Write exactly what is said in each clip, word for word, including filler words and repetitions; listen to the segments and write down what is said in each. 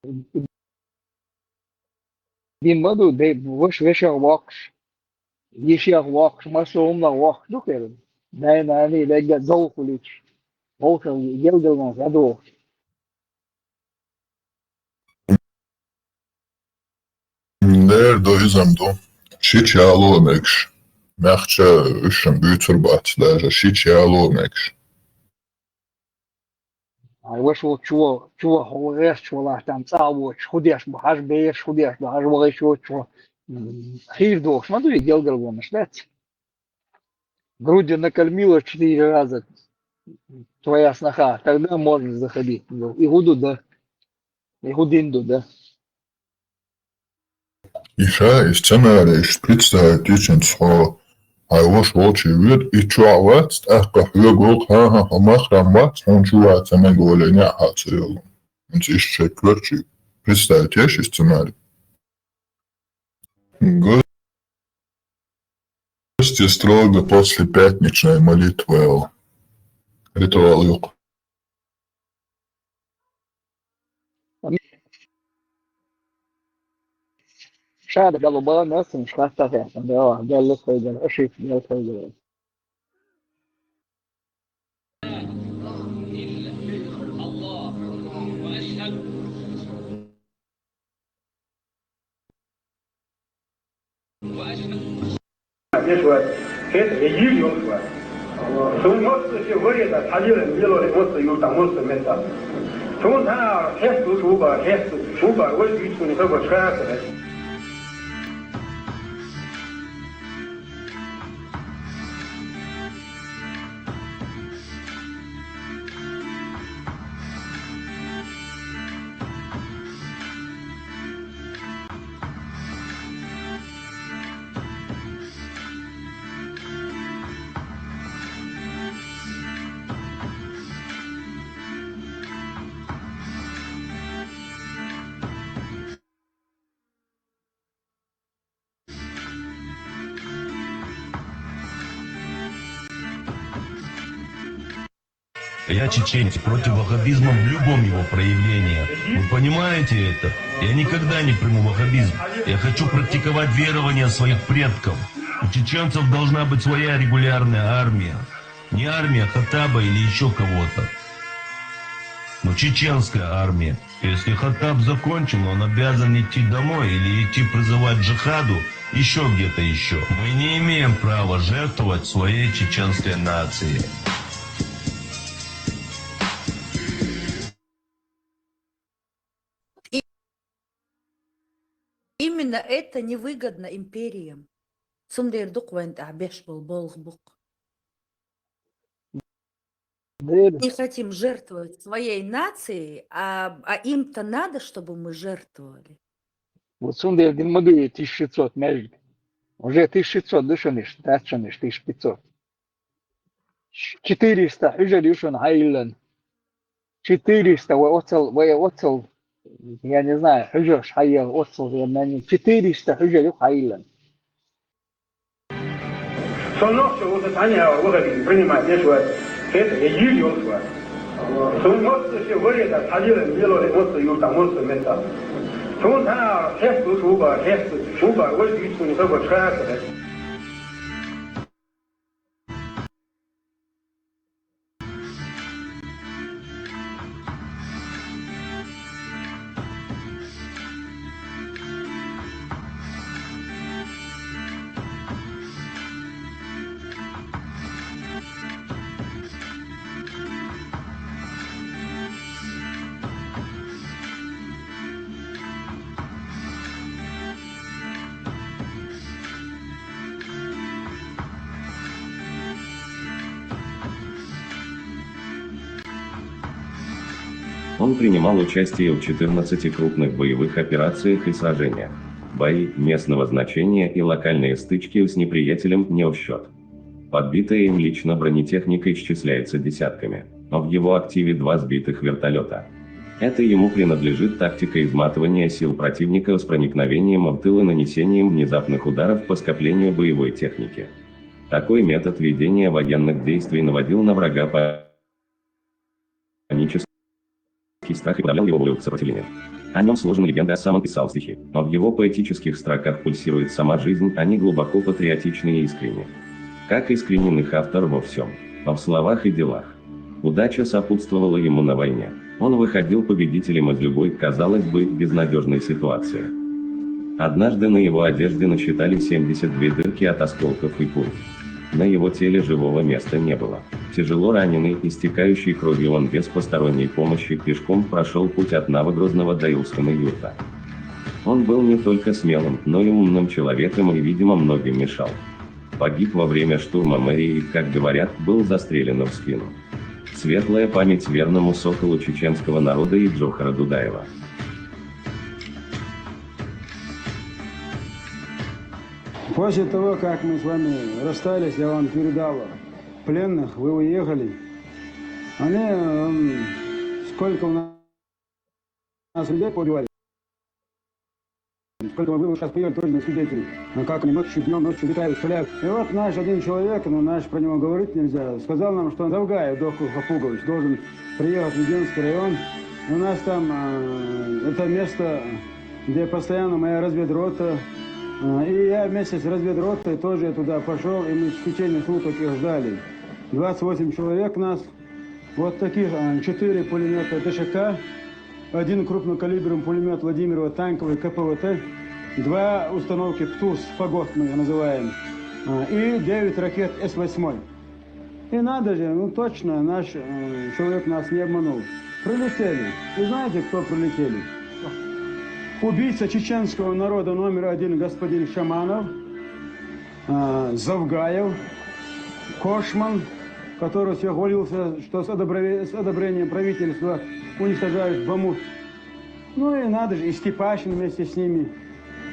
Дин ма ду, де, ваш вешех воккхуш, йишех воккхуш, массо а хӀуманах воккхуш ду кхеран. Дай-наний дегга дов хулича, вовшах гелгалонца дӀадохуш. Дера ду, иза-м ду. Шича яло а мегаш. Мехча уьш-м буьйцур бац, даже шича яло а мегаш. Ай, ваша волчо, чо хьо гӀерташ валахь, там цӀа а воцуш, хӀун деш бу, хьажа бераш, хӀун деш бу, хьажа вахийташ воцуш, м, хийра дохуш ма ду и гелгалонаш, дац? Грудью накормила четыре раза твоя сноха, тогда можно заходить. И хӀун ду, да? И хӀун дин ду, да? И ша и сценарий представить йича хьо, хьайн ваша волчу воьду, и чохь вац, тӀаккха хьоьга волу, хьан-хьан, хьо махрам вац, хьуна чу ваца мега волийна а хьан ца йолу. ХӀинца иштта шайн коьртачу представить еш и сценарий. Гости строго после пятничной молитвы. Ритуал юкъа. Шада гало бала насин шхаста хяхтан, да, да, лес хайгар, ашиф, лес хайгар. Деш вац. ХӀета йийр йолуш вац. Суна массо а шен варе дац, хьалера лелоре массо а юртахь, массо а меттахь. Суна тхьа хеста луш ву бара, хеста ву бара, вай дуьйцу суна хабар ша а ца хеза. Я чеченец против ваххабизма в любом его проявлении. Вы понимаете это? Я никогда не приму ваххабизм. Я хочу практиковать верования своих предков. У чеченцев должна быть своя регулярная армия. Не армия Хаттаба или ещё кого-то, но чеченская армия. Если Хаттаб закончил, он обязан идти домой или идти призывать джихаду ещё где-то ещё. Мы не имеем права жертвовать своей чеченской нацией. И именно это невыгодно империям. Цундела дукха вайн тӀехь беш болу болх бу-кх. Дера. Мы хотим жертвовать своей нацией, а, а им-то надо, чтобы мы жертвовали. Вот цундела дина ма ду и тысяча шестьсот маьждиг. Уже тысяча шестьсот ду шуна иштта, дац шуна иштта тысяча пятьсот. Четыреста хьуьжар ю шуна хьайиллина. Четыреста, вай оццал, вай оццал, я не знаю, хьуьжарш хьайелла оццал, я не, четыреста хьуьжар ю хьайиллина. Со нохчо ву, со цхьаьна а ваххабизм принимать деш вац. ХӀета йийр йолуш вац. Суна массо а шен варе дац, хьалера лелоре массо а юртахь, массо а меттахь. Суна тхьа хеста луш ву бара, хеста ву бара, вай дуьйцу суна хабар ша а ца хеза. Он принимал участие в четырнадцати крупных боевых операциях и сражениях. Бои местного значения и локальные стычки с неприятелем не в счёт. Подбитая им лично бронетехника исчисляется десятками, но в его активе два сбитых вертолёта. Это ему принадлежит тактика изматывания сил противника с проникновением в тыл и нанесением внезапных ударов по скоплению боевой техники. Такой метод ведения военных действий наводил на врага панический страх и подавлял его волю к сопротивлению. О нем сложена легенда, сам он писал стихи. Но в его поэтических строках пульсирует сама жизнь, они глубоко патриотичны и искренни. Как искренен их автор во всем. В словах и делах. Удача сопутствовала ему на войне. Он выходил победителем из любой, казалось бы, безнадежной ситуации. Однажды на его одежде насчитали семьдесят две дырки от осколков и пуль. На его теле живого места не было. Тяжело раненый, истекающий кровью, он без посторонней помощи пешком прошел путь от Новогрозного до Илского юрта. Он был не только смелым, но и умным человеком и, видимо, многим мешал. Погиб во время штурма мэрии и, как говорят, был застрелен в спину. Светлая память верному соколу чеченского народа и Джохара Дудаева. После того, как мы с вами расстались, я вам передал пленных, вы уехали. Они, м, сколько у нас людей поубивали. Сколько мы были сейчас приехали тоже на свидетелей. А как они ночью, днем, ночью летают, стреляют. И вот наш один человек, ну наш, про него говорить нельзя, сказал нам, что Завгаев Доху Хапугович должен приехать в Веденский район. У нас там э, это место, где постоянно моя разведрота. Э, и я вместе с разведротой тоже туда пошел, и мы в течение суток их ждали. Двадцать восемь человек нас. Вот таких э, четыре пулемета ДШК, один крупнокалиберный пулемет Владимирова танковый КПВТ, два установки ПТУС, Фагот мы их называем, э, и девять ракет С восемь. И надо же, ну точно, наш э, человек нас не обманул. Прилетели. И знаете, кто прилетели? Убийца чеченского народа номер один господин Шаманов, э, Завгаев, Кошман, который все хвалился, что с, одобре- с одобрения правительства уничтожают Бамут. Ну и надо же, и Степашин вместе с ними.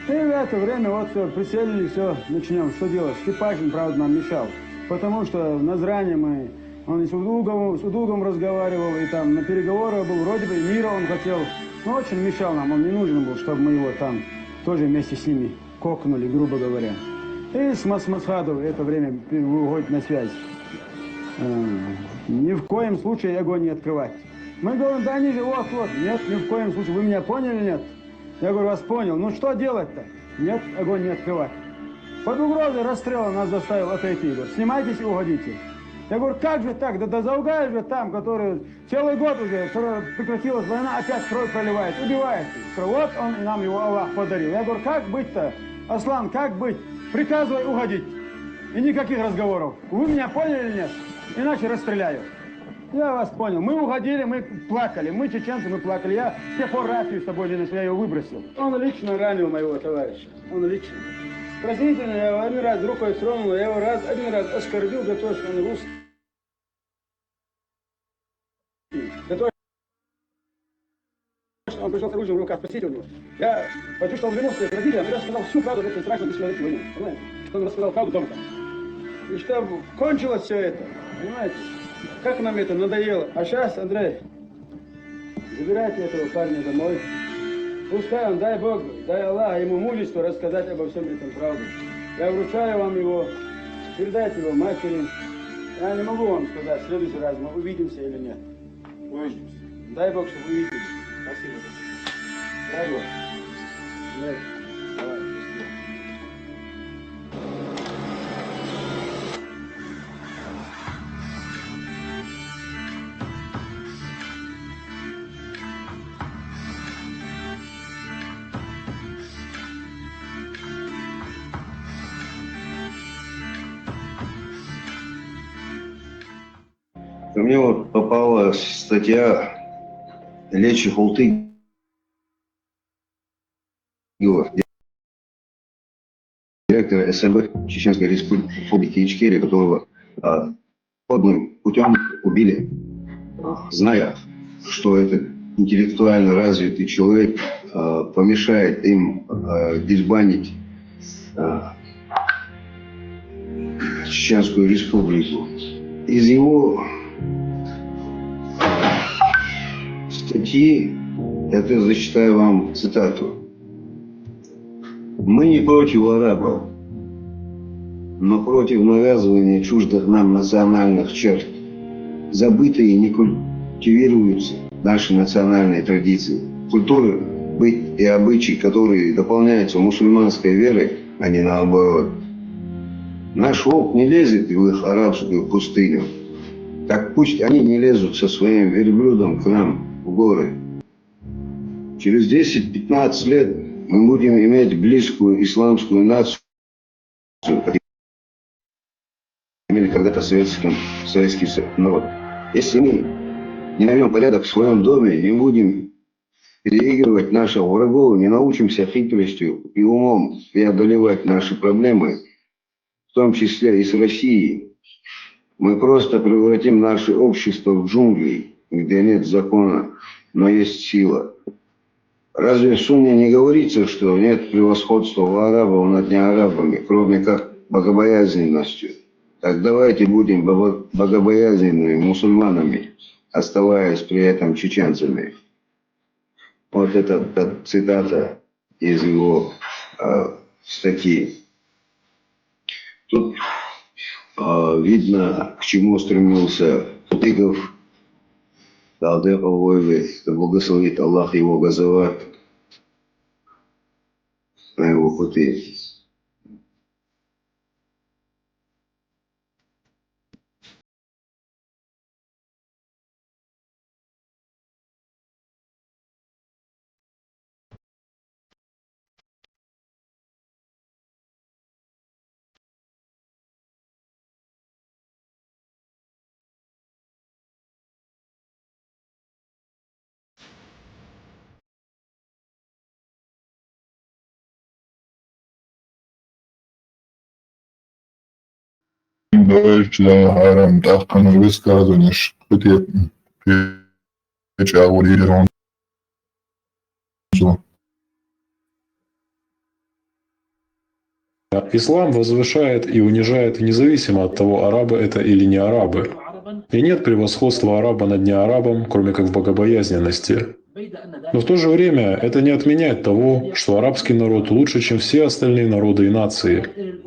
И в это время вот все, прицелили, все, начнем. Что делать? Степашин, правда, нам мешал. Потому что на Зране мы, он и с Удуговым, с Удуговым разговаривал, и там на переговорах был, вроде бы и мира он хотел. Но очень мешал нам, он не нужен был, чтобы мы его там тоже вместе с ними кокнули, грубо говоря. И с Мас- Масхадов это время выходит на связь. Э, Ни в коем случае огонь не открывать. Мы говорим, да они же вот, вот. Нет, ни в коем случае. Вы меня поняли, нет? Я говорю, вас понял. Ну что делать-то? Нет, огонь не открывать. Под угрозой расстрела нас заставил отойти. Говорит, снимайтесь и уходите. Я говорю, как же так? Да до Заугая же там, который целый год уже, вчера прекратилась война, опять кровь проливает, убивает. Я говорю, вот он и нам его Аллах подарил. Я говорю, как быть-то, Аслан, как быть? Приказывай уходить. И никаких разговоров. Вы меня поняли или нет? Иначе расстреляю. Я вас понял. Мы уходили, мы плакали. Мы, чеченцы, мы плакали. Я с тех пор рацию с собой не ношу, я ее выбросил. Он лично ранил моего товарища. Он лично. Простите, я его один раз рукой тронул, я его раз, один раз оскорбил за то, что он русский. За то, что он пришел с оружием в руках, спросите у него. Я почувствовал вину своих родителей, я сказал всю правду об этом страшном бесчеловечном войне. Понимаете? Что он рассказал правду дома. И чтобы кончилось все это. Понимаете? Как нам это надоело. А сейчас, Андрей, забирайте этого парня домой. Пускай он, дай Бог, дай Аллах ему мужество рассказать обо всем этом правду. Я вручаю вам его, передайте его матери. Я не могу вам сказать, в следующий раз мы увидимся или нет. Увидимся. Дай Бог, чтобы увидимся. Спасибо. Дай Бог. Нет. Давай, счастливо. Ко мне вот попала статья Лечи Хултыгова, директора СМБ Чеченской Республики Ичкерия, которого а, подлым путем убили, а, зная, что этот интеллектуально развитый человек а, помешает им а, дербанить а, Чеченскую Республику. Из его статьи, это зачитаю вам цитату. Мы не против арабов, но против навязывания чуждых нам национальных черт. Забытые и не культивируются наши национальные традиции, культуры быть и обычаи, которые дополняются мусульманской верой, а не наоборот. Наш волк не лезет в их арабскую пустыню. Так пусть они не лезут со своим верблюдом к нам в горы. Через десять-пятнадцать лет мы будем иметь близкую исламскую нацию, как имели когда-то советским, советский со- народ. Если мы не наведем порядок в своем доме, не будем переигрывать наших врагов, не научимся хитростью и умом преодолевать наши проблемы, в том числе и с Россией, мы просто превратим наше общество в джунгли, где нет закона, но есть сила. Разве в сунне не говорится, что нет превосходства у арабов над неарабами, кроме как богобоязненностью? Так давайте будем бого- богобоязненными мусульманами, оставаясь при этом чеченцами. Вот это, это цитата из его э, статьи. Тут э, видно, к чему стремился Хатыгов, Далдеков, да благословит Аллах его газават на его пути. Давай, чё, Арам, так, ну, высказывание, что ты, ты, чё, вот, видишь, он, всё. Ислам возвышает и унижает независимо от того, арабы это или не арабы. И нет превосходства араба над неарабом, кроме как в богобоязненности. Но в то же время это не отменяет того, что арабский народ лучше, чем все остальные народы и нации.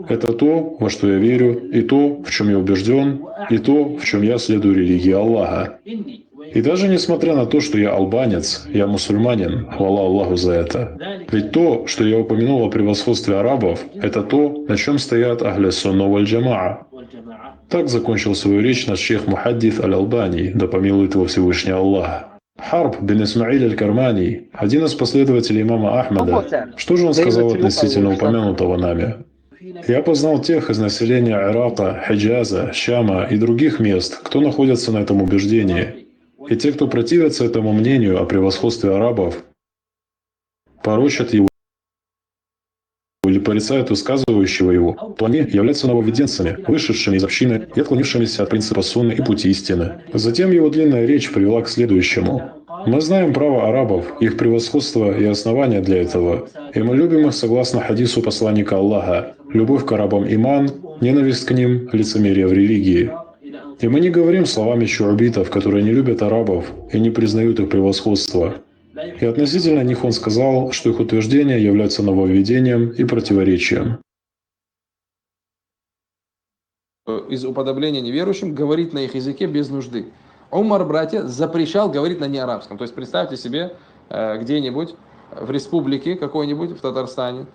Это то, во что я верю, и то, в чем я убежден, и то, в чем я следую религии Аллаха. И даже несмотря на то, что я албанец, я мусульманин, хвала Аллаху за это. Ведь то, что я упомянул о превосходстве арабов, это то, на чем стоят Ахля Сунна валь Джамаа. Так закончил свою речь наш шейх Мухаддис Аль-Албани, да помилует его Всевышний Аллах. Харб бин Исмаиль Аль-Кармани, один из последователей имама Ахмада, что же он сказал относительно упомянутого нами? Я познал тех из населения Ирака, Хиджаза, Шама и других мест, кто находится на этом убеждении. И те, кто противятся этому мнению о превосходстве арабов, порочат его или порицают высказывающего его, то они являются нововведенцами, вышедшими из общины и отклонившимися от принципа сунны и пути истины. Затем его длинная речь привела к следующему. Мы знаем право арабов, их превосходство и основания для этого, и мы любим их согласно хадису посланника Аллаха: любовь к арабам иман, ненависть к ним — лицемерие в религии. И мы не говорим словами шуабитов, которые не любят арабов и не признают их превосходство. И относительно них он сказал, что их утверждения являются нововведением и противоречием. Из уподобления неверующим говорить на их языке без нужды. Умар, братья, запрещал говорить на неарабском. То есть представьте себе, э, где-нибудь в республике какой-нибудь, в Татарстане,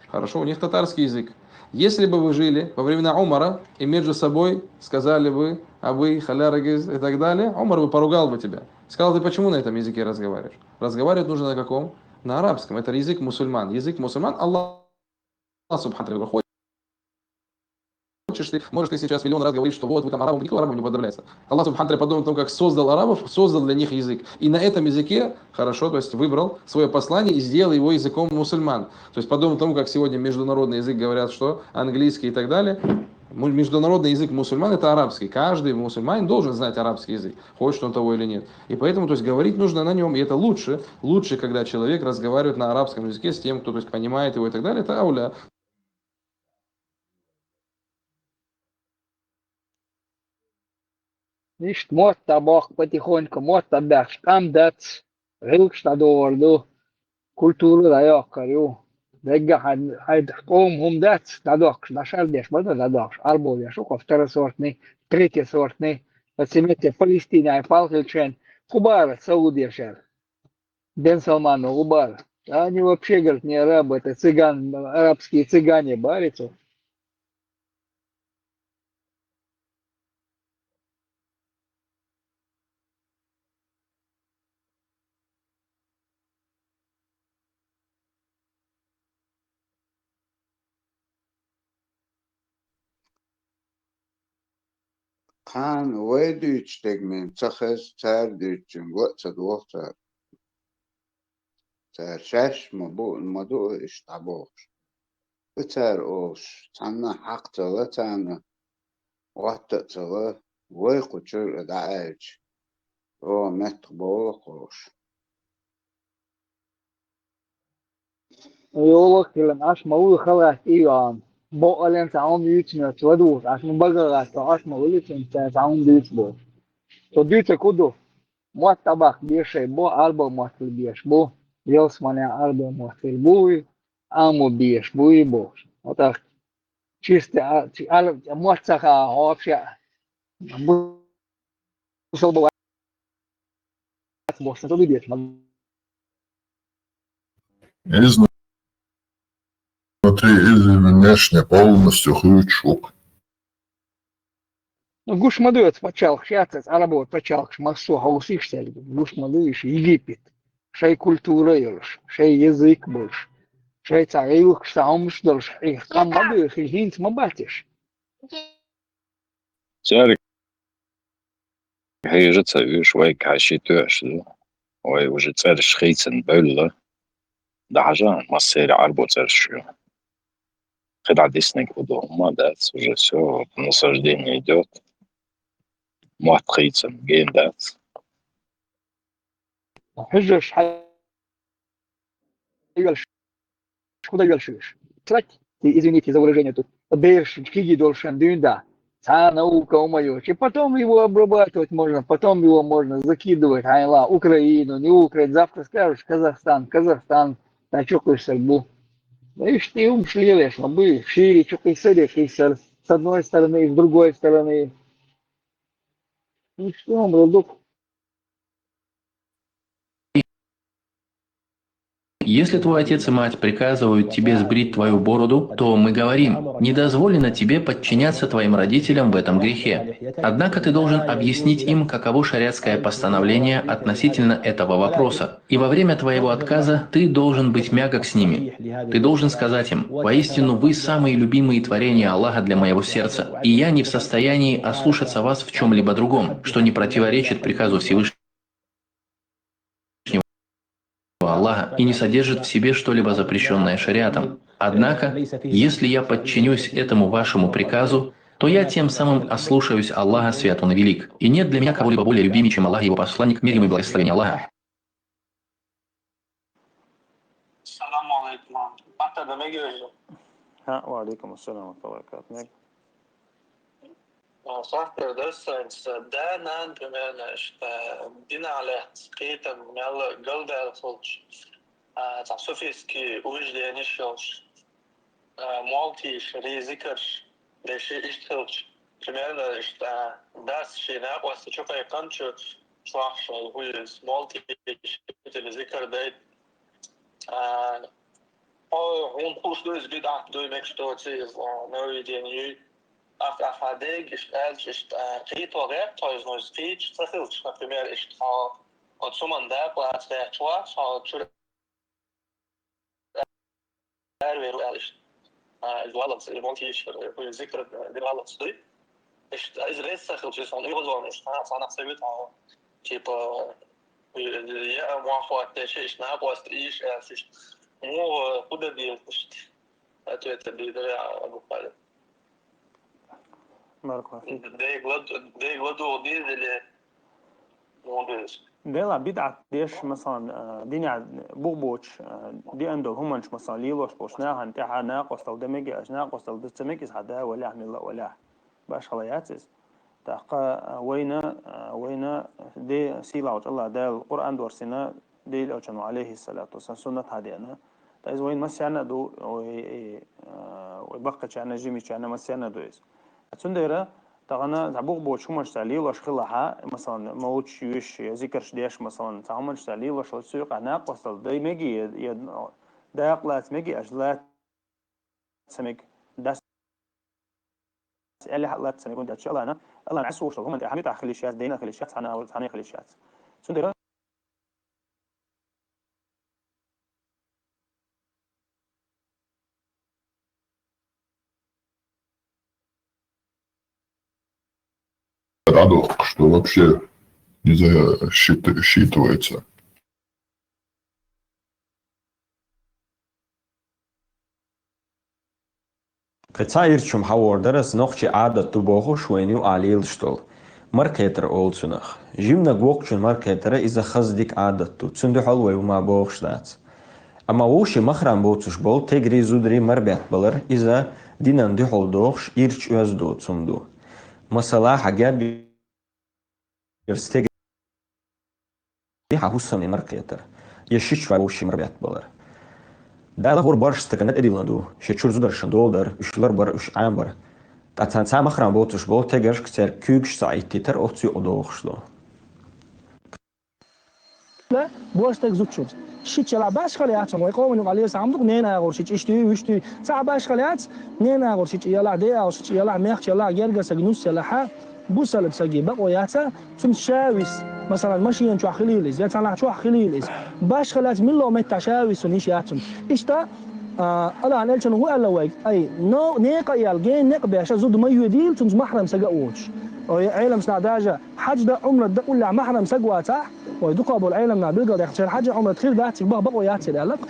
хорошо, у них татарский язык. Если бы вы жили во времена Умара и между собой сказали бы «абы», «халярагиз» и так далее, Умар бы поругал бы тебя. Сказал: «Ты почему на этом языке разговариваешь?» Разговаривать нужно на каком? На арабском. Это язык мусульман. Язык мусульман, Аллах Субхану ва Тааля говорит: «Хочешь ты, можешь ты сейчас миллион раз говорить, что вот вы там арабам, никто арабам не уподобляется». Аллах Субхану ва Тааля, подобно тому, как создал арабов, создал для них язык. И на этом языке, хорошо, то есть выбрал свое послание и сделал его языком мусульман. То есть подобно тому, как сегодня международный язык говорят, что английский и так далее, му- международный язык мусульман — это арабский. Каждый мусульманин должен знать арабский язык, хочет он того или нет. И поэтому, то есть говорить нужно на нем, и это лучше, лучше, когда человек разговаривает на арабском языке с тем, кто, то есть, понимает его и так далее, это ауля. Ишт мотт а бохк потихоньку, мотт а баьхкаш, къам дац, гӀиллакхаш дӀадогӀур ду, культура дӀайоаккхар ю. Даггара хьай, хьай къоман хӀума дац дӀадоаккхаш, дӀашардеш ма дар дӀадоаккхаш, Ӏарбо веш ва-кх второсортный, третьесортный, оцу метте Палестинехь палхилчарна хӀун бара Саудехь шаьра? Бен Салмано хӀун бара? Да они вообще, говорит, не арабы, это цыган, арабские цыгане, барицу. Кхана вай дуьйцу дегнийн ца хеза, цара дуьйцучуьнга ла а ца догӀу цара. Цара шаьш ма бу, ма ду иштта дӀабохуш. И цара олуш, цхьанна хьакха ца ло царна, гӀотта а ца ло, вай кху чуьра дӀааьлча, оха меттах бовла кхош. Йолах хилан Ӏаш ма вуй халаьтта и йоӀан. Бакъален цхьа хӀума юьйцинарца ладугӀуш, Ӏаш ма бага гӀатта, Ӏаш ма вуьлуьйтинча цхьа хӀума дуьйцу боху. Цо дуьйцург хӀун ду? Мотт дӀабаккха безаш бу, Ӏарбойн мотт хила безаш бу, ялсаманехь Ӏарбойн мотт хила буй, Ӏамо безаш буй бохуш. Вот так. Чисто а, чи-, а, мотт ца хаахь вообще. Бусалба вац бохуш, сан ца дуьйцуш ма. Изнутри и внешне полностью хуьйцуш ву-кх. Ну, гуш ма ду оцу пачхьалкхаш яц, аса Ӏарбойн пачхьалкхаш массо а хьовсийша цаьрга. Гуш ма ду уьш, Египет. Шайн культура а йолуш, шайн язык а болуш, шайн цхьа гӀиллакхаш, цхьа хӀуманаш а долуш, и къам ма ду, хи-, хӀинца ма бац уьш. Цаьрга хьежа ца вуьйш, вайга хьаьший тоьаш ду. Вай уже цӀераш хийцина бевлла. ДӀахьажа, массеран Ӏарбойн цӀераш ю. КхидӀа диснарг хӀун ду, хӀумма дац, уже всё, вот, насаждение идёт. Мотт хийцина гена дац. Хьуьжарш хьан йоьллуш, хӀун дан йоьллуш уьш? Трать, извините за выражение тут, бераш кегий долуш шайн дуьйна да. Цхьа наука хӀума йоцуш. И потом его обрабатывать можно, потом его можно закидывать, хьайна ла, Украину, не Украину. Завтра скажешь, Казахстан, Казахстан, ткъа чу кхуьссург бу. Иштта и хӀумаш лелош ма буй, шире чу кхиссаре кхиссар, с одной стороны и с другой стороны. Иштта и хӀума ду. Если твой отец и мать приказывают тебе сбрить твою бороду, то мы говорим: «Не дозволено тебе подчиняться твоим родителям в этом грехе». Однако ты должен объяснить им, каково шариатское постановление относительно этого вопроса. И во время твоего отказа ты должен быть мягок с ними. Ты должен сказать им: «Воистину, вы самые любимые творения Аллаха для моего сердца, и я не в состоянии ослушаться вас в чём-либо другом, что не противоречит приказу Всевышнего Аллаха и не содержит в себе что-либо запрещённое шариатом. Однако, если я подчинюсь этому вашему приказу, то я тем самым ослушаюсь Аллаха, Свят Он и Велик, и нет для меня кого-либо более любимее, чем Аллах и Его Посланник, мир ему и благословение Аллаха». Салам алейкум. Ата да мегиожу. Ха, ва алейкум ассалам ва баракатух. Мег. А, сахтар дерсанца, да, нан, примерно, что динах лаьцна кхетам мел галдаьлла хилча, а, цхьа суфийский убежденеш йолуш, а, молла тийша, зикарш деш иштта хилча, примерно, иштта, а, дас шен накъоста чу кхайкхинчу чохь шайн хӀуьйраз молла тийша, зикар дайта. А, хьо, хьуна хууш ду иза бидӀат дуй, мегаш доций иза, а, нововведение юй. Ахь, ахь хьан дега иштта аьлча, иштта, а, кхето гӀерта хьо иза, ну, иза кхийча ца хилча, например, иштта хьо оцу хӀуманна дакъа лаца гӀерташ вац, хьо чуьра аравер ву аьлла иштта. А, иза валлалц, иза валлалц, э, хӀуьйраз зикар, э, дина валлалц дуй. Иштта, иза реза ца хилча, иза хьуна оьгӀазвахна, иштта, хьан, хьан нах ца витахь, типа, э, я мохь хӀоттадеш, иштта накъоста ийша аьлла, иштта. Ну, э, хӀун дан деза иштта? Ответ бийдар, я Абу Халид. Баркалла фик. Дегла, дегла дугӀу деза или муха деза? Дела бидӀат деш, масалан, а, динехь бух боцуш, а, деана долу хӀуманаш, масалан, лелош болчу нахана тӀаьхьа накъосталла дан мега аьлча, накъосталла дан ца мега иза хьан да валехь, милла а валехь. Башхала яц иза. ТӀаккха, а, вайна, а, вайна де сийлахьчу Аллах Дала Къуръан дорсина, Дела Элчано, алейхиссалату вассалам, суннат хьадеана. Ткъа иза вайн массарна а ду, вай, э, вай баккхачарна, жимичарна массарна а ду иза. Цундела, Тахана цхьа бух боцу хӀуманаш цхьа лелош хилахьа, масалан, молча юьйш, я зикарш деш, масалан, цхьа хӀуманаш цхьа лелош, оцу цу юкъа накъостал дай меги, я, я дакъа лаца меги, аш лаца мег, дас элли хьа лаца мег, ун дача Аллана, Аллана Ӏесуш, хӀуман тӀе хьамитӀа хилиш яц, дайна хилиш яц, хьана, хьана хилиш яц. Цундела Радух, что вообще не засчитывается. Кхин цхьа ирча хӀума хьавор дара, аса нохчийн Ӏадат ду бохуш вайна ю ахьа лелаш долу. Маркхетар олу цунах. Жиманиг воккхачун маркхетара иза хаза дика Ӏадат ду. Цуьнан дуьхьал вай хӀума бохуш дац. Амма вовшийн махрам боцуш болу тегарий, зударий марбетта балар, иза динан дуьхьал дохуш, ирча оьзда доцу хӀума ду. Масала, хьан герга стеган хьан хӀусамнин маркхетар, я шича вовшийн марбетта балар. Дала хӀора барх стагана тӀедиллина ду, шен чуьра зударшна дола дар, уьш ларбар, уьш Ӏамабар. Ткъа царна цхьа махрам боцуш болу тегаршка церан куьйгаш ца Ӏиттийтар оцу юкъа дохуш ду. Бо стаг зудчуьнца. Шича ялахь башхала яц, вай къоман юкъахь леса хӀума ду-кх, ненан агӀор шича иштта юй, вуьшта юй. Цхьа башхала яц, ненан агӀор шича ялахь, ден агӀор шича ялахь, мехкачу ялахь, гергарчу стага нус ялахьа, бусалба стаге бакъо яц, цунна ша виса, масалан, машена чохь хилийла иза, я цхьанхьа чохь хилийла иза. Башхала яц, милла меттахь ша виса цунна йиш яц цунна. Иштта, а, Аллахьан элчано хӀун аьлла вайга? Ай, но, некъа а яьлла, гена некъ а беш, зуда ма йоьдийла, цуьнца махрам стаг а воцуш. Ой, Ӏеламнаха даже хьаьж дан, Ӏумрат дан уллехь махрам стаг вацахь, вай дукхах болу Ӏеламнаха билгалдаьккхина, шайн хьаьж а, Ӏумрат хир дац цига бах-, бакъо яц церан аьлла-кх.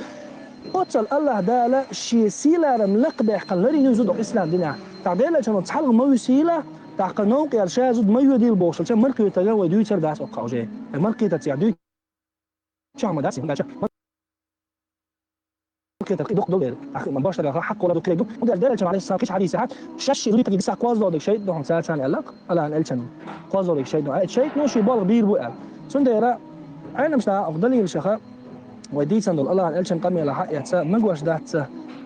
Оццул Аллахь Дала шен сийлахь-марам лакхабаьккхина ларйина ю зуда ислам динехь. ТӀаккха Делан элчано цхьалха ма висийла, тӀаккха новкъа яьлла ша зуда ма йоьдийла бохуш, маркхетарг вай дуьйцур дац оцу хьаьжа. Маркхетарца дуьйцуш ма дац, хӀунда аьлча маркхетарг кхин дукха долу дела. ТӀаккха башха дагахь хьакъ а ду, кхерг ду. ХӀунда аьлча Делан элчано, Ӏалайхи ссалам, кхечу хьадисехь, шаьш шен зудчуьнга дисахь кхозлагӀа дерг шайтӀа ду хьуна, царна аьлла-кх, Аллахьан элчано. КхозлагӀа дерг шайтӀа ду. Э, шайтӀано шен болх бийр бу аьлла. Цундела Ӏеламнаха оцу далилашха вай дийцина долу Аллахьан элчан къамелехь а эцна, магош дац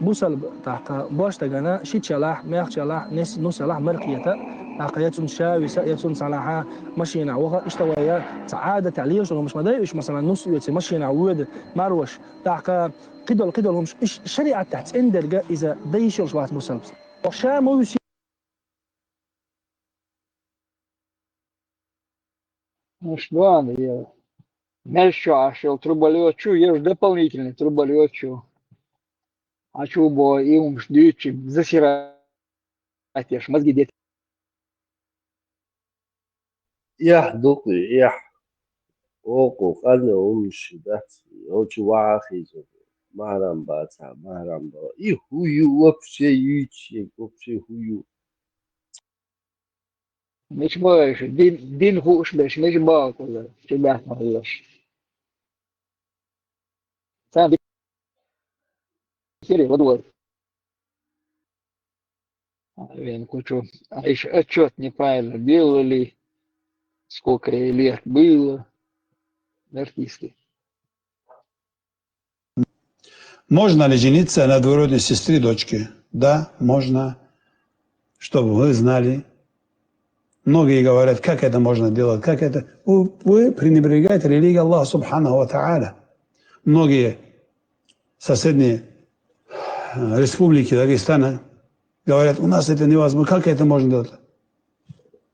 бусалба, тӀаккха башха стагана шича ялахь, мехкачу ялахь, нес-, нус ялахь маркхета, тӀаккха я цунна ша виса, я цунна цхьанхьа машенахь ваха, иштта вай я цхьа Ӏадатехь лелаш долу хӀумаш ма дай уьш, масалан, нус оьций, машенахь воьду, марваш, тӀаккха кхидолу, кхидолу хӀумаш, уьш шариӀатехь цӀена дерг иза дан йиш йолуш вац бусалба стаг. Ша ма вуьсу. Ну что, я мел чу Ӏаш йолу труболёт чу, я уж дополнительный труболёт чу. А чу бо и хӀумаш дуьйцучи засирать еш, мозги дет. Эхь, дукха, эхь. Оха къанна хӀумаш дац, оцу ваха хеза. Махьрам бац, махьрам бац. И хӀун ю вообще, юьйцуш, вообще хӀун ю? Мича бохуш, дин, дин хууш берш, мича боху, чу баьхна хӀумаш. Царна дикаре ладогӀа. Вен кучу. А ещё отчёт неправильно делали, сколько ей лет было, артисты. Можно ли жениться на двоюродной сестре дочки? Да, можно. Чтобы вы знали. Многие говорят, как это можно делать, как это. Вы, вы пренебрегаете религией Аллаха Субханаху ва Тааля. Многие соседние, э, республики Дагестана говорят, у нас это невозможно, как это можно делать?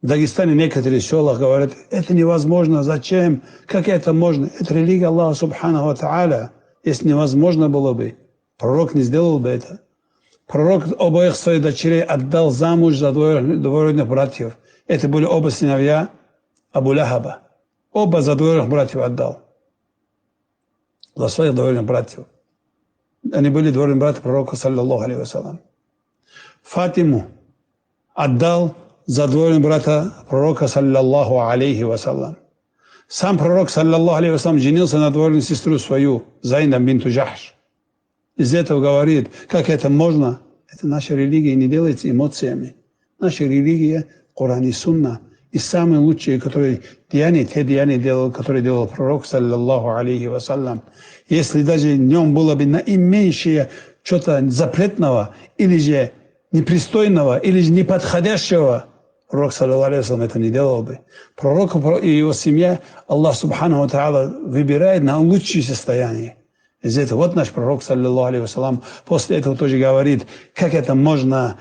В Дагестане некоторые в селах говорят, это невозможно, зачем, как это можно? Это религия Аллаха Субханаху ва Тааля. Если невозможно было бы, пророк не сделал бы это. Пророк обоих своих дочерей отдал замуж за двоюродных, двоюродных братьев. Это были оба сыновья Абу Лахаба. Оба за двоюродных братьев отдал. За своих двоюродных братьев. Они были двоюродные братья пророка, саллаллаху алейхи ва саллям. Фатиму отдал за двоюродного брата пророка, саллаллаху алейхи ва саллям. Сам пророк, саллаллаху алейхи ва саллям, женился на двоюродную сестру свою, Зайнаб бинту Джахш. Из этого говорит, как это можно? Это наша религия не делается эмоциями. Наша религия — Коран и Сунна. И самые лучшие, которые деяния, те деяния делал, которые делал пророк, саллаллаху алейхи ва саллям. Если даже в нем было бы наименьшее что-то запретного, или же непристойного, или же неподходящего, Пророк, саллаллаху алейхи ва саллям, это не делал бы. Пророку про- и его семья Аллах, субханаху ва тааля, выбирает на лучшее состояние. Из этого вот наш пророк, саллаллаху алейхи ва саллям, после этого тоже говорит, как это можно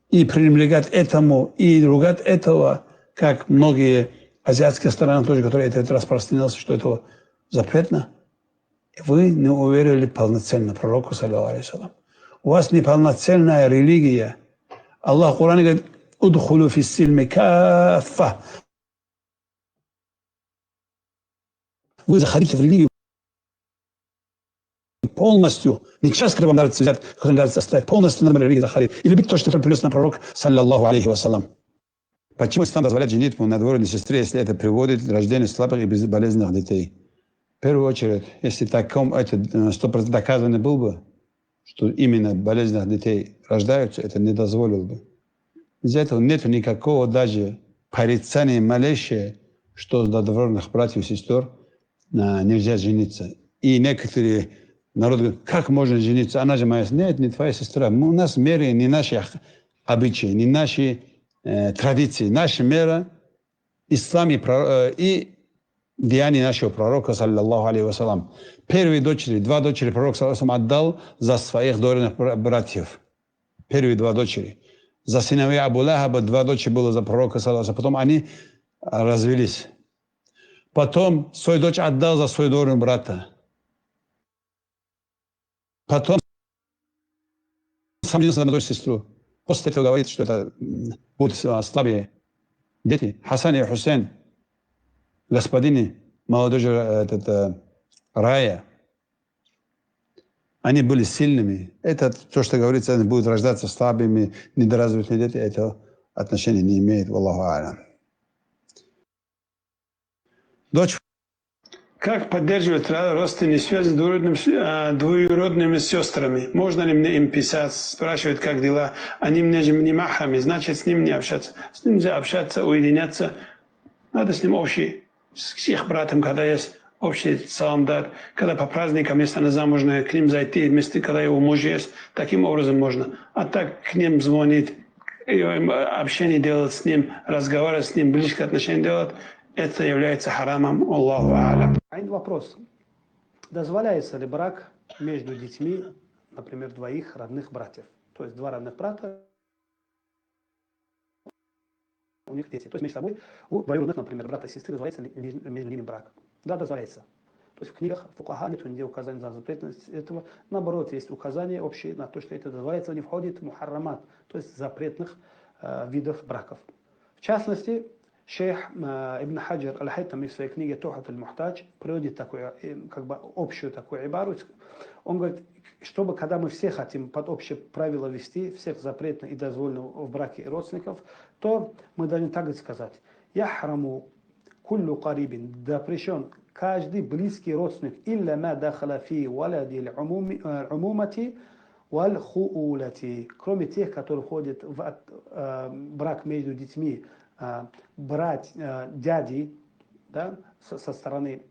и пренебрегать этому, и ругать этого, как многие азиатские страны тоже, которые это распространилось, что это запретно. Вы не уверовали полноценно пророку, саллаллаху алейхи ва саллям. У вас неполноценная религия. Аллах в Коране говорит: «Удхулю фис-сильми каффа». Вы заходите в религию полностью, не часть, которую вам нравится взять, которую нравится оставить, полностью надо в религию заходить. И любить то, что принес нам пророк, саллаллаху алейхи ва саллям. Почему ислам дозволяет женитьбу на двоюродной сестре, если это приводит к рождению слабых и без- болезненных детей? В первую очередь, если таком это э, сто процентов доказано был бы, что именно болезненных детей рождаются, это не дозволил бы. Из-за этого нет никакого даже порицания малейшее, что за двоюродных братьев и сестер а, нельзя жениться. И некоторые народы говорят: «Как можно жениться? Она же моя с-». Нет, не твоя сестра. Мы- У нас в мире не наши ах- обычаи, не наши э, традиции. Наша мера — ислам и, про- э, и деяния нашего пророка, саллаллаху алейхи ва саллям. Первые дочери, два дочери пророк, саллаллаху алейхи ва саллям, отдал за своих двоюродных бра- братьев. Первые два дочери. За сыновей Абу Лахаба два дочери было за пророка, саллаллаху алейхи ва саллям. Потом они а, развелись. Потом свою дочь отдал за своего двоюродного брата. Потом сам женился на дочь сестру. После этого говорит, что это м, будут а, слабые дети. Хасан и Хусейн, господины молодежи э, этот, э, рая, они были сильными. Это то, что говорится, они будут рождаться слабыми, недоразвитыми дети, это отношения не имеет, валлаху алям. Дочь Как поддерживать ра- родственные связи с двоюродным с- а, двоюродными сестрами? Можно ли мне им писать, спрашивать, как дела? Они мне же не махрами, значит, с ним не общаться. С ним же общаться, уединяться. Надо с ним общий, с с их братом, когда есть общий салам дать, когда по праздникам, если она замужняя, к ним зайти, вместе, когда его муж есть, таким образом можно. А так к ним звонить, и, э, общение делать с ним, разговаривать с ним, близкие отношения делать, это является харамом. Аллаху алям. А вопрос. Дозволяется ли брак между детьми, например, двоих родных братьев? То есть два родных брата, у них дети. То есть между собой, у двоюродных, например, брата и сестры, дозволяется ли между между ними брак? Да, дозволяется. То есть в книгах фукаха нет нигде указания на запретность этого. Наоборот, есть указание общее на то, что это дозволяется, не входит в мухаррамат, то есть запретных э, видов браков. В частности, шейх э, Ибн Хаджар Аль-Хайтами в своей книге «Тухат аль-Мухтадж» приводит такую, э, как бы общую такую ибару. Он говорит, чтобы, когда мы все хотим под общее правило вести, всех запретных и дозволенных в браке родственников, то мы должны так сказать: «Яхраму куллю карибин», запрещен каждый близкий родственник, «илля ма дахала фи валади умумати валь хуулати», кроме тех, которые входят в от- э, брак между детьми, э, брать э, дяди, да, со, со стороны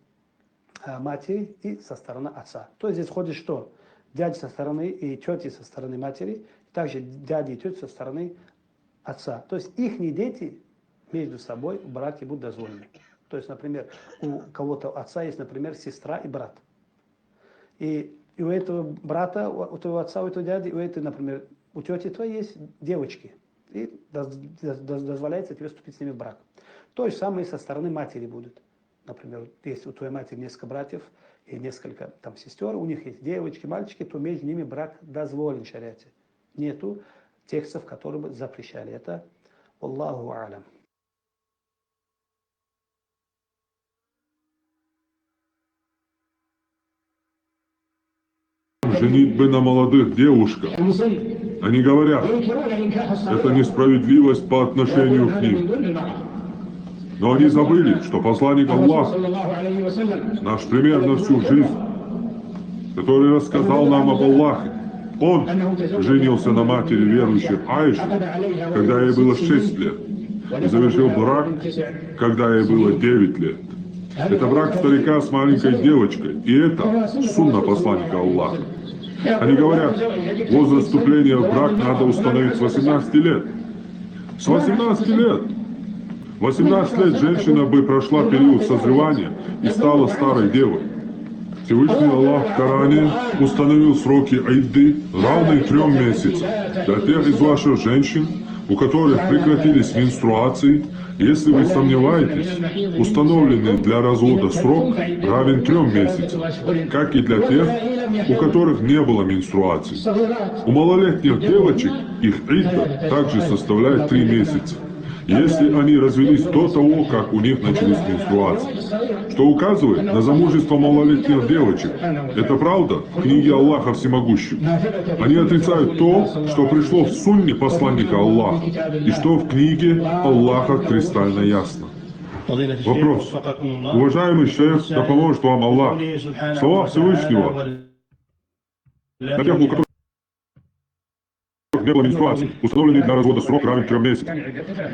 э, матери и со стороны отца. То есть здесь входит что? Дяди со стороны и тети со стороны матери, также дяди и тети со стороны отца. То есть их дети между собой в браке будут дозволены. То есть, например, у кого-то отца есть, например, сестра и брат. И, и у этого брата, у у твоего отца, у этого дяди, у этой, например, у тети твоей есть девочки. И доз- доз- доз- дозволяется тебе вступить с ними в брак. То же самое и со стороны матери будет. Например, вот если у твоей матери несколько братьев и несколько там сестер, у них есть девочки, мальчики, то между ними брак дозволен в шариате. Нету текстов, которые бы запрещали это. Аллаху алям. Женитьбы на молодых девушках. Они говорят: «Это несправедливость по отношению к ним». Но они забыли, что посланник Аллаха, наш пример на всю жизнь, который рассказал нам об Аллахе, он женился на матери верующих Аиши, когда ей было шесть лет, и завершил брак, когда ей было девять лет. Это брак старика с маленькой девочкой, и это сунна посланника Аллаха. Они говорят: «Возраст вступления в брак надо установить с восемнадцати лет». С восемнадцати лет. Восемнадцать лет женщина бы прошла период созревания и стала старой девой. Всевышний Аллах в Коране установил сроки идды, равные трём месяцам. Для тех из ваших женщин, у которых прекратились менструации, если вы сомневаетесь, установленный для развода срок равен трём месяцам, как и для тех, у которых не было менструации. У малолетних девочек их идда также составляет три месяца, если они развелись до того, как у них начались менструации, что указывает на замужество малолетних девочек. Это правда в книге Аллаха Всемогущего. Они отрицают то, что пришло в сунне посланника Аллаха, и что в книге Аллаха кристально ясно. Вопрос. Уважаемый шейх, да поможет вам Аллах. Слова Всевышнего для тех, у которых не было менструации, установленный для развода срок равен трём месяцам.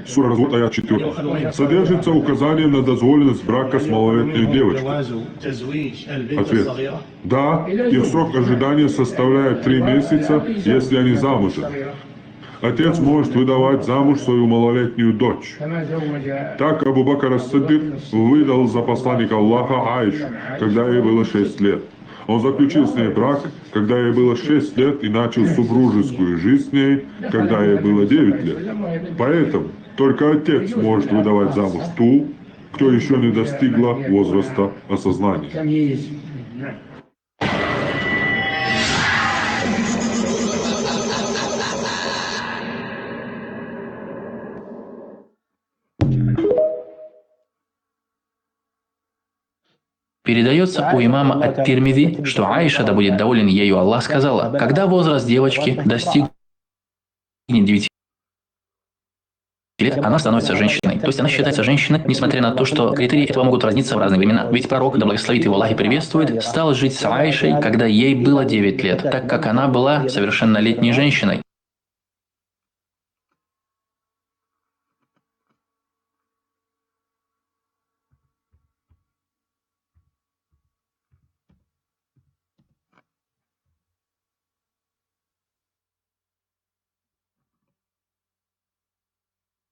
Сура Развод, аят четвёртый. Содержится указание на дозволенность брака с малолетней девочкой. Ответ. Да, их срок ожидания составляет три месяца, если они замужем. Отец может выдавать замуж свою малолетнюю дочь. Так Абу Бакр ас-Сиддик выдал за посланника Аллаха Аишу, когда ей было шесть лет. Он заключил с ней брак, когда ей было шесть лет, и начал супружескую жизнь с ней, когда ей было девять лет. Поэтому только отец может выдавать замуж ту, кто еще не достигла возраста осознания. Передается у имама Ат-Тирмизи, что Аиша, да будет доволен ею Аллах, сказала: «Когда возраст девочки достигнет девяти лет, она становится женщиной». То есть она считается женщиной, несмотря на то, что критерии этого могут разниться в разные времена. Ведь пророк, да благословит его Аллах и приветствует, стал жить с Аишей, когда ей было девять лет, так как она была совершеннолетней женщиной.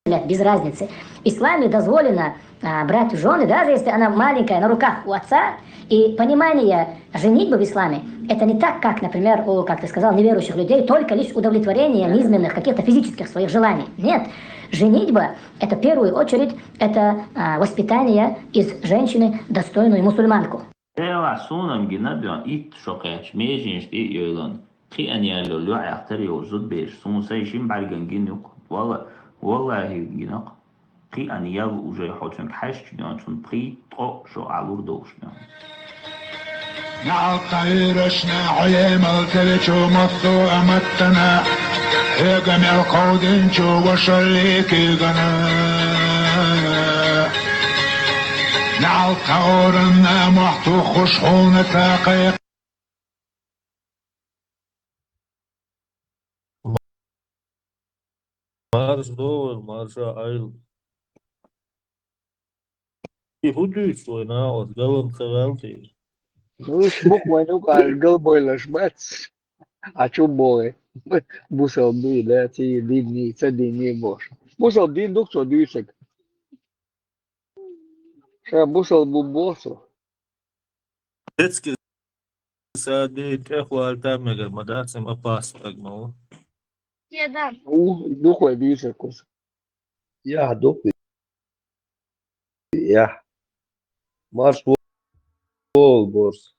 Нет, без разницы. В исламе дозволено а, брать в жены, даже если она маленькая, на руках у отца. И понимание женитьбы в исламе, это не так, как, например, у, как ты сказал, неверующих людей, только лишь удовлетворение низменных, каких-то физических своих желаний. Нет. Женитьба, это в первую очередь, это а, воспитание из женщины достойную мусульманку. Эла сунам гина дуан ит шокъяч межинш ди йойлан. Кхиан ялло лугӀяхтар йо зудбеш сун сай шин бӀарган гин юк. Вала, валлахи гинакъ. Кхиан ял уже хоцун хӀяшчи дуан цун пхи тӀо шо алур довш дуан. Наал таирашна гӀулемал тевечу массу аматтана. Хьега мел кховдинчу вашалли кигана. Наал таоранна махту хуш хьуна тахъай. Марш довар, марша айл. И хӀу дуьйцу вай, накъост галам ца ваьлла тӀе? Ну, уж буквально укъал галбойлаш бац. А чу богӀе? Бусалба дуй, да, ци динни, ца динни бохуш. Бусалба дин ду-кх цо дуьйцург? Ша бусалба ву боху цо. Эцкин сади тӀехвалта мегар ма дац, ма пас таг ма ву. Седа. У, дукхой дуьйцург кхуза. Я, дукхой. Я. Марш вол, борс.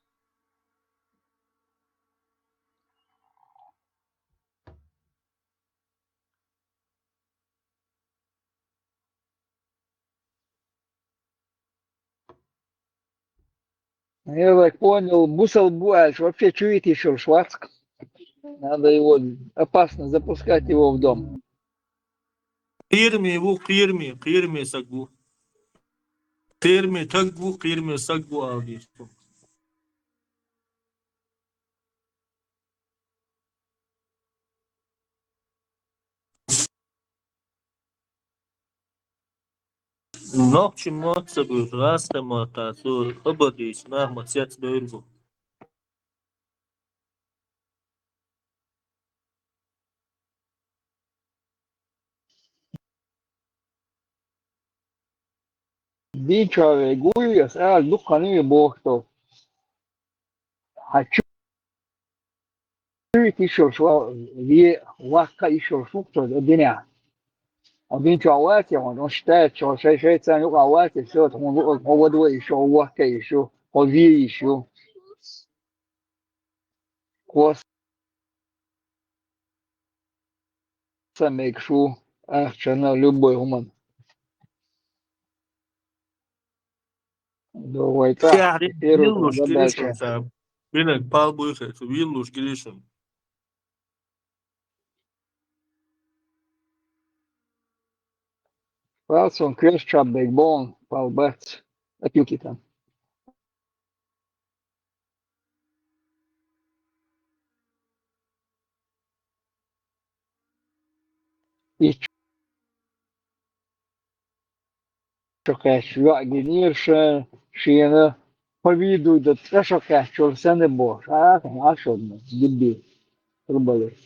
Я так понял, бусалба ву аьлча вообще чуете ещё шварцк. Надо его, опасно запускать его в дом. Кхераме ву, кхераме, кхераме саг ву. Кхераме таг ву, кхераме саг ву ала дийцу. Нохчийн мотт ца буьйцу, гӀазкхийн мотта цо хабар дийцу нах ма цецбевр бу. Дийна чу вай гуй, ас ала дукха хӀама боху тхо. Хьан чуьйта йиш йолуш ве-, ваккха йиш йолуш ву-кх цо динехь. Хьо дийна чохь вац, я хьуна, оцу штатчохь шай-шайца юкъахь вац, и всё, хьуна луъург хьо вада вайш ю, хьо воккха йиш ю, хьо вен йиш ю. Кхо са мегаш ву ахчанна, любой хӀуманна. Давай, Ша так, первый виллуш гири шуна, дальше. Ша. Бинаг пал буй хе, шу виллуш гири шуна. Пал сон квеш чаббег бон, пал бац. Атюкитан. И чу кхаьчча йоӀ гинера ша-, шена, по виду дан цкъа шо кхаьччалла санна бохуш. А, а шо ма, дибби, турбале.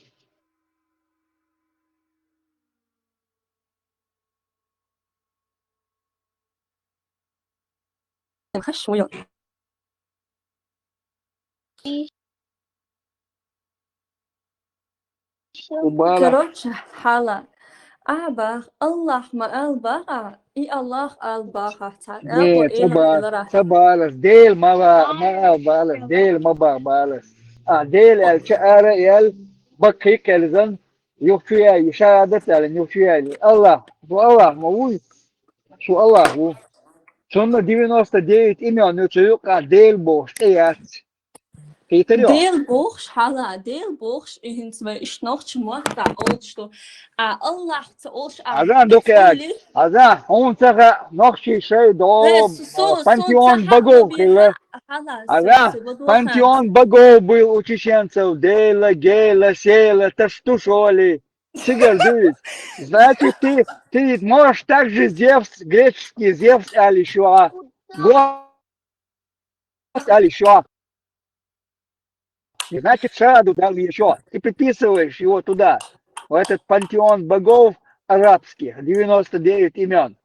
Хаш вуйо. Убала. Короче, хьала. Ахьа бах, Аллах ма ала баха, и Аллах ала баха цхьа. Нет, ца ба-, ца балас, Дела ма ва-, ма ала балас, Дела ма баха балас. А, Дела аьлча ара а яьлла, баккхий а кхелзан, юха чу яй, шахӀадат аьлла, юха чу яй. Аллах, шу Аллах ма вуй, шу Аллах ву. Цунна девяносто девять имён ю, цу юккъахь Дела бохуш тӀе яц. Кхетар ю? Дела бохуш хьала, Дела бохуш, и хӀинца вай иштта нохча мотт а олуш ду. А Аллах ца олуш а Азан дукха яц. Азан, хьуна ца хаьа, нохчий шай догӀу, Э, су-, су-, су-, пантеон ца багов хьала хилла. Хьала, Азан, су-, су-, багов пантеон багов буйла у чеченцев, Дела, Гела, Села, таш ту шоли. Цигара дуьйцу. Значит, ты, ты можешь также Зевс, греческий Зевс али шуа. Гос али шуа. Значит, шаду дал ещё. Ты приписываешь его туда, в этот пантеон богов арабских, девяносто девять имён.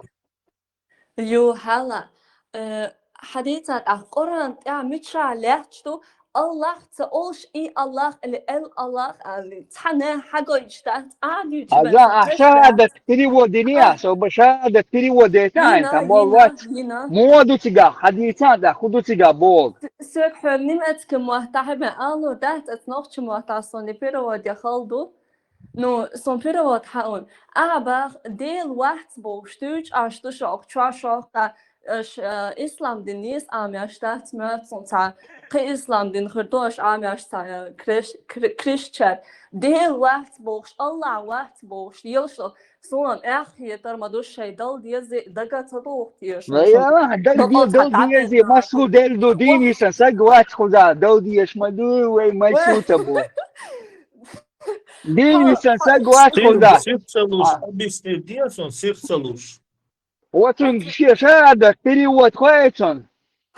Ю, хьала, э, хьадийцад ахь Къуръан тӀехь мича лаьтташ ду, Аллах ца олуш, и Аллах или эл Аллах али, цхьана хьагойчу дац, а дуьйцу. Аза, ахь шахадат перевод дини, а, со ба шахадат перевод дета, айн, там бол вац. Мо ду цигахь, хьадийцад ахь, ху ду цигахь бол. Соьга хьо немецкий мотт хьабе алур дац, аса нохча мотт аса сони перевод я хала ду. Ну, сон перевод хьаун. Ахьа бах, Дела вац бохуш, дуьйцу аш ду шух, чош шух, ткъа аш, э, ислам дин нийса Ӏамош дац, моьтту суна цхьа, кхин ислам дин хир ду, аш Ӏамош цхьа, э, криш-, кри-, кришчар. Дела вац бохуш, Аллах вац бохуш, елаш ду, суна эхь хетар ма ду шай дал дези, дага ца духу теша. Ва я, дал де-, дал дези, масу дел ду, дийни сан саг вац хуза, дал деш ма ду, вай масу ца бу. Дийна сан саг вац хӀунда. Сих ца луш, объясни, де сон сих ца луш. Оцун ше шахадат перевод хой цун.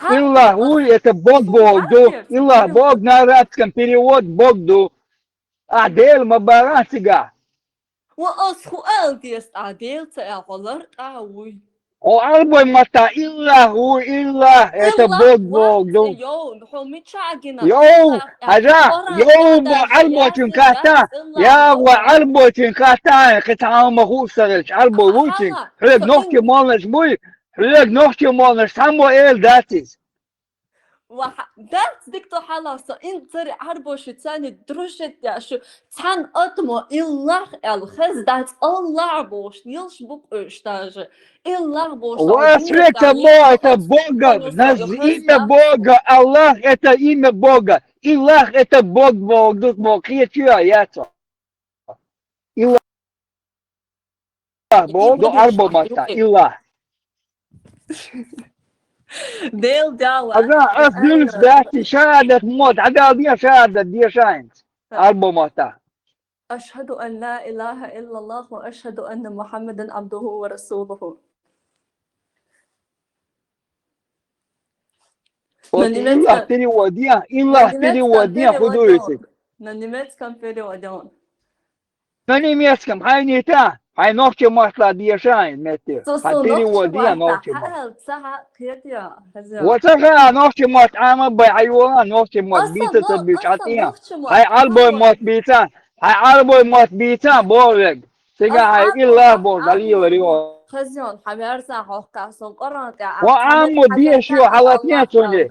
Илла вуй, это Бог, Бог ду. Илла Бог на арабском перевод Бог ду. А Дела ма бара цига. Ва ас ху ал дес а Дела ца а гӀолар тӀа вуй. О, арбой матта, Илла ву, Илла, это Бог, Бог, ду. Йоу, хьо мича гина? Йоу, хьажа, йоу, бо, арбочин ката, я, ва, арбочин ката, хи тхьама ху саралч, арбо вучин. Хьег нохчи молнаш буй, хьег нохчи молнаш, тхьама эл датис. Ва хьа-, дац дика тхо хьаласа, ин цари Ӏарбоши царни дружить деш, цхьана атмо Илла аьлла хеза дац, Аллах бохуш, йилш бу къуьш даже. Илла бохуш, ва света мо, это Бога, наз имя Бога, Аллах, это имя Бога. Илла, это Бог, Бог, Бог, кхечу яцо. Илла. Бог, до арбо матта, Илла. Дел дала. Ага, ас дюльс бахти шахадат мод, адал дия шахадат дия шайнц. Арбо матта. أشهد أن لا إله إلا الله وأشهد أن محمدا عبده ورسوله. Вот Илла переводя, Илла переводя, худуйцик. На немецком переводе он. На немецком, хайнита. Хьай нохчийн маттала деша хьайн метте. Хьан перевод де нохчийн мотт. Ва ца хаа нохчийн мотт Ӏама бай, хьайола нохчийн мотт бийца ца буьйча Ӏатия. Хьай Ӏарбой мотт бийца, хьай Ӏарбой мотт бийца, бо вег. Цига хьай илла бо, далила рио. Хазион, хьамярза хохка сон Къуръан тӀа. Ва Ӏамма дешио хьалатне цунги.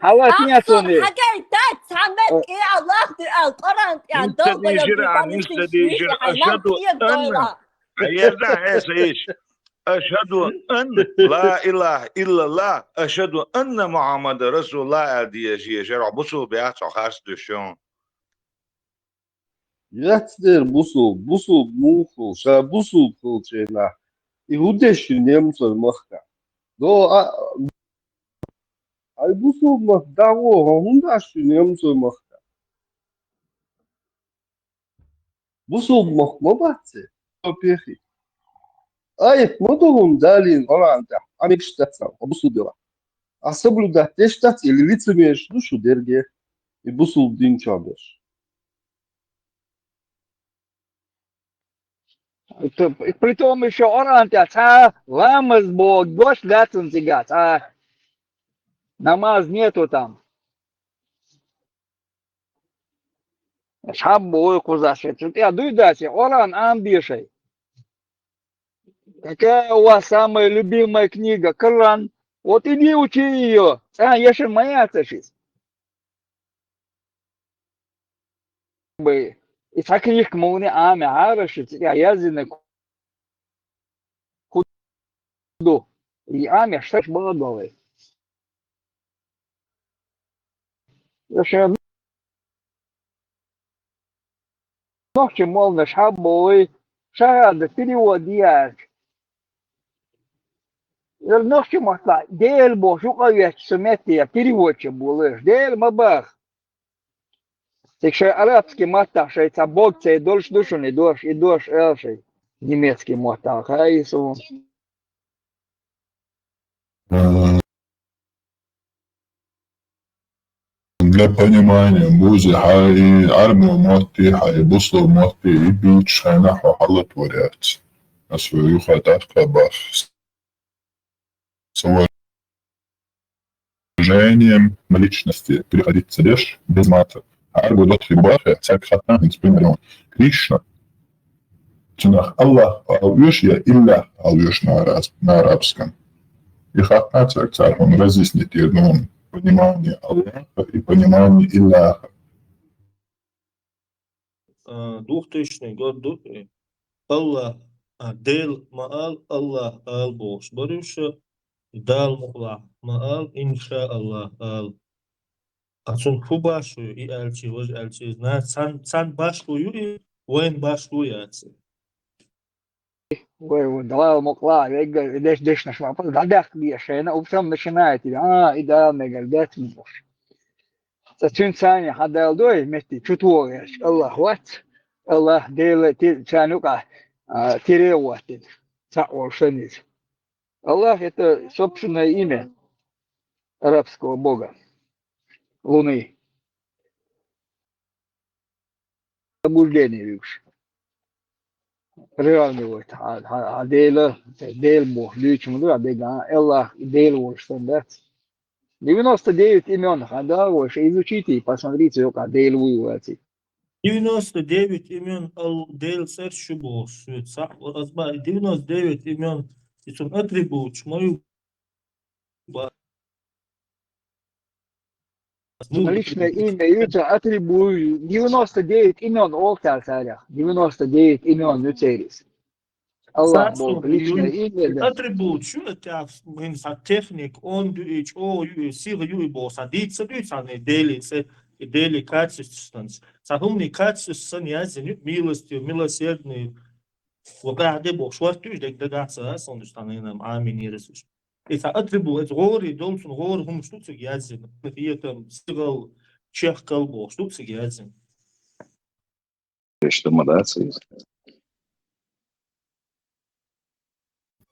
Хьалатне цунги. Хагай дац хьамет и Аллах ди ал Къуръан тӀа. Нисса дежира, нисса дежира. Ашаду анна. Хьаерда хьеса иш. Ашаду ан ла илаха иллаллах, ашаду анна Мухаммадан расулуллах аьл деш, шера бусул бяхцо харс душон. Яц дер бусул, бусул мухул, ша бусул хулчена. И худеш немцой махка. До а ай бусул мах даго, хундаш немцой махка. Бусул мах ма бац, то пехи. Ай, ма догун далин Къуръан тӀа, амикш тацал, бусул дела. А соблюдать деш тац или лицемеришь душу дерге, и бусул дин чабеш. Притом ещё Къуръан тӀа цхьа ламаз бо дош лацун цига, цхьа намаз нету там. Шаббо ой кхуза шей, цу тӀа дуй дац, Къуръан ам дешай. Какая у вас самая любимая книга? Коран. Вот иди учи её. Цхьа яшин ма яц шиз. Бай, и цхьа книжка муни ами гьараши, цӀи язина ку-, куду. И ами шаш бадалай. Яша нохчи молна шаббой, шагьада перевод яч. Ил нохчи матла, дел бо, шукъа веч суметти я переводчи булыш. Дел ма бах. Тек шей арабский матта шей ца бог цей дольш душун и дош, и дош эл шей. Немецкий матта хайсу. Для понимания, бузи хьай арму мотти, хьай бусу мотти, и бич хайна хо халат варят. А свою хатах кабах. С уважением на личности переходить цадеш без мата. Аргу дот хибахе, цак хатан инспинерон. Кришна. Цунах Аллах ал уж я Илля ал уж на араб-, на арабском. И хатна цак цар он разъяснить ернон понимание Аллаха и понимание Илляха. А, двухтысячный год ду-, э, Аллах, а, Дел ма ал, Аллах ал бохуш баруша, Дал мукъла ма ал, иншааллах ал. А цун фу башлуй, и аьлчи, вож аьлчи, на цан, цан башлу ю и, вайн башлу яци. Вай, вай, давай, мукъла, вегга, деш, дешнаш ма, просто дадах бия шена, убсам начинает, а, и да, мегар, дец муш. Ца цун цани хадал дой, метти, чутуо, Аллах вац, Аллах, Дела, ти, цани ука, а, тире ватит, ца о шениц. Аллах — это собственное имя арабского бога Луны. Заблуждение вивш. Приравнивает. А, а, а Дела, Дел бо, лючим, да, Дела, Аллах, Дел вольш, да. Девяносто девять имён, а, да, вольш, изучите и посмотрите, как Дел выводит. Девяносто девять имён ал Дел церчу бо, свет, вот азба, девяносто девять имён, и цун атрибут, мою Личное имя, юца атрибут, девяносто девять имён олтар царях, девяносто девять имён юцерис. Аллах Бог, личное имя, да. Атрибут, шу это мин са техник, он ю и чо ю и сила ю и бо са дица ду цаны Дели, се Дели качественно. Са хумни качественно я зин, милостью, милосердный. Ва баъди бо швартуш дег дагаса, сон дустан инам амин ересуш. Ица атрибу, эц гъори, долчун гъори хумш ду цига язина. Иетам, сигал, чехкал бохш ду цига язина. Ишта ма дац из.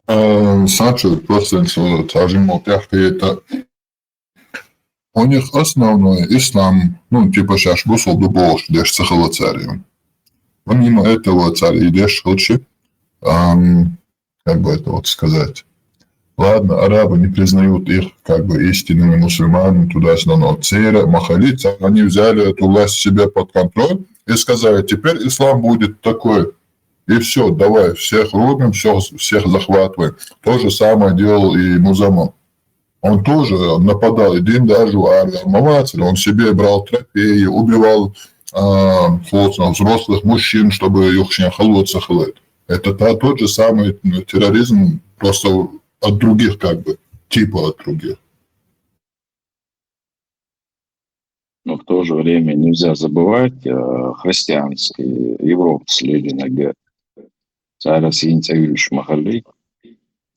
Э, сачу, просто со тажин мо пяхпета. У них основной ислам, ну, типа, щас бусул ду бохш, деш ца хала царю. Помимо этого царь и деш хилчи, ам, как бы это вот сказать, ладно, арабы не признают их как бы истинными мусульманами, туда-сюда, но церковь, махалица, они взяли эту власть себе под контроль и сказали: «Теперь ислам будет такой». И все, давай, всех рубим, всех, всех захватываем. То же самое делал и Музаммал. Он тоже нападал, и Дин Дажу, а, Мавацель, он себе брал трофеи, убивал, а, собственно, взрослых мужчин, чтобы их не холодца хватит. Это та, тот же самый, ну, терроризм, просто от других, как бы, типа от других. Но в то же время нельзя забывать, э, христианские, европейские люди иногда царя синца юш махали,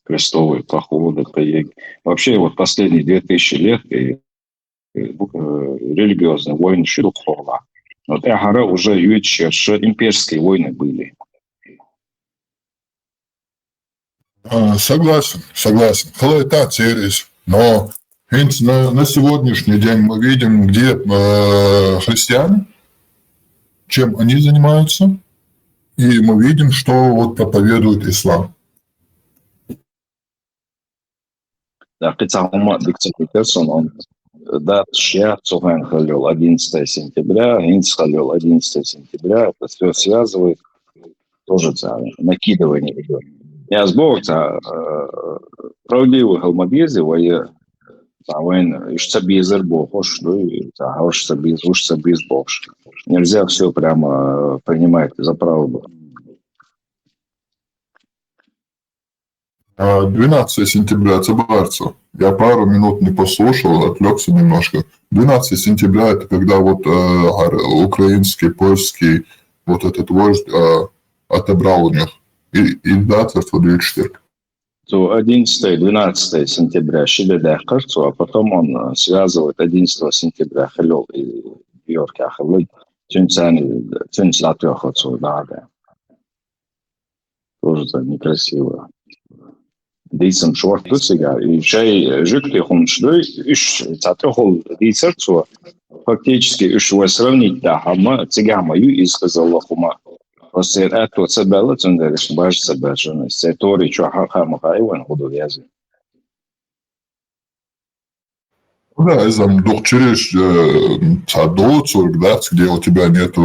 крестовые походы, поег-, вообще вот последние две тысячи лет и, и, э, религиозные войны шуток хола. Но это уже юдшерше имперские войны были. А, согласен, согласен. Халайтат сервис. Но ведь на, на сегодняшний день мы видим, где, э, христиане, чем они занимаются, и мы видим, что вот проповедует ислам. Да, кицахума дикцентр персон, он, э, да, шья, цуган халёл одиннадцатое сентября, инц халёл одиннадцатое сентября, это все связывает, тоже самое, накидывание идет. Я сбор, та, э, правдивый халмабизи, вая, та, вайн, иш сабизер бохош, ну, и та, уж сабиз, уж сабиз бохош. Нельзя все прямо, э, принимать за правду. А, двенадцатое сентября, Цабарцу. Я пару минут не послушал, отвлекся немножко. Двенадцатое сентября — это когда вот, э, ар-, украинский, польский вот этот вождь, э, отобрал у них. И, и да, царство Дюйчтер. То одиннадцатое, двенадцатое сентября шиде дехкар, то, а потом он, э, связывает одиннадцатого сентября халёл и Йорк ахалой. Тюнцани, тюнц латвия хоцу, да, да. Тоже так некрасиво. Дейсом шорт тут сега, и чай жик ты хунш, да, иш цатохол дейсер цо. Фактически иш вы сравнить, да, хама, цигама ю из сказала хума. Просто это то цабела, цундериш баш цабержана. Се тори чо ха-, хама хайван худу вязи. Ну да, изам дух через, э, цадо, цург, да, где у тебя нету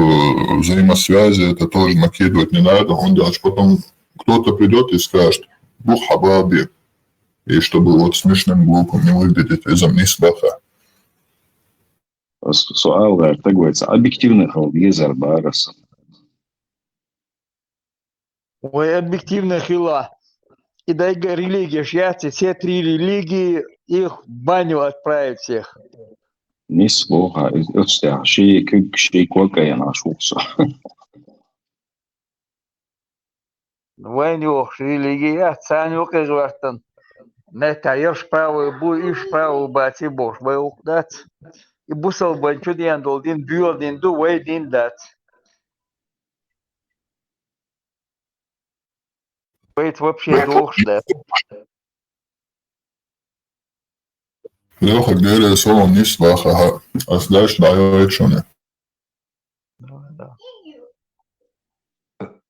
взаимосвязи, это тоже накидывать не надо. Он делает, потом кто-то придет и скажет: «Бух хабаби». И чтобы вот смешным, глупым не выглядеть, изам не сбаха. Суал, да, так говорится, объективный хал, езер барас. Ой, объективно хила. И дай га-, религия шьяцы, все три религии, их в баню отправить всех. Нис бога, устя, ши кюк, ши кока я наш ухса. Вайн ёх религия, цан ёх эзвартан. Мета ёш правый бу, иш правый бати бош, вай ух дац. И бусал бан чудян дол дин, бюл дин ду, вай дин дац. Вай вообще дохш дац. Лёха, говорю, солон не сваха, а сдашь на вечуне. Да, да.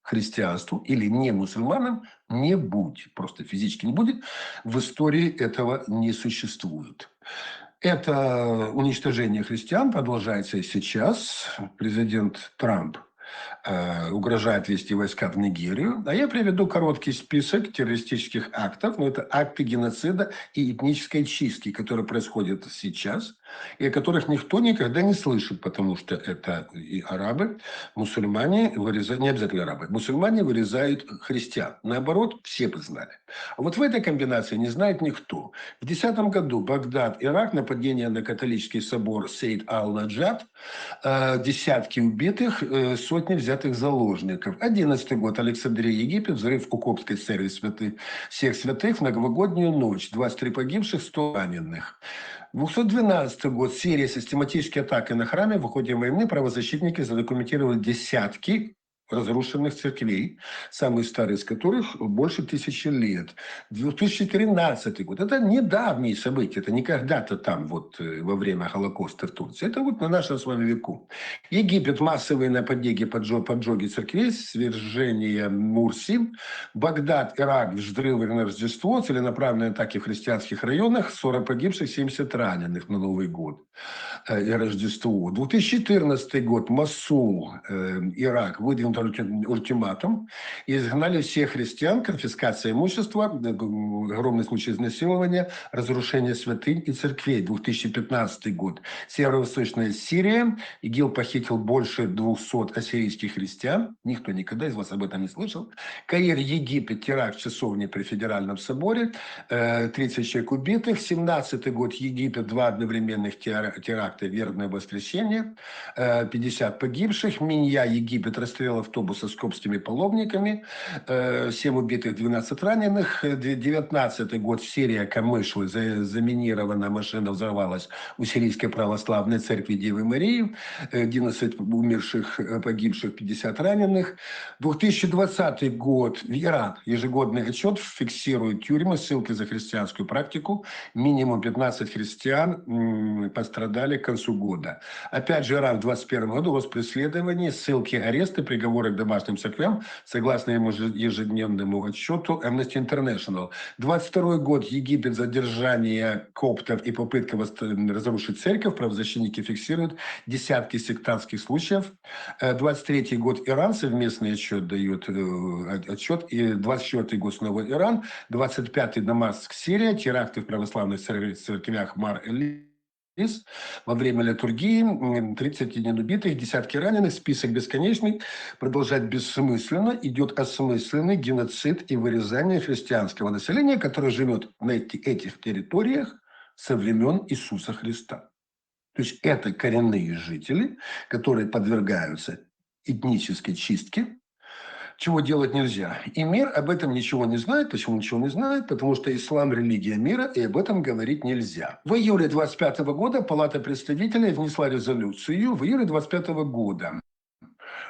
Христианству или не мусульманам не будет, просто физически не будет, в истории этого не существует. Это уничтожение христиан продолжается и сейчас. Президент Трамп э, угрожает вести войска в Нигерию. А я приведу короткий список террористических актов, но это акты геноцида и этнической чистки, которые происходят сейчас, и о которых никто никогда не слышит, потому что это и арабы, мусульмане вырезают, не обязательно арабы, мусульмане вырезают христиан. Наоборот, все бы знали. А вот в этой комбинации не знает никто. В десятом году Багдад, Ирак, нападение на католический собор Сейд Ал-Наджат, э, десятки убитых, э, сотни взятых заложников. Одиннадцатый год, Александрия, Египет, взрыв у Копской церкви святых, всех святых в новогоднюю ночь, двадцать три погибших, сто раненых. Двухсот двенадцатый год, Сирия, систематические атаки на храмы, в ходе войны правозащитники задокументировали десятки разрушенных церквей, самые старые из которых больше тысячи лет. Две тысячи тринадцатый год. Это недавние события, это не когда-то там вот э, во время Холокоста в Турции. Это вот на нашем с вами веку. Египет, массовые нападения, поджо- поджоги церквей, свержение Мурси. Багдад, Ирак, взрывы на Рождество, целенаправленные атаки в христианских районах, сорок погибших, семьдесят раненых на Новый год э, и Рождество. Две тысячи четырнадцатый год, Мосул, э, Ирак, выдвинут ульти- ультиматум. Изгнали всех христиан, конфискация имущества, э, г- огромный случай изнасилования, разрушение святынь и церквей. Две тысячи пятнадцатый год, северо-восточная Сирия, ИГИЛ похитил больше двухсот ассирийских христиан. Никто никогда из вас об этом не слышал. Каир, Египет, теракт в часовне при Федеральном соборе, э, тридцать человек убитых. Семнадцатый год, Египет, два одновременных тера- теракта, Вербное воскресенье, э, пятьдесят погибших. Минья, Египет, расстрел автобуса с копскими паломниками, э, семь убитых, двенадцать раненых. Э, де- Девятнадцатый год, Сирия, Камышлы, за- заминирована машина, взорвалась у Сирийской православной церкви Девы Марии, э, одиннадцать умерших, э, погибших, пятьдесят раненых. Две тысячи двадцатый год, Иран, ежегодный отчет фиксирует тюрьмы, ссылки за христианскую практику. Минимум пятнадцать христиан м, пострадали к концу года. Опять же, Иран в двадцать первом году, рост преследований, ссылки, аресты, приговоры к домашним церквям, согласно ему же- ежедневному отчету Amnesty International. Двадцать второй год, Египет, задержание коптов и попытка восст- разрушить церковь. Правозащитники фиксируют десятки сектантских случаев. Э, двадцать третий год, Иран, совместный отчет дают, э, от- отчет. И двадцать четвёртый год, снова Иран. Двадцать пятый, Дамаск, Сирия. Теракты в православных цер- церквях Мар-Элис. Во время литургии м, тридцать один убитых, десятки раненых, список бесконечный. Продолжать бессмысленно, идет осмысленный геноцид и вырезание христианского населения, которое живет на эти- этих территориях со времен Иисуса Христа. То есть это коренные жители, которые подвергаются этнической чистке, чего делать нельзя. И мир об этом ничего не знает. Почему ничего не знает? Потому что ислам — религия мира, и об этом говорить нельзя. В июле двадцать пятого года Палата представителей внесла резолюцию, в июле двадцать пятого года,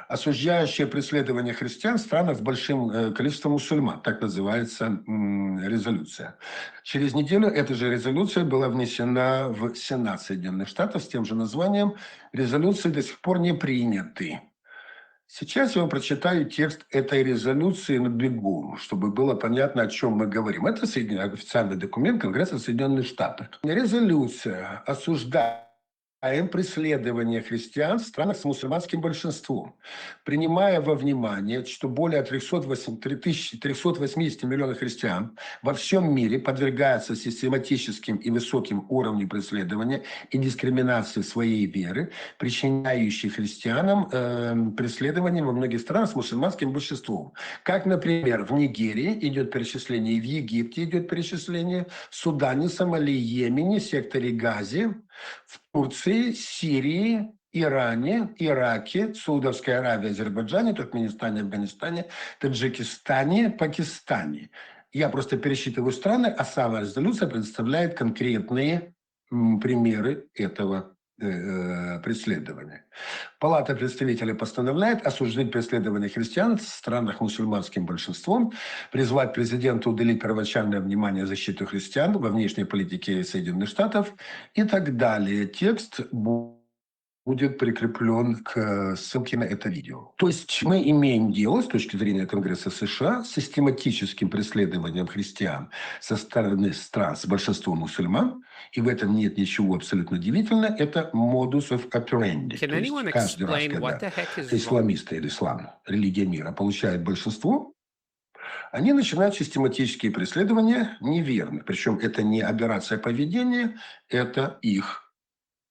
осуждающая преследование христиан в странах с большим э, количеством мусульман, так называется м, резолюция. Через неделю эта же резолюция была внесена в Сенат Соединенных Штатов с тем же названием. Резолюции до сих пор не приняты. Сейчас я вам прочитаю текст этой резолюции на бегу, чтобы было понятно, о чем мы говорим. Это Соедин- официальный документ Конгресса Соединенных Штатов. Резолюция: осуждаем преследование христиан в странах с мусульманским большинством, принимая во внимание, что более трёхсот восьмидесяти миллионов христиан во всем мире подвергаются систематическим и высоким уровням преследования и дискриминации своей веры, причиняющей христианам э, преследование во многих странах с мусульманским большинством. Как, например, в Нигерии идет перечисление, в Египте идет перечисление, в Судане, Сомали, Йемене, секторе Газе, в Турции, Сирии, Иране, Ираке, Саудовской Аравии, Азербайджане, Туркменистане, Афганистане, Таджикистане, Пакистане. Я просто пересчитываю страны, а сама резолюция представляет конкретные м, примеры этого э, преследования. Палата представителей постановляет осуждать преследование христиан в странах мусульманским большинством, призвать президента уделить первоначальное внимание защите христиан во внешней политике Соединенных Штатов и так далее. Текст будет прикреплен к ссылке на это видео. То есть мы имеем дело с точки зрения Конгресса США с систематическим преследованием христиан со стороны стран с большинством мусульман, и в этом нет ничего абсолютно удивительного, это modus of operandi. То есть каждый раз, когда исламисты или ислам, религия мира, получает большинство, они начинают систематические преследования неверных. Причем это не аберрация поведения, это их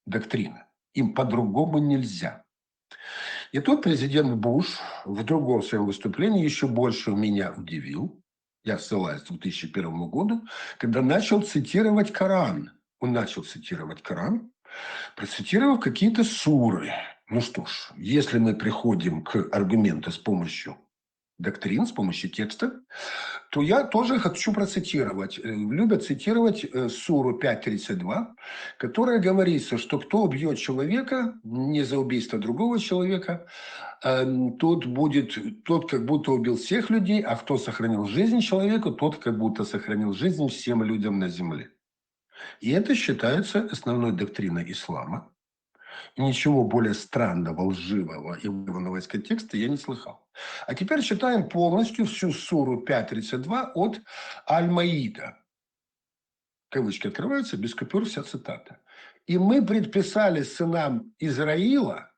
доктрина. Им по-другому нельзя. И тут президент Буш в другом своем выступлении еще больше меня удивил. Я ссылаюсь к две тысячи первому году, когда начал цитировать Коран. Он начал цитировать Коран, процитировав какие-то суры. Ну что ж, если мы приходим к аргументу с помощью доктрин, с помощью текста, то я тоже хочу процитировать. Э, Любят цитировать э, суру пять тридцать два, которая говорится, что кто убьет человека не за убийство другого человека, эм, тот будет, тот как будто убил всех людей, а кто сохранил жизнь человеку, тот как будто сохранил жизнь всем людям на земле. И это считается основной доктриной ислама. И ничего более странного, лживого и вырванного из контекста я не слыхал. А теперь читаем полностью всю суру пять тридцать два от Аль-Маида. Кавычки открываются, без купюр вся цитата. «И мы предписали сынам Израила,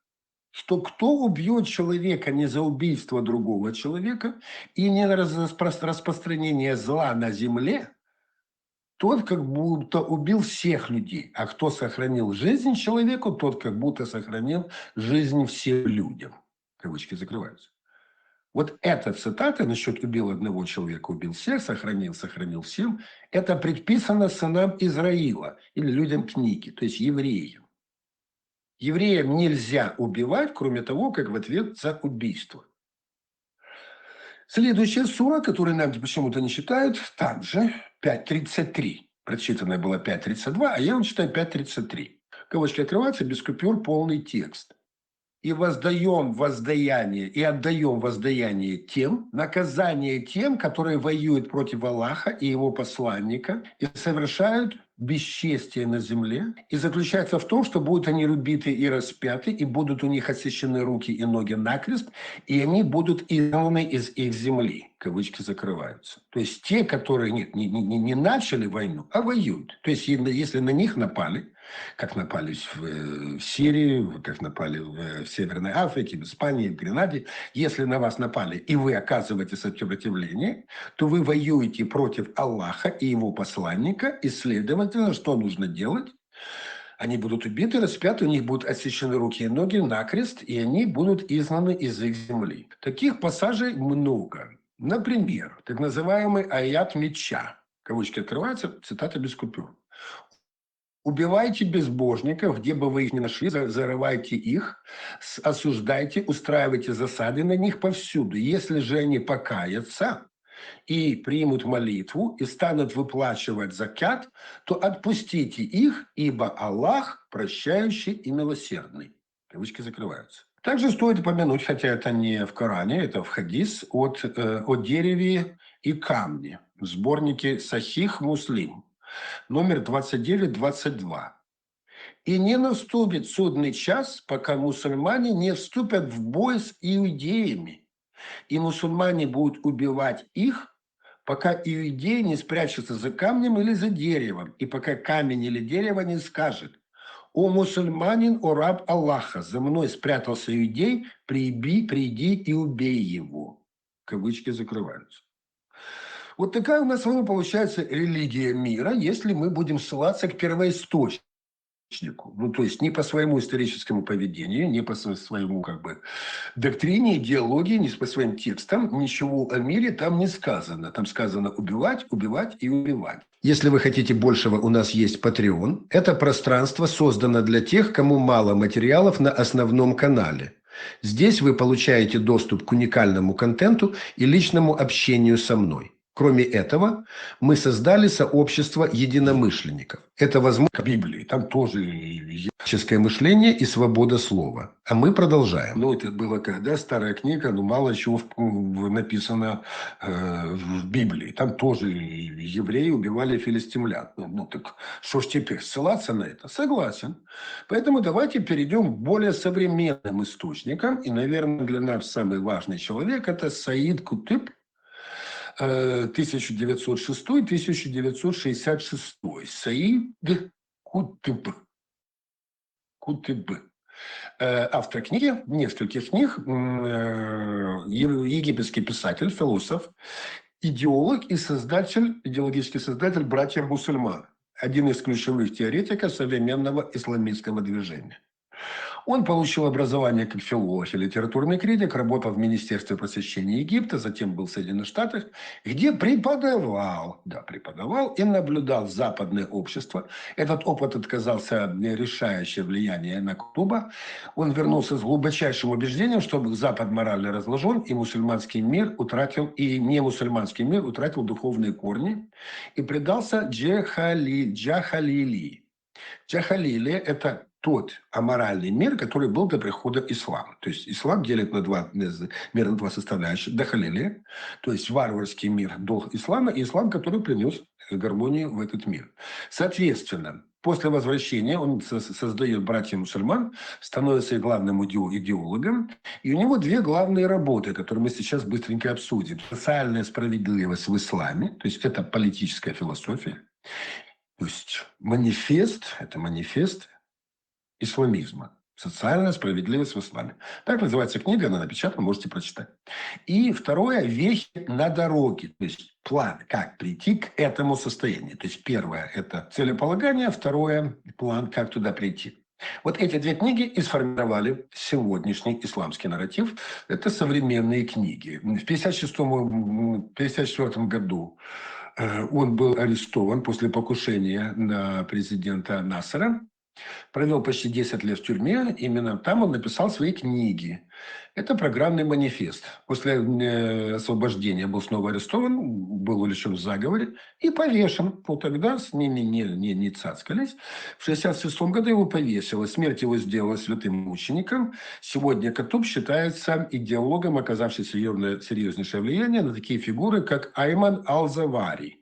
что кто убьет человека не за убийство другого человека и не на раз- распро- распространение зла на земле, тот как будто убил всех людей, а кто сохранил жизнь человеку, тот как будто сохранил жизнь всем людям». Кавычки закрываются. Вот эта цитата насчет «убил одного человека, убил всех, сохранил, сохранил всем», это предписано сынам Израила или людям книги, то есть евреям. Евреям нельзя убивать, кроме того, как в ответ за убийство. Следующая сура, которую нам почему-то не считают, также пять тридцать три. Прочитанная была пять тридцать два, а я вам читаю пять тридцать три. Кавычки открываются, без купюр полный текст. «И воздаем воздаяние, и отдаем воздаяние тем, наказание тем, которые воюют против Аллаха и его посланника и совершают бесчестие на земле, и заключается в том, что будут они рубиты и распяты, и будут у них отсечены руки и ноги накрест, и они будут изгнаны из их земли». Кавычки закрываются. То есть те, которые нет, не, не, не начали войну, а воюют. То есть если на них напали, как напали в, э, в Сирии, как напали в, э, в Северной Африке, в Испании, в Гренаде, если на вас напали, и вы оказываете сопротивление, то вы воюете против Аллаха и его посланника, и, следовательно, что нужно делать? Они будут убиты, распяты, у них будут отсечены руки и ноги накрест, и они будут изгнаны из их земли. Таких пассажей много. Например, так называемый аят меча. Кавычки открываются, цитата без купюр. «Убивайте безбожников, где бы вы их ни нашли, зарывайте их, осуждайте, устраивайте засады на них повсюду. Если же они покаятся и примут молитву и станут выплачивать закят, то отпустите их, ибо Аллах прощающий и милосердный». Кавычки закрываются. Также стоит упомянуть, хотя это не в Коране, это в хадис, от, э, о дереве и камне в сборнике «Сахих Муслим», номер двадцать девять двадцать два. «И не наступит судный час, пока мусульмане не вступят в бой с иудеями, и мусульмане будут убивать их, пока иудей не спрячется за камнем или за деревом, и пока камень или дерево не скажет: „О мусульманин, о раб Аллаха, за мной спрятался иудей, приби, приди и убей его“». Кавычки закрываются. Вот такая у нас с вами получается религия мира, если мы будем ссылаться к первоисточнику. Ну, то есть не по своему историческому поведению, не по своему, как бы, доктрине, идеологии, не по своим текстам, ничего о мире там не сказано. Там сказано убивать, убивать и убивать. Если вы хотите большего, у нас есть Patreon. Это пространство создано для тех, кому мало материалов на основном канале. Здесь вы получаете доступ к уникальному контенту и личному общению со мной. Кроме этого, мы создали сообщество единомышленников. Это возможно Библии, там тоже человеческое мышление и свобода слова. А мы продолжаем. Ну, это было когда? Старая книга, ну, мало чего в- в- написано э, в Библии. Там тоже евреи убивали филистимлян. Ну, ну, так что ж теперь, ссылаться на это? Согласен. Поэтому давайте перейдем к более современным источникам. И, наверное, для нас самый важный человек — это Саид Кутыб, э, тысяча девятьсот шестьдесят шестой, тысяча девятьсот шестьдесят шестой. Саид Кутыб. Э, автор книги, нескольких книг, м, э, е- египетский писатель, философ, идеолог и создатель, идеологический создатель братьев мусульман, один из ключевых теоретиков современного исламистского движения. Он получил образование как филолог и литературный критик, работал в Министерстве просвещения Египта, затем был в Соединенных Штатах, где преподавал, да, преподавал и наблюдал западное общество. Этот опыт оказался решающее влияние на Кутуба. Он вернулся с глубочайшим убеждением, что Запад морально разложен, и мусульманский мир утратил, и не мусульманский мир утратил духовные корни, и предался джахали, джахалили. Джахалили — это тот аморальный мир, который был до прихода ислама. То есть ислам делит на два, мир на два составляющих. Джахалили, то есть варварский мир до ислама, и ислам, который принес гармонию в этот мир. Соответственно, после возвращения он создает братья мусульман, становится их главным идеологом, и у него две главные работы, которые мы сейчас быстренько обсудим. Социальная справедливость в исламе, то есть это политическая философия, то есть манифест, это манифест исламизма. Социальная справедливость в исламе. Так называется книга, она напечатана, можете прочитать. И второе, вехи на дороге, то есть план, как прийти к этому состоянию. То есть первое — это целеполагание, второе — план, как туда прийти. Вот эти две книги и сформировали сегодняшний исламский нарратив. Это современные книги. В пятьдесят шестом, пятьдесят четвёртом году э, он был арестован после покушения на президента Насера, провел почти десять лет в тюрьме. Именно там он написал свои книги. Это программный манифест. После э, освобождения был снова арестован, был увлечен в заговоре и повешен. Вот тогда с ними не, не, не цацкались. В шестьдесят шестом году его повесило. Смерть его сделала святым мучеником. Сегодня Кутуб считается идеологом, оказавший серьезнейшее влияние на такие фигуры, как Айман Аль-Завари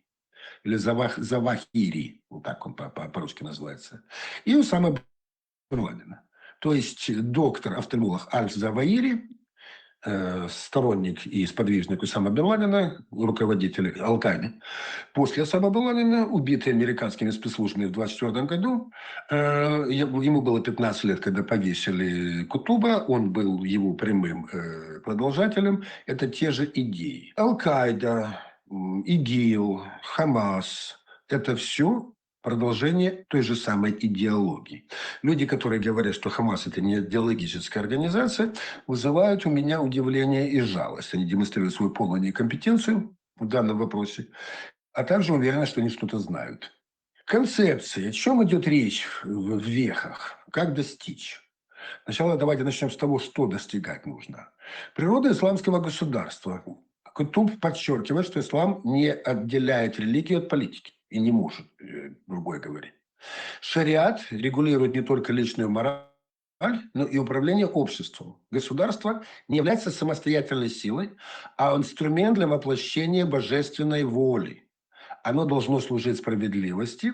или Завах, Завахири, вот так он по-русски называется, и Усама бен Ладена. То есть доктор офтальмолог Аль-Заваири, э, сторонник и сподвижник Усама бен Ладена, руководитель Аль-Каиды, после Усама бен Ладена, убитый американскими спецслужбами в двадцать четвёртом году, э, ему было пятнадцать лет, когда повесили Кутуба, он был его прямым э, продолжателем, это те же идеи. Аль-Каида, ИГИЛ, Хамас — это все продолжение той же самой идеологии. Люди, которые говорят, что Хамас — это не идеологическая организация, вызывают у меня удивление и жалость. Они демонстрируют свою полную некомпетенцию в данном вопросе, а также уверены, что они что-то знают. Концепция. О чем идет речь в вехах? Как достичь? Сначала давайте начнем с того, что достигать нужно. Природа исламского государства. Кутуб подчеркивает, что ислам не отделяет религию от политики и не может э, другое говорить. Шариат регулирует не только личную мораль, но и управление обществом. Государство не является самостоятельной силой, а инструмент для воплощения божественной воли. Оно должно служить справедливости.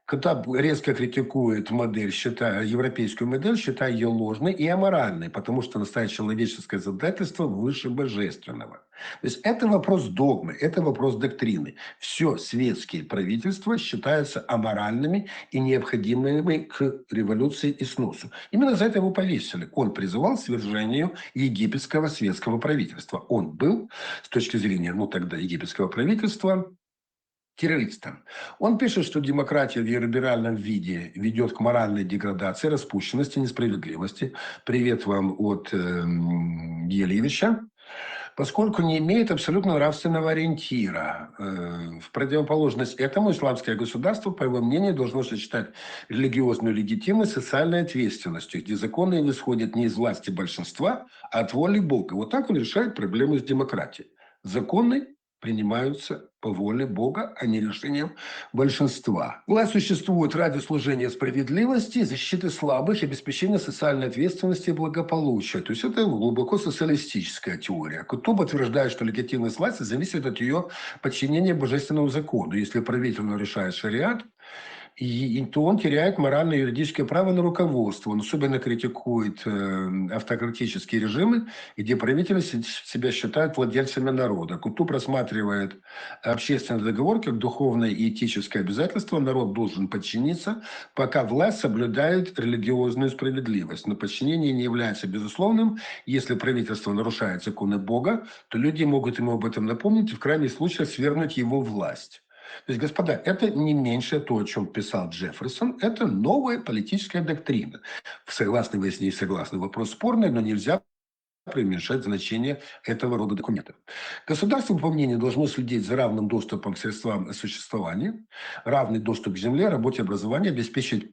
Кутуб резко критикует модель, считая, европейскую модель, считая ее ложной и аморальной, потому что она ставит человеческое задательство выше божественного. То есть это вопрос догмы, это вопрос доктрины. Все светские правительства считаются аморальными и необходимыми к революции и сносу. Именно за это его повесили. Он призывал к свержению египетского светского правительства. Он был, с точки зрения, ну, тогда египетского правительства, террористом. Он пишет, что демократия в ее либеральном виде ведет к моральной деградации, распущенности, несправедливости. Привет вам от э, Елевича. Поскольку не имеет абсолютно нравственного ориентира. Э, в противоположность этому, исламское государство, по его мнению, должно сочетать религиозную легитимность с социальной ответственностью, где законы исходят не из власти большинства, а от воли Бога. Вот так он решает проблему с демократией. Законы принимаются по воле Бога, а не решением большинства. Власть существует ради служения справедливости, защиты слабых, обеспечения социальной ответственности и благополучия. То есть это глубоко социалистическая теория. Кутуб утверждает, что легитимность власти зависит от ее подчинения божественному закону. Если правитель нарушает шариат, и, и то он теряет морально-юридическое право на руководство. Он особенно критикует э, автократические режимы, где правители себя считают владельцами народа. Кутуб рассматривает общественный договор как духовное и этическое обязательство. Народ должен подчиниться, пока власть соблюдает религиозную справедливость. Но подчинение не является безусловным. Если правительство нарушает законы Бога, то люди могут ему об этом напомнить и в крайних случаях свергнуть его власть. То есть, господа, это не меньше то, о чем писал Джефферсон, это новая политическая доктрина. Согласны вы с ней, согласны, вопрос спорный, но нельзя преуменьшать значение этого рода документов. Государство, по мнению, должно следить за равным доступом к средствам существования, равный доступ к земле, работе, образованию, обеспечить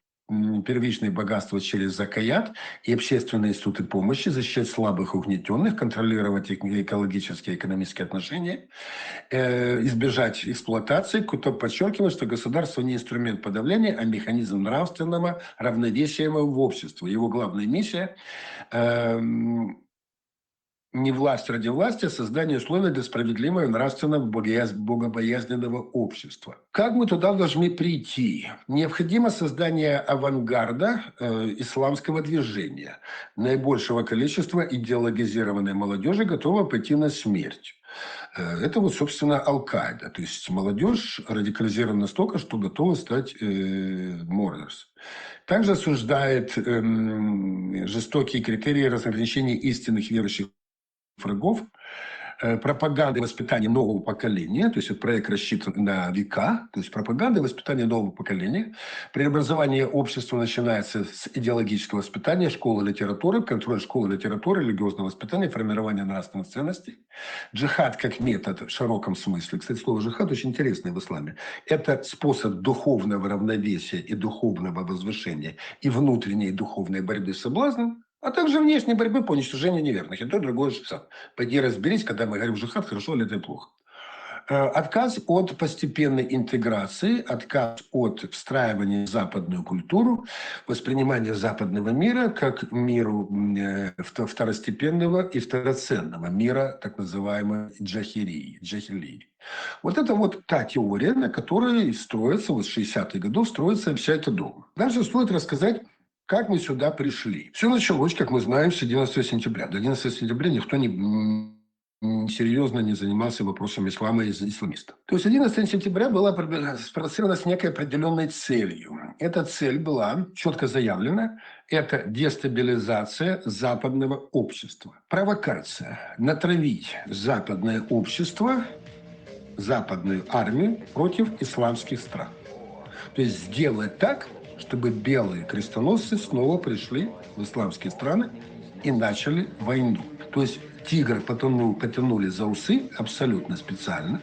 первичные богатства через закаят и общественные институты помощи, защищать слабых и угнетенных, контролировать экологические и экономические отношения, э, избежать эксплуатации, кто подчеркивает, что государство не инструмент подавления, а механизм нравственного равновесия в обществе. Его главная миссия э, не власть ради власти, а создание условий для справедливого, нравственного, богобоязненного общества. Как мы туда должны прийти? Необходимо создание авангарда э, исламского движения, наибольшего количества идеологизированной молодежи, готового пойти на смерть. Э, это вот, собственно, Аль-Каида. То есть молодежь радикализирована настолько, что готова стать э, murderers. Также осуждает э, жестокие критерии разграничения истинных верующих врагов, э, пропаганда и воспитание нового поколения, то есть проект рассчитан на века, то есть пропаганда и воспитание нового поколения. Преобразование общества начинается с идеологического воспитания, школы литературы, контроль школы литературы, религиозного воспитания, формирование нравственных ценностей. Джихад как метод в широком смысле. Кстати, слово джихад очень интересное в исламе. Это способ духовного равновесия и духовного возвышения и внутренней духовной борьбы с соблазном, а также внешней борьбы по уничтожению неверных. И то, и другое джихад. Пойди разберись, когда мы говорим джихад, хорошо ли это или плохо. Э, отказ от постепенной интеграции, отказ от встраивания в западную культуру, воспринимание западного мира как миру э, второстепенного и второценного мира, так называемой джахилии. джахилии. Вот это вот та теория, на которой строится, вот с шестидесятых годов строится вся эта догма. Дальше стоит рассказать, как мы сюда пришли. Все началось, как мы знаем, с одиннадцатого сентября. До одиннадцатого сентября никто не серьезно не занимался вопросом ислама и исламистов. То есть одиннадцатого сентября была спровоцирована с некой определенной целью. Эта цель была четко заявлена. Это дестабилизация западного общества. Провокация. Натравить западное общество, западную армию против исламских стран. То есть сделать так, чтобы белые крестоносцы снова пришли в исламские страны и начали войну. То есть тигр потянул, потянули за усы абсолютно специально,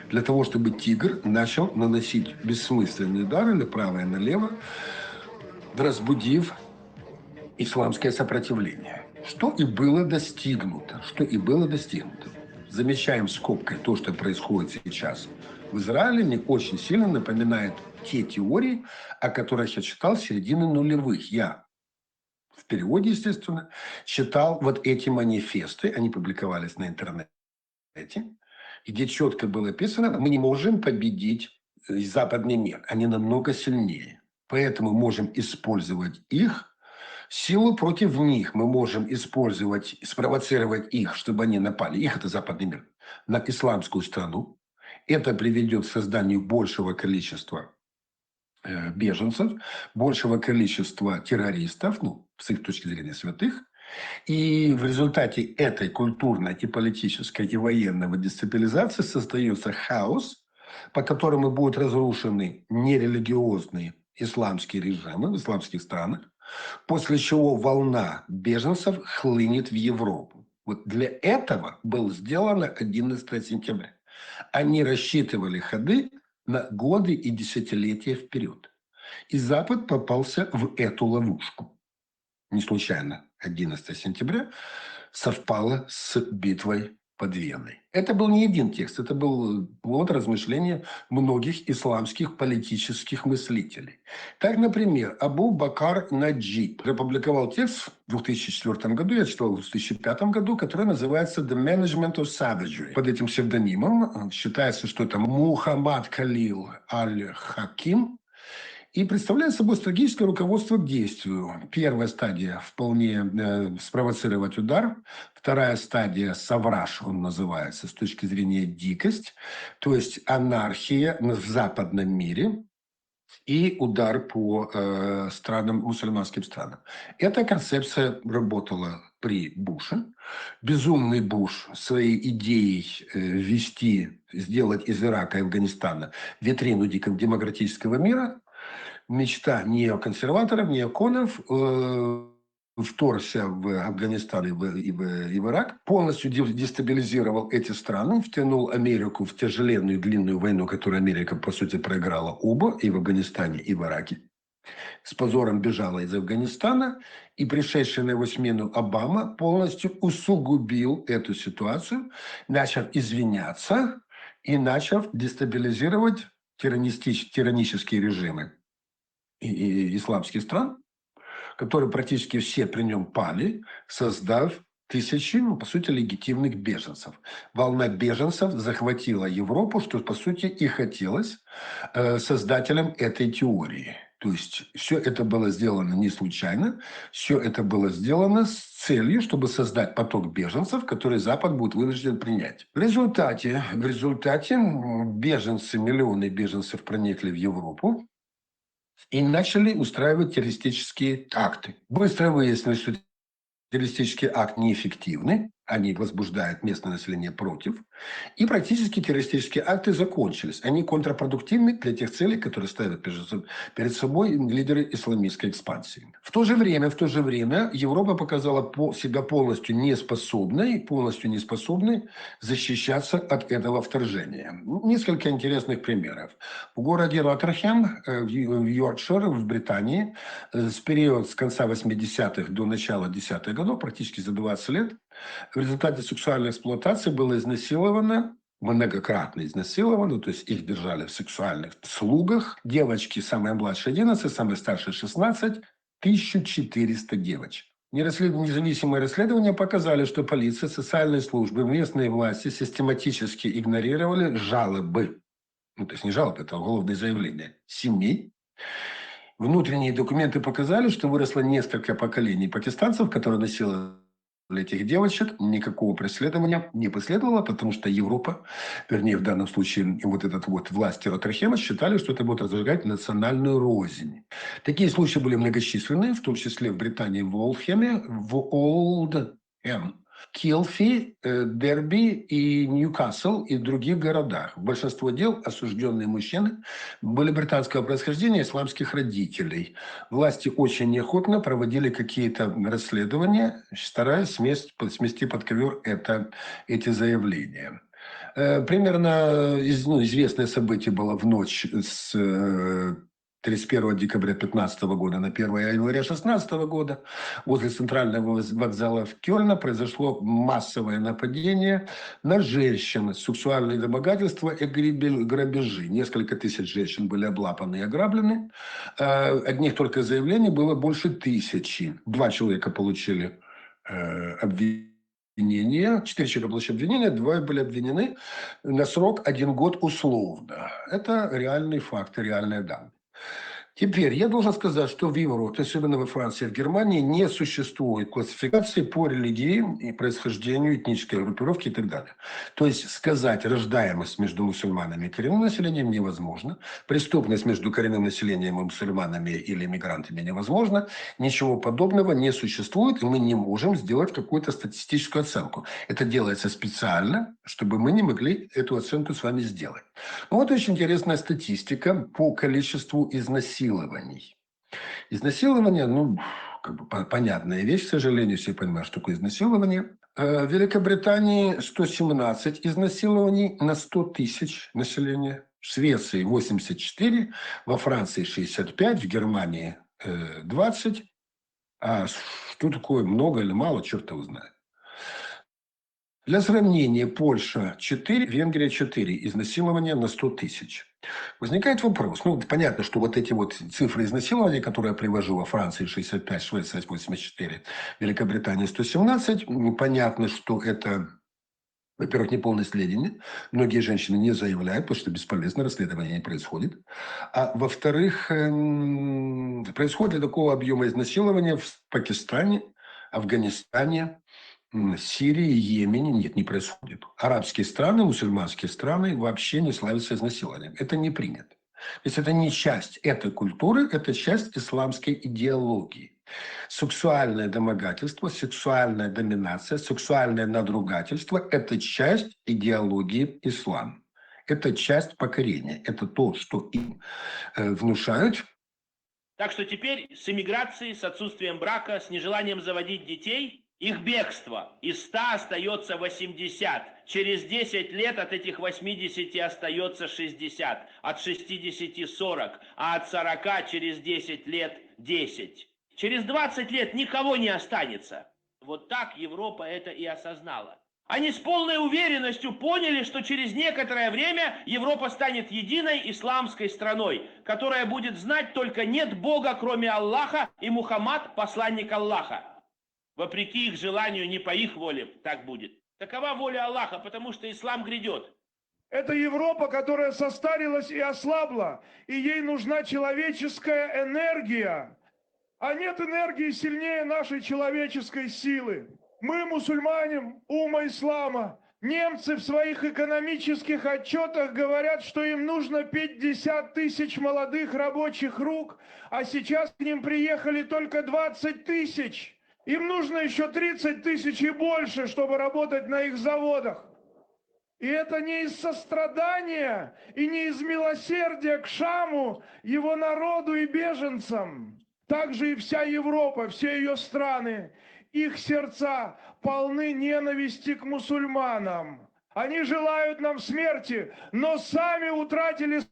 для того, чтобы тигр начал наносить бессмысленные удары направо и налево, разбудив исламское сопротивление. Что и было достигнуто, что и было достигнуто. Замечаем скобкой то, что происходит сейчас в Израиле, мне очень сильно напоминает те теории, о которых я читал с середины нулевых. Я в переводе, естественно, читал вот эти манифесты, они публиковались на интернете, где четко было описано, мы не можем победить э, западный мир, они намного сильнее. Поэтому можем использовать их силу против них, мы можем использовать, спровоцировать их, чтобы они напали, их это западный мир, на исламскую страну. Это приведет к созданию большего количества э, беженцев, большего количества террористов, ну, с их точки зрения святых, и в результате этой культурной и политической и военного дестабилизации создается хаос, по которому будут разрушены нерелигиозные исламские режимы в исламских странах, после чего волна беженцев хлынет в Европу. Вот для этого был сделан одиннадцатого сентября. Они рассчитывали ходы на годы и десятилетия вперед. И Запад попался в эту ловушку. Не случайно одиннадцатое сентября совпало с битвой под Веной. Это был не один текст, это был плод размышления многих исламских политических мыслителей. Так, например, Абу Бакар Наджиб опубликовал текст в две тысячи четвёртом году, я читал в две тысячи пятом году, который называется The Management of Savagery. Под этим псевдонимом э, считается, что это Мухаммад Калил Аль-Хаким, и представляет собой стратегическое руководство к действию. Первая стадия вполне э, спровоцировать удар. Вторая стадия савраж, он называется, с точки зрения дикость, то есть анархия в западном мире. и удар по э, странам, мусульманским странам. Эта концепция работала при Буше. Безумный Буш своей идеей э, ввести, сделать из Ирака и Афганистана витрину дикого демократического мира, мечта неоконсерваторов, неоконов, э, вторгся в Афганистан и в, и в, и в Ирак, полностью де- дестабилизировал эти страны, втянул Америку в тяжеленную длинную войну, которую Америка, по сути, проиграла оба, и в Афганистане, и в Ираке. С позором бежала из Афганистана, и пришедший на его смену Обама полностью усугубил эту ситуацию, начав извиняться и начав дестабилизировать террористич- террористические режимы и, и исламских стран, которые практически все при нем пали, создав тысячи, ну, по сути, легитимных беженцев. Волна беженцев захватила Европу, что, по сути, и хотелось э, создателям этой теории. То есть все это было сделано не случайно, все это было сделано с целью, чтобы создать поток беженцев, который Запад будет вынужден принять. В результате, в результате м, беженцы, миллионы беженцев проникли в Европу и начали устраивать террористические акты. Быстро выяснилось, что террористический акт неэффективны, они возбуждают местное население против, и практически террористические акты закончились. Они контрпродуктивны для тех целей, которые ставят перед собой, перед собой лидеры исламистской экспансии. В то же время, в то же время Европа показала по, себя полностью неспособной, полностью неспособной защищаться от этого вторжения. Несколько интересных примеров. В городе Роттерхем, э, в Ю- в Йоркшир, в Британии, э, с период с конца восьмидесятых до начала десятых годов, практически за двадцать лет, в результате сексуальной эксплуатации было изнасиловано, многократно изнасиловано, то есть их держали в сексуальных слугах. Девочки, самая младшая одиннадцать, самая старшая шестнадцать, тысяча четыреста девочек. Независимые расследования показали, что полиция, социальные службы, местные власти систематически игнорировали жалобы, ну, то есть не жалобы, это уголовные заявления, семей. Внутренние документы показали, что выросло несколько поколений пакистанцев, которые насиловали этих девочек. Никакого преследования не последовало, потому что Европа, вернее, в данном случае вот этот вот власти Роттерхема считали, что это будет разжигать национальную рознь. Такие случаи были многочисленные, в том числе в Британии, в Олдхеме, в Олд М. Килфи, э, Дерби и Ньюкасл и в других городах. В большинство дел осужденные мужчины были британского происхождения исламских родителей. Власти очень неохотно проводили какие-то расследования, стараясь смести под ковер это, эти заявления. Э, примерно из, ну, известное событие было в ночь с э, тридцать первого декабря пятнадцатого года на первое января шестнадцатого года возле центрального вокзала в Кёльне произошло массовое нападение на женщин, сексуальные домогательства и грабежи. Несколько тысяч женщин были облапаны и ограблены. Э, одних только заявлений было больше тысячи. Два человека получили э, обвинения, четыре человека получили обвинения, двое были обвинены на срок один год условно. Это реальные факты, реальные данные. Теперь я должен сказать, что в Европе, особенно во Франции и в Германии, не существует классификации по религии и происхождению этнической группировки и так далее. То есть сказать, рождаемость между мусульманами и коренным населением невозможно, преступность между коренным населением и мусульманами или мигрантами невозможно, ничего подобного не существует, и мы не можем сделать какую-то статистическую оценку. Это делается специально, чтобы мы не могли эту оценку с вами сделать. Ну вот очень интересная статистика по количеству изнасилований. Изнасилование, ну, как бы понятная вещь, к сожалению, все понимают, что такое изнасилование. Э, в Великобритании сто семнадцать изнасилований на сто тысяч населения, в Швеции восемьдесят четыре, во Франции шестьдесят пять, в Германии э, двадцать. А что такое много или мало, черт его знает. Для сравнения, Польша четыре, Венгрия четыре изнасилования на сто тысяч. Возникает вопрос, ну, понятно, что вот эти вот цифры изнасилования, которые я привожу, во Франции шестьдесят пять, Швеция восемьдесят четыре, Великобритания сто семнадцать, понятно, что это во-первых, неполные сведения. Многие женщины не заявляют, потому что бесполезно, расследование не происходит. А во-вторых, эм, происходит ли такого объема изнасилования в Пакистане, Афганистане, Сирии, Йемене? Нет, не происходит. Арабские страны, мусульманские страны вообще не славятся изнасилованием. Это не принято. То есть это не часть этой культуры, это часть исламской идеологии. Сексуальное домогательство, сексуальная доминация, сексуальное надругательство — это часть идеологии ислама. Это часть покорения. Это то, что им э, внушают. Так что теперь с эмиграцией, с отсутствием брака, с нежеланием заводить детей, их бегство. Из ста остается восемьдесят. Через десять лет от этих восьмидесяти остается шестьдесят. От шестидесяти сорок. А от сорока через десять лет десять. Через двадцать лет никого не останется. Вот так Европа это и осознала. Они с полной уверенностью поняли, что через некоторое время Европа станет единой исламской страной, которая будет знать только нет Бога, кроме Аллаха, и Мухаммад — посланник Аллаха. Вопреки их желанию, не по их воле так будет. Такова воля Аллаха, потому что ислам грядет. Это Европа, которая состарилась и ослабла, и ей нужна человеческая энергия. А нет энергии сильнее нашей человеческой силы. Мы, мусульмане, умма ислама. Немцы в своих экономических отчетах говорят, что им нужно пятьдесят тысяч молодых рабочих рук, а сейчас к ним приехали только двадцать тысяч. Им нужно еще тридцать тысяч и больше, чтобы работать на их заводах. И это не из сострадания и не из милосердия к Шаму, его народу и беженцам. Также и вся Европа, все ее страны, их сердца полны ненависти к мусульманам. Они желают нам смерти, но сами утратили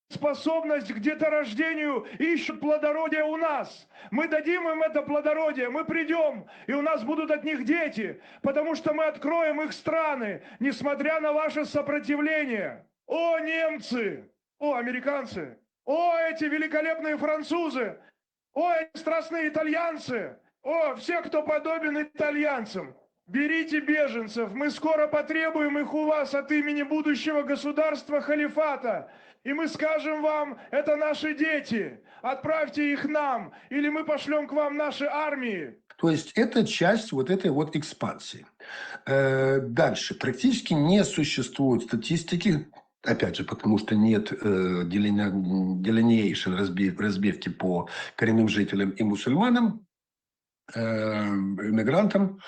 способность к деторождению, ищут плодородия у нас. Мы дадим им это плодородие, мы придем, и у нас будут от них дети, потому что мы откроем их страны, несмотря на ваше сопротивление. О, немцы! О, американцы! О, эти великолепные французы! О, эти страстные итальянцы! О, все, кто подобен итальянцам! Берите беженцев, мы скоро потребуем их у вас от имени будущего государства халифата. И мы скажем вам, это наши дети, отправьте их нам, или мы пошлем к вам наши армии. То есть это часть вот этой вот экспансии. Э, дальше. Практически не существует статистики, опять же, потому что нет э, delineation, разбивки по коренным жителям и мусульманам, э, иммигрантам,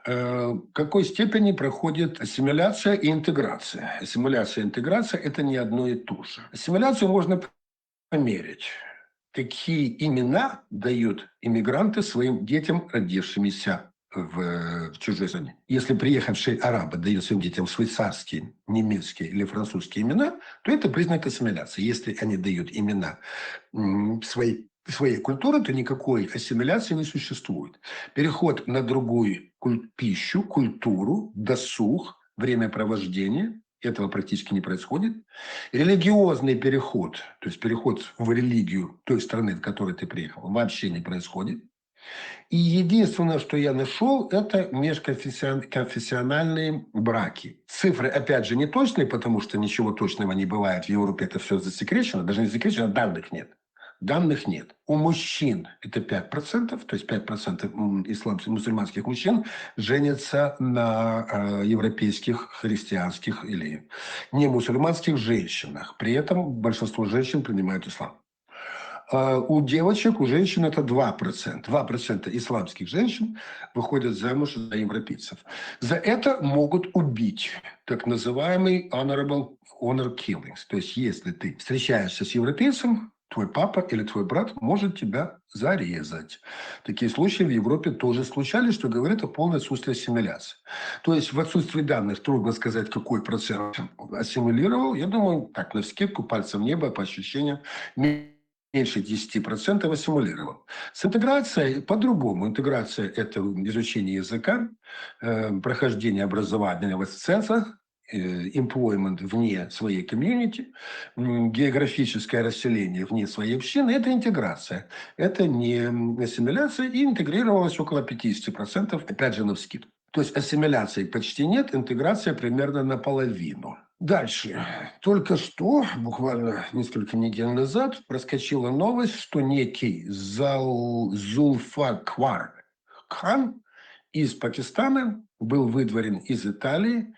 э, в какой степени проходит ассимиляция и интеграция. Ассимиляция и интеграция — это не одно и то же. Ассимиляцию можно померить. Какие имена дают иммигранты своим детям, родившимися в, в чужой стране? Если приехавшие арабы дают своим детям швейцарские, немецкие или французские имена, то это признак ассимиляции. Если они дают имена своей, своей культуры, то никакой ассимиляции не существует. Переход на другую куль, пищу, культуру, досуг, времяпровождение — этого практически не происходит. Религиозный переход, то есть переход в религию той страны, в которой ты приехал, вообще не происходит. И единственное, что я нашел, это межконфессиональные браки. Цифры, опять же, не точные, потому что ничего точного не бывает. В Европе это все засекречено. Даже не засекречено, а данных нет. Данных нет. У мужчин это пять процентов, то есть пять процентов исламских, мусульманских мужчин женятся на э, европейских, христианских или не мусульманских женщинах. При этом большинство женщин принимают ислам. А у девочек, у женщин это два процента. Два процента исламских женщин выходят замуж за европейцев. За это могут убить, так называемый honorable honor killings. То есть если ты встречаешься с европейцем, твой папа или твой брат может тебя зарезать. Такие случаи в Европе тоже случались, что говорит о полном отсутствии ассимиляции. То есть в отсутствии данных трудно сказать, какой процент ассимилировал. Я думаю, так, навскидку, пальцем в небо, по ощущениям, меньше десяти процентов ассимилировал. С интеграцией по-другому. Интеграция — это изучение языка, э, прохождение образования в центрах, э, employment вне своей community, географическое расселение вне своей общины — это интеграция. Это не ассимиляция, и интегрировалось около пятидесяти процентов, опять же, навскидку. То есть ассимиляции почти нет, интеграция примерно наполовину. Дальше. Только что, буквально несколько недель назад, проскочила новость, что некий Зал... Зулфаквар Кхан из Пакистана, был выдворен из Италии,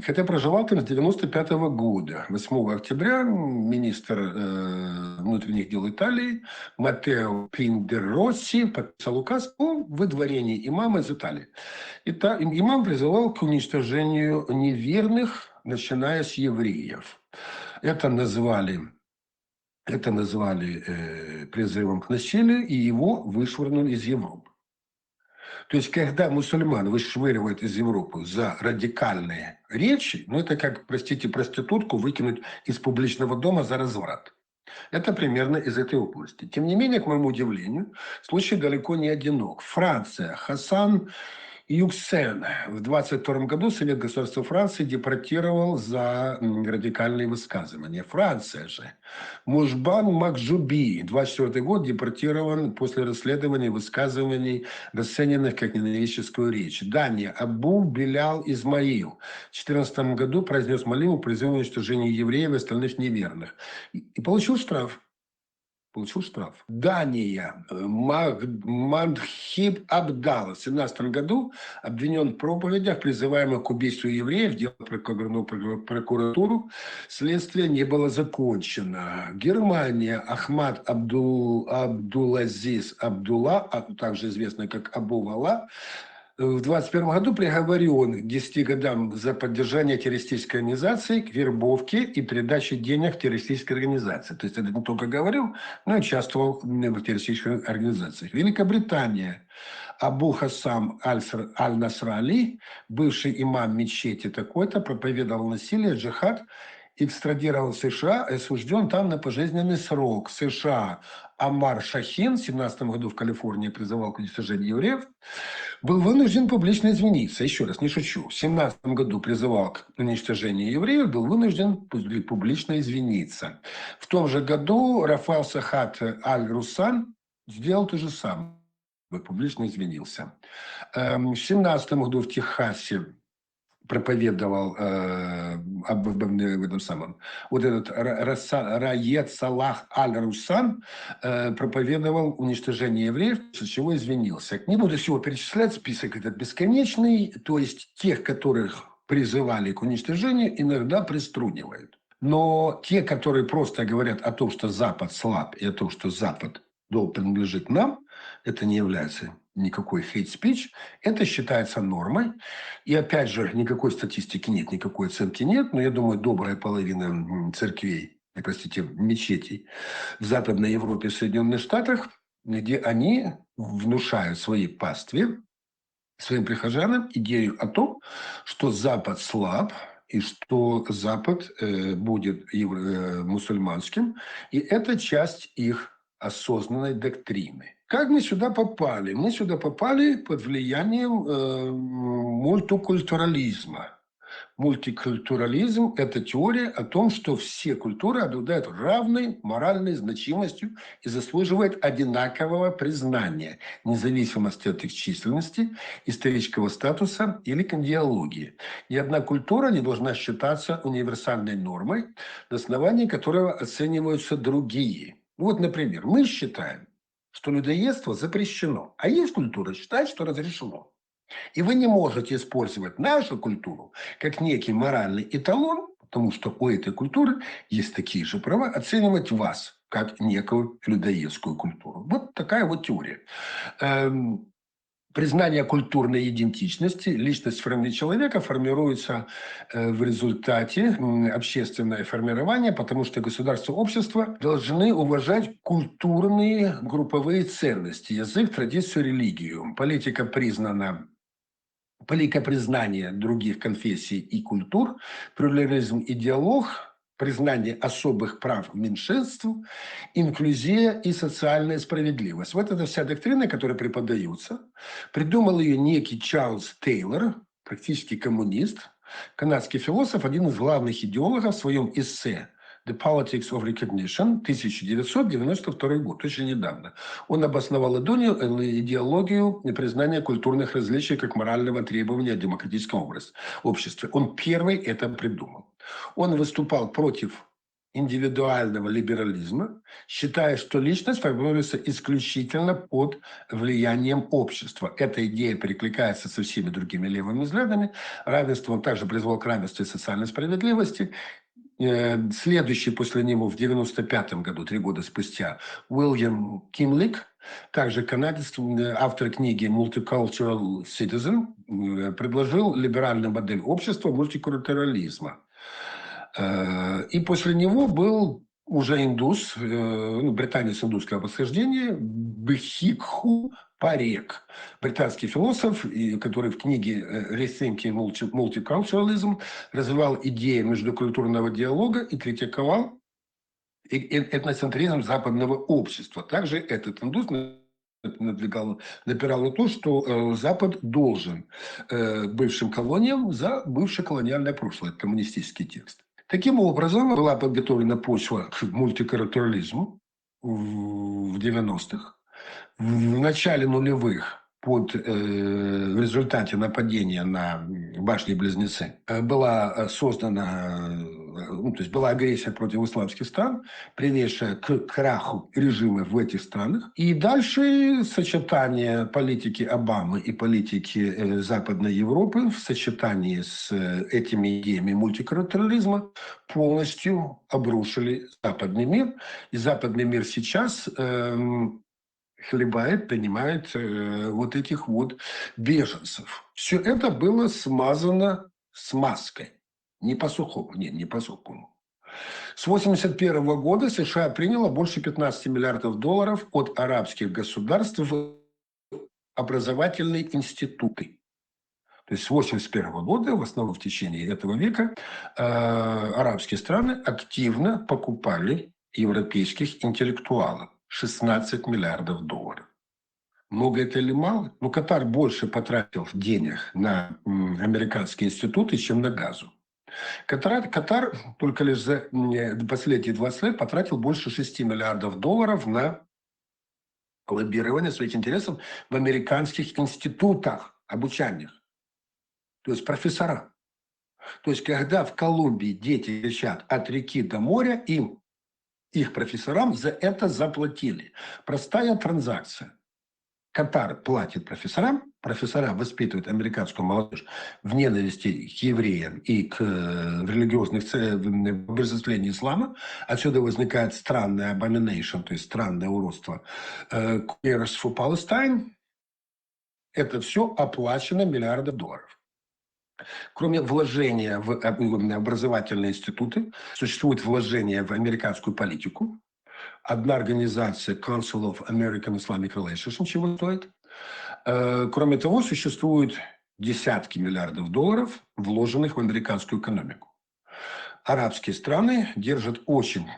хотя проживал там с девяносто пятого года. Восьмого октября министр э, внутренних дел Италии Маттео Пиндеросси подписал указ о выдворении имама из Италии. И та, имам призывал к уничтожению неверных, начиная с евреев. Это назвали, это назвали э, призывом к насилию, и его вышвырнули из Европы. То есть, когда мусульман вышвыривают из Европы за радикальные речи, ну, это как, простите, проститутку выкинуть из публичного дома за разврат. Это примерно из этой области. Тем не менее, к моему удивлению, случай далеко не одинок. Франция. Хасан Юксен. В двадцать втором году Совет государства Франции депортировал за радикальные высказывания. Франция же. Мужбан Макджуби, двадцать четвёртый год, депортирован после расследования высказываний, расцененных как ненавистническую речь. Дания. Абу Белял Измаил в четырнадцатом году произнес молитву, призывая уничтожение евреев и остальных неверных. И получил штраф. Получил штраф. Дания. Мандхиб Абдал в семнадцатом году обвинен в проповедях, призываемых к убийству евреев, дело прокуратуру. Следствие не было закончено. Германия. Ахмад Абдул, Абдулазиз Абдулла, а также известный как Абу Вала, в двадцать первом году приговорен к десяти годам за поддержание террористической организации, к вербовке и передаче денег террористической организации. То есть это не только говорил, но и участвовал в террористических организациях. Великобритания. Абу Хасам Аль-Насрали, бывший имам мечети такой-то, проповедовал насилие, джихад, экстрадирован в США и осужден там на пожизненный срок. США. Амар Шахин в семнадцатом году в Калифорнии призывал к уничтожению евреев, был вынужден публично извиниться. Еще раз, не шучу. В семнадцатом году призывал к уничтожению евреев, был вынужден публично извиниться. В том же году Рафаэль Сахат Аль-Русан сделал то же самое, публично извинился. Эм, в семнадцатом году в Техасе проповедовал э, об, об, об этом самом. Вот этот Раед Салах Аль-Русан э, проповедовал уничтожение евреев, после чего извинился. Не буду всего перечислять, список этот бесконечный, то есть тех, которых призывали к уничтожению, иногда приструнивают. Но те, которые просто говорят о том, что Запад слаб, и о том, что Запад принадлежит нам, это не является никакой hate speech, это считается нормой. И опять же, никакой статистики нет, никакой оценки нет, но я думаю, добрая половина церквей, простите, мечетей в Западной Европе, в Соединенных Штатах, где они внушают своей пастве, своим прихожанам идею о том, что Запад слаб, и что Запад э, будет э, мусульманским, и это часть их осознанной доктрины. Как мы сюда попали? Мы сюда попали под влиянием э, мультикультурализма. Мультикультурализм – это теория о том, что все культуры обладают равной моральной значимостью и заслуживают одинакового признания, независимости от их численности, исторического статуса или идеологии. Ни одна культура не должна считаться универсальной нормой, на основании которого оцениваются другие. Вот, например, мы считаем, что людоедство запрещено, а есть культура считает, что разрешено. И вы не можете использовать нашу культуру как некий моральный эталон, потому что у этой культуры есть такие же права оценивать вас как некую людоедскую культуру. Вот такая вот теория. Эм, признание культурной идентичности, личность форми человека формируется э, в результате общественное формирование, потому что государство, общество должны уважать культурные групповые ценности, язык, традицию, религию. Политика признана политика признания других конфессий и культур, плюрализм и диалог, признание особых прав меньшинств, инклюзия и социальная справедливость. Вот эта вся доктрина, которая преподается, придумал ее некий Чарльз Тейлор, практически коммунист, канадский философ, один из главных идеологов в своем эссе The Politics of Recognition, тысяча девятьсот девяносто второй год, очень недавно. Он обосновал идеологию признания культурных различий как морального требования в демократическом обществе. Он первый это придумал. Он выступал против индивидуального либерализма, считая, что личность формируется исключительно под влиянием общества. Эта идея перекликается со всеми другими левыми взглядами. Равенство он также призвал к равенству и социальной справедливости. Э, следующий после него в девяносто пятом году, три года спустя, Уильям Кинлик, также канадец, э, автор книги Multicultural Citizen, э, предложил либеральную модель общества мультикультурализма. Э, и после него был уже индус, э, ну, британец индусского происхождения, Бхикху Парек, британский философ, и, который в книге э, Rethinking Multi- Multiculturalism развивал идеи межкультурного диалога и критиковал э- э- этноцентризм западного общества. Также этот индус надвигал, напирал на то, что э, Запад должен э, бывшим колониям за бывшее колониальное прошлое, это коммунистический текст. Таким образом, была подготовлена почва к мультикультурализму в в девяностых. В начале нулевых под, э, в результате нападения на башни-близнецы э, была э, создана, э, ну, то есть была агрессия против исламских стран, приведшая к краху режима в этих странах. И дальше сочетание политики Обамы и политики э, Западной Европы в сочетании с э, этими идеями мультикультурализма полностью обрушили западный мир. И западный мир сейчас эм, хлебает, принимает э, вот этих вот беженцев. Все это было смазано смазкой. Не по сухому, нет, не по сухому. С восемьдесят первого года США приняло больше пятнадцати миллиардов долларов от арабских государств в образовательные институты. То есть с восемьдесят первого года, в основном в течение этого века, э, арабские страны активно покупали европейских интеллектуалов. Шестнадцать миллиардов долларов. Много это или мало? Ну, Катар больше потратил денег на м, американские институты, чем на Газу. Катар, Катар только лишь за м, последние двадцать лет потратил больше шести миллиардов долларов на лоббирование своих интересов в американских институтах обучальных. То есть профессора. То есть, когда в Колумбии дети кричат от реки до моря, им, их профессорам за это заплатили. Простая транзакция. Катар платит профессорам, профессора воспитывают американскую молодежь в ненависти к евреям и к э, в религиозных целях, в обожествлении ислама. Отсюда возникает странное abomination, то есть странное уродство э, Queers for Palestine. Это все оплачено миллиардов долларов. Кроме вложения в э, образовательные институты, существует вложение в американскую политику. Одна организация, Council of American Islamic Relations, ничего не стоит. Э, кроме того, существуют десятки миллиардов долларов, вложенных в американскую экономику. Арабские страны держат очень,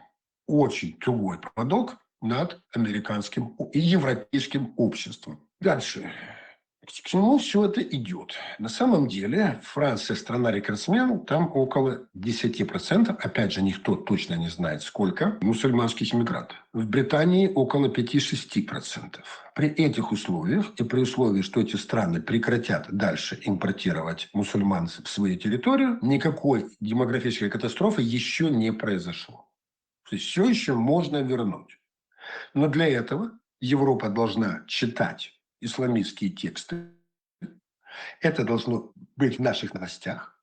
очень тугой поводок над американским и европейским обществом. Дальше. К чему все это идет? На самом деле Франция страна рекордсмен, там около десяти процентов, опять же, никто точно не знает сколько, мусульманских иммигрантов. В Британии около пяти-шести процентов. При этих условиях и при условии, что эти страны прекратят дальше импортировать мусульман в свою территорию, никакой демографической катастрофы еще не произошло. То есть все еще можно вернуть. Но для этого Европа должна читать исламистские тексты. Это должно быть в наших новостях.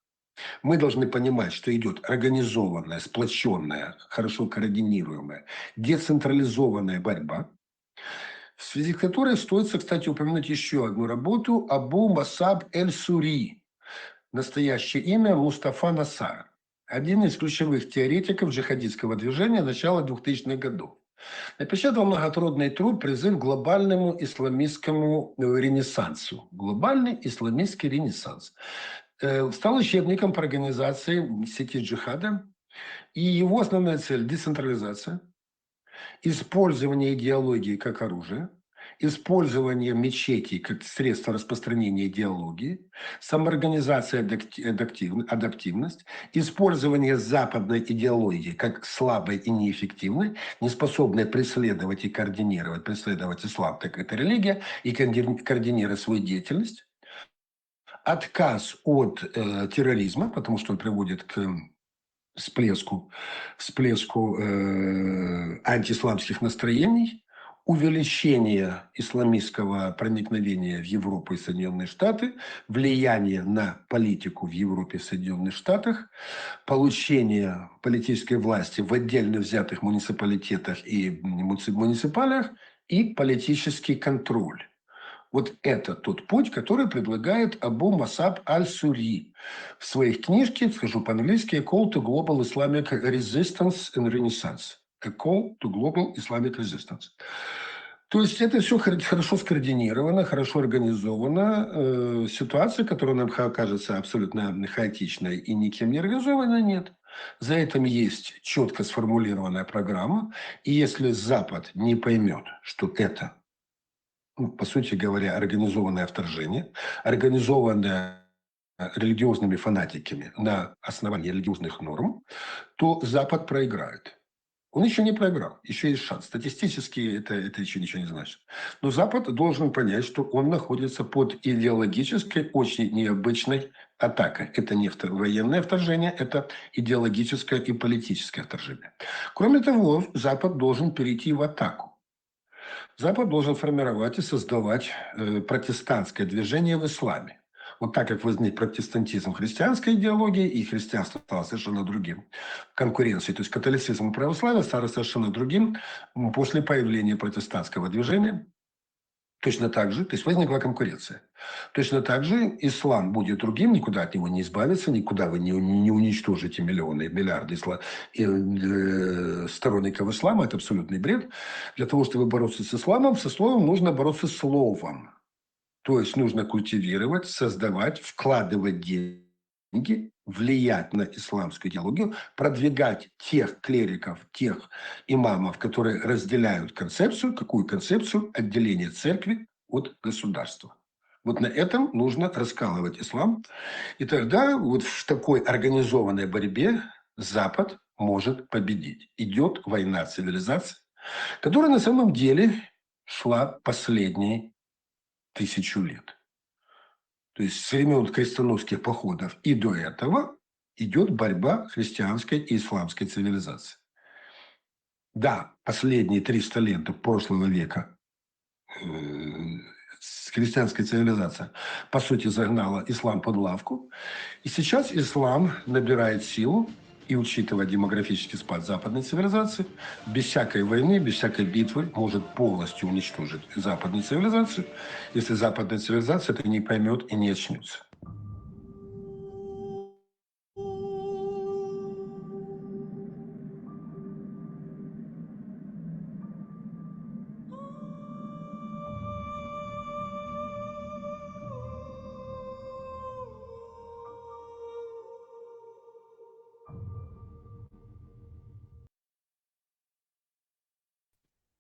Мы должны понимать, что идет организованная, сплоченная, хорошо координируемая, децентрализованная борьба, в связи с которой стоит, кстати, упомянуть еще одну работу Абу Масаб Эль-Сури, настоящее имя Мустафа Насар, один из ключевых теоретиков джихадистского движения начала двухтысячных годов. Напечатал многотрудный труд «Призыв к глобальному исламистскому ренессансу». Глобальный исламистский ренессанс. Э, стал учебником по организации сети джихада. И его основная цель – децентрализация, использование идеологии как оружие, использование мечетей как средство распространения идеологии, самоорганизация, адаптивность, использование западной идеологии как слабой и неэффективной, не способной преследовать и координировать, преследовать ислам, так это религия, и координировать свою деятельность, отказ от э, терроризма, потому что он приводит к всплеску, всплеску э, антиисламских настроений, увеличение исламистского проникновения в Европу и Соединенные Штаты, влияние на политику в Европе и Соединенных Штатах, получение политической власти в отдельно взятых муниципалитетах и муници- муниципалиях и политический контроль. Вот это тот путь, который предлагает Абу Масаб Аль-Сури в своих книжке, скажу по-английски, A Call to Global Islamic Resistance and Renaissance. A Call to Global Islamic Resistance. То есть это все хорошо скоординировано, хорошо организовано. Э, ситуация, которая нам кажется абсолютно хаотичной и никем не организованной, нет. За этим есть четко сформулированная программа. И если Запад не поймет, что это, ну, по сути говоря, организованное вторжение, организованное религиозными фанатиками на основании религиозных норм, то Запад проиграет. Он еще не проиграл, еще есть шанс. Статистически это, это еще ничего не значит. Но Запад должен понять, что он находится под идеологической, очень необычной атакой. Это не военное вторжение, это идеологическое и политическое вторжение. Кроме того, Запад должен перейти в атаку. Запад должен формировать и создавать э, протестантское движение в исламе. Вот так как возник протестантизм христианской идеологии, и христианство стало совершенно другим конкуренцией, то есть католицизм и православие стало совершенно другим после появления протестантского движения. Точно так же, то есть возникла конкуренция. Точно так же ислам будет другим, никуда от него не избавиться, никуда вы не, не уничтожите миллионы, миллиарды исла, э, сторонников ислама, это абсолютный бред. Для того, чтобы бороться с исламом, со словом нужно бороться словом. То есть нужно культивировать, создавать, вкладывать деньги, влиять на исламскую идеологию, продвигать тех клериков, тех имамов, которые разделяют концепцию, какую концепцию отделения церкви от государства. Вот на этом нужно раскалывать ислам. И тогда вот в такой организованной борьбе Запад может победить. Идет война цивилизаций, которая на самом деле шла последние тысячу лет. То есть с времен крестоносных походов и до этого идет борьба христианской и исламской цивилизации. Да, последние триста лет прошлого века э, христианская цивилизация, по сути, загнала ислам под лавку. И сейчас ислам набирает силу, и учитывая демографический спад западной цивилизации, без всякой войны, без всякой битвы может полностью уничтожить западную цивилизацию, если западная цивилизация это не поймет и не очнется.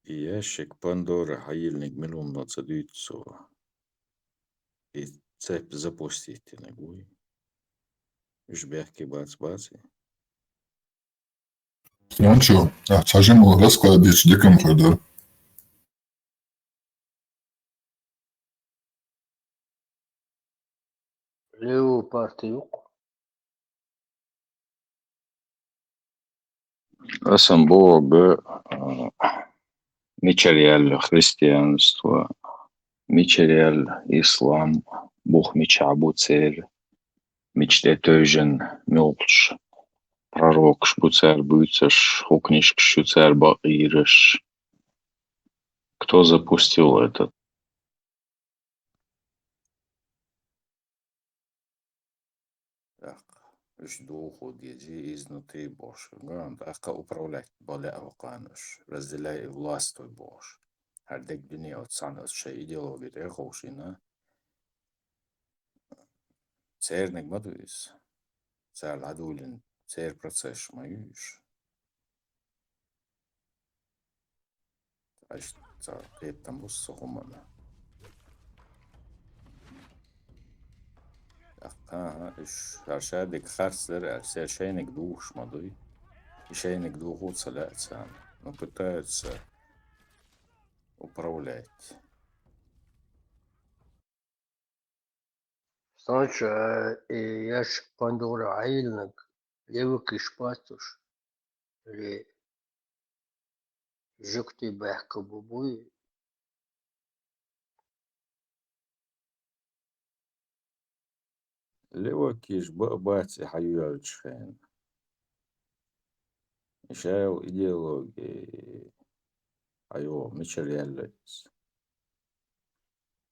Ящик Пандоры хьайиллиниг мел хӀуманца дуьйцу цо. И цепь запуститиниг вуй. Уьш бехке бац, бац. Ну чё, а, цхьа жимма раскладывать дикам хӀу дар. Леопард юкъ. Асан боху, а, мичара яьлла христианство, мичара яьлла ислам, бух мичахь бу церан, мича тӀе тевжина муьлххачу пророкаш бу цара буьйцуш, хӀун книжкаш ю цара бакъ йийраш. Кто запустил этот? ТӀаккха уьш духу дезий изнутри бохуш. Ган, тӀаккха управлять бан лаьа ву кхана уьш. Разделяй и властвуй бохуш. ХӀара дерг дуьне оцу цхьана оцу шайн идеологи тӀе а ховшийна. Церниг ма ду иза. Цара дӀадуьйлина, церан процессаш ма ю уьш. Аш ца кхетам бу со хӀуманна. ТӀаккха, уьш хӀара шадерг харц дара аьлла, церан шайниг духуш ма дуй. И шайниг духу ца лаьа царна. Ну, пытаются управлять. Санчо, э, и ящик Пандоры хьайиллиниг левакаш бац уж, или жугтий баьхка бу буй. Левакаш ба а бац и хьайоьллачу хенахь. И шайла идеологи хьайо мичара яьлла иза?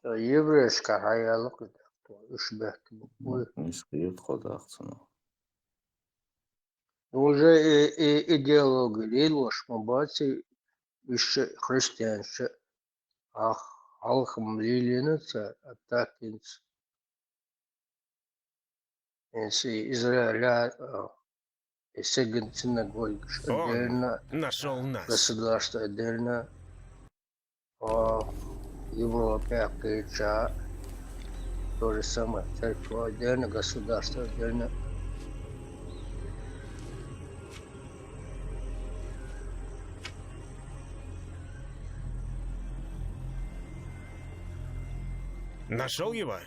Ткъа еврейшка хьаяьлла кху тӀаккха, уьш баьхка бу буй. Нисхийла тхо дахцунах. Ну, уже и, и идеологи лелош ма бац и, уьш христианча, ах, хьалха-м лелийна цара, а так хӀинца. Хьинца и Израиля, а, и сигана синагогаш отдельно, нашёл нас. Государство отдельно. О, Европе кхеча то же самое. Церковь отдельно, государство отдельно. Нашёл его?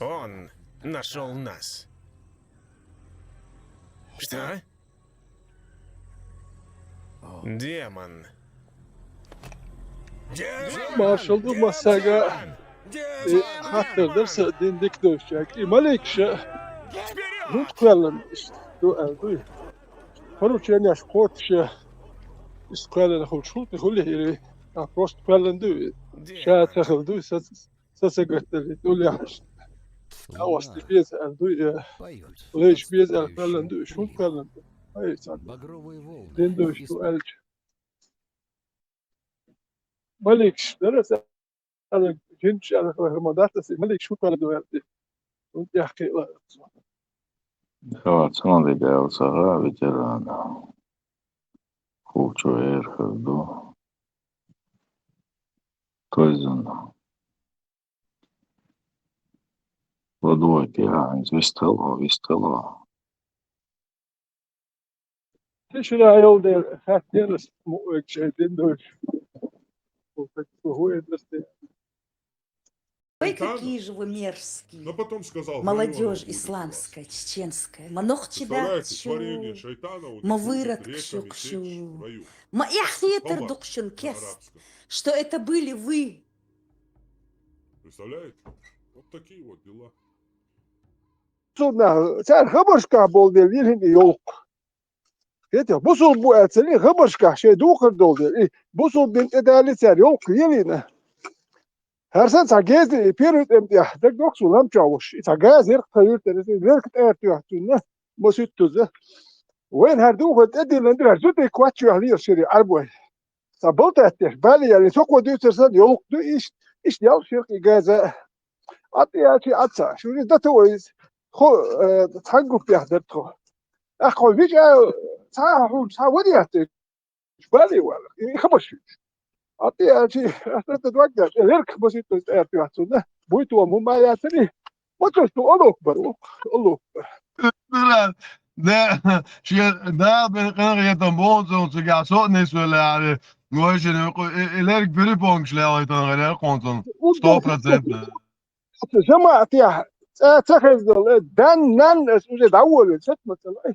Он нашёл нас. Что? Демон. Маршалла ду массаьрга, э, хаттар дар сан дин дика долчу. И маликаш, хӀунда кхоьллина иштта ду аьлла дуй? Порученеш кхочуш, иза кхоьллина хуьлуш хӀунда хуьлу хӀирий? А, просто кхоьллина ду иза. Ша ца хилла ду иза, сан ца гатдале, дуьллехь. А оцу тӀе беза аьлла дуй, э, лайш беза аьлла кхоьллина ду, уьш хӀунда кхоьллина ду? Ай, цхьа дин дуьйш ду аьлча. Маликаш дара аса, ала, жинчу ала, ма дац аса, маликаш хӀунда кхоьллина ду аьлла. ХӀунда тӀехь кхиъла. Хьо, цунах дика аьлла ца хаьа, ветерана. Хулчу эр хир ду. Тойзан. Ладой, пиранец, вистхила, вистхила. Тишина йолу дела, хаттера ас муъвег шайн дин дойчу. Ой, какие же вы мерзкие. Но потом сказал: молодёжь исламская, чеченская. Ма нохчий дац шу, ма выродкаш ю шу. Ма эхь хетар ду-кх шуна кест, что это были вы. Представляете? Вот такие вот дела. Цунна, цара хабаршкахь болу дела, вирхина йолу-кх. Хетий, бусулба бу аьлла, хабаршкахь шайн духар долу дела. И бусулба дин тӀедалли цара йолу-кх лелийна. ХӀара санна цхьа геза и первый тӀеман тӀехь дагадогӀу суна лам чохь волуш. И цхьа газа яра-кх тхан юьртара, и лерг тӀера тоьхна цунна, масийттаза. Вайна хӀара духар тӀедиллина дира, хӀара зуда кхоччуьйхьа лелаш яра Ӏарбой. Цхьа болтаттеш, бале яьлла, со кхо дуьйцур санна, йолу-кх ду иштта, иштта яьлла ширкъ и газа. Ӏад яьлчи Ӏад ца, шу иза дата вай иза. Хо, э, цхьана гуппех дара тхо. Ахьа хьо вича, цхьа а хьуна, цхьа ваде яцтеш, бале вала, и хабарш вуьйцуш. Ӏад яьлчи, ахьа даг даьлча, э, лерг масийттаза тӀера тоьхна цунна, буй тома хӀума яцара и. Ма цо шу Аллаху акбар, ву, Аллаху акбар. Дара, да, шен Дала бен къинхетам боху цунах, цигахь со а нисвелла аьлла, вайшинна и, и лерг пирипонкаш лелайтан гӀайре кхунцун. Сто процентов. Оцу жамаӀатехь цӀа ца хезна долу, э, дан, нан, ас уже дӀаволавелла, сатма ца лай.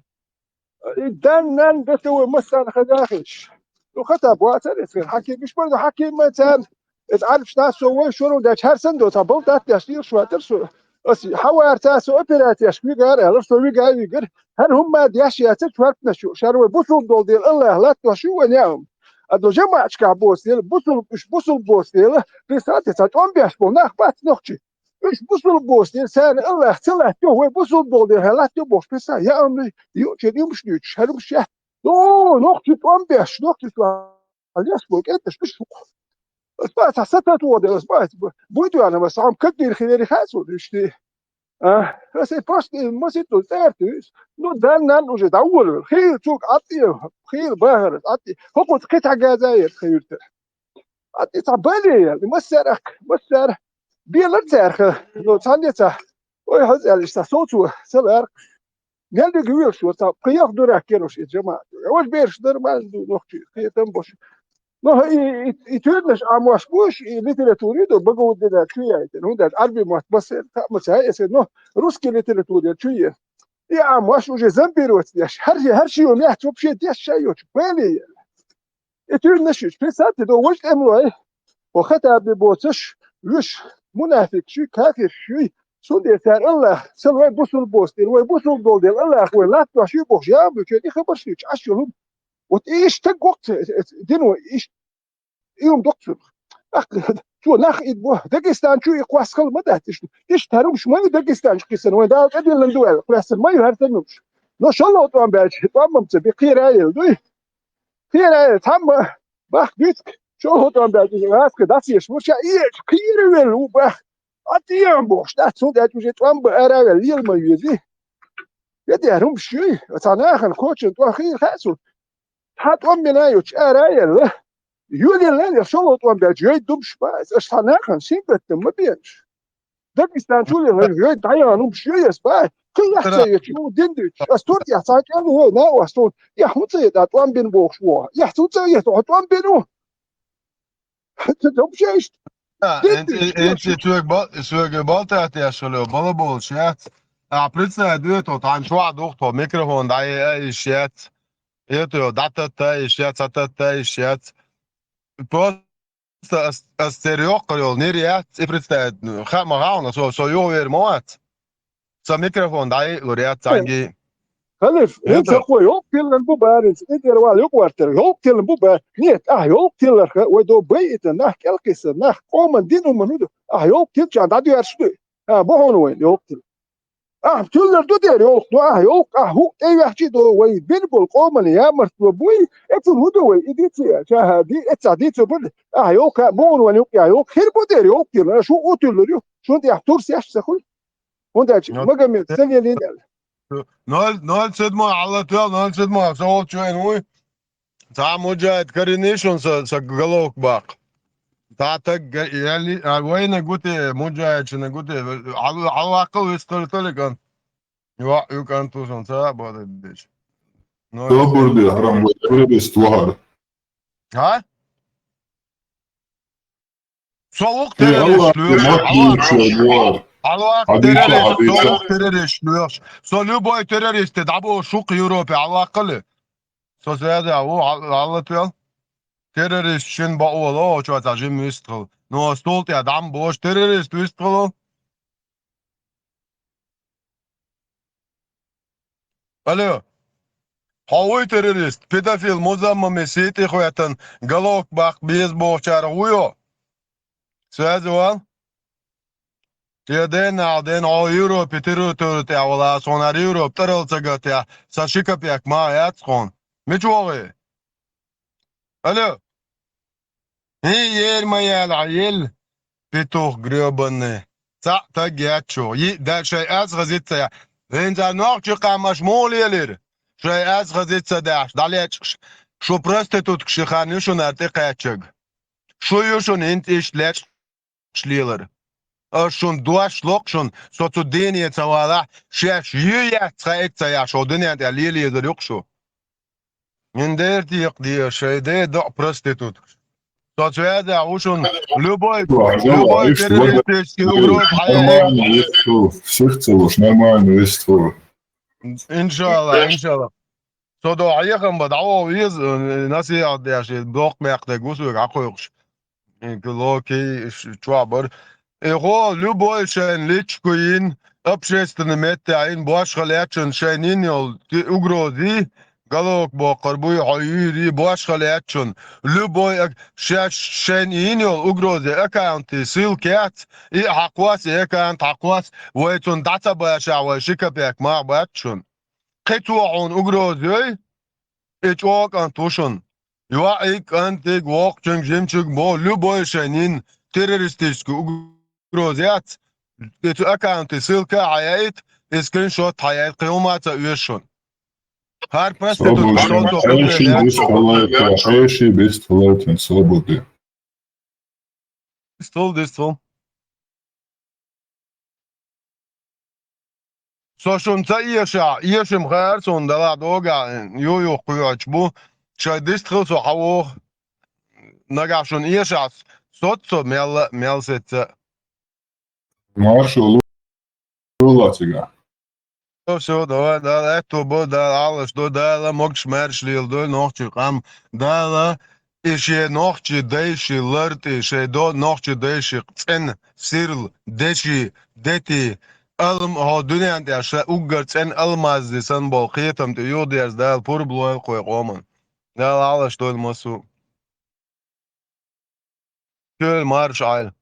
И дан, нан, дата вай массарна хаза хезаш. Ну, хата боацара эцкара, хьаким, миш бара ду хьаким ма царна. Иза Ӏарбаш дас со вай шура даьлча, хӀара санна доцу, хьан балда даттеш дийла шу ватара со. Ас хьан вара ца со операцияшка вигара аьлла, со вига а вигара. ХӀара хӀумма деш яцара чорпанаш ю. Шара вай бусулба долу дела Аллах латтош ю вай неӀалма. А до жамаӀаташкахь боцу дела, бусулба, уьш бусулба боцу дела, представьте, цхьа тӀом беш болу нах бац нохчий. Уьш бусулба боцу дела, царна Аллах ца латтайо, вай бусулба долу дела, хьан латтайо бохуш, представь, яа хӀума, юучуьра юмаш дуьйцуш, хӀара юмаш яц. О, нохчий тӀом беш, нохчий тӀом Хьан леш бу кӀенташ ду шух? Ас бац, хьан сатат вон дела, ас бац, буй дуьйна, ас хьан кагдийр хилари хаьа цо, иштта. А, ас и просто, и маситтаза цӀерта вуьйцу. Ну, дан-нан уже дӀаволавелла. Хийла цуьнга Ӏад тӀе, хийла бахара Ӏад тӀе. ХӀокхуьнца кхин цхьа газа а яра тхан юьртара. Ӏад тӀе цхьа бале яьлла, и массара ахка, массара. Белара цаьрха, ну, цхьанне цхьа. Ой, хьаза аьлла, иштта совцо, ца лаьркхаш. Мел дерг вуьйлуш вара, цхьа пхи-ялх дурак кхералаш иза жамаӀат. Важа бераш дара, ма ду нохчий, кхетам бош. Ну, и, и, и туьйранаш Ӏамош бу уьш, и литература ю ду, Багауддина чу яйтина. ХӀунда аьлча Ӏарби мотт массеран а ма ца яй эсар, но русский литература чу е. И а мош уже зомбировать деш, хӀара, хӀара ши йола мехь вообще деш ша йоцу, бале яла. И туьрнаш ю, представьте, до вож тӀемалой, хӀо Хаттаби боцуш, вуьш, мунафикъаш ю, кафираш ю, цундела цара Аллах, сан вай бусулба боцу дела, вай бусулба долу дела, Аллах вай латтош ю бохуш, я бу чуьра и хабарш ю, Ӏаш йолу. Вот и иштта гоккха, э, э, дино, иштта И хӀума доккхура. Ах, цо нах идбо, Дагестан чу и кхоссал ма дац иштта. Иштта хӀара хӀумаш ма ю Дагестан чу кхиссина, вайн Дала тӀедиллина ду аьлла, кхоьссина ма ю хӀара сан хӀумаш. Но шолгӀа тӀом баьлча, тӀом ма ца би, кхера а елла дуй. Кхера а елла, цхьамма бахка дуьйцу, шолгӀа тӀом баьлча, гӀаскхи дӀасаеш ву, ша и кхера велла ву бах. А тӀема бохуш, дац, цунна аьлча уже тӀом бан ара а ваьлла, лела ма вези. Я де хӀара хӀумаш юй, цхьа нахана кочана тӀом хир хаьа цунна. Цхьа тӀом бина йоцуш ара а елла, йоьллина а елла, шолгӀа тӀом баьлча, йой думаш бац, аша цхьа нахана сингаттам ма беанаш. Дагестан чу лелхина, йой дӀаяхана хӀумаш йой ас бац, кхин яхца йоцуш, ну, дин дуьйцуш. Ас тур тӀехь цхьа кӀел ву, вой, на ас тун, я хӀун ца йета, тӀом бина бохуш ву, я хӀун ца йета, хьо тӀом бина ву. Хьо ца йета, хьо тӀом бина ву. Да, Дин дуьйцуш, энци, энци соьга ба-, соьга балтахь теш хилла, балаболуш яц. А, представь, дуьйцу, тхьайн чохь дух тхо, микрофон дӀаяйа а йиш яц. Это, дӀататта а йиш яц, ца татта а йиш яц. Просто ас, ас церан йоккхар йолу нир яц, и представь, хаа ма хаьа хьуна, со, со юхавер ма вац. Сан микрофон дӀайиълур яц цхьаьнгге. Халиф, хӀинца хӀокхо йолу тиллина бу баринца, и тӀера вала юкъа вартара, йолу тиллина бу ба-, нет, ахь йолу тилларх, вай до байита, нах кӀелкхиссар, нах къоман дин хӀуман хӀун ду, ахь йолу тиллачарна дӀадоьрзуш дуй? А, бу хьуна вайна йолу тилла. Ахь тиллар ду дера йолу, ду ахь йолу, ахь хӀуъа тӀе ваьхчи до, вай бина болу къоман ямартло буй, эцун хӀун ду вай, и дици, чаха, ди, эццахь дицо бу, ахь йолу, бу хьуна вайна юкъа, йолу, хир бу дера йолу тилла, шу у тиллар ю, шун тӀехь турс еш ца хуй. ХӀунда аьлча Магомед ца лелийна аьлла. Ноль, ноль седьмой, Алла тел, ноль седьмой, со волчу вайн вуй. Цхьа муджахид карийна шуна са, са головка баккха. Цхьа таг га-, яли-, а, вайна гути, муджахидшина гути, хьал-, хьалваккхал вистхила таликан. Йо, ю кӀант ву шуна, ца а боху деш. Ноль седьмой. Собар де, хьарам вай, террорист вахар. А? Со ву-кх террорист лоьхуш, хьалваккха террорист, со ву-кх террорист лоьхуш. Со любой террористе дӀабохуш ву-кх Европе, хьалваккхали. Со саьда ву, хьал-, хьаллатвел. Террорист шин бакъо ло, чо цхьа жимма вистхила. Но стул тӀехь дӀа ма бохуш, террорист вистхила. Алло. Хьо вуй террорист? Педофил Музаммами сий тӀе хӀоьттина головка баккха беза бохучарах вуй хьо? Связи вал? Те ден нахь ден хьо Европе территори тӀехь вала, суна Европа тӀарал ца гатехь, сан ши капек ма яц хьуна. Мича вогӀий? Алло. ХӀин, ера ма яьлла, елла, петух грёбанный. Цхьаъ таг яц шу. Йиъ даьлла шайн аз хазица я. ХӀинца нохчи къамаш муха лелира? Шайн аз хазица даьхьаш, дӀалечкъаш. Шу проституткаш ши хан ю шуна тӀекхаьччаг. Шу ю шуна хӀинца иштта лечкъаш лелар. Аш шуна дош локх шуна, со цу дийне ца валахь, шаьш ю яц цхьа эццаяхь, шо дуьнен тӀехь лелезар юкъ шу. Мин дер текха де, шай де доӀ проститутка. Со цвяза ву шун любой, любой террористический угроза хьаяйта. Нормально вистхур. Сих ца луш, нормально вистхур. Иншалла, иншалла. Со до хьехам ба дӀавоу веза, э, насихьат деш, доккха мекх дерг ву соьга хьакхойкхуш. Локи чохь бара. И хьо любой шайн личку йин, общественный меттехь йин, бошха лечун шайн йин йолу ти-, угрози, галок боккхар буй, хьо юьйри, бошха лечун. Любой ак-, шаьш шайн йин йолу угрози аккаунти ссылка яц, и хьакхос, и аккаунт хьакхос, вай цунна дӀа ца башахь, вай ши капек мах бац шун. Кхин цо хьуна угрози йой, и чӀогӀа кӀант ву шун. ЙоӀиг, кӀантиг, воккхачуьнга, жимачуьнга боху, любой шайн йин террористический угроза яц, и цу аккаунте ссылка а хьаяйта, и скриншот хьаяйта, кхин хӀума а ца оьшу шуна. ХӀара проститутка шонто хӀума лелаьцна. Хьеший бистхилайтина, хьеший бистхилайтина, собаде. Дистхула, дистхула. Со шуна ца эшахь, эшам хаьара суна далахь догахь, ю-юх кхоьхьуьйтуш бу, шайн дистхила со хьавогӀу. Нагахь шуна эшахь, соццо мелла а, мел сецца а. Маршо лула цигахь. Всё, давай, Дала аьтту бо, Дала Ӏалаш до, Дала могаш-маьрша леладой нохчий къам, Дала и шен нохчий дайши лартӀи, шен до нохчий дайши цӀен сирл, деши, дети, алм-, хьо дуьнен тӀехь ша уггар цӀен алмаззи санна болу кхетам тӀе юхадерза Дала пурба лойла кхой къоман. Дала Ӏалаш дойла массо а. Шуьйла марша Ӏайла.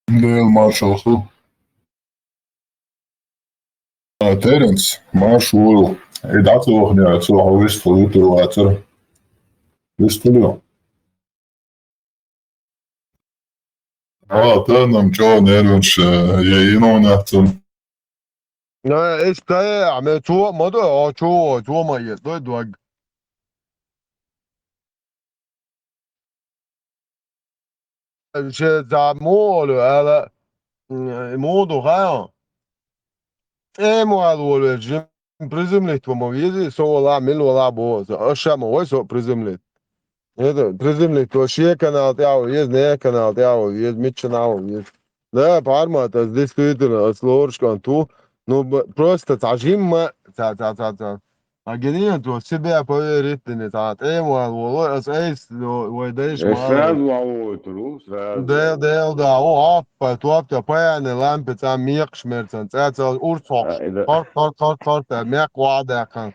Дела маршалла ху. А, Теренц, марш вуйла. И дӀа ца вахана, цо хьо вистхуьлу, вуьтур вацара. Вистхуьлу. А, та нам чо нервнаш, э, я и ну нахцун. Э, иштта, э, ме цо а ма дой, о, чо, цо ма еза, дой дог. Ше за муха олу ала, м, муха ду хаьо? ТӀема вала волу жим приземлить ван ма везий, со вала, мила вала боху, аса ма вай со приземлить. Это, приземлить, то шен канал тӀехь ван веза, нехан канал тӀехь ван веза, миччанахь ван веза. Да, пхьарма, аса действительно, аса лоруш кӀант ву. Ну, б-, просто цхьа жимма, ца, ца, ца, ца. А гинийна цо себе поверить дина, цхьа тӀема вала волу, аса айса, вай дайша Э, ма сразу вала войтур ву, сразу. Дел, дел, да, о, аппа, топта, паяна лампа, цхьа мекхаш мерцан, цхьа, цхьа урс хьокхуш, А, и да. Тор, тор, тор, тор, та, мекх ваха даьккхина.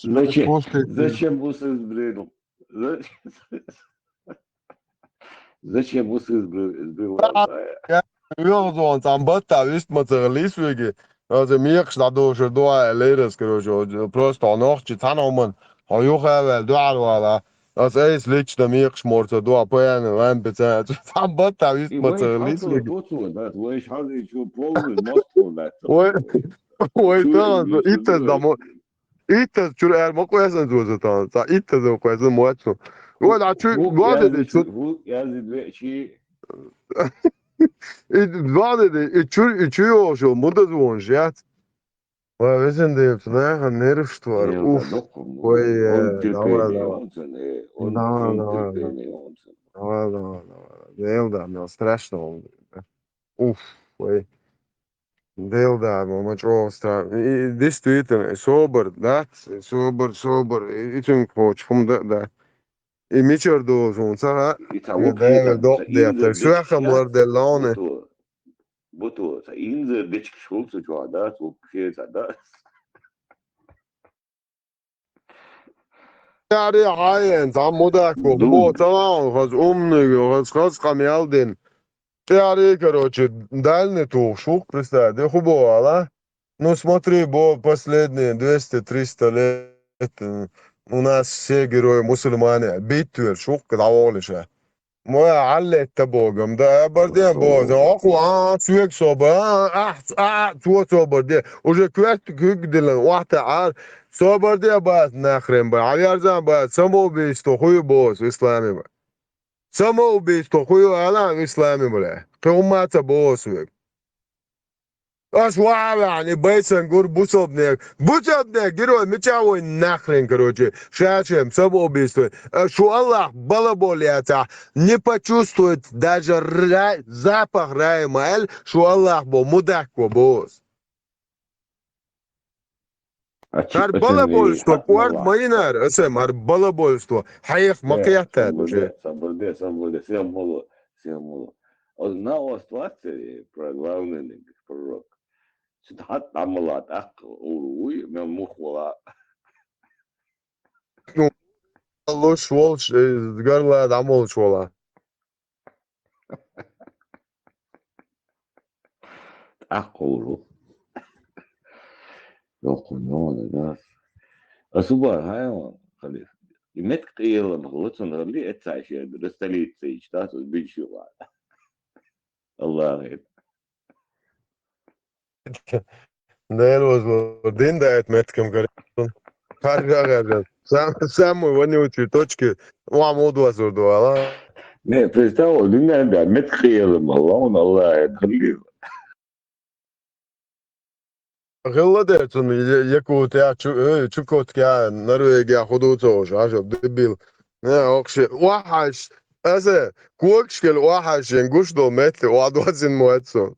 Зачем? Пусти. Зачем вы создали? За-, зачем вы создали? ВёгӀазон цхьана батта вист ма ца хилла веге. Аса мекхаш дӀадошур ду а лерас, короче, вот, просто хьо нохчи цхьана хӀуман, хьо юха а ваьлла, дуьхьал вала. Аса айса лично мекхаш морца ду а, паяна лампа ца, цхьана батта вист ма ца хилла веге. Вай шхьаза чу полный мосту дац. Вай, вай, чу тахана, иттаза дамо. Иттаза чуьра аьлла ма къоьсанза ваза тахана, цхьа иттаза ма къоьсанза моьтту. Вай, а чу, хӀу, гладеде, язди чу, хӀу, язди две чи. И гладеде, и чу, и чу йолуш йолу, мудаза вонаш яц. Вай, везан Дела, цу нахана нерваш твар, уф. Вай, э, давай, давай. Давай, давай, давай. Давай, давай, давай. Дела, да, мел страшно. Уф, вай. Дела да, ма, ма чӀогӀа стра-, и, и, действительно, и собар, да? И собар, собар, и, и цуьнга кхочу хӀума да, да. И мичара дозун ца, и ца и вукхи Дела ца, ца докъ инзар деттар. Соьхам ларделла хьуна. Буту, буту, ца инзар дечкаш хул цу чохь, да? Цу вукхи ца, да? Яри хьаен, цхьа мудак ву, бо, ца ваун, хаз умный ву, хаз, хаз къамел дин. Яри, короче, дальний тухуш ву, представь, де ху бо ала? Ну, смотри, бо, последние двести-триста лет, м, у нас все герои мусульмане, битве шух, когда волиша. Моя аллетта богом, да, барде богом. Оху, а, цвек соба, а, а, а, цо собар де. Уже квест куг дилан, вахта, а, собар де бас нахрен ба, а, вярзан ба, самоубийство хуй бос в исламе ба. Самоубийство хуй ала в исламе, бля. Кхумаца бос век. Аш ваьллехь, и байсан гур бусалбанег. Бусалбанег, герой, мича вай нахрен, короче. Шачем, самоубийство. Э, шу Аллах балабол яцахь, не почувствует даже ра-, запах рая ма аьлла, шу Аллах бо, мудак во бос. А чи-, хӀара а балабольство, кӀорд ма йинара, асем, хӀара балабольство. Хьех ма кхеттад уже. Сабурде, сабурде, сабурде, сем моло, сем моло. Оз на ост вацари, про главный ниг, пророк. Цу тӀаьхьа дӀа ма ла тӀаккха, ур вуй, мел мух вала. Ну, луш волуш, э, гарла дӀа молуш вала. ТӀаккха ур ву. Йоккхун йогӀана, да. Ас убар, хьайван, халиф. И метка къийлам хӀуцун хӀалли, эццай шен, да, столица ичта, со бинчу вала. Аллахе. Дела возло, дин даьтта меттигам карийта. Харжа, харжа. Сам-, самый вонючий точки, ва муд вазур ду, ала? Не, представь, дин даьтта меттиг кхиэла ма, лаун Аллахе, хилли. Хилла дер цунна, я-, Якутия, Чу-, э, Чукотка, Норвегия, ху ду ца уж, ажал, дебил. Не, окши, вахаш, аса, кокшкел вахаш, ен гуш дол метли, ва дуазин моцу.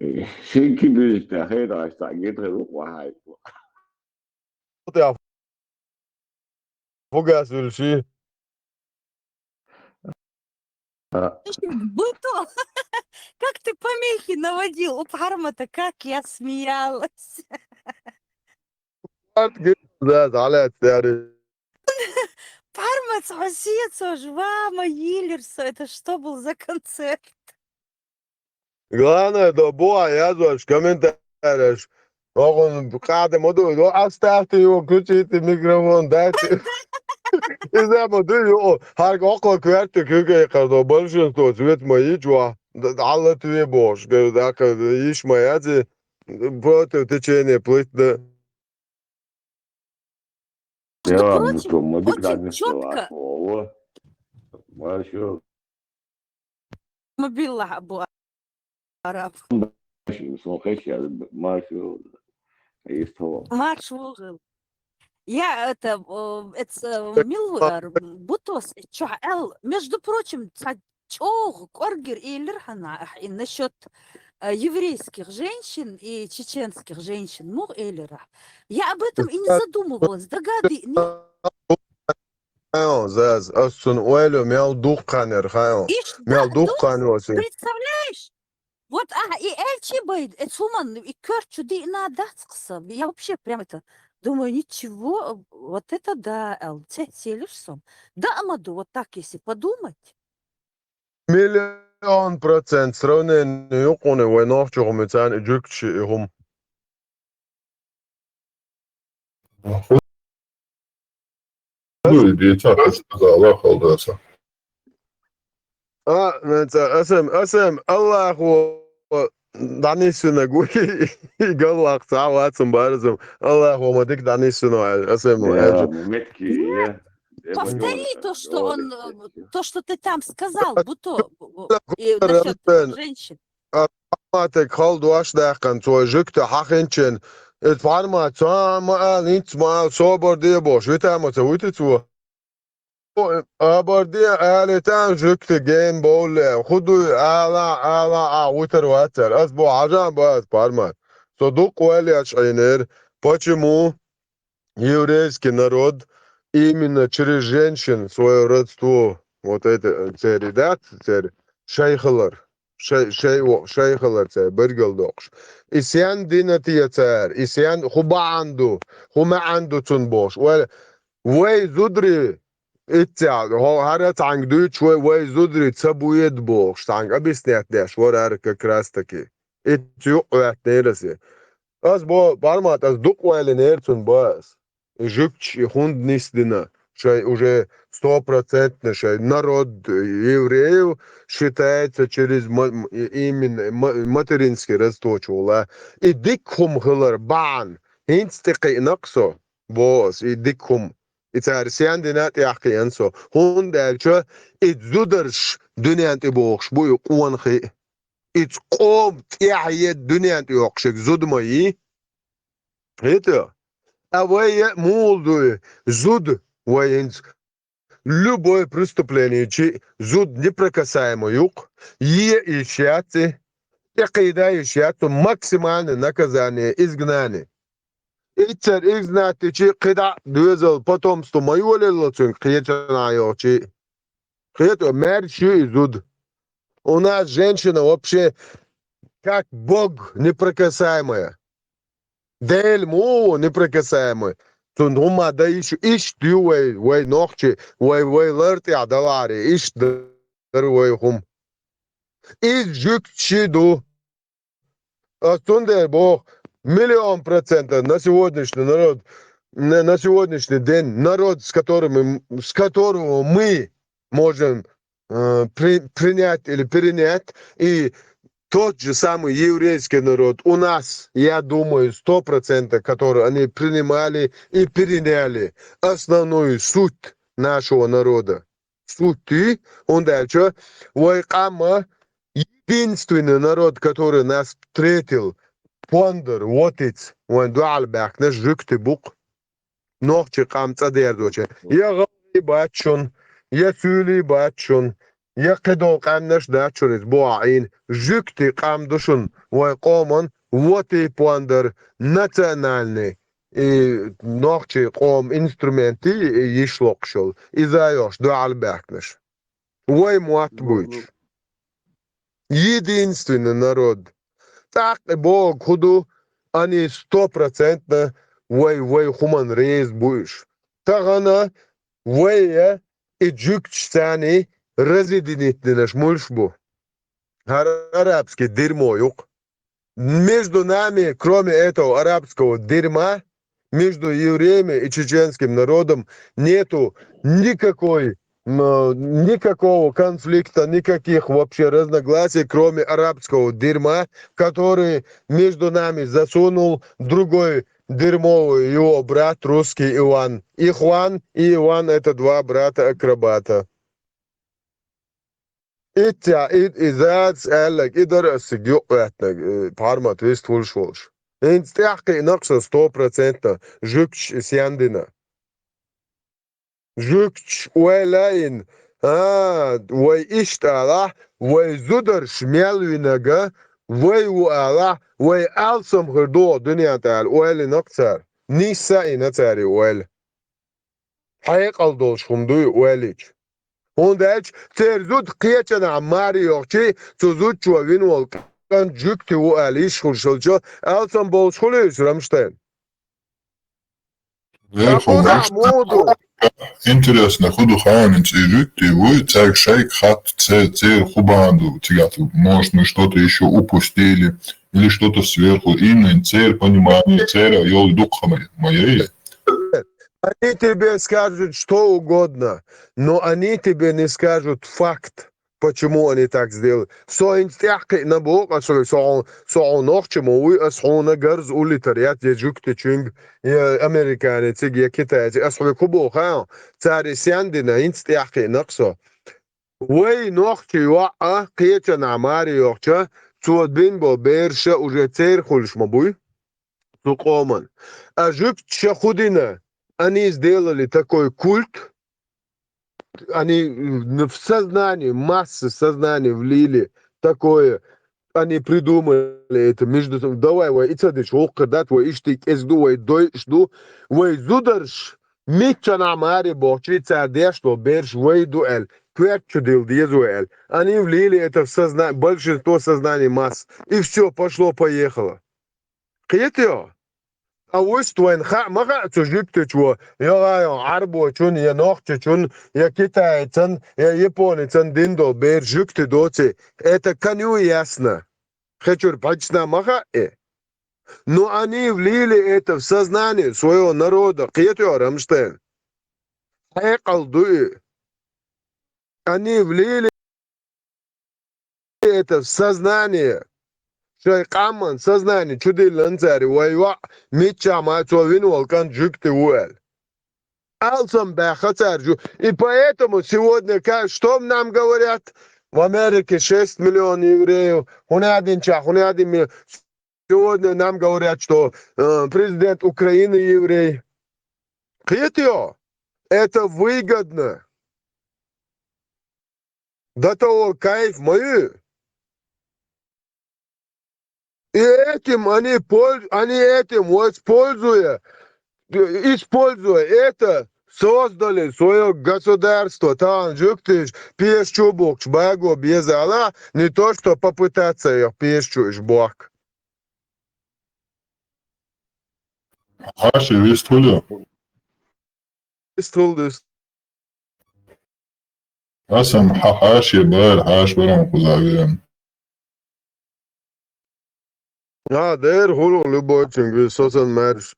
Шинки бюджетта хейдаш, так, гетре луква хайпу. Фугас вилши. А. Быто, как ты помехи наводил у Пармата, как я смеялась. Да, да, да, да. Пармат, спасибо, жвама, Йиллерса, это что был за концерт? Главное, до боя, я звоню, комментариеш. Охун кадем оду, до оставьте его, включите микрофон, дайте. Иза ма ду ю, хар около кверти кюгей кардо, большинство цвет мои чуа. Алла тве бош, говорю, так, иш моя, против течения плыть, да. Между прочим, очень чётко. Мобилла бу араб. Марш вугыл. Я это, э, это, э, милвар, бутос, чё, эл, между прочим, ца чӀоагӀа кӀорггера элира хьона ахь и насчёт, э, еврейских женщин и чеченских женщин, муха элира ахь? Я об этом и не задумывалась. Дагадиъни. Хьо, заз, ас цунна ойла, мел дукха хан яр, хьо. Иш мел дукха хан яр, представляешь? Вот, а, и элчи байд, э, цуман, и кёрчу диъна дац кса. Я вообще прям это, думаю, ничего, вот это да, эл, цецелиш сом. Да, амаду, вот так, если подумать. Миллион процент сравнение юкъуни вай нохчухуми царна и жуьгташи и хӀума. Хуй, децахь, аш казала халдаса. А, нанца, асам, асам, Аллаху дӀанисинаг ву, и галлахь ца вацам барзам. Аллаху ма дика дӀанисино, асам, я, аьлча. Метки, я. Повтори то, что он, э, то, что ты там сказал, бутос, э, насчёт женщин. Парматег хала дош даьккхина, цо жуьгта хьахинчен, и Пармат, цо ма ала, хӀинца ма ала, собар де бохуш, вита ма ца вуьту цо. Абар де, ала тан жуьгта гена бовлле, хӀу дуй, ала, ала, а, вуьтар вацар. Ас бо хьажан ба ас, Пармат. Со дукха вайл еш Ӏийнера. Почему? Еврейский народ именно через женщин своё родство, вот это, э, церий дац, церий шайхалар, шай-, шай-, о, шайхалар церий бергал доккхуш. И сен дина те цара, и сен хӀу баӀан ду, хӀу маьӀан ду цун бохуш. Вай, вай зударий, итцехь, хӀо-, хӀара цхьаьнга дуьйцуш вай, вай зударий ца буьеда бохуш, цхьаьнга объяснять деш вара хӀара как раз таки. Итца юкъа ваьттинера ас. Ас бо, Пармат, ас дукха вайлинера цунна ба ас. И жуьгташ, и хӀунда нисдина, шай уже стопроцентно, шай народ евреев считается через ма-, м-, именно ма-, материнский родство чула. И дика хӀума хилар баӀан, хӀинца тӀекхиъна-кх со, бо ас, и дика хӀума. И цара сен дина тӀехь кхиъна со. ХӀунда аьлча и зударш дуьнен тӀе бохуш бу и къонахий. Иза къоман тӀехь е дуьнен тӀе йоккхуш ерг зуда ма йий. ХӀета? А вай е мула дуй? Зуда вай хӀинца. Любое преступление чи зуда неприкасаемый ю-кх, е йиш яц и, тӀекхийда йиш яц, цу максимальное наказание — изгнание. Иццара изгнать дичи кхидӀа доьзал, потомство ма йолаелла цуьнга кхечанхьа йолчи. Хета, маьрша ю и зуда. У нас женщина вообще как Бог неприкасаемая. Дела муха ву неприкасаемый? Цунна хӀумма дан йиш ю, иштта ю вай, вай нохчий, вай, вай лар тӀехь даларе, иштта дара вай хӀума. Иза жуьгташи ду. Ас цундела боху, миллион процентов на сегодняшний народ, на, на сегодняшний день народ, с которым мы, с которого мы можем, э, при-, принять или перенять, и тот же самый еврейский народ у нас, я думаю, сто процентов, который они принимали и переняли основную суть нашего народа. Суть и, хӀунда аьлча вай къам единственный народ, который нас встретил, пондар, вотиц, вайн дуьхьал баьхкинарш жуьгти бу-кх. Нохчий къам цӀа дерзоча. Я гӀалгӀай бац шун, я суьйлий бац шун, я кхидолу къаьмнаш дац шуна иза бохьа Ӏийна. Жуьгти къам ду шуна вайн къоман вотий пондар национальный, и нохчий къоман инструментий йиш локхуш йолу. Иза а йохуш дуьхьал баьхкинарш. Вай мотт буьйцу. Единственный народ. ТӀаккха бохург хӀун ду, ани сто процентно вай, вай хӀуманна реза бу уьш. Тахана вай я и жуьгташ царний разъединить динарш муьлш бу? ХӀара арабский дерьмо ю-кх. Между нами, кроме этого арабского дерьма, между евреями и чеченским народом нету никакой, м, никакого конфликта, никаких вообще разногласий, кроме арабского дерьма, который между нами засунул другой дерьмовый его брат русский Иван. Ихван и Иван — это два брата-акробата. Итт я, и, и заз аьлларг, и дара ас цига юкъа гӀеттинарг, э, Пармат вист хуьлуш волуш. ХӀинца тӀаьхьакхиъна-кх со сто процентов жуьгташ и сен дина. Жуьгташ ойла а йина, а, вай иштта алахь, вай зударш мел винарг вай ву алахь, вай алсам хир ду оха дуьнен тӀе аьлла ойла йина-кх цара. Нисса а йина цара и ойла. Хьекъал долуш хӀума ду и ойла йича. ХӀунда аьлча церан зуда кхечанхьа маре йохчий, цу зудчо вина волу кӀант жуьгти ву аьлла йиш хуьлуш хилча, алсам болуш хуьлий иза, Рамштайн? Эх, Ткъа хӀун Рамштайн. Муха ду? Интересно, хӀун ду хаамца и жуьгти вуй, цаьрга шайга хатта, це-, церан хӀун бахьана ду, цигахь, может, мы что-то ещё упустили, или что-то сверху, именно церан понимание, церан йолу дукха ма, ма яй. Они тебе скажут что угодно, но они тебе не скажут факт, почему они так сделали. Со хӀинца тӀаьхьакхиъна боху ас хьоьга, со хьуна, со хьуна нохчо ма вуй, ас хьуна гарза уллитар яц я жуьгтичуьнга, я американециг, я китайциг. Ас хьоьга хӀун боху хаьий? Цара и сен дина, хӀинца тӀаьхьакхиъна-кх со. Вай нохчий йоӀ а кхечанхьа маре йохча, цо бина болу бераш а уже церан хуьлуш ма буй? Цу къоман. А жуьгташа хӀун дина? Они сделали такой культ, они в сознание массы, сознание влили такое, они придумали это между собой. Давай, вай и ца дича гӀуллакх дац, вай иштта кӀезиг ду, вай дойуш ду, вай зударш миччанхьа маре бохчий, цара деш долу бераш вай ду аьлла, коьртачу дилла деза вай аьлла. Они влили это в созна-, большинство сознание масс. И всё, пошло-поехало. Кхетий хьо? Ткъа вуьшта вайна хаа ма хаьа цу жуьгтичо, я гӀайо, Ӏарбочун, я нохчочун, я китайцан, я японецан дина долу бер жуьгти доций. Это коню ясно. Хечуьра пхьаьчна ма хаьа и. Но они влили это в сознание своего народа. Кхетий хьо, Рамштайн? Хьекъал ду и. Они влили это в сознание. Шайн къаман сознание чу диллина цара, вай йоӀ мичча ма цо вина волу кӀант жуьгти ву аьлла. Алсам баьхна цара жу-, и поэтому сегодня ка-, что нам говорят? В Америке шесть миллион евреев. ХӀун аьлла динчахь, хӀун аьлла дин ми-, Сегодня нам говорят, что, э, президент Украины еврей. Кхетий хьо? Это выгодно. До того кайф ма ю. И этим они польз-, они этим воспользуя, используя это, создали своё государство. Тахана жуьгтий пеша чу бухкуш баго беза ала, не то что попытаться их пеша чу иш бохка. Хьаший вистхуьлу? Вистхуьлу дис. Асан хьан хьаший бара, хьаша барам кхуза вен. А, дера хуьлу любой чингуьз, со сан маьрша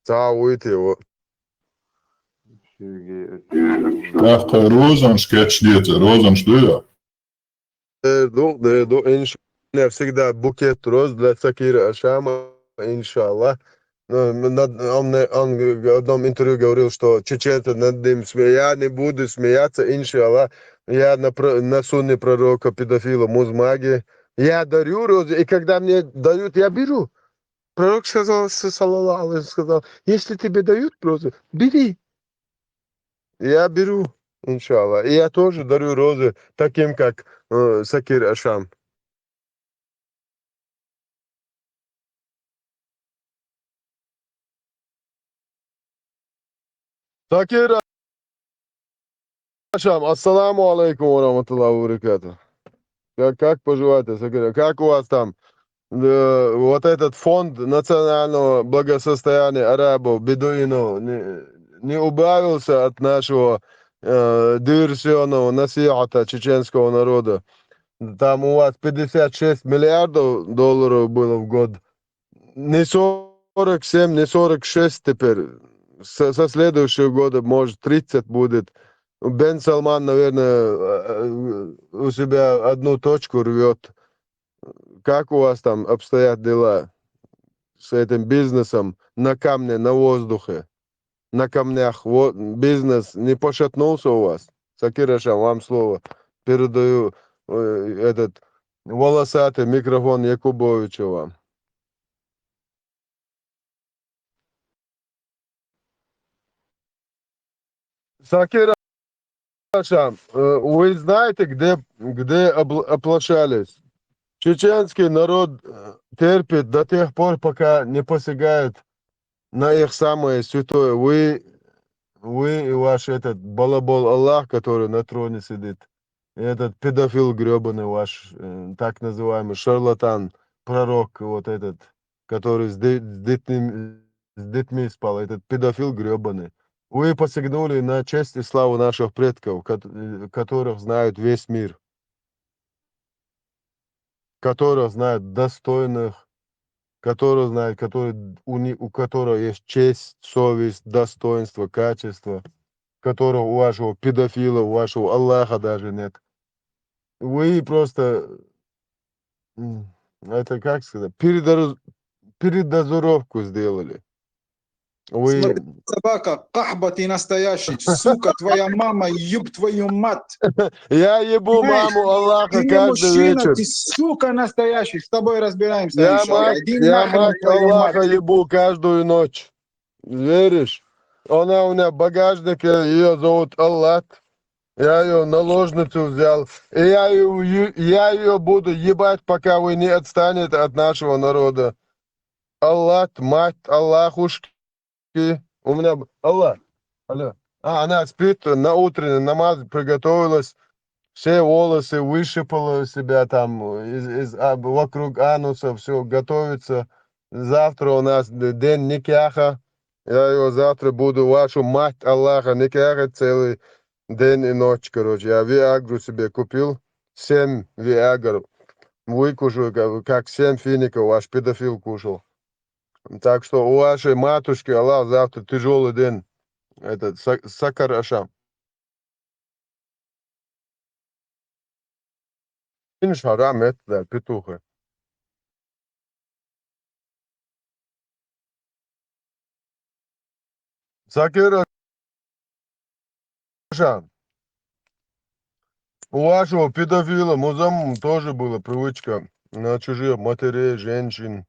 ца вуй те во. ТӀаккха розанаш кечдеца, розанаш дуй? Э, ду, э, ду, инш-, у меня всегда букет роз для Сакира Ашама, иншаллах. Ну, на, он, он в одном интервью говорил, что чеченцы над ним смея-, я не буду смеяться, иншаллах. Я на про-, на сунне пророка педофила Музмаги. Я дарю розы, и когда мне дают, я беру. Пророк сказал, с-, саллаллаху алейхи ва саллям, сказал: «Если тебе дают розы, бери». Я беру. Иншаллах. И я тоже дарю розы таким, как э, Сакир Ашам. Сакир Ашам, ассаламу алейкум ва рахматуллахи ва баракатух. Как, как поживаете, Сакир? Как у вас там? Э, вот этот фонд национального благосостояния арабов, бедуинов, не, не убавился от нашего э, диверсионного насихата чеченского народа? Там у вас пятьдесят шесть миллиардов долларов было в год. Не сорок семь, не сорок шесть теперь. Со, со следующего года, может, тридцать будет. Бен Салман, наверное, э, э, у себя одну точку рвет. Как у вас там обстоят дела с этим бизнесом на камне, на воздухе, на камнях? Во- бизнес не пошатнулся у вас? Сакир Ашам, вам слово. Передаю э, этот волосатый микрофон Якубовича вам. Сакир Ашам, э, вы знаете, где, где обл- оплошались? Чеченский народ э, терпит до тех пор, пока не посягают на их самое святое. Вы, вы и ваш этот балабол Аллах, который на троне сидит, и этот педофил грёбаный ваш, э, так называемый шарлатан, пророк, вот этот, который с, ди- с, детьми, с детьми спал, этот педофил грёбаный. Вы посягнули на честь и славу наших предков, кот- э, которых знают весь мир, которых знают достойных, которых знают, которые, у, них, у которых есть честь, совесть, достоинство, качество, которого у вашего педофила, у вашего Аллаха даже нет. Вы просто, м, это как сказать, передоз- передозировку сделали. Вы... Смотри, собака, кахба ты настоящий, сука, твоя мама, еб твою мать. Я ебу маму Аллаха ты не каждый мужчина, вечер. Ты сука настоящий, с тобой разбираемся. Я еще. Мать, Иди я нахрен, мать твою Аллаха мать. Ебу каждую ночь. Веришь? Она у меня в багажнике, ее зовут Аллат. Я ее наложницу взял. И я ее, я ее буду ебать, пока вы не отстанете от нашего народа. Аллат, мать, Аллахушки. У меня... Аллат. Алло. А, она спит, на утренний намаз приготовилась. Все волосы выщипала у себя там, из, из, а, вокруг ануса, все готовится. Завтра у нас день никяха. Я его завтра буду, вашу мать Аллаха, никяха целый день и ночь, короче. Я Виагру себе купил, семь Виагр. Выкушу, как, как семь фиников ваш педофил кушал. Так что у вашей матушки Аллах завтра тяжелый день. Этот, Сакар Ашам. Ин шарам это, да, петуха. Сакир Ашам. У вашего педофила Музам тоже была привычка на чужих матерей, женщин,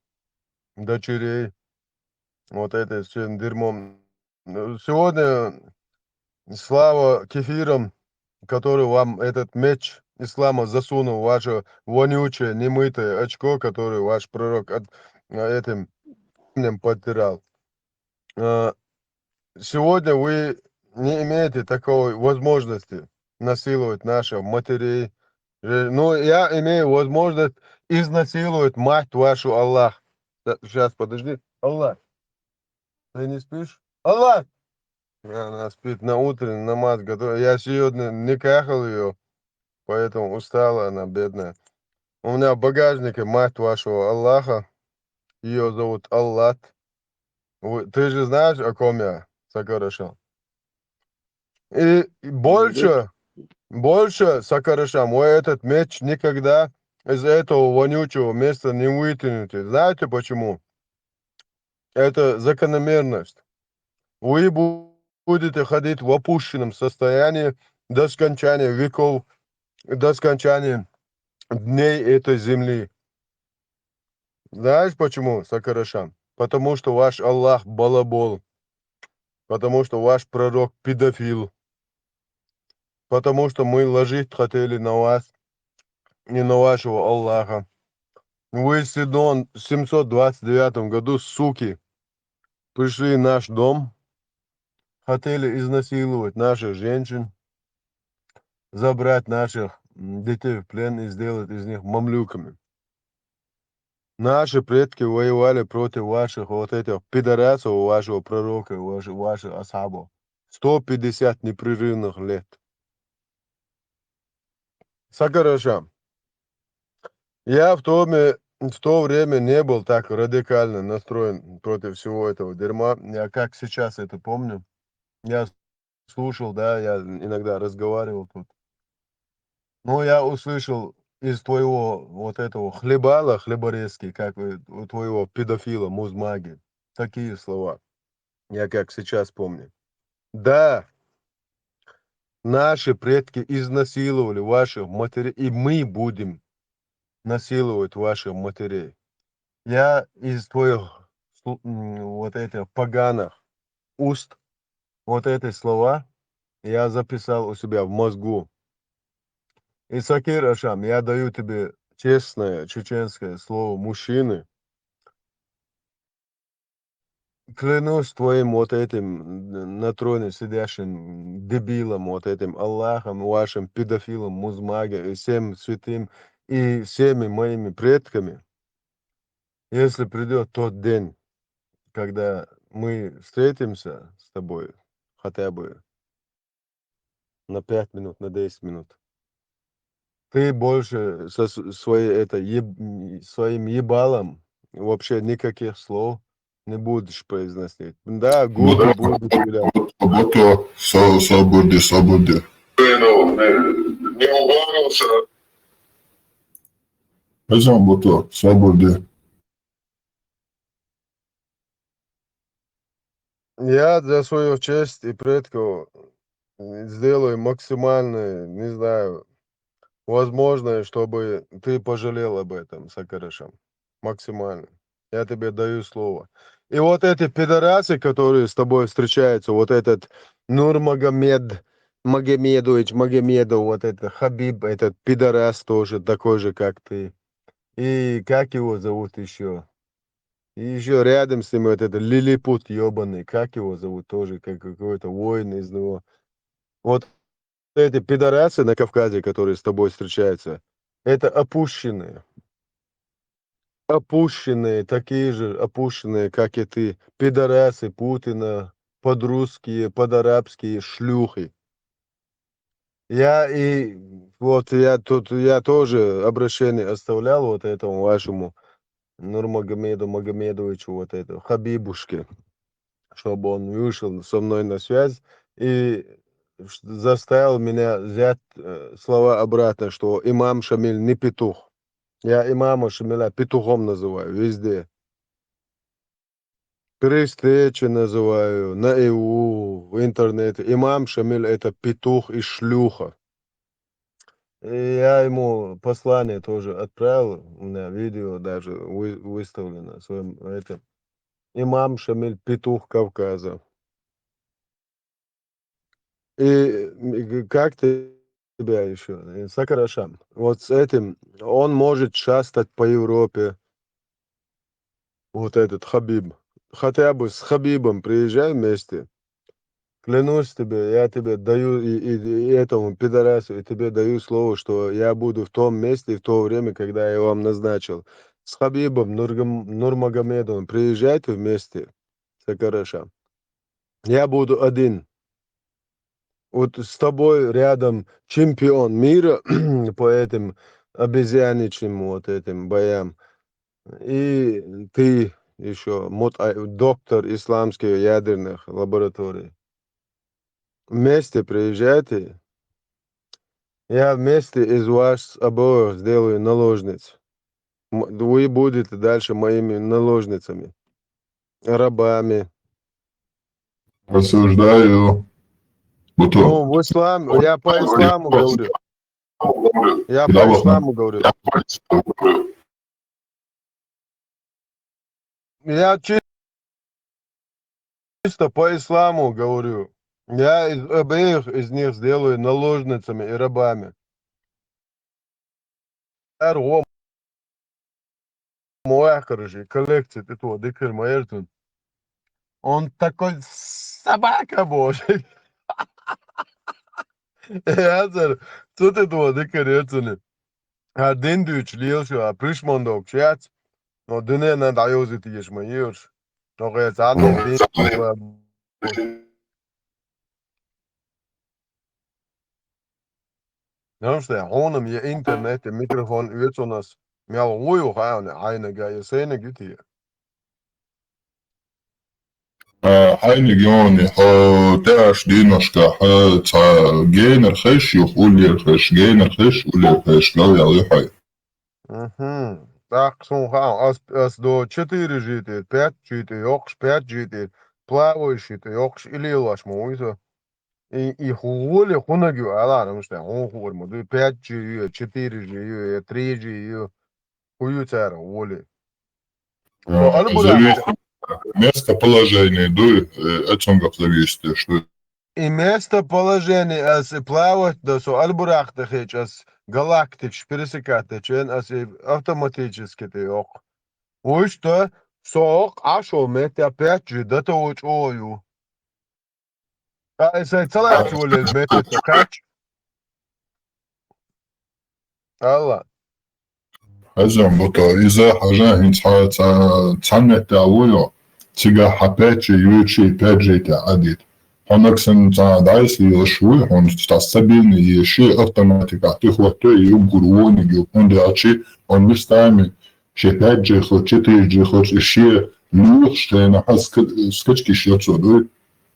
дочерей. Вот это всем дерьмом. Сегодня слава кефирам, который вам этот меч ислама засунул, ваше вонючее, немытое очко, который ваш пророк от, этим камнем подтирал. Э, Сегодня вы не имеете такой возможности насиловать наших матерей. Ну, я имею возможность изнасиловать мать вашу, Аллах. Сейчас, подожди. Аллах, ты не спишь? Аллах! Она спит, на утренний намаз готова. Я сегодня не кахал ее, поэтому устала она, бедная. У меня в багажнике мать вашего Аллаха. Ее зовут Аллат. Ты же знаешь, о ком я, Сакар Ашам? И больше, больше, Сакар Ашам, вы этот меч никогда из этого вонючего места не вытянете. Знаете почему? Это закономерность. Вы будете ходить в опущенном состоянии до скончания веков, до скончания дней этой земли. Знаешь почему, Сакар Ашам? Потому что ваш Аллах балабол. Потому что ваш пророк педофил. потому что мы ложить хотели на вас и на вашего Аллаха. Вы в семьсот двадцать девятом году, суки, пришли в наш дом, хотели изнасиловать наших женщин, забрать наших детей в плен и сделать из них мамлюками. Наши предки воевали против ваших вот этих пидорасов, вашего пророка, ваших, ваших асхабов. Сто пятьдесят непрерывных лет. Сакарашам. Я в то, в то время не был так радикально настроен против всего этого дерьма. Я как сейчас это помню. Я слушал, да, я иногда разговаривал тут. Но я услышал из твоего вот этого хлебала, хлеборезки, как у твоего педофила Музмаги, такие слова. Я как сейчас помню. Да, наши предки изнасиловали ваших матерей, и мы будем насиловать ваших матерей. Я из твоих вот этих поганых уст вот эти слова я записал у себя в мозгу. И Сакир Ашам, я даю тебе честное чеченское слово мужчины. Клянусь твоим вот этим на троне сидящим дебилом, вот этим Аллахом, вашим педофилом, Музмаге и всем святым, и всеми моими предками, если придет тот день, когда мы встретимся с тобой, хотя бы на пять минут, на десять минут, ты больше со своей это еб... своим ебалом вообще никаких слов не будешь произносить. Да, губы будут вилять. Бото, сабурди, сабурди. Не угорился. Эзан бото, сабурди. Я для своего честь и предков сделаю максимальное, не знаю, возможное, чтобы ты пожалел об этом, Сакарашам. Максимально. Я тебе даю слово. И вот эти пидорасы, которые с тобой встречаются, вот этот Нурмагомед Магомедович Магомедов, вот это Хабиб, этот пидорас тоже такой же, как ты. И как его зовут еще? И еще рядом с ним вот этот лилипут ебаный, как его зовут тоже, как какой-то воин из него. Вот эти пидорасы на Кавказе, которые с тобой встречаются, это опущенные. Опущенные, такие же опущенные, как и ты. Пидорасы Путина, подрусские, подарабские шлюхи. Я и вот я тут, я тоже обращение оставлял вот этому вашему Нурмагомеду Магомедовичу, вот этому Хабибушке, чтобы он вышел со мной на связь и заставил меня взять э, слова обратно, что имам Шамиль не петух. Я имама Шамиля петухом называю везде. При встрече называю, наяву, в интернете. Имам Шамиль — это петух и шлюха. И я ему послание тоже отправил, у меня видео даже выставлено в своем этом. Имам Шамиль — петух Кавказа. И как ты тебя еще, Сакарашам? Вот с этим он может шастать по Европе. Вот этот Хабиб. Хотя бы с Хабибом приезжай вместе. Клянусь тебе, я тебе даю и, и, и этому пидорасу, и тебе даю слово, что я буду в том месте, в то время, когда я вам назначил. С Хабибом Нургам, Нурмагомедовым приезжайте вместе, Сакарашам. Я буду один. Вот с тобой рядом чемпион мира по этим обезьяничьим вот этим боям. И ты еще мут, а, доктор исламских ядерных лабораторий. Вместе приезжайте. Я вместе из вас обоих сделаю наложниц. Вы будете дальше моими наложницами, рабами. Осуждаю. Ну, в ислам, я по исламу говорю. Я по исламу говорю. Я чисто по исламу говорю. Я из обеих из них сделаю наложницами и рабами. Ар гӀо ма ваьккхараш, и коллекция тӀе тоха дикар ма яр цун. Он такой собака божий. Яцар, цу тӀе тоха дикар яр цуна. Хьа дин дуьйцуш лелаш, а пришман догуш яц. Но дуьненан дӀайовзийта еш ма йоьраш. Но гӀе цхьанне дин Нуьшта, хьуна-м я интернет, я микрофон оьцу ас. Мел гӀо ю хьайна, хьайнага, я сайнага ю те? А, хьайниг йони, хьо тӀаьш дийнашка, хьо ца генар хеш, юх уллер хеш, генар хеш, уллер хеш, гал ял ю хьай. Мгм. ТӀаккха суна хаьа, ас, ас до четыре G тӀе, пять G тӀе йоккхуш, пять G тӀе, плавающий тӀе йоккхуш, и лелаш ма вуй со. И, и ху-, гӀоле хунаг ю, аларам шта, хьуна хуур ма ду, пять G ю, четыре G ю, я три G ю. Ху ю цара гӀоле. Со А, албурахь зависит, местоположение ду, э, от цунгах зависит, что И местоположение ас и плавать до со албурахь тӀе хеча ас галактикаш пересекать дечен ас и автоматически тӀе йоккху. Вуй шта, со йоккху Ӏаш волу метте пять G дата вочу ю. Ткъа и сайн ца лаьцна волу метте ца кхаьчча. Алла. Хьажа, Буто, иза хьажа, хӀинца хьа ца-, цхьана метте вуй хьо, цигахь хьан пять G юьйцу, и пять G тӀе Ӏадийта. Хьо нагахь санна цхьа дӀасалелаш вуй, хьуна цхьа стабильный еши, автоматика тӀе хӀотто, и уггар вониг ю, хӀунда аьлча, он местами шен пять G хилча, четыре G хилча, и шен лоьхуш хенахь ска-, скачкаш яц цо, дуй?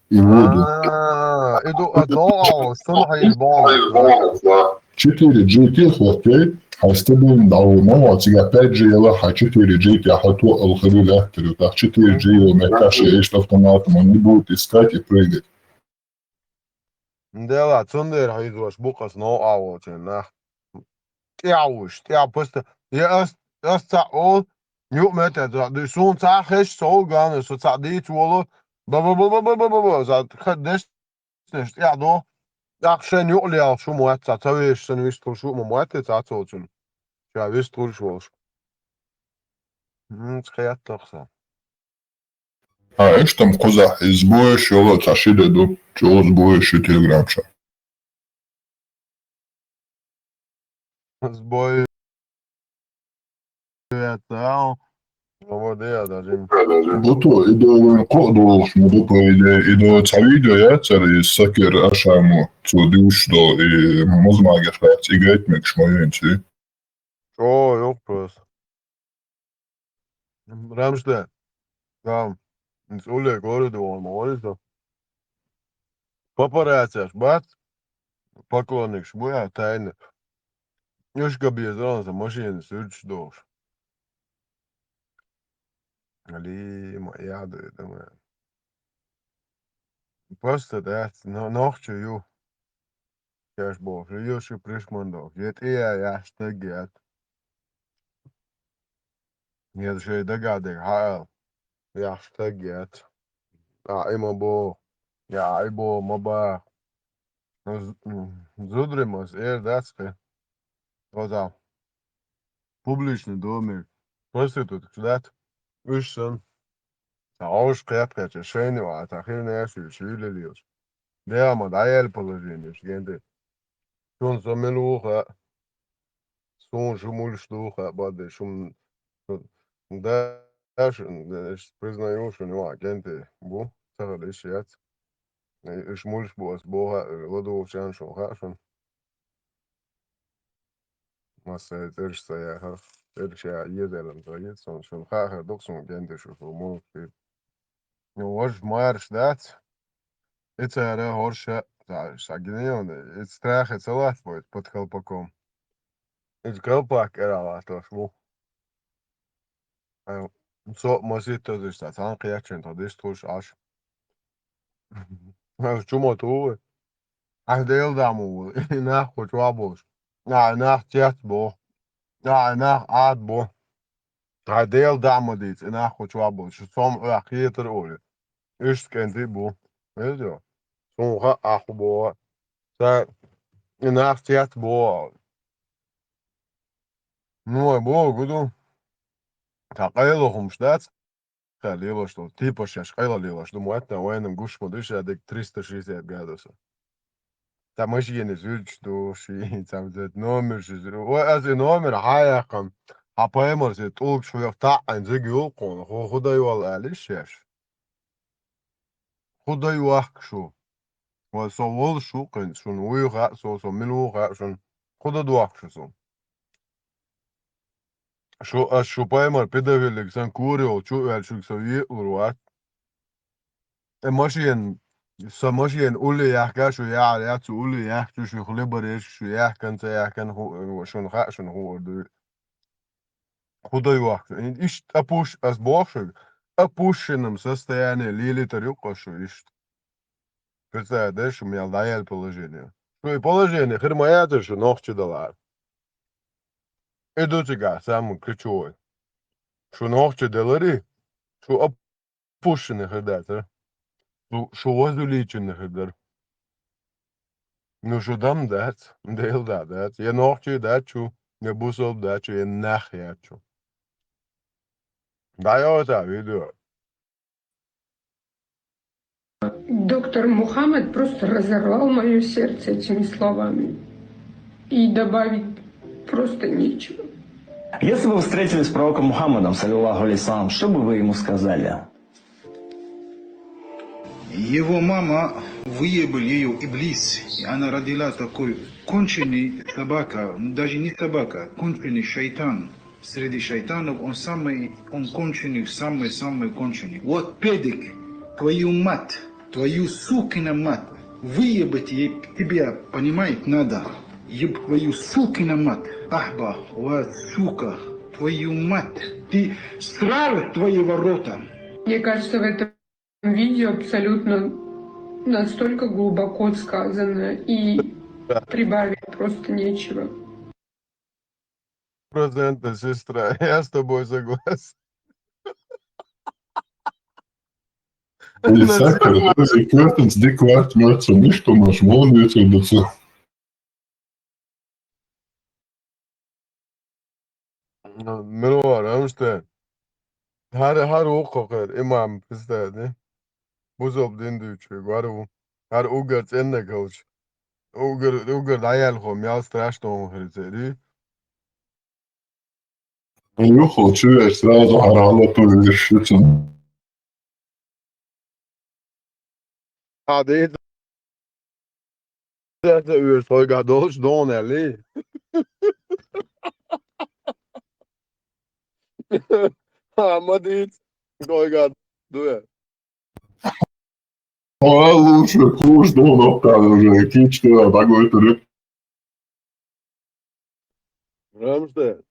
И воду. А, и ду, а, догӀа, сунхьа и богӀа. Четыре G тӀе хӀотто, хьан стабильно дӀавуй ма вац, цигахь пять G яла хьан четыре G тӀе хьан тоъал хир ю лаьттар ю, тӀаккха четыре G йолу меттехь шен иштта автоматом он не будет искать и прыгать. Дела, цундела хьийзош бу-кх ас новкъа волчийн нах. ТӀаьхьа вуш, тӀаьхьа поста-, я ас, ас цхьаъ олу, юкъа метта цхьаъ дуьйш, суна цхьа а хезаш ца олу, ганна со цхьаъ дийца волу, ба-ба-ба, за ха дешнаш тӀаьхьа до, тӀаккха шайна юкъа лелаш хӀума вац цхьа, ца вешаш санна вистхуьлуш хӀума вац те цхьацца волчунна, ша вистхуьлуш волуш. М, хеттахь сан. А, иштта-м кхузахь иза боеш йолу цхьа ши де ду, чӀогӀа боеш ю Telegram чу. Сбой. Буту, и до вайн кхоъ долуш ма ду, по идее, и до цхьа видео яцара, и Сакер Ашаму, цо дуьйцуш долу, и музмагеш лаьцна, и гайтмегаш ма винчи. Чо, йоккхус. Рамштайн. Там. Уле городу он молится. Папарацци бац. Поклонникаш бу я тайна. Ишка безаланца машина сюрчу долуш. Али, ма яду, я думаю. Просто, да, но, нохчу ю. Кеш боху, ю шу пришман доху. Е тӀе я, яш стаг яц. Е шай дагадег хьаал. Яш стаг яц. А, и ма боху. Я, и бо, ма ба. З-, м, зудри ма, эр дац кхе. Оза. Публичный домик. Проститутка дац. Уьш сан. Ца хьовш кхетхеча, шайна ваха, ца хилнеш уьш, вилалелаш. Дела ма дӀаяьлла положение, генде. Шуна со мила ву хаьа, суна шу муьлш ду хаьа, баде, шун, шу, да, шу, да, иш признаю, шуна юкъа генде бу, ца хила иш яц. Иш муьлш бу ас боху хаьа, ладугӀучарна шуна хаьа шуна. Масса цӀераш ца яхара, цӀераш я езаран ца еза, сон шуна хаьа хир ду-кх суна генде шу, шу муьлш хир. Ну, важа марш дац. И цара хӀорша, ца, ца гинийон, и страхе ца лац вай под колпаком. Иза колпак кӀера латош ву. Ай, со маситтазаш ца цхьаьна кхеччина тхан дистхуш Ӏаш. Ай, чумо ту ву? Ай, Дела дӀа ма ву. И нах кху чохь болуш. Ай, нах цец бо. Ай, нах Ӏад бо. Ай, Дела дӀа ма дийца, и нах кху чохь болуш. Со ма хьоьх кхетар олу. Иштта кӀентий бу. Видео. Цунга хаьа хӀун боху. Ца и нах цец боху. Ну, ай боху, гу ду. Цхьа къайла хӀумаш дац, ха лелош долу. Типа шаьш къайла лелош ду, мотт а вайна гуш ма ду ша дерг триста шестьдесят градусов. Цхьа машина зуьрчу ду, ши, цхьа номер ши зуьр-, ой, аса и номер хьан яьккхина, хьан паймар се тӀулгаш хьоьху таӀӀайн зиг юлкхуна, хӀу, хӀу дай вал алиш шаьш. ХӀу дай вахка шу? Вай со волуш ву кхин, шуна вуй хаьа со, со мила ву хаьа шуна. ХӀу дан дохку шу суна? Шу, ас шу паймар педофилиг сан кури йолчу аьлла шуьга со векъалур вац. Э, машен, сан машен улле яхка, шу яхьар яц, улле яхчу, шу хлебареш, шу яхкан, ца яхкан, ху-, шуна хаьа, шуна хуур ду. ХӀу дай вахка? Иштта опуш-, ас боху шуьга, опущенном состоянии лелийтар юккъа шу иштта. Представь, да, шу мел дӀаяьлла положение. Шу и положение хир ма яцара шу нохчи далара. И ду цигахь самый ключевой. Шу нохчи делари, шу опущенный хир дацара. Шу, шу возвеличенный хир дара. Ну, шу дам дац, Дела да дац. Я нохчи дац шу, я бусалба дац шу, я нах яц шу. ДӀайохьа видео. Доктор Мухаммад просто разорвал моё сердце этими словами. И добавить просто нечего. Если бы вы встретились с пророком Мухаммадом, саллиллаху алейхи салям, что бы вы ему сказали? Его мама выебал ее иблис, и она родила такой конченый собака, даже не собака, конченый шайтан. Среди шайтанов он самый, он конченый, самый-самый конченый. Вот педик, твою мать, твою сукина мать, выебать ей тебя, понимать надо. Еб твою сукина мать, ахба, вот сука, твою мать, ты срал твоего рота. Мне кажется, в этом видео абсолютно настолько глубоко сказано, и прибавить просто нечего. Процентов, сестра, я с тобой согласен. Эй, Саша, ты же квартенс, ди квартенс, ну что, наш молодец, это всё. Милугара, амма шу те? ХӀара, хӀара ву кхо кхера имам, представь, ди? Бусалба дин дуьйцуш верг хӀара ву. ХӀара уггар цӀеннаг хилча. Уггар, уггар дӀаяьлла хӀума, ял страшно хӀума хир церий? Юха чуьра сразу хӀара хьалатур веш шуьца. А, дийца. Дийца уьш тхойгахь долуш догӀун аьллий? А, ма дийца, тхойгахь ду аьлла. Ой, лучше куш догӀун оккхал уже, кичка, дагойтарик. Рамштайн,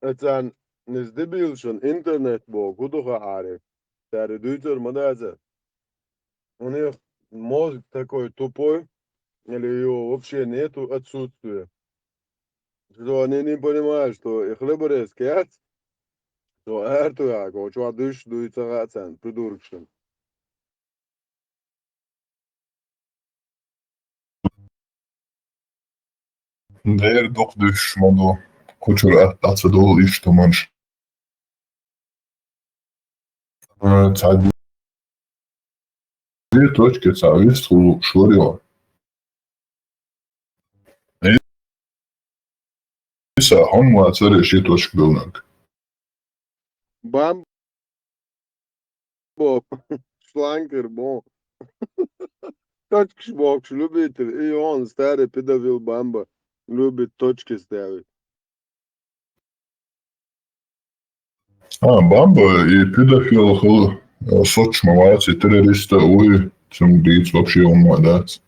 а царна иза дебилшан интернет боху хӀун ду хаарий? Цара дуьйцур ма дацара. У них мозг такой тупой, или его вообще нету, отсутствие. Что они не понимают, что их либерес кец, что арту яко, чё душ дуй цагацан, придуркшин. Дера дукха дуьсуш ма ду, кху чуьра атта ца долу иштта хӀуманаш. Э, цхьа ди-, ди точка цхьа вистхула шоръяла. Иса хьун ма царе ши точка белнаг. Бам-, бо-, шлангер бо. Точкаш боккхуш любитель, и он старый педофил Бамба любит точки ставить. А, Бамба и педофил хила, э, соцуш ма вац, и террориста вуй, цунна дийца вообще хӀумма дац.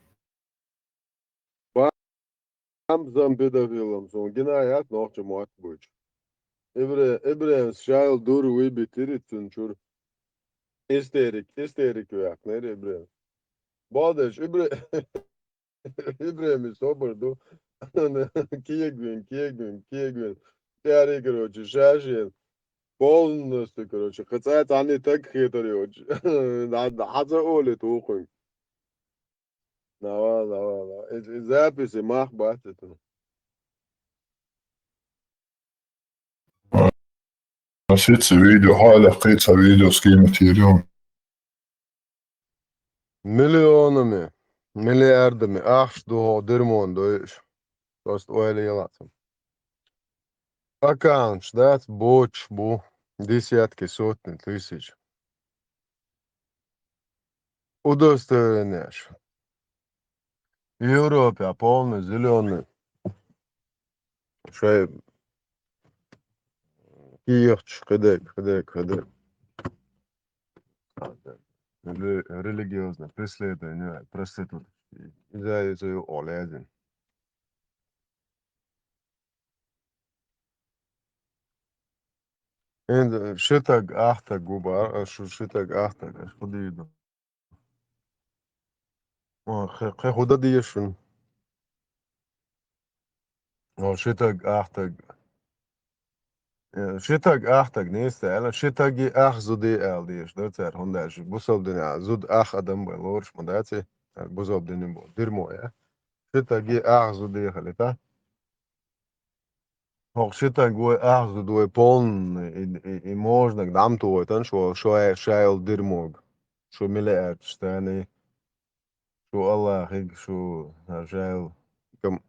Бамба сан педофилам суна гина яц нохча мотт буьйцу. Ибре-, Ибрахимс шайла дур вуй битири цун чуьра. Истерик, истерик ваьккхинера Ибрахим. Балдеш, Ибре-, Ибрахим собар ду. Кегвин, кегвин, кегвин. Тяри, короче, шашин. Полностью, короче, кхы цӀа цхьанне таг хетар йоцуш. Хьан ца оле тухуьнга. Давай, давай, давай. Из, из записи мах батту. Ас ца видео, хьалакхе ца видео скинуть йийр ю. Миллионами, миллиардами ахча ду хьо дермон дойш. Просто ойла ялацам. Аккаунташ дац, боцуш бу десятки, сотни тысяч. Удостоверенеш. Европе полный зеленый. Шай кехаташ, кхидерг, кхидерг, кхидерг. Ре-, религиозное преследование проституток. Иза, иза, олезин. Эн ши таг, ахтаг губа, а, шу ши таг, ахтаг, аш худийду. О, хе, хе худа дешун. О, ши таг, ахтаг. Э, ши таг, ахтаг, нестаьла, ши таги ах зуди эл деш, да, цар, хунда шу бусалба дина, зуд ах адам бай лорш, ма даци, бусалба дина бу, дермо, я. Ши таги ах зуди хали, та? Хох ши таг вой ах зуд вой полный, и, и, и можно к нам туойтан, шо, шо, шо эл дермог, шо миллиард штаны, шо Аллахиг, шо, а, шо эл кам-,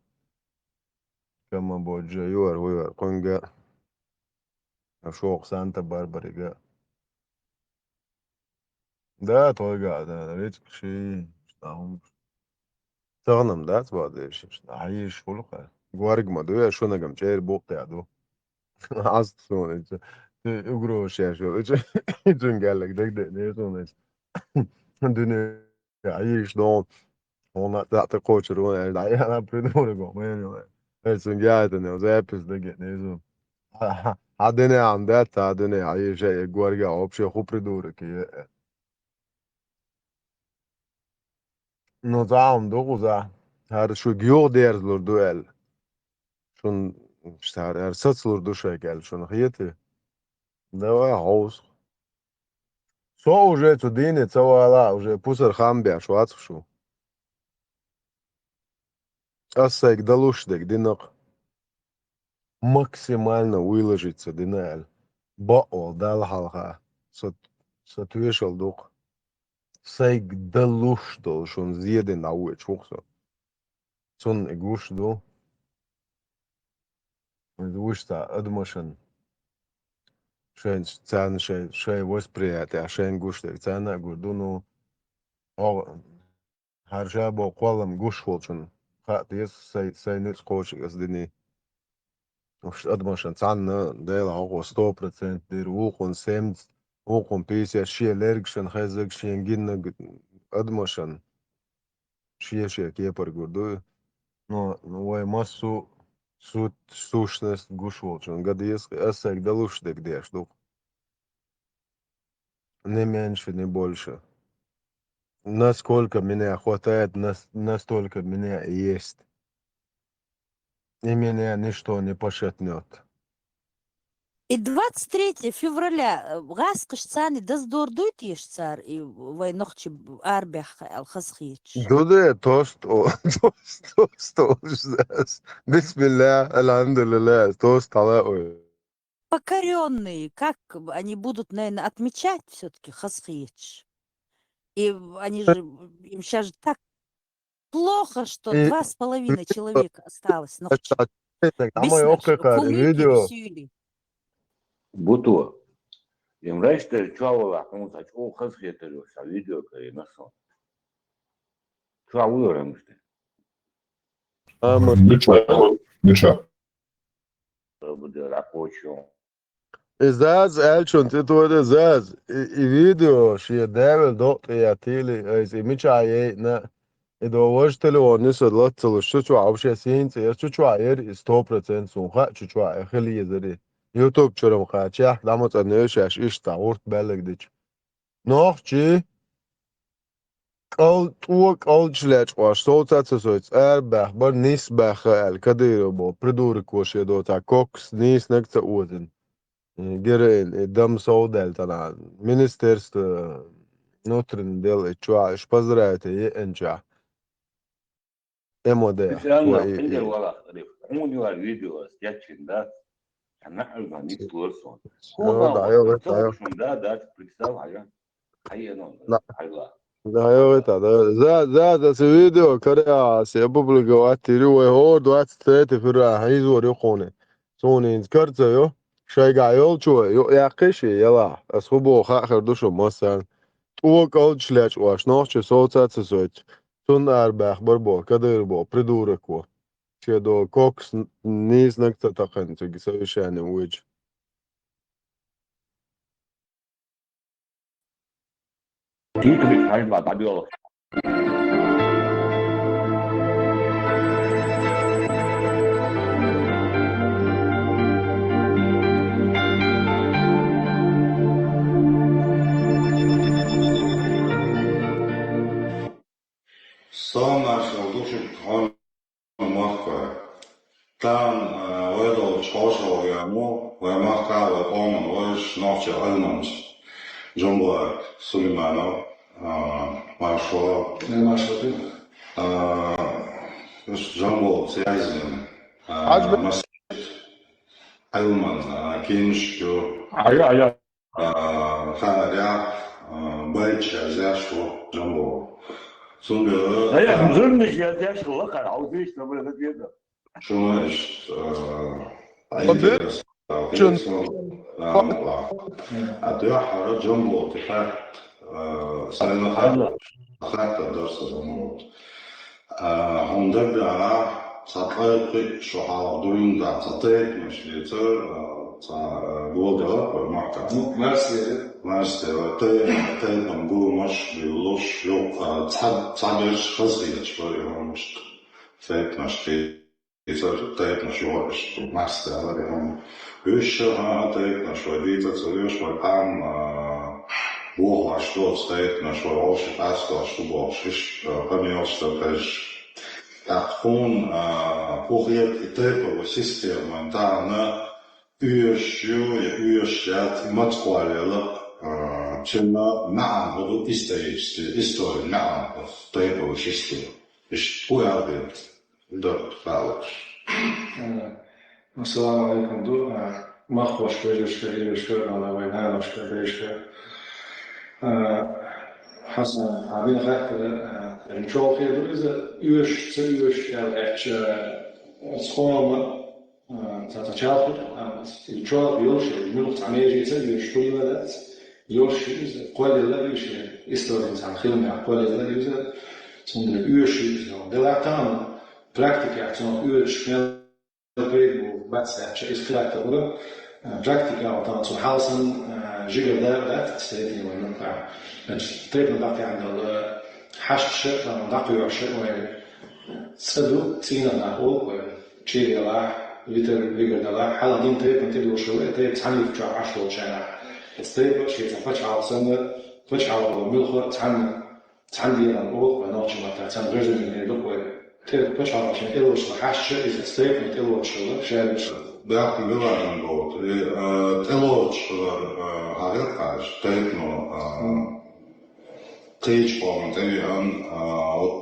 кама боджа, юар, юар, кунга, а шо Санта-Барбарига. Да, тойга, да, речка ши, штаун. Тагнам, да, цба деш, шта, хьаеш хулха. Гварг ма дуя, шунагам чер букъя ду. Аст сунеча. Ты угрожаешь, я шо, ичун галлак даг де, не сунеч. Дуне, хьаеш дон. Она да ты хочешь, он, да, я на придурок, мен. Эцун гяйта не, запись даг не сун. Хьа, хьа, хьа дене ам да, та дене, хьаеш, я гварга, вообще ху придурок, я. Ну, цхьа хӀума ду кхуза, хӀара шуьга юха дерзалур ду аьлла. Шун, хӀара, хӀара сацалур ду шайга аьлла, шуна хетий? Давай, хьовса. Со уже цу дийне ца вала, уже пусар хам беш вацахь шу. Ас сайга далуш дерг динах максимально выложиться дина аьлла. Баъвол Далла хьалха. Со, со тоьшалла ду-кх. Сайга далуш долу шуна зедина дӀавоьдуш ву-кх со. Цунна и гуш ду. Иза вуьш цхьа адамашна шайн, царна шайн, шайн восприятие, шайна гуш дерг царна а гур ду, ну, хьо-, хӀара ша боху кхоллам гуш волчунна хаа деза, сай, сай нуьцкъ кхочург аса дини. Уьш адамашна цхьанна Дела хьокхо сто процент дира, вукхунна семьдесят, вукхунна пятьдесят, шен лергашна хеззарг, шен гиннарг адамашна шен-шен кепара гур ду. Но, но вай массо а су-, сущность гуш волчунна ган деза, аса сайга далуш дерг деш ду-кх. Ни меньше, ни больше. Насколько меня хватает, нас-, настолько меня и есть. И меня ничто не пошатнёт. И двадцать третьего февраля, э, гӀаскхаш царна даздор дуй теша цара, и вай нохчи арабехха аьлла хазахеташ? Ду де, тост о, тост, тост о, бисмилла, алхьамдулилла, тост хьала ой. Покорённые, как они будут, наверное, отмечать всё-таки хазахеташ? И они же, им щас же так плохо, что И два с половиной человека осталось, нохчий. А мы Бисмарш, оккхакара кулыки видео. Сюйли. Буто. Им райста чуа вала, кому-то чуа хазахетар, ша видео кари, нашел. Чуа вуйла рамшта. А мы Мича, мича. Буду рабочим. И заз аьллачун тӀе тоьда заз, и, и видео шен даьвал докъа тӀе яьттийли, айса и мичахь яйна, и до важа телефон нисад лац ца луш, цу чохь вообще сийна цӀе яра, цу чохь яра и сто процент суна хаьа, цу чохь и хила езара и. YouTube чуьра-м кхачехь, дӀа ма цӀанъеш шаьш иштта гӀурт баьллаг дича. Нохчий кӀал-, тӀо кӀалдаш лечкъош, совца ца сойту, цӀара баьхна бара, нис баьхна аьлла, Кадыров боху, придурок ву шен доцахь, кокс нийснаг ца озина. Героин, и дам совдаьлла тӀана. Министерство внутренних дел и чохь, иш поздравить еанчохь. Специально хӀинца вала, Ариф, хьуна юхьа видео скетчинг дац, хьан нахьалган ниц лор сон. Хьуна дӀайо, дӀайо. Шун да, дац, представь, хьайга. Хьайено, хьайла. ДӀайо, дӀайо. За, за, за, се видео, короче, се опубликовать тирю, вай хӀор двадцать третье февраля, хьайзор юхуне. Суна хӀинца карцайо, шайгахь йолчо, юкъ яккхий шен, яла. Ас хӀун боху хаа хир ду шун массарна. ТӀо кӀалдаш лечкъош, нохчи совца ца сойту. Цунна арабаьхна бар боху, Кадыров боху, придурок ву. Шен до кокас н-, нийса наг ца такхина цига совещание вуьйча. Дикрик хьайба дӀабоьлху. Салам-маршалла ду шуьга, хьоме махкахой. Тахана, а, вай долчу хьошалгӀа веана ву вай махкахь а, вай къоман вайша нохчийн Ӏилманча Джамбулаев Сулейманов, а, маршо. Э, маршо ду. А, уьш Джамбул ца яздина. А, Хьажа бе- масийтта Ӏилман, а, кемсаш ю. Ая, ая. А, хаарехь, а, байташ язъеш ву Джамбул. Цундела, ая, а, жирнаш язъеш ву, лакхара, хьовсийша, ца бай хаза. Шуна иштта, а, интересно. А, а, а, дуьххьара Джамбул тӀе хаьттад, а, сайна хаьттад, хаьттар дара сан Джамбул. А, хьуна дагахь, цхьа ткъе пхиъ шо хьалха дуьйна дӀа цхьа тайпанаш дийцар, а, цхьа, а, гулделла вай махкахь. Ну, Марсера. Марсера. Тайпа, тайпана гуламаш, буьйлуш, ю, а, цхьа, цхьаберш хазахеташ бара и хӀуманаш. Тайпанаш дийцар, тайпанаш йогӀуш, Марсера и хӀума. Уьш, а, тайпанаш вай дийца ца веш, вай къам, а, бохош доцу тайпанаш, вай вовшийн къастош ду бохуш, иштта, а, къамелаш дан хезаш. ТӀаккха хьуна, а, хӀун хета и тайпа вай система, вайн тахана оьшуш ю я оьшуш яц, и маца кхоллаелла, а, цуьнан маьӀна хӀун ду исторически, историн маьӀна хӀун ду, тайпа вай система. Иштта хӀун аьлла деза? Дар хаалуш. Э, ассаламу алейкум ду, э, махкахошка, вежаршка, эршка, а, вай наношка, дайшка. Э, Хьасан, хьан дина хаттар, э, чолхе ду иза, оьшуш, ца оьшуш аьлла аьлча, э, цхьа хӀума, э, цхьа, цхьа чалхе, э, и чолхе йолуш, муьлхха цхьа меже ца оьшуш хуьлийла дац, йолуш иза, кхоллаелла иза, историн цхьана хиламехь кхоллаелла иза, цундела оьшуш иза. Делахь тахана практикехь цунах оьшуш мел пайда бу, бац аьлча, иза хилаьттар вара, а, практика а ван тахана цунах хьал санна, а, жигара дакъа дац, сайтин вайн нукъа. Значит, тайпана дакъа яхьна дала, хьашташа, а, дакъа йоьхуша вайн цӀа ду, цӀийнах нах олу вай, чийра ялахь, витар, вигар далахь, хьалха дина тайпана тӀедоьшу вай, тайпа цхьаьна юкъа чохь Ӏаш волчу хенахь. Иза тайпа шен цхьа пачхьалкх санна, пачхьалкхо муьлхха а цхьаьна Цхьана дийнахь олу вай нохчийн маттахь, цхьана гражданин дукха вай. Тайпа пачхьалкхашна тӀелоцуш хилла хьаьшча, иза тайпана тӀелоцуш хилла, шаьргаш. Баьхкина виларан боху. И, а, тӀелоцуш хилар, а, хьан хета хьаьжа, тайпано, а, кхечу къоман тӀевеана, а, вот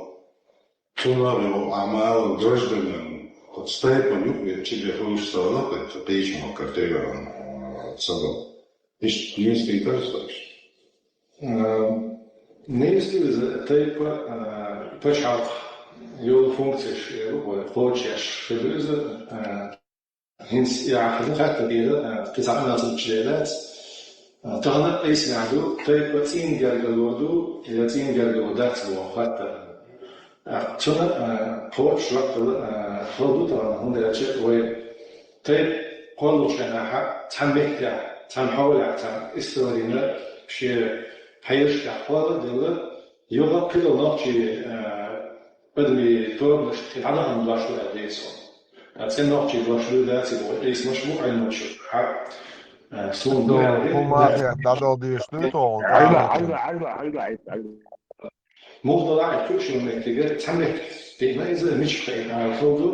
цунах йолу Ӏамал гражданин, вот тайпана юкъа чу бен хуьлуш ца хилла, кхечу махкара тӀевеана, а, ца до. Иштта нийса дитар аса иштта. А, нийса иза тайпа, а, пачхьалкх йолу функцеш, э, вай кхочушъеш хир ду иза, а, хӀинца и ахь хезна хаттар дийра, а, кхин цхьа къамел ца дича дела дац. А, тахана айсинехь ду, тайпа цӀийнан гергарло ду, я цӀийнан гергарло дац боху хаттар. А, цуьнан, а, кхочуш жоп дала, а, хала ду тахана, хӀунда аьлча вай тайпа кхоллучу хенахь цхьана меттехь, цхьана хьолехь, цхьана историна шен хьешашкахь кхолла а делла, юха кхидолу нохчийн, а, адамийн тобанашна тхе дӀадахана дош ду аьлла дийца. А цӀена нохчийн дош ду, дац и боху, айсамаш бу Ӏилманчаш. Хьа, а, суна ду аьлла, хӀун махех дӀадала дезаш дуй тхуна? Айла, айла, айла, айла, айла. Муха далахь а, и кхуьуш йолу меттиг цхьа метта деана иза, мичахь кхиъна ала хала ду,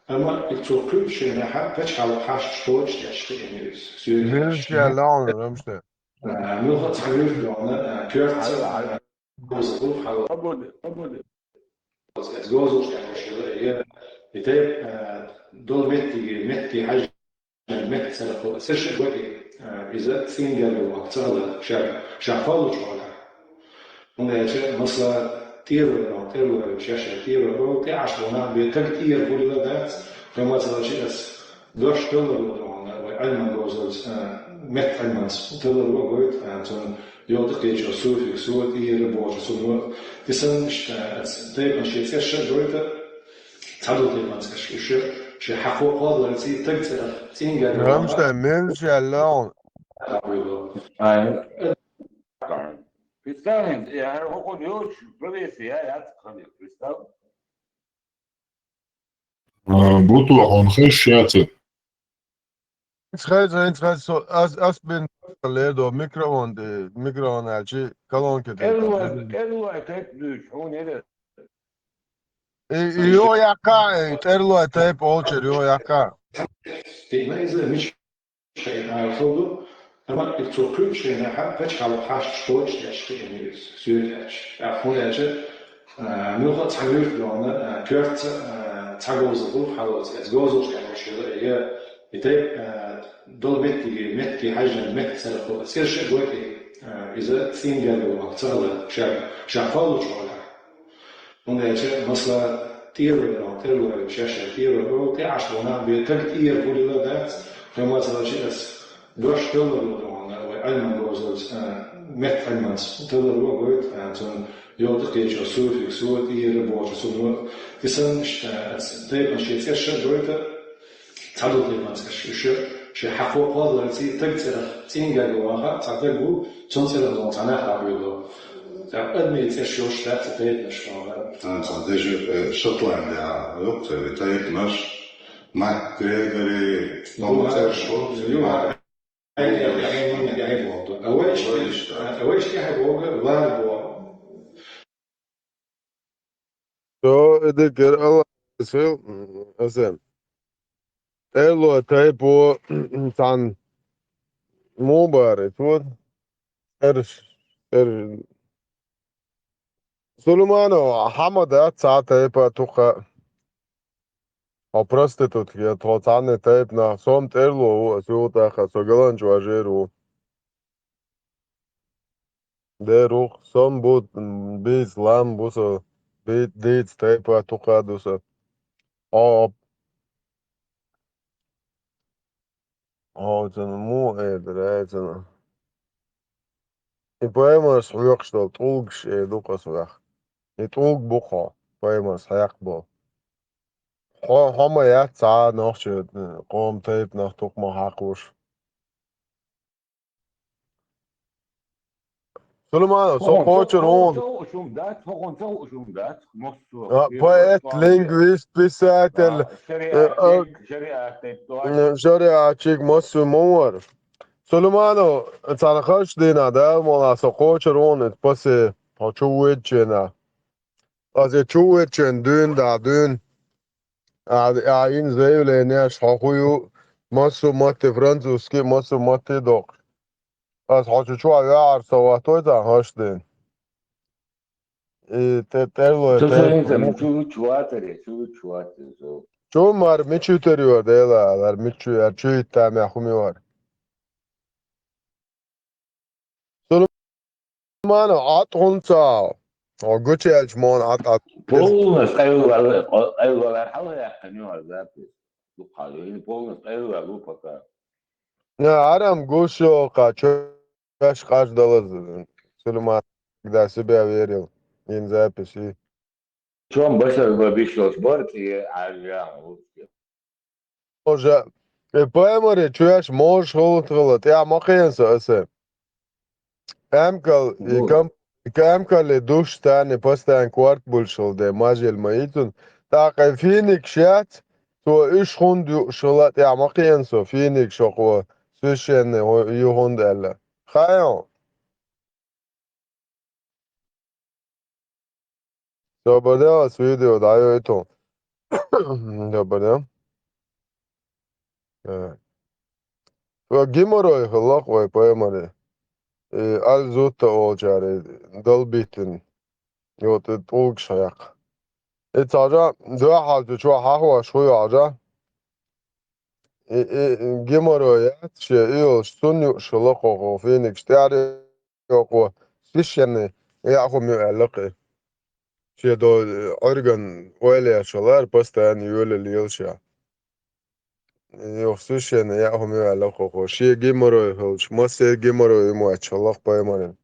амма и цо кхуьучу хенахь пачхьалкх хьаьшаш кхочуш деш кхиъна иза. Соьга муьлш яьлла хьуна, Рамштайн? А, муьлхха а цхьа муьлш догӀна, а, коьртаца, а, буза ду хьала. Къабули, къабули. хьалоца, эца говзалш тӀехь йолуш йолу, я и тайпа, а, долу меттиге, метте хьаьжжина, метта цӀера кху-, цӀераш а гойтий, а, иза цӀийнан гергарлонах ца хилар, ша, ша кхоллучу хьолехь. ХӀунда аьлча, масала, тӀера вайна, тӀера вайна, шаьш тӀера вайна, тӀе Ӏаш вайна, бен таг тӀера гулйина дац, хӀума ца лачи ас дош таллар ву дохана, вай Ӏилман говзалц, а, метта Ӏилманца таллар ву гойту, а, цунна йолу тӀекхечо суффикс ву, тӀера бохучу цунна ву. И санна, а, тайпана шен цӀераш а гойту, цхьадолу тайпана цӀераш уьш, шен хьакхо кхолларций, таг цӀерах цӀийнан гергарлонах. Рамштайн, мел шаьлла хьуна? Ай. Представь, я говорю, хӀокхуьнан йоцуш, проверь, я яц ханна, представь. А, бу тохана хезаш яц. Хеза, хеза, хеза, со, ас, ас бен лердо микрофон, де, микрофон аьлчи, колонки де. ТӀерлой, тӀерлой тайп дуьйцу, хьуна яра. И, и йо яккха, и тӀерлой тайп олчер йо яккха. Тема иза мича шайн ара хала ду, амма и цо кхуьучу хенахь пачхьалкх хьашташ кхочушдеш хиъна иза, соьтаьча. ТӀаккха хӀунда аьлча, а, муьлхха а цхьа муьрта дохана, а, коьртца, а, цхьа говзалла гӀуллакх хьалоца, эца говзалш тӀехь йолуш йолу, я и тайпа, а, долу меттиге, метте хьаьжжина, метта цӀера кху-, цӀераш а гойтий, а, иза цӀийнан гергарлонах ца хилар, ша, ша кхоллучу хьолехь. ХӀунда аьлча, масала, тӀера вайна, тӀера вайна, шаьш тӀера вайна, тӀе Ӏаш вайна, бен таг тӀера гулйина дац, хӀума ца лачи ас дош таллар ву дохана, вай Ӏилман говзалц, а, метта Ӏилманца таллар ву гойту, а, цунна йолу тӀекхечо суффикс ву, тӀера бохучу цунна ву. И санна, а, тайпана шен цӀераш а гойту, цхьадолу тайпана цӀераш уьш, шен хьакхо кхолларций, таг цӀерах цӀийнан гергарлонах цхьа таг ву, цунна цӀерах лома цхьа нах а буьйлу. ТӀаккха адамийн цӀераш йолуш дац и тайпанаш хьуна. А, цхьа дежи, э, Шотландия, юкъа церан тайпанаш, Мак Грегори, ду, цӀераш ду, ю, ма, ай, ай, ай, ай, ай, боху. А вайшта, вайшта, а вайшта тӀехь боху, вар боху. Со и дикира Аллах сел, м, аса. ТӀерло тайпо, цхьаьна муха бара, цо? Эрш, эр-, Сулейманов Ахьмада цхьа тайпа тухха. Хьо проститутка, я тхо цхьаьна тайпа нах, со-м тӀерло ву, аса юха тӀаккха, со галанчу важер ву. Дерриг со-м бу, м, бийца лам бу со, бий-, дийца тайпа тухха ду со. О, о, цуьнан муха эр дара, ай, цуьнан? И паймарш хьоькхуш долу тӀулгаш эр ду-кх аса ваьхна. И тӀулг бу-кх хьо, паймарш хьекхаболу. Хьо, хьо ма яц цхьа а нохчийн, э, къоман тайпанах тухха ма хьакхалуш. Сулейманов, со кхочур ву. Ца хууш хӀума дац, хӀокхунна ца хууш хӀума дац, массо. А, поэт, лингвист, писатель, а, шариат, э, а, шариат тайпа, э, шариатчиг массо ма вара. Сулейманов, цхьана хаш дийнахь, Дала мукъалахь, со кхочур ву, иза пасе, хьо чу вуьйдучу хенахь. Аса и чу вуьйдучу хенахь дуьйна, да, дуьйна. А, а, йина заявленеш хьо хӀун ю, массо а матте, французский, массо а матте доккхуш. Аса хьо чу чохь ваьхьар со ваттой цхьа хаш ден. И тӀе-, тӀерлой тайпа. Чу, чу, чу ватаре, чу, чу ватаре, со. Чу мара мичу тера йора, Дела, лара мичу яра, чу йиттамехь хӀума йора. Сулейманов, Ӏад хӀунда ца Ӏа? Хьо гучуяьлча мона Ӏад, Ӏад. Полностью къайлавала, къайлавала хьала яьккхина ю хьан запись. Дукха ю, и полностью къайлавала ву пока. Я, арам гуш йоху, кхачош къаж далаза. Сулейман, да, себя верил. Ин запись и. Чом башар ба биш долуш бар, цӀе Ӏаьржа а ву. Уже, и паймаре чоьш можаш хӀуллатхала, тӀехь ма кхена со аса. Эмкал, и кам-, и эмкале душ тани постоянно корта булш хила де, мажел ма йицун. ТӀаккха и финикаш яц, цо уьш хӀунда юуш хила, тӀехь ма кхена со, финикаш хӀокхо, священный ю хӀунда аьлла. Хаьий хьо? Добрый день, ас видео даю эту. Добрый день. Э. Ва геморрой хилла вай паймаре. И аль зутта олчаьрга долбийтина. И вот и тӀулгаш хьекха. И цхьажа дуьхьал цу чохь хьахош хуй хьажа. И, и, и геморрой яц, шен и йолуш, цунна юуш хилла кхо, кхо финикаш тӀаьхьара йоккхо, священный яа хӀума ю аьлла кхин. Шен до Ӏуьрган ойла еш хилла, постоянно йоьлла лела ша. Юха священный яа хӀума ю аьлла кхо, кхо. Шен геморрой хилча, массеран геморрой ю моьттуш хилла пайхамарна.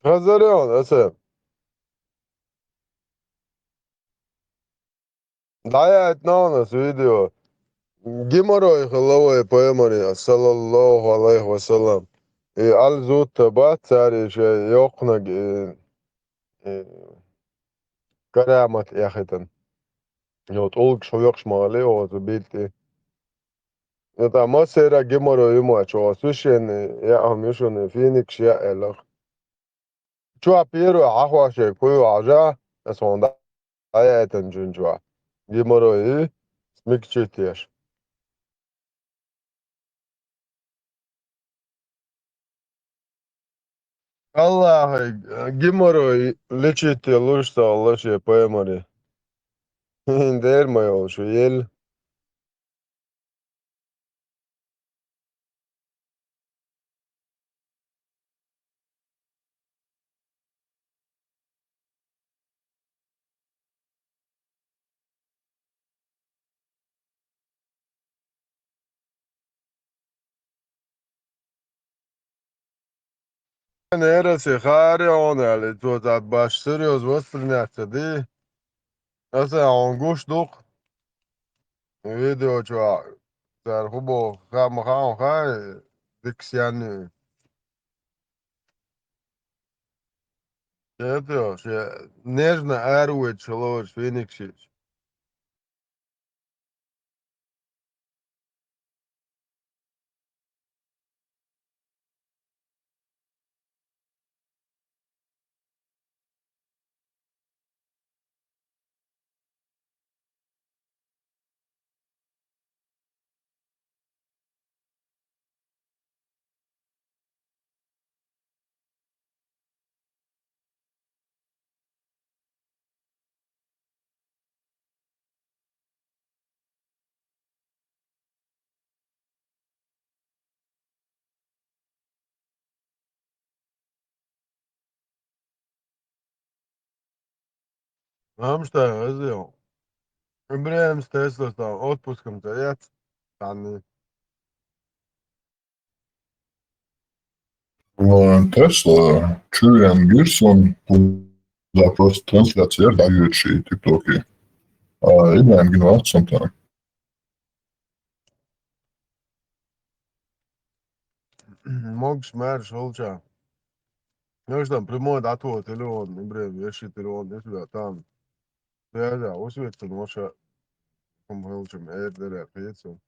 Хазарел, аса. ДӀаяйтина аса видео. Геморрой хилла вай пайхамаре, саллаллаху алейхи ва саллам. И аль зутта бац цара шайн йоккханиг, и, и, карамат яхийтина. Йо, тӀулгаш хьоькхуш ма хилла оцу билтӀи. И тӀаккха массеран геморрой ю моьттуш, оха священный яа хӀума ю шуна, финикаш яа аьлла. Чохь первый хьахош ерг хӀун ю хьажа, аса хьуна дӀаяйтина чуьнан чохь. Геморрой ю, смягчить еш. Аллахьа геморрой лечить луш ца хилла шен пайхамаре. Дера ма йолуш ву елла. Нераса харе хьуна аьлла, цо цхьа баш серьёзно воспринять ца ди. Аса хьуна гуш ду-кх. Видео чохь цара хӀун боху, хаа ма хаьа хьуна, хаа дикка сенна ю. Кхетий, шен нежно аравоьдуш хилла оцу финикашца. Амма ша, аса йо. ИбрахӀим, тесто стан отпускам ца яц, цхьанна. Э, Тесла, чуьйрен гира сон, куда просто трансляция яра дӀайоьдуш и ТикТоке. А, ИбрахӀим гина вац сон там. Могуш-маьрша хилча. Ну, что там, прямой дӀатоха телефон, ИбрахӀим, веший телефон, если там. Связь, а, усвет, ну, ша, хӀума хилчам, эр дара, кхетий.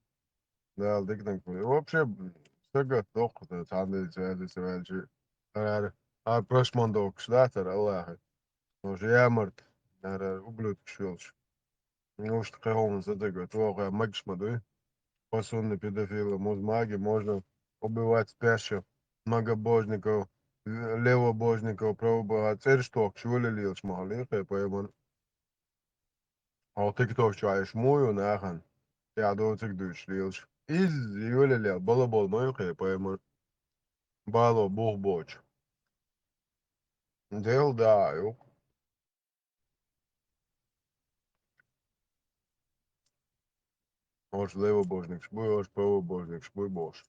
Дала диканиг хуьлда. И вообще, стагат доккху, цхьана дийца ваьлла, ца ваьлча, ара, ара прошмандовкаш дацара Аллахьа. Може ямарт, ара, ара ублюдкаш йолуш. Неужто кхин хӀуманца дага, чӀогӀа магаш ма дуй? По сунне педофилам, уж маге можно убивать спящих, многобожников, левобожников, правобо-, а цӀераш тохкуш йолалелаш ма хилла кхин пайхамар. Хьо тикток чу Ӏаш муй ю нахана? Я доцург дуьйцуш лелаш. Иза йолалел балабол ма ю кхин пайхамар. Бало бух боцуш. Дел да ю. Ош левобожникаш буй, ош правобожникаш буй бохуш.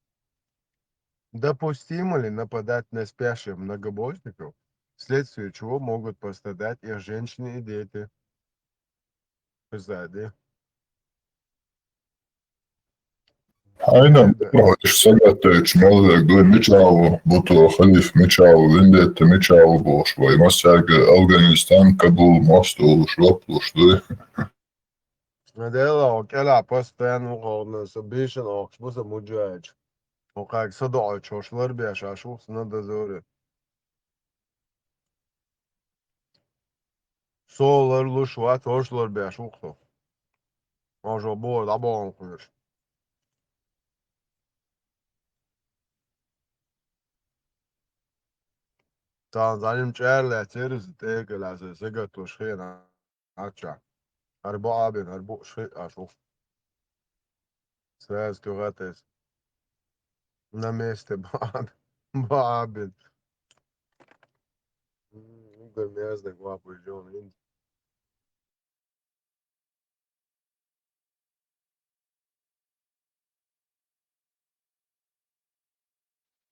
Допустимо ли нападать на спящих многобожников, вследствие чего могут пострадать их женщины и дети? Представь, да? Хьайна, да, бохуш сагатдойтуш мел верг дуй, мича ву, буту халиф мича ву, вендетта мича ву бохуш вай. Массаьрга Афганистан, Кабул, мосту луш, вап луш дуй. Дела, хьо кӀелахь постоянно ву хьо, со бийшина охкуш бу сан муджахӀидаш. Хьо кхаьрга са доӀуьйтуш хӀорш ларбеш Ӏаш ву-кх сан на дозоре. Со ларлуш вац, хӀорш ларбеш ву-кх со. Хьо жо боху дӀабохун кхоьруш. Цхьана зӀанима чӀара лаьцна яра иза, тӀекӀел аз сагатош хиъна Ӏаччахь. ХӀара бо Ӏабина, хӀара бо ши а шу. Сразу кюгатес. На месте бо Ӏаб-, бо Ӏабина. М, угар мездек вапуй жон ин.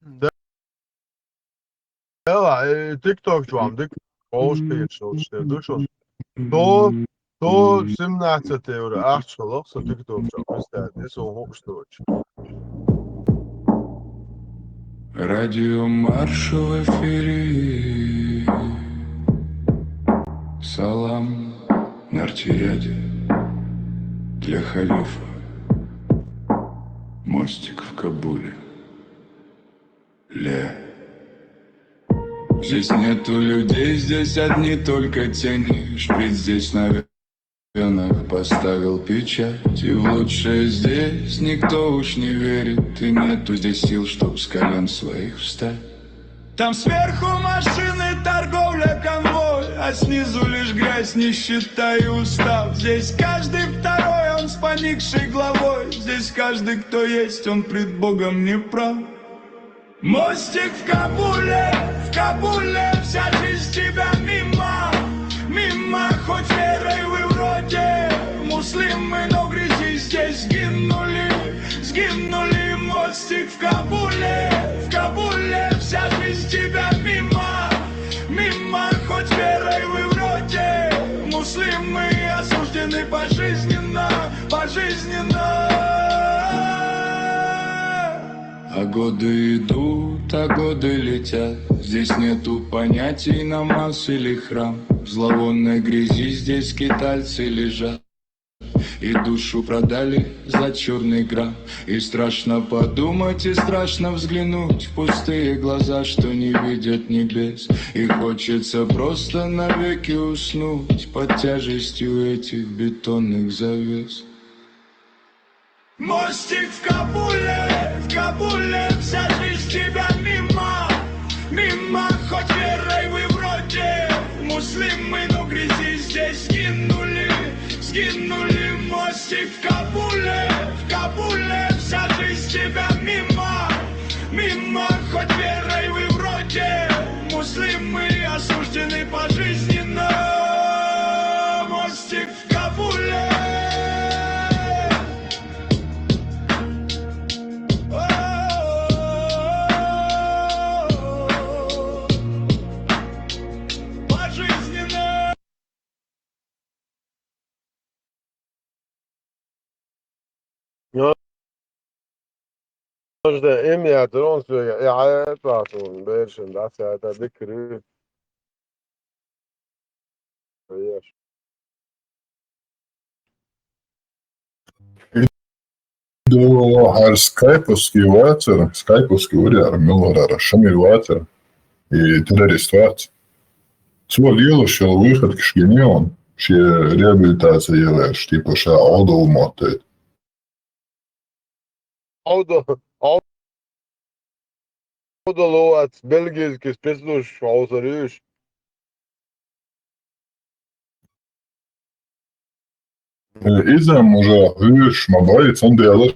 Да. Эла, э, тикток чуам, дик, олуш кхеташ, олуш тер, душуш. То, то семнадцать евро, ахча лох, со тикток чуам, представь, не со хокш точно. Радио Марш в эфире. Салам, Нартирадио. Для халифа. Мостик в Кабуле. Ле. Здесь нету людей, здесь одни только тени. Шприц здесь на венах поставил печать. И в лучшее здесь никто уж не верит. И нету здесь сил, чтоб с колен своих встать. Там сверху машины, торговля, конвой, а снизу лишь грязь, нищета и устав. Здесь каждый второй, он с поникшей главой. Здесь каждый, кто есть, он пред Богом не прав. Мостик в Кабуле, в Кабуле, вся жизнь тебя мимо, мимо, хоть верой вы вроде муслимы, но в грязи здесь сгинули, сгинули. Мостик в Кабуле, в Кабуле, вся жизнь тебя мимо, мимо, хоть верой вы вроде муслимы, осуждены пожизненно, пожизненно. А годы идут, а годы летят. Здесь нету понятий намаз или храм. В зловонной грязи здесь скитальцы лежат. И душу продали за чёрный грамм. И страшно подумать, и страшно взглянуть в пустые глаза, что не видят небес. И хочется просто навеки уснуть под тяжестью этих бетонных завес. Мостик в Кабуле, в Кабуле, вся жизнь тебя мимо, мимо, хоть верой вы вроде муслимы, но в грязи здесь сгинули, сгинули. Мостик в Кабуле, в Кабуле, вся жизнь тебя мимо, мимо, хоть верой вы вроде муслимы, осуждены пожизненно. Мостик в Кабуле. Пожизненно. Ам яц, рон соьга, э, хьаьтӀа суна, бершан, дӀасаьда дикри. Еш. Ду хӀара скайповский вацар, скайповский вари хӀара, муьлхарара, Шамил вацар, и террорист вац. Цо лелаш йолу выходкаш гина он, шен реабилитация елаеш, типа, ша Ӏодал моттайта. Ӏодал, Ӏодал вац, бельгийский спецслужбаш хьовсур ю уьш. Иза-м уже хьоьжуш ма бай, цундела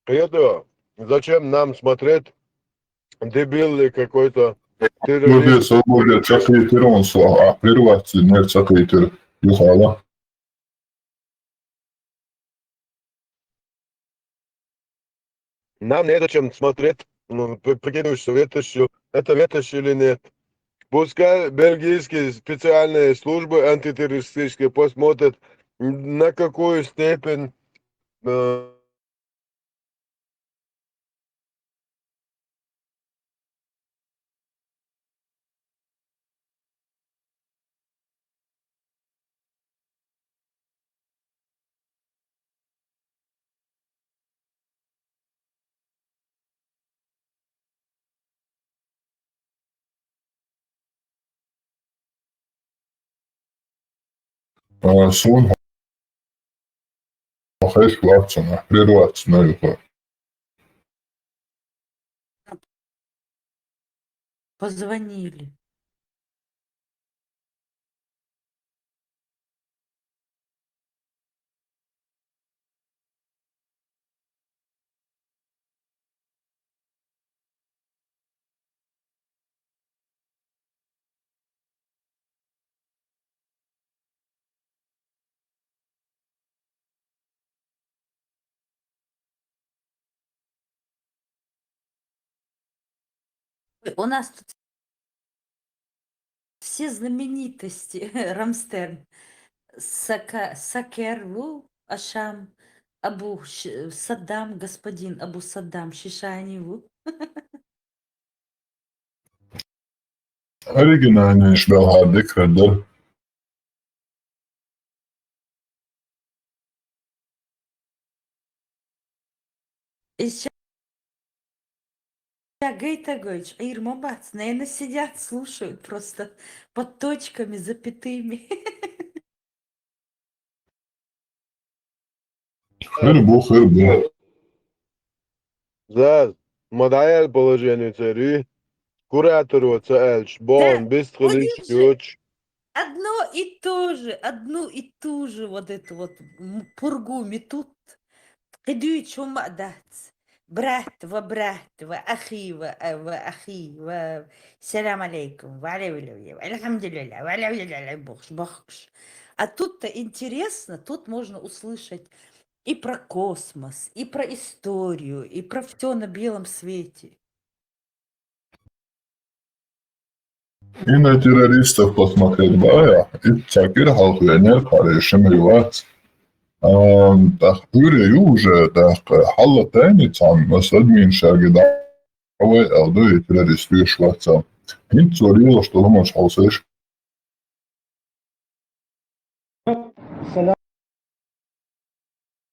Кхета, зачем нам смотреть дебильный какой-то террорист? Молодец, молодец, ца кхийтира он со, а, прерваться, нет, ца кхийтира, юхала. Нам незачем смотреть, ну, п-, прикидываешься ветошью, это ветошь или нет. Пускай бельгийские специальные службы антитеррористические посмотрят, на какую степень, э, А, суна хьо хеш вацана, прерваться на юха. Позвонили. У нас тут все знаменитости. Рамстерн. Сака-, Сакер ву, Ашам, Абу Ш-, Саддам, господин Абу Саддам Шишани ву. Оригинальный шбелхардик хардер. Ис гайтагойч, Ӏийр ма бац, наверное, сидят, слушают просто под точками, запятыми. Хир бу, хир бу. Заз, ма дӀаял положение цари, куратор ва ца аьлча, бон, Да, бистхилиш, один же, йоч. Одно и то же, одну и ту же вот эту вот, м, пургу метут. Кхидуьйчу хӀума а дац. Брат ва брат ва ахи ва, а, ва ахи ва салам алейкум, ва алейкум, ва алейкум, ва алейкум, ва алейкум, ва алейкум, бохуш, бохуш. А тут-то интересно, тут можно услышать и про космос, и про историю, и про всё на белом свете. И на террористов посмотреть бая, и цакир халхвенер харешим ривац. Ам, тах пюре ю уже, тах хала тайни цан, но с админ шаги да, авай алду и террорист ю шваца. Хин цорила, что думаешь, Алсеш?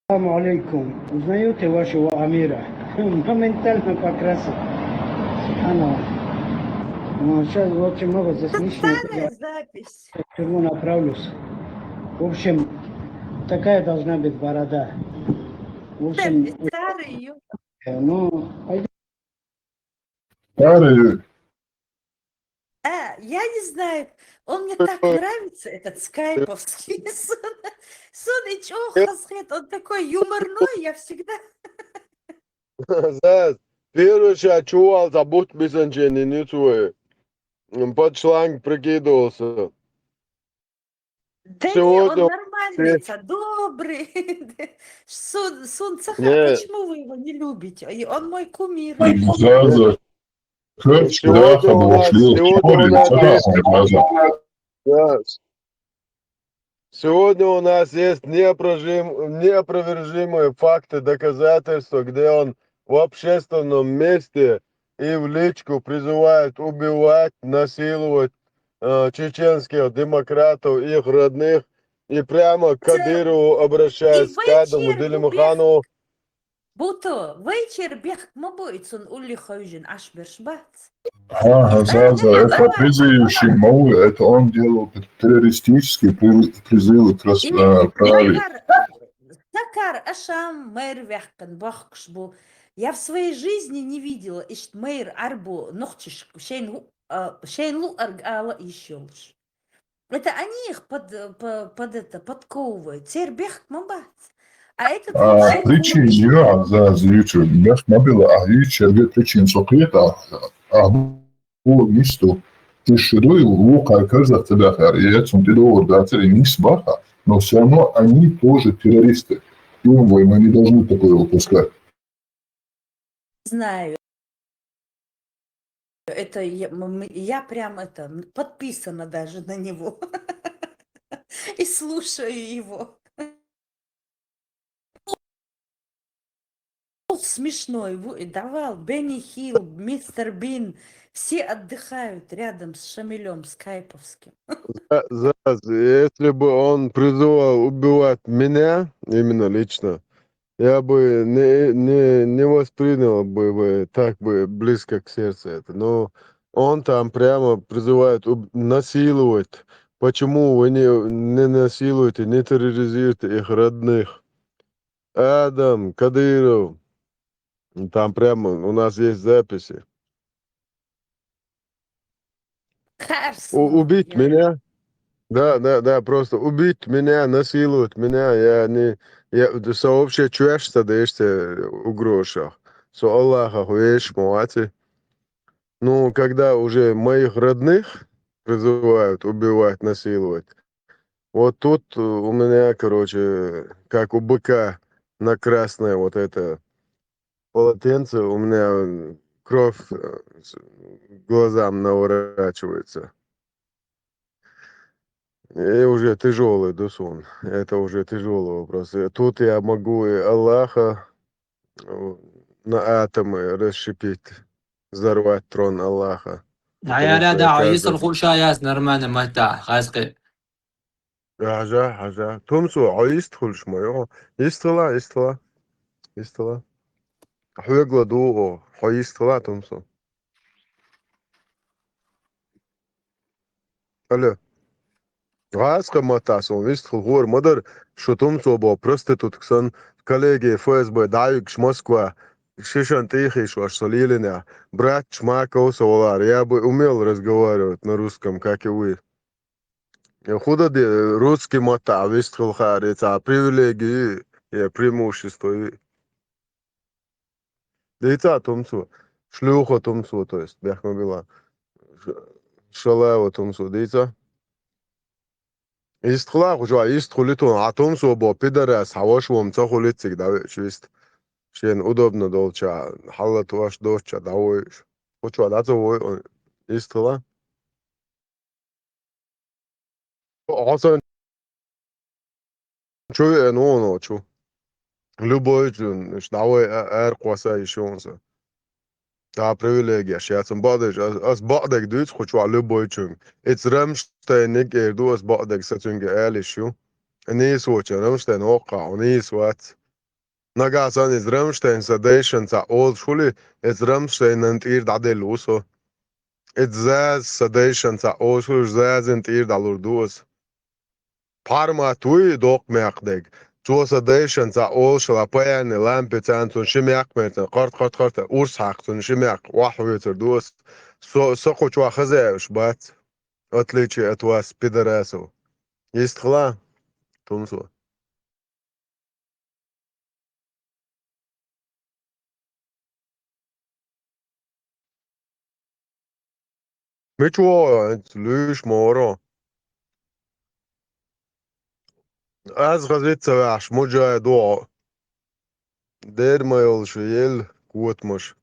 Салам алейкум. Узнаете вашего Амира? Моментально покрасил. Субханаллах. Ну, сейчас очень много здесь лишнего. Старая запись. Я в тюрьму направлюсь. В общем, такая должна быть борода. В общем, Старый, ё- э, ну, пойдём. Старый. А, я не знаю, он мне так нравится, этот скайповский. Сон, сон и чё, хасхет, он такой юморной, я всегда Заз, первый ша чувал забудь бисанчени ницуэ. М, под шланг прикидывался. Да не, он Сегодня нормальный, ца, добрый. Сун, сун цаха, Не. Почему вы его не любите? И он мой кумир. Заза. Сегодня у нас, сегодня у нас есть, да. Сегодня у нас есть неопровержим-, неопровержимые факты, доказательства, где он в общественном месте и в личку призывает убивать, насиловать, э, чеченских демократов, их родных, и прямо к Кадырову обращаясь, к Кадыму Делимханову. Буто, вайчер бехк ма бу, и цун улли хойжин аш берш бац. Ха, ха, Заза, это призывающий ма ву, это он делал террористические при-, призывы к рас-, э, править. Сакар, Сакар Ашам мэр вяхкан бахкш бу. Я в своей жизни не видела, ишт мэр арбу нухчиш, шейн лу-, э, шейн лу арг ала ишёлш. Это они их под, э, по-, под это, подковывают. Цер бехк ма бац. А это А, вообще причин, я, за, за YouTube. Бехк ма била, а YouTube причин сокрета, а, а, вот, ничто. Ты шедой, лука, кажется, да, хар, и это, ты доллар, да, цер, не сбаха. Но всё равно они тоже террористы. И мы не должны такое выпускать. Знаю. Это я, м, м, я прям это, м, подписана даже на него. И слушаю его. Ух, смешной. Ву-, давал Бенни Хилл, мистер Бин. Все отдыхают рядом с Шамилём Скайповским. За-, за-, если бы он призывал убивать меня, именно лично, я бы не, не, не воспринял бы, бы так бы близко к сердцу это. Но он там прямо призывает уб-, насиловать, Почему вы не, не насилуете, не терроризируете их родных? Адам, Кадыров, там прямо у нас есть записи. Ters. У- убить меня? Да, да, да, просто убить меня, насиловать меня, я не, я, со вообще чувствуешь, что даешься угроза. Со Аллаха хуешь, молодцы. Ну, когда уже моих родных призывают убивать, насиловать, вот тут у меня, короче, как у быка на красное вот это полотенце, у меня кровь э, с- глазам наворачивается. И уже тяжелый, Дусун. Это уже тяжелый вопрос. Э, Тут я могу и Аллаха э, на атомы расщепить, взорвать трон Аллаха. Ай, ай, ай, да, ай, ай, ай, нормально, мать, да, хазкы. Хьажа, хьажа. Тумсу, хьо йист хуьлуш ма ю. Йистхила, йистхила. Йистхила. Хьоьгала дугӀу, хьо йистхила, Тумсу. Алло. ГӀаскхи матта суна йистхила хӀора ма дара, шу Тумсу бо проститутка сан, коллеги ФСБ дӀаюгаш Москва, шишан тӀехиш ваш со лелина. Брат Шмаков со валар, я бы умел разговаривать на русском, как и вы. Худа де русский матта вистхил хаари ца привилегии, я преимущество. Дица Тумсу. Шлюха Тумсу, то есть, бехма била. Шалава Тумсу, дица. Истхла хужа, истхули тун, а Тумсу бо пидорас, хаваш вом ца хули циг даве, чист. Шен удобно долча, халат ваш доча давой. Хуча да ца вой, истхла. Хасан чу веана вон чу. Любой чун, давай эр кваса ишонса. Та привилегия шацам бадаж, ас бадаг дуц хучва любой чун. Эц Рамштайниг эрду ас бадаг сацунга алиш ю. Нис воча Рамштайн окка, нис вац. Нагасан из Рамштайн са дайшан ца олшули, эц Рамштайнан тӀир дадел усо. Эд заз са дайшан ца олшули, зазин тӀир далур дуас. Пармат вуй докъ мякъ дег. Цо са дайшан ца олшала паяни лампе цан цун ши мякъ мерцан, къарт, къарт, къарт, урс хьакъ цун ши мякъ, вахь вецар дуас. Со, со кучва хазаевш бац. Отличие от вас, пидорасов. Истхла? Тумсо. Мичо, луьйш моро. Аз хазица вяхш, муджай доо. Дермайолш ел, котмаш.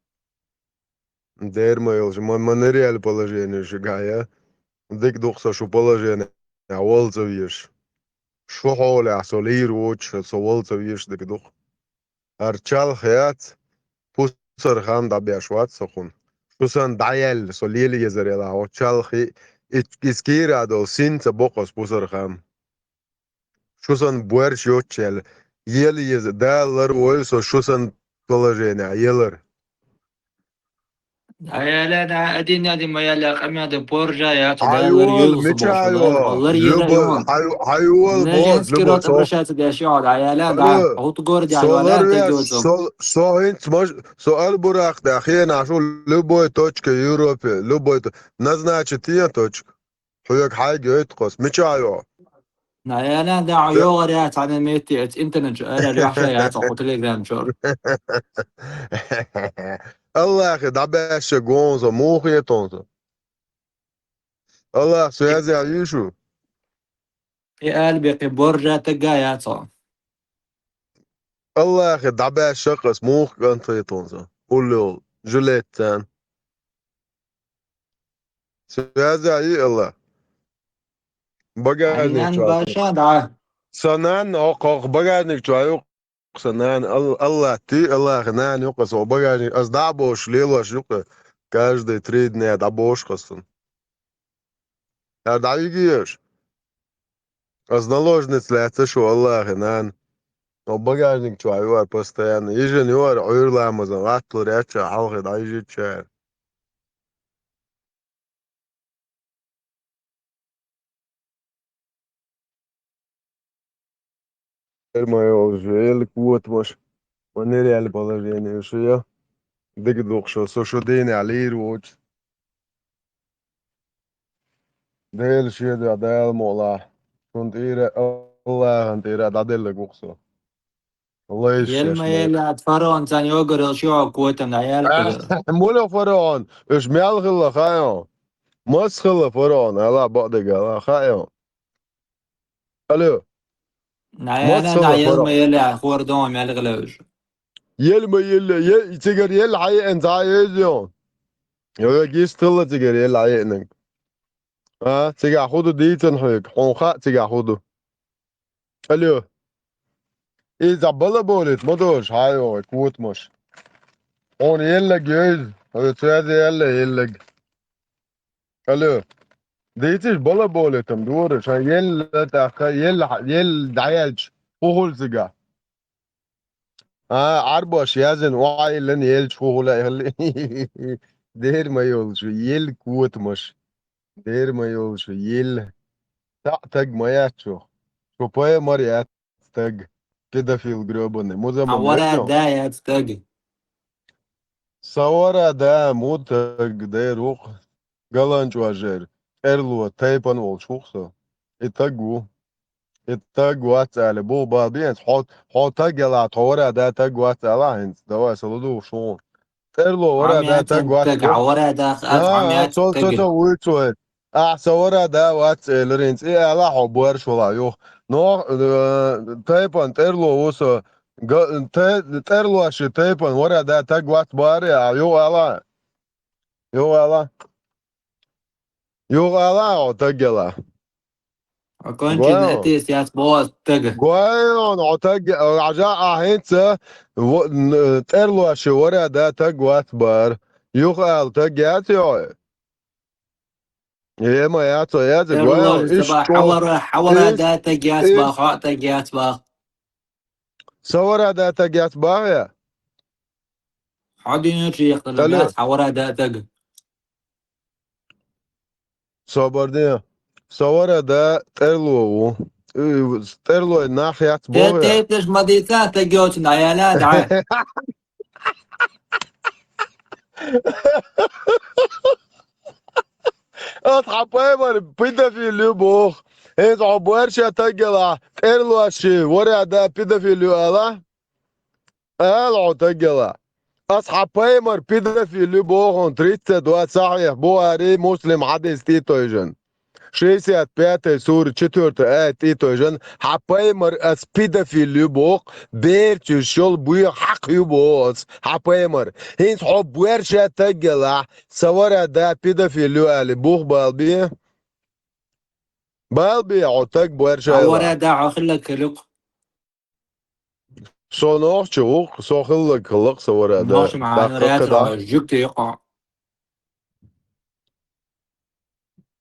Дермайолш, ма, ма нереаль положение шигая. Дик духса шу положение, а волцавьеш. Шу хьоле, а со лир воча, со волцавьеш дик дух. Ар чалх яц, пусар хам дабеш вац со хун. Шу сан даяль, со лили езарела, о чалхи, ит, искира дол, синца бокос пусар хам. Шу сан буарш йоччел, ел ез, да лар вой со шу сан положение, елар. Аяла да, один один моя ля, камя да, поржа, я, Айвол, мичайо, любой, айвол, бот, любой, со. Обращаться, да, шо, аяла да, вот город, со лар вяз, со, со хинц мож, со албурах да, хена шу любой точка Европе, любой, то-, назначить я точка. Хуяг хайг йойт кос, мичайо. Наверное, да, йогар я, цана мети, эц интернет чу, эра, яхша я, цо, ху Telegram чу. Аллахи дабяша гонза, мухе тонза. Аллах связь я юшу. И альбеки боржа тага я, цо. Аллахи дабяша кос, мух гантхе тонза. Уллул, жилет цан. Связь я и Аллах. Багажник чу. Баша, да. Санан, ох, ох, багажник чу, аюк, санан, Ал-, Аллах, ти, Аллах, нан, юк, со багажник, аз да бош, лелош, юк, каждые три дня да бош, хасан. Я да игиеш. Аз наложниц лаца, шу Аллах, нан. Но багажник чу, аюар постоянно. Ижен юар, уйр ламазан, ватлур, яча, халхи, да ижича. Дера ма йолуш, елла котамаш. Ма нерел положение шу я. Дага дукха шу, со шу дийнахь лийр воцу. Дела шен дуьхьа Дала мукъ лахь. Шун тӀера, Аллахьан тӀера дӀаделларг ву-кх со. Лайш Ел ма шаьш ел аьлла, фараон царна йогурал ши хьо котам дӀаяьлла кхузара. Муьлха фараон? Уьш мел хилла хаьий хьуна? Мас хилла фараон? Ала бакъдерг ала хаьий хьуна? Алло. ДӀаяьлла, Мас хилла дӀаелла ма фараон? Елла, хӀора дон мел хилла уьш. Ел ма елла, е-, цигара елла хьаеана цхьа а еза йо. Йо, гист хилла цигара елла хьаеанарг. А, цигахь хӀун ду дийцина хьоьга? Хьуна хаьа цигахь хӀун ду? Алло. Иза балаболит ма долуш, хьан йогӀу котамаш? Хьуна еллаг йойза, хьоьца ваьза елла еллаг. Алло. Дийциш балаболитам дора, ша елла тӀаккха, елла, елла дӀаяьлча, хӀун хуьлу цигахь? А, Ӏарбош яздина, охьайиллина елча хӀун хуьлу аьлла. Дера ма йолуш, елла котамаш. Дера ма йолуш, елла. Цхьаъ таг ма яц шу. Шу пайхамар яц таг. Педофил грёбаный. Музаман Хьан вара яц шу? Да яц таг. Сан вара да, му таг, дера ву-кх. Галанчу важер, тӀерло тайпана волуш ву-кх со. И таг ву. И таг вац аьлла, бу бал бен, хьо, хьо таг яла, тхо вара да таг вац ала хӀинца. Давай, со лу дугӀуш ву. ТӀерло вара да таг вац таг, бу. Хьан вара да, а, хьан а, яц цо, цо, таг. Цо вуьйцу вай. Ахьа со вара да вац элира хӀинца. И ала хьо боьрша вала юха. Но, э, тайпана тӀерло ву со. Га-, тай-, тӀерло ши тайпана вара да таг вац бара, а, юха ала. Юха ала. Юха ала хьо таг яла. Окончен Гой хьо. Этес яц боху ас тага. Гой хьо, хьо таг, Ӏажа а хӀинца, во-, н-, тӀерло ши вара да таг вац бара. Юха ала таг яц йо. Э, ма яц, яц, гой хьо, ТӀерло иш саба чо-, хьавара, хьавара иш, да таг яц иш. Бах, хьо таг яц бах. Сан вара да таг яц бах я? Хьо дуьйна чу яхталла Алло. Яц, хьавара да таг. Собар де. Сан вара да тӀерло ву. Э, тӀерлой нах яц боху я. Тетеш ма дийца, таг йоцу, дӀаяла, дӀа. Ас хьан пайхамар педофил ю боху. ХӀинца хьо боьрша таг яла, тӀерло ши вара да педофил ю ала? Ала хьо таг яла. Ас хьан пайхамар педофил ю боху, тридцать два сахьих, Бухари, Муслим хьадис тӀе тойжан. Шестьдесят пятая сура, четвёртая аят тӀе тойжан, хьан пайхамар ас педофил ю боху, берчуьш йолу буьйха хьакха ю боху ас, хьан пайхамар. ХӀинца хьо боьрша таг яла, сан вара да педофил ю али, бух бал бе. Бал бе хьо таг боьрша яла. Хьан вара да хьо хиллак хилук. Со нохча ву-кх, со хиллаг хилла-кх сан вара да. Нохча махьана даккха ряцахь, жуьгти юкъа.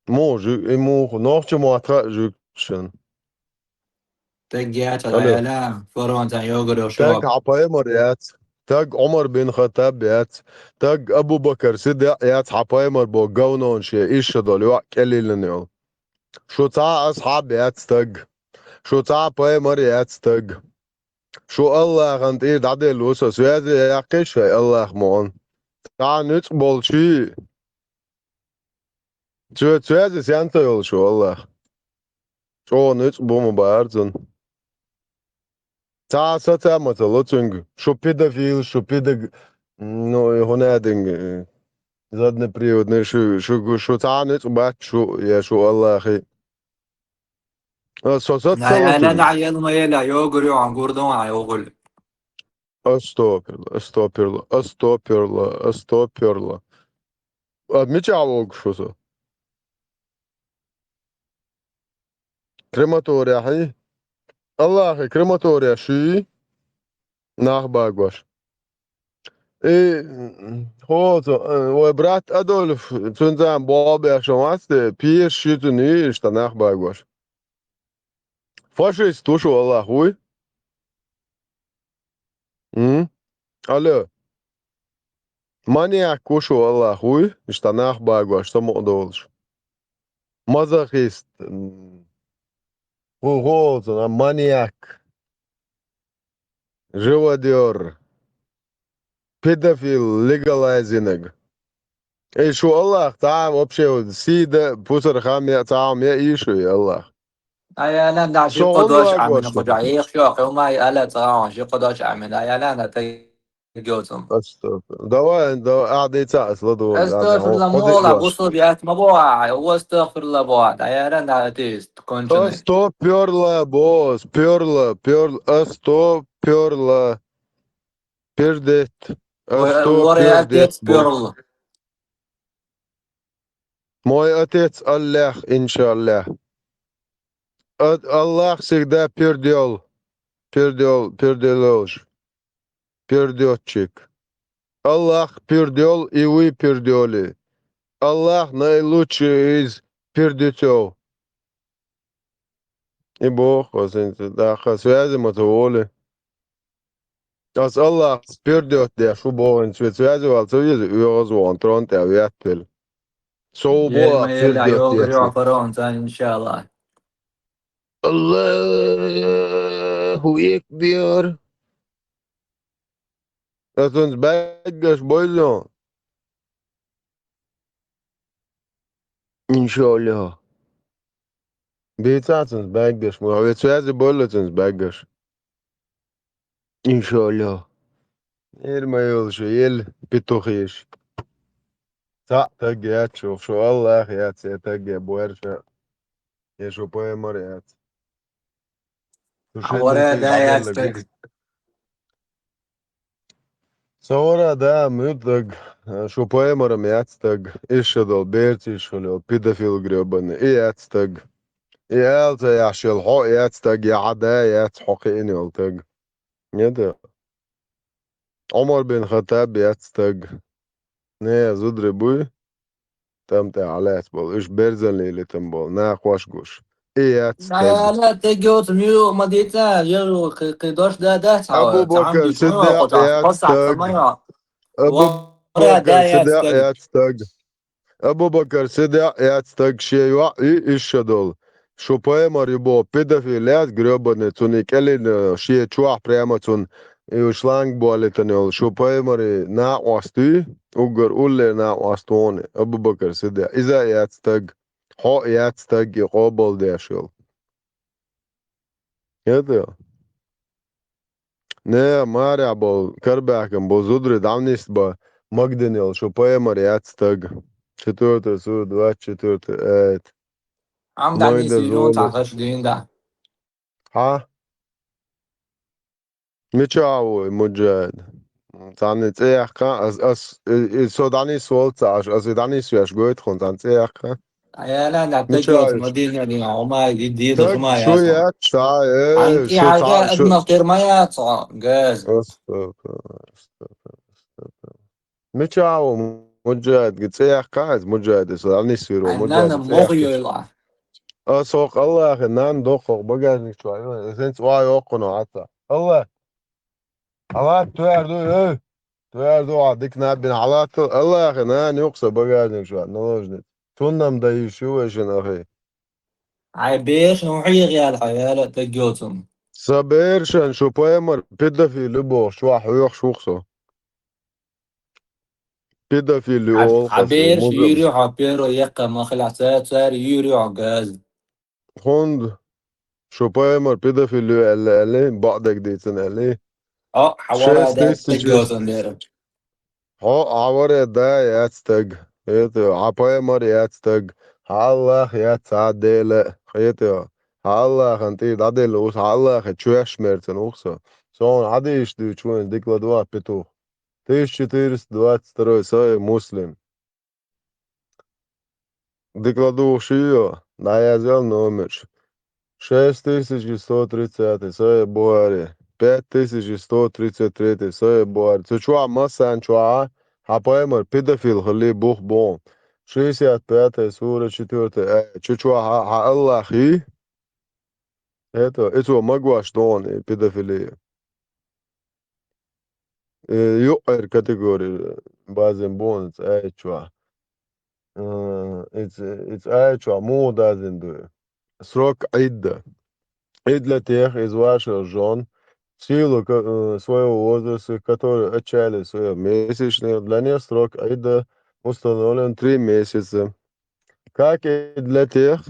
Муха жуьг-, и муха, нохча мотт хаьа жуьгташна. Таг яц, Алло. Ала, фаронца йогур йо Таг шо. Хьан пайхамар яц. Таг Ӏумар бин Хаттаб яц. Таг Абу-Бакар Сиддикъ яц, хьан пайхамар бо говнон шен иша долу йоӀ кӀелиллина йолу. Шу цхьа а асхьаб яц таг. Шу цхьа а пайхамар яц таг. Шу Аллахьан тӀера дӀаделла ву со, связи яккхий шайн Аллахь мукъана. Цхьа а нуьцкъ болчий. Цо связи сенца йолу шу Аллахь? ЧӀогӀа нуьцкъ бу ма бара цунна. Цхьа а саца а ма ца ло цуьнга. Шу педофил, шу педог-, ну, и хӀун аьдинга, э, заднеприводный, шу, шу, шу цхьа а нуьцкъ бац шу, я шу Аллахьий. А, со саца Най ло ала цуьнга. Най ел ма ела, йогур йо, гурдон а йогур. Астопирла, астопирла, астопирла, астопирла. А, мичахь вогуш ву со? Крематория хьий? Аллахьий крематория шуьй? Нах багош. И, хӀоца, э, вай брат Адольф, цуьнан зама болх беш вац те, пьеса ши цуьнан йийш дан нах багош. Фашист ву шу Аллахь, вуй? М? Алло. Маньяк ву шу Аллахь, вуй? Иштта нах багош, самукъа долуш. Мазохист. М. Ву хӀоца, а, маньяк. живодёр, педофил, легалайзинаг. Эй, шу Аллах, цхьа вообще сийда, пусар хам я, цхьа хам я, и шу и Аллах. Ай, ана, да, ши Со къодош гӀалла амин, гошна. Къодош, эх, шо, хӀумай, ала, цхьа, ши къодош амин, ай, ана, да, тайгоцум. Астагфир. Давай, давай, а, децас, ладу, Астагфирулла, а, мола, къодош. Бусу, биат, ма бо, ай, астагфирулла, бо, ай, ана, да, атеист, конченый. Астагфирулла, бос, перла, перл-, астагфирулла. Пердет. Ой, Астагфир, лоре отец пердет, бо. Перл. Мой отец Аллах, иншаллах. Ат-, Аллах всегда пердёл. Пердёл, пердёлёж. Пердётчик. Аллах пердёл, и вы пердёли. Аллах наилучший из пердецов. И бо хозин, да, ха, связи ма ца воли. Ас Аллах пердёт деш, шу бо хин свет связи вал ца вези, уьгӀаз вон трон тӀа веттел. Со бо Ел ма ела, пердёт йогар деш. Йо, парон, ца, иншаллах. Аллаху акбар. Ас унз бегаш бойзо. Иншаллах. Бийца цунц бегаш, ма ве цвязи болла цунц бегаш. Иншаллах. Эр ма йолуш, ел петухиш. Цхьаъ таг яц шу, шу Аллах яц, я таг я буьрша, я шу пайхамар яц. Шу шен Хьавара дин да яц дӀаделла таг. Гуш. Савара да муьтӀаг, шу пайхамарам яц таг, иша долу берциш хуьлу, педофил грёбаный, и яц таг. И ала ца яхьаш йолу хьо яц таг, я хьан да яц хьо кхиъна йолу таг. Неда. Ӏумар бин Хаттаб яц таг. Не, зудри буй? Там тӀе Ӏалаьцна болу, уьш берзан лелитам болу, накхош гуш. И яц таг. Ала тегоц муьйо ма дийца, ежу кхи, кхи дош да дац хьо, Абу Бакар Сиддикъ яц таг. Абу Бакар Сиддикъ яц таг. Абу Бакар Сиддикъ яц таг, шен йоӀ и иша долу. Шу пайхамар ю боху педофил яц грёбаный, цунна и кӀелина шен чохь прямо цунна и шланг болитана йолу. Шу пайхамари накъост ю, уггар уллера накъост вон, Абу Бакар Сиддикъ. Иза а яц таг, хьо а яц таг и къобалдеш йолу. Это? Не, марехь болу, карабаьхкина болу зудри дӀанисба магдина йолу, шу пайхамар яц таг. Четвёртая сура, двадцать четвёртый аят. Ам дӀанисба, Майда зула. Цхьа хаш дийна да. Хьа? Мичахь ву и Муджахид? Царна цӀе яьккха, ас, ас, и, и со дӀанисволу ца Ӏаш, ас и дӀанисвеш гойту хьуна, царна цӀе яьккха. Аяла, да, Мичахь тегоц ю? Мадина дина, Ӏумай, и дийца Таг хӀума шу яц. Яц, ца, э, Ан и шу хьажа ца, шу адмах тер ма яц, газ. Астагфир, астагфир, астагфир. Мичахь ву Муджахид, цӀе яьккха ас Муджахид, со дӀанисвийр ву Ай, Муджахид, нана цӀе моху яьккхича. Йойла. Ас хӀокху Аллахе, нана доккху багажник чохь ю, ас хӀинца охьа йоккхуно хьаца. Аллах! Хьалат туьар ду, эй! Туьар ду, хьан дика наб бина хьалаттал, Аллахе, нана юкъа сан багажник чохь, наложница. Цунна-м дан йиш ю вайшин ахи. Ай, беш, ну хьийгӀ ял хьо, яла таг йоцун. Сан берашан шу пайхамар педофил ю бохуш, чохь хьоьхуш ву-кх со. Педофил ю Хьа, олу хьа хьо шу, бераш музаммил. Юьйр ю хьо, перо еккха ма хила, ца, цара юьйр ю хьо, газ. ХӀунда шу пайхамар педофил ю аьлла, аьлли, бакъдерг дийцина аьлли? О, хьан вара Шесть да тысяч. Таг йоцун дера. Хьо, хьан вара да яц таг. ХӀета, хьан пайхамар яц таг. Хьан Аллах яц, хьан Дела. ХӀета, хьан Аллахана тӀе дӀаделла ву со, хьан Аллахе чоьш мерцина ву-кх со. Со хьуна хьадийша дуьйцу вайна, дика ладогӀа, петух. Тысяча четыреста двадцать второй, Сахих Муслим. Дика ладугӀуш йо, дӀаязъял номерш. Шесть тысяч сто тридцатый, Сахих Бухари. Пять тысяч сто тридцать третий, Сахих Бухари. Цу чохь массарна чохь хьан пайхамар педофил хилли бух боху. Шестьдесят пятая сура, четвёртый аят. Цу чохь хьан, хьан Аллах йий? Это, и цо магош дохуна и педофилия. Э, юкъера категори базин бу хьуна цу аят чохь. Э, и цу, и цу аят чохь муха дазина ду? Срок Ӏидда. Ӏидда латеха иза ваша жон, силу ко-, э, своего возраста, которые отчаялись своего месячных, для них срок Ида установлен три месяца. Как и для тех,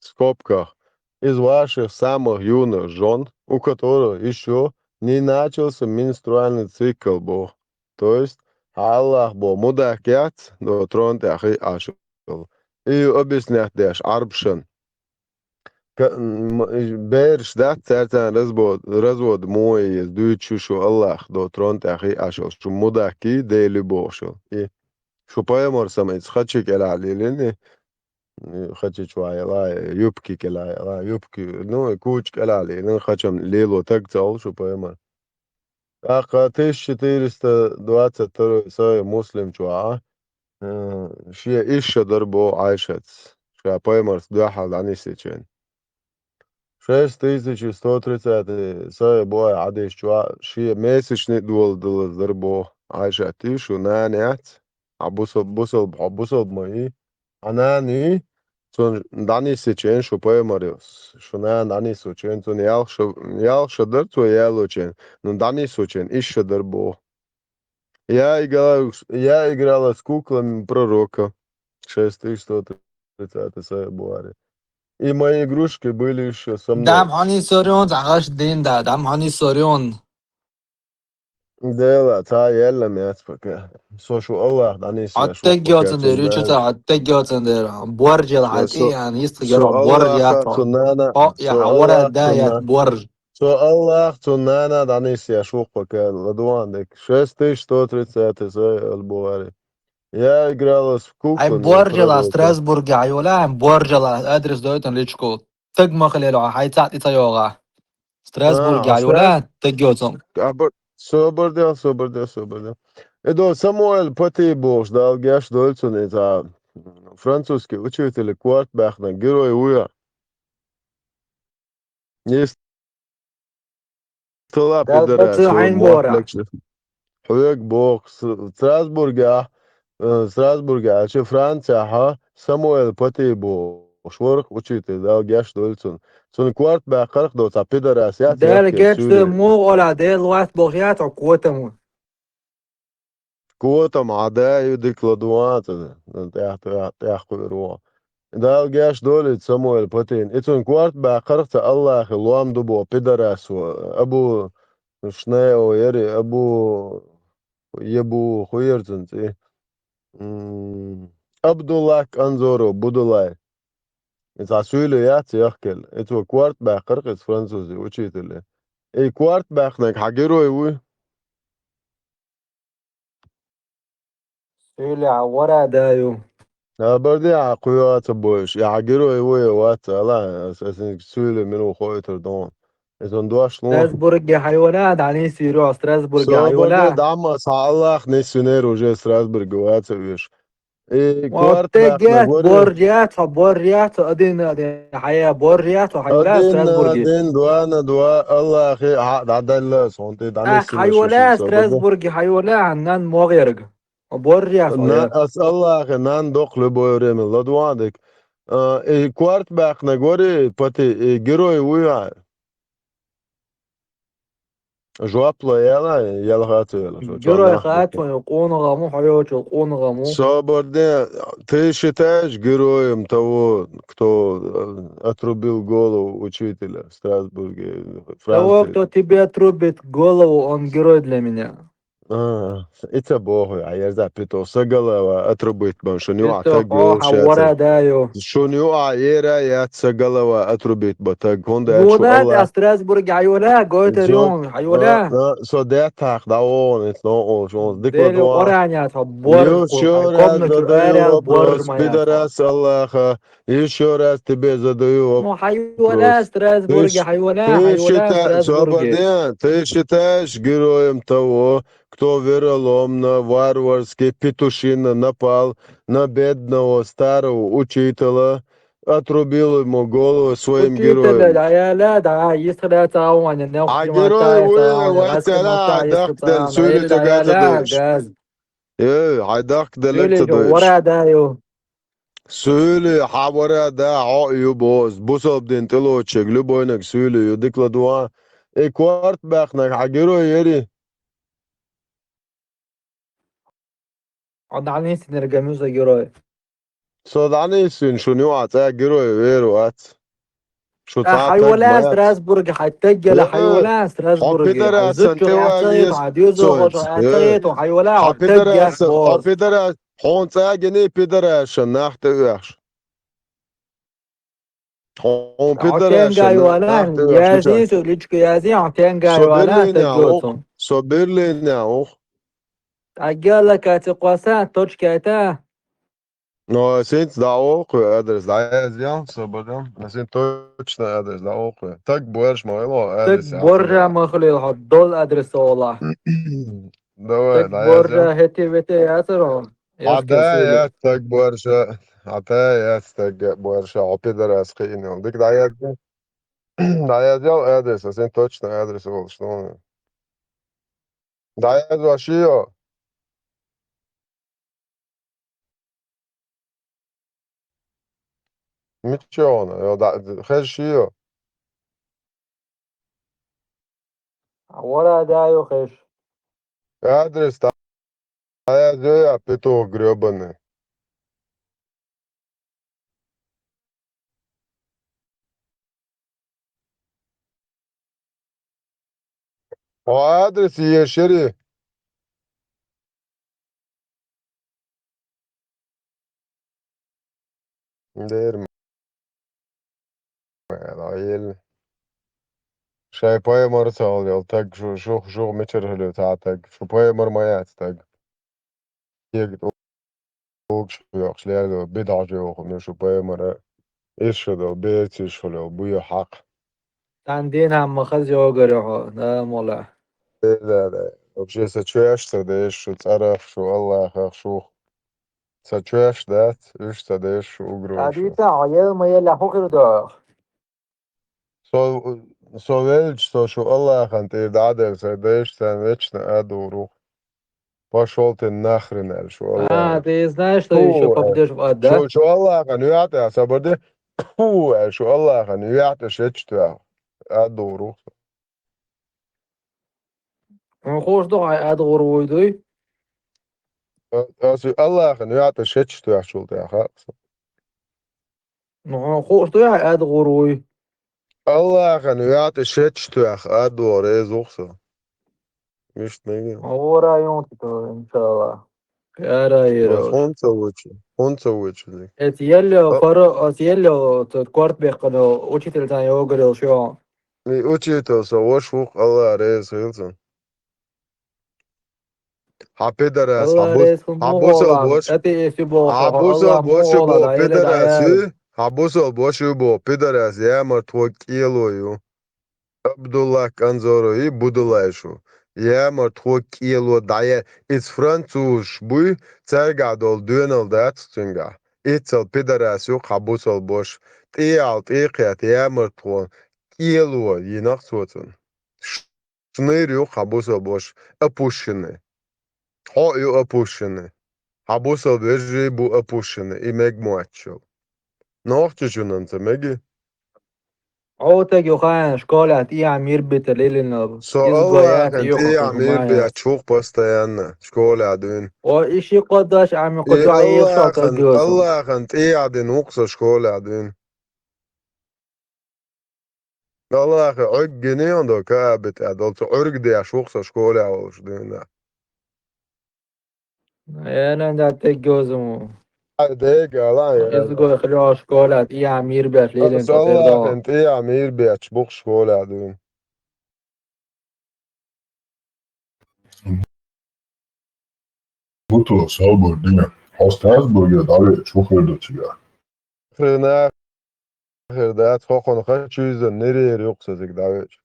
в скобках, из ваших самых юных жен, у которых еще не начался менструальный цикл, бо. То есть, хьа АллахӀа бо мудак яц, до трон тӀехь и ашал. И объяснять деш, Ӏарбашна. Ка-, м, бераш дац, цаьрца разбо-, развод муо еза, дуьйцуш шу АллахӀа до трон тӀехь и ашал, шу мудак и Дела бохушал. И шу пайхамар сама иза хачи кӀелахь лелийна, и хачи чохь яла, юбки кӀелахь яла, юбки, ну, и куча кӀелахь лелийна, хачам лело таг ца олу шу пайхамар. ТӀаккха тысяча четыреста двадцать второй Сахих Муслим чохь, э, шен ишша дара боху Ӏайшатс, ша пайхамарца дуьхьал дӀанисъечу хенахь. Шесть тысяч сто тридцатый Сахих Бухари хьадис чохь, шен месячный доладалаза дара боху Ӏайшат, и шу нана яц, хьан бусал-, бусалба, хьо бусалба ма и, хьан нана и, цунна дӀанисъечу хенахь шу пайхамарца, шу нана дӀанисъечу хенахь, цунна ялх ша, ялх ша дара цо ялочу хенахь, ну, дӀанисъечу хенахь, ишша дара боху. Я играла, я играла с куклами пророка. Шесть тысяч сто тридцатый Сахих Бухари. И мои игрушки были ещё со мной. Дам хьуна сорён, загаш дин да, дам хьуна сорён. Дела, ца елла мец пока. Со шу АллахӀа дӀанисъеш ву Аттег пока йоцун дер, цунна. Ючу ца аттег йоцун дер. Боржел хьан со, тӀе ян, йист со гера борж АллахӀа яц. Цунна нана, о, я со хьан вара АллахӀа да цунна яц борж. Со АллахӀа цунна нана дӀанисъеш ву пока, ладугӀан дерг. Шесть тысяч сто тридцатый Сахих аль-Бухари. Я играла с куками. Хьайн боржала пророка. Страсбурге хьайола, хьайн боржала адрес дойтан личку. Таг ма хилел, хьайн цхьаъ тӀе ца йогӀа. Страсбурге А, хьайола, Страс-, таг йоцун. а, б-, собар де, собар де, собар де. Эдо Самуэль Пати бохуш, Дала геш дойла цунна иза. Французский учитель, кварт баьхна, герой ву я. Есть. Тала пидорас, хьайн бора. Хьоьга боху, С-, Страсбургехь, э, Страсбургехь, аьлча Францехь, Самуэль Пати бохуш, ворхӀ учитель, Дала геш дойла цунна. Цунна кварт баьккхарх до цхьа пидорас яц. Дала геш дойла, муха ола, Дела вац боху яц хьо котам ву. Котам хьан да ю дика ладугӀан а ца, тӀех-, тӀех-, тӀехкхуьур ву. Дала геш долийта Самуэль Патина. И цунна кварт баьккхарх ца АллахӀе лом ду бо пидорас ву. Абу Шнео яри, Абу Ебу, хӀу яра цунна цӀе? М, Абдуллах Анзоров, Будулай. И цхьа суьйле яц яхкелла. И цо кварт баьккхарх иза французи учителе. И кварт баьккхинарг хьан герой вуй? Суьйле хьан вара а да ю. Хабар де, хьан кхуьа а ца бойуш. И хьан герой вуй, вац, ала, ас, ас суьйле мила ву хоуьйтур ду. Иза дош ло. Страсбурге хьайола, дӀанисвийр, Страсбурге хьайола. Собар де, дӀа ма, ас хьан АллахӀ нисвинера уже Страсбурге вац а веш. И кварт баьккхинарг вара. Боржа яц хьо, боржа яц хьо, один на один хьайола, боржа яц хьо, хьайола Страсбурге. Один на один, два на два, АллахӀе хьа дӀаделла ас хьуна тӀе, дӀанисвинера. Ах, хьайола Страсбурге, хьайола, хьан нан могӀерг. Боржа яц хьо. Ас АллахӀе нан доккха любое время ладугӀан дерг. А, и кварт баьккхинарг вара и Пати, и герой вуй хьан? Жоп ло яла, яла хаца яла. Герой хаца, хьо къонагӀа ма, хьо йоцу къонагӀа ма. Собар де, ты считаешь героем того, кто, э, отрубил голову учителя в Страсбурге, Франции? Того, кто тебе отрубит голову, он герой для меня. А, и ца боху, а я за пито, са голова отрубить бан, шуна юкъахь таг йолуш яц. Шуна юкъахь ера яц са голова отрубить бан таг, хӀунда аьлча АллахӀ. Страсбурге хьайола, гойтар ю, хьайола. Со даьттахь дӀавогӀу, ит новкъа волуш, дика ладогӀа. Ещё раз задаю вопрос, пидорас АллахӀа. Ещё раз тебе задаю вопрос. Ну, хьайола Страсбурге, хьайола, хьайола Страсбурге. Собар де, ты считаешь героем того, кто вероломно, варварски, петушинно напал на бедного старого учителя, отрубил ему голову своим героем. Учителя, да, я, да, да, если да, ца ваня, не. А герой вуй, вац, ала, хьайн дахкаделла суьйле тӀе газ а дойуш. Э, хьайн дахкаделларг ца дойуш. Суьйле хьан вара а да, хьо а ю боху, бусалба дин тӀелоцург, любойнаг суьйле ю, дика ладогӀа. И корта баьхнарг хьан герой яри? Хьо дӀанийсинарг муьлха герой? Со дӀанийсина, шуна юкъахь цхьа герой вер вац. Шу цхьа а хьайвала таг ма яц. Страсбурге, хьай таг яла, э, хьайвала хьо Страсбурге. Хьай пидорасана зудчух тӀе ван ацахьа еза хьо, хьай доьзал цоьнца, хьо ацахьа, э. Хьо хьайвала, хьо таг яц боху. Хьо пидорас, хьуна цӀа а гина пидорасана нах тӀе оьхуш. Хьуна пидорасана нах тӀе оьхуш. Язде, со личка язде, хьо тенга. Со Берлине ву. Со Берлине ву. Агела кати кваса, точка это. Но ас хӀинца дӀаолу кхуьнан адрес, дӀаязъял, собардан. Ас хӀинца точно адрес дӀаолу кхуьнан. Таг боржа ма хилла адрес. Таг боржа ма хилла хьо, долу адрес олахь. Давай, таг дӀаязъял. Боржа хӀетте-вете яцара хьо? Хьан да яц таг боржа, хьан да яц таг боржа, хьо пидорас кхиъна. Дика дӀаязъял. ДӀаязъял адрес, ас хӀинца точно адрес олуш ду. ДӀаязъял шио. Мича хьуна? Йо, да, хезаш йо? Вара да ю хезаш. Адрес дӀаязъял, петух грёбаный. Хьо адрес ешари? Дера ма яла, Ӏел. Шайн пайхамар ца хилла йолу таг, шу, шу, шу мичара хилла цхьа таг? Шу пайхамар ма яц таг. Кега тӀулгаш йохуш лело, бидӀа йоху, ну шу пайхамара иршадо, бециш хуьлу, буьйхьакх. Цхьана дийнахь ма хаза йогарехь, да, мола. Э, да, да. Вообще, сан чоьш ца деш шу, цӀарах шу, Аллахах шу. Сан чоьш дац, уьш ца деш шу, угроза шу. Хьадийца, хьо ел ма елла хӀун хир ду? Со, со велча, со шу Аллахана тӀера дӀа а делла, сайн дайша царна вечно а дугӀур ву. Пошёл ты нахрен, аьлла шу Аллахана. А, ты знаешь, что ещё попадёшь в ад, да? Шу, шу Аллахана юьхь тӀехь, собар де. Тьфу, аьлла шу Аллахана юьхь тӀе шечу тоьхна. А дугӀур ву со. Хьуна хууш ду хьайн а дугӀур вуй дуй? Ас Аллахана юьхь тӀе шечу тоьхчул тӀаьхьа. Ну, хьуна хууш ду хьайн а дугӀур вуй? Аллахана юьхь тӀе шечу тоьхна а дугӀур реза ву со. Мишта мегий? Вора юнта, иншалла. Яра, яра. Хьуна ца вучу, хьуна ца вучу. Эца елло, а, пара, ас елло, тот корт беккхано, учитель тан йогарел шо. И учитель со вош ву, Алла реза хилла цунна. Хьан пидорас, хьан бус-, хьан бусал бош, хьан бусал бош ю боху пидорас ю, хьан бусал бош ю боху пидорас, ямарт хьо кӀело ю. Абдуллах Канзоро и Будулай шу. Ямарт хьо кӀело дӀая, иза французаш буй, цаьргахь долу доьналла дац цуьнгахь. Иццал пидорас ю хьан бусал бош. ТӀехьал тӀекхетта ямарт хьо кӀело йинах цо цунна. Шныр ю хьан бусал бош опущенный. Хьо а ю опущенный. Хьан бусал вежарий бу опущенный, и мега моттачул. Нохчичунан ца меги? Хьо таг ю хьан школехь тӀехьа мир бита лилина. Со Аллахьан тӀехьа мир бетташ ву-кх постоянно, школехь дуьйна. О, и ши кхо даш Ӏами кхо чохь ехал таг ю со. Аллахьан тӀехьа дина ву-кх со школехь дуьйна. Аллахьа Ӏуьрг гина йондо Каъаби тӀехь долу, цу Ӏуьрг деш ву-кх со школехь волуш дуьйна. Э, нан да теггозу. Ай, дега, ала, я. Иза гой хило школа, тӀехьа мир беш лелин. Аса Аллахьан тӀехьа мир беш бу-кх школехь дуьйна. Буто, собар де. Хьо Страсбурге дӀавеача, хӀун хир ду цигахь? Хрена хир дац, хӀокхунна хан чуьйзан нерера ю-кх со цига дӀавеача.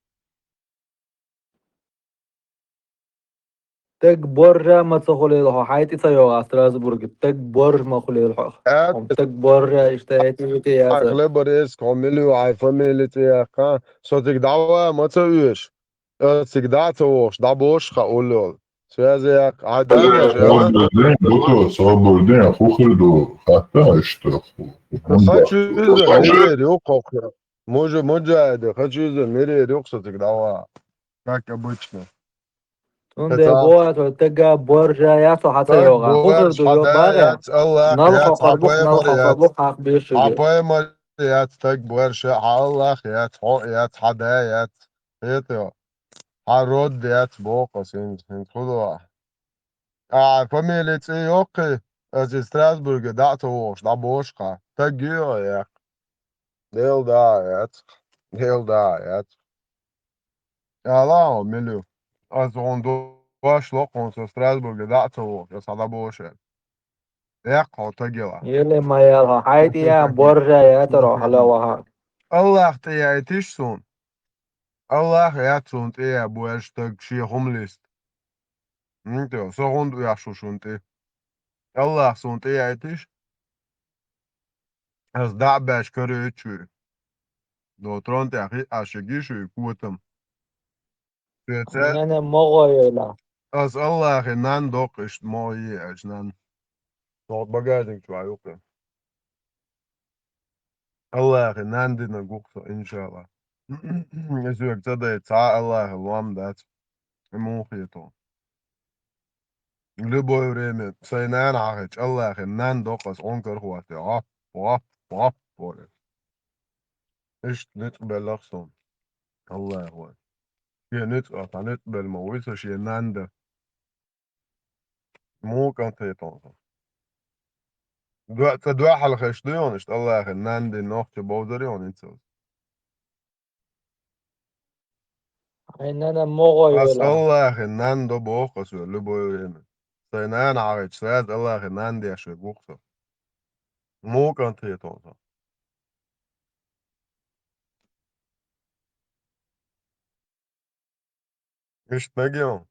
Таг боржа ма ца хуьлийла хьо, хьайн тӀе ца йогӀа Страсбурге, таг боржа ма хуьлийла хьо. Ат- Хьо таг боржа иштта хӀетте-вете яцара. Хлеборезка, хьо мила ю, хьайн фамили цӀе яккха, со цига дӀаван ма ца оьшу. Аса цига дӀа а ца вогӀуш, дӀабошу хьан уллол. Связи яккха, хьайн дагахь жа. Собар де, Буто, собар де, хӀун хир ду, хатта иштта. Хан чуьйзан нерера ю-кх хӀокху. Мужа-, мужаида, хачиза, мирер юкъа со цига дӀаваха. Как обычно. Цундела боху, тхо тага боржа яц, хьо хьан ца йогӀа. Хухар ду, йо, багӀе. Аллах яц, хьан пайхамар яц. Хьан пайхамар яц, таг боржа, хьан Аллах яц, хьо яц, хьан да яц. Хета йо. Хьан род яц, боху ас хӀинца, хӀинца хӀун до ахь? Ахьа фамили цӀе йоккхий, ас и Страсбурге дӀа а ца вогӀуш, дӀабошу хьан. Таг ю хьо, яхь. Дела да яц. Дела да яц. Ала хьо, мила ю? Ас хьуна дош ло хьуна, со Страсбурге дӀа а ца вогӀуш, ас хьан дӀабошу аьлла. Яккха хьо тагела. Ели ма ял хьо, хьай тӀе ян боржа яцара хьо хьала ваха. Аллах тӀе яйтиш суна. Аллах яц суна тӀе ян боржа таг шен хӀума листа. М, тӀе, со хӀунда оьшу шуна тӀе? Аллах суна тӀе яйтиш. Ас дӀа а баьш каройтуш вуй. До трон тӀехь хиъаш егиш вуй, котам. Соьца Нана могӀо йойла. Ас Аллахе нан доккхуш могӀо йе аьлча нан. Со багажник чу а юкъе. Аллахе нан динарг ву-кх со, иншалла. И соьга ца дайта цхьа а Аллахе лом дац. И муха хетал. Любое время сайн нана хьахийча, Аллахе нан доккху ас, Ӏункар хӀоттий, гӀоп, гӀоп, гӀоп, боху. Иштта ницкъ белларх суна. Аллахо. Шен ницкъ а, цхьа ницкъ белла ма вуй со шен нан дан. Муха кӀант хетал со. Дуа-, ца дуьхьал хеш ду йону, иштта Аллахе нан дин нохча бовзар йону, инцалц. Хьайн нана могӀо йойла. Ас Аллахе нан до боху ас вер любое время. Сайн нана хьахийча, сразу Аллахе нан деш верг ву-кх со. Муха кӀант хетал со. Иштта мегий хьуна?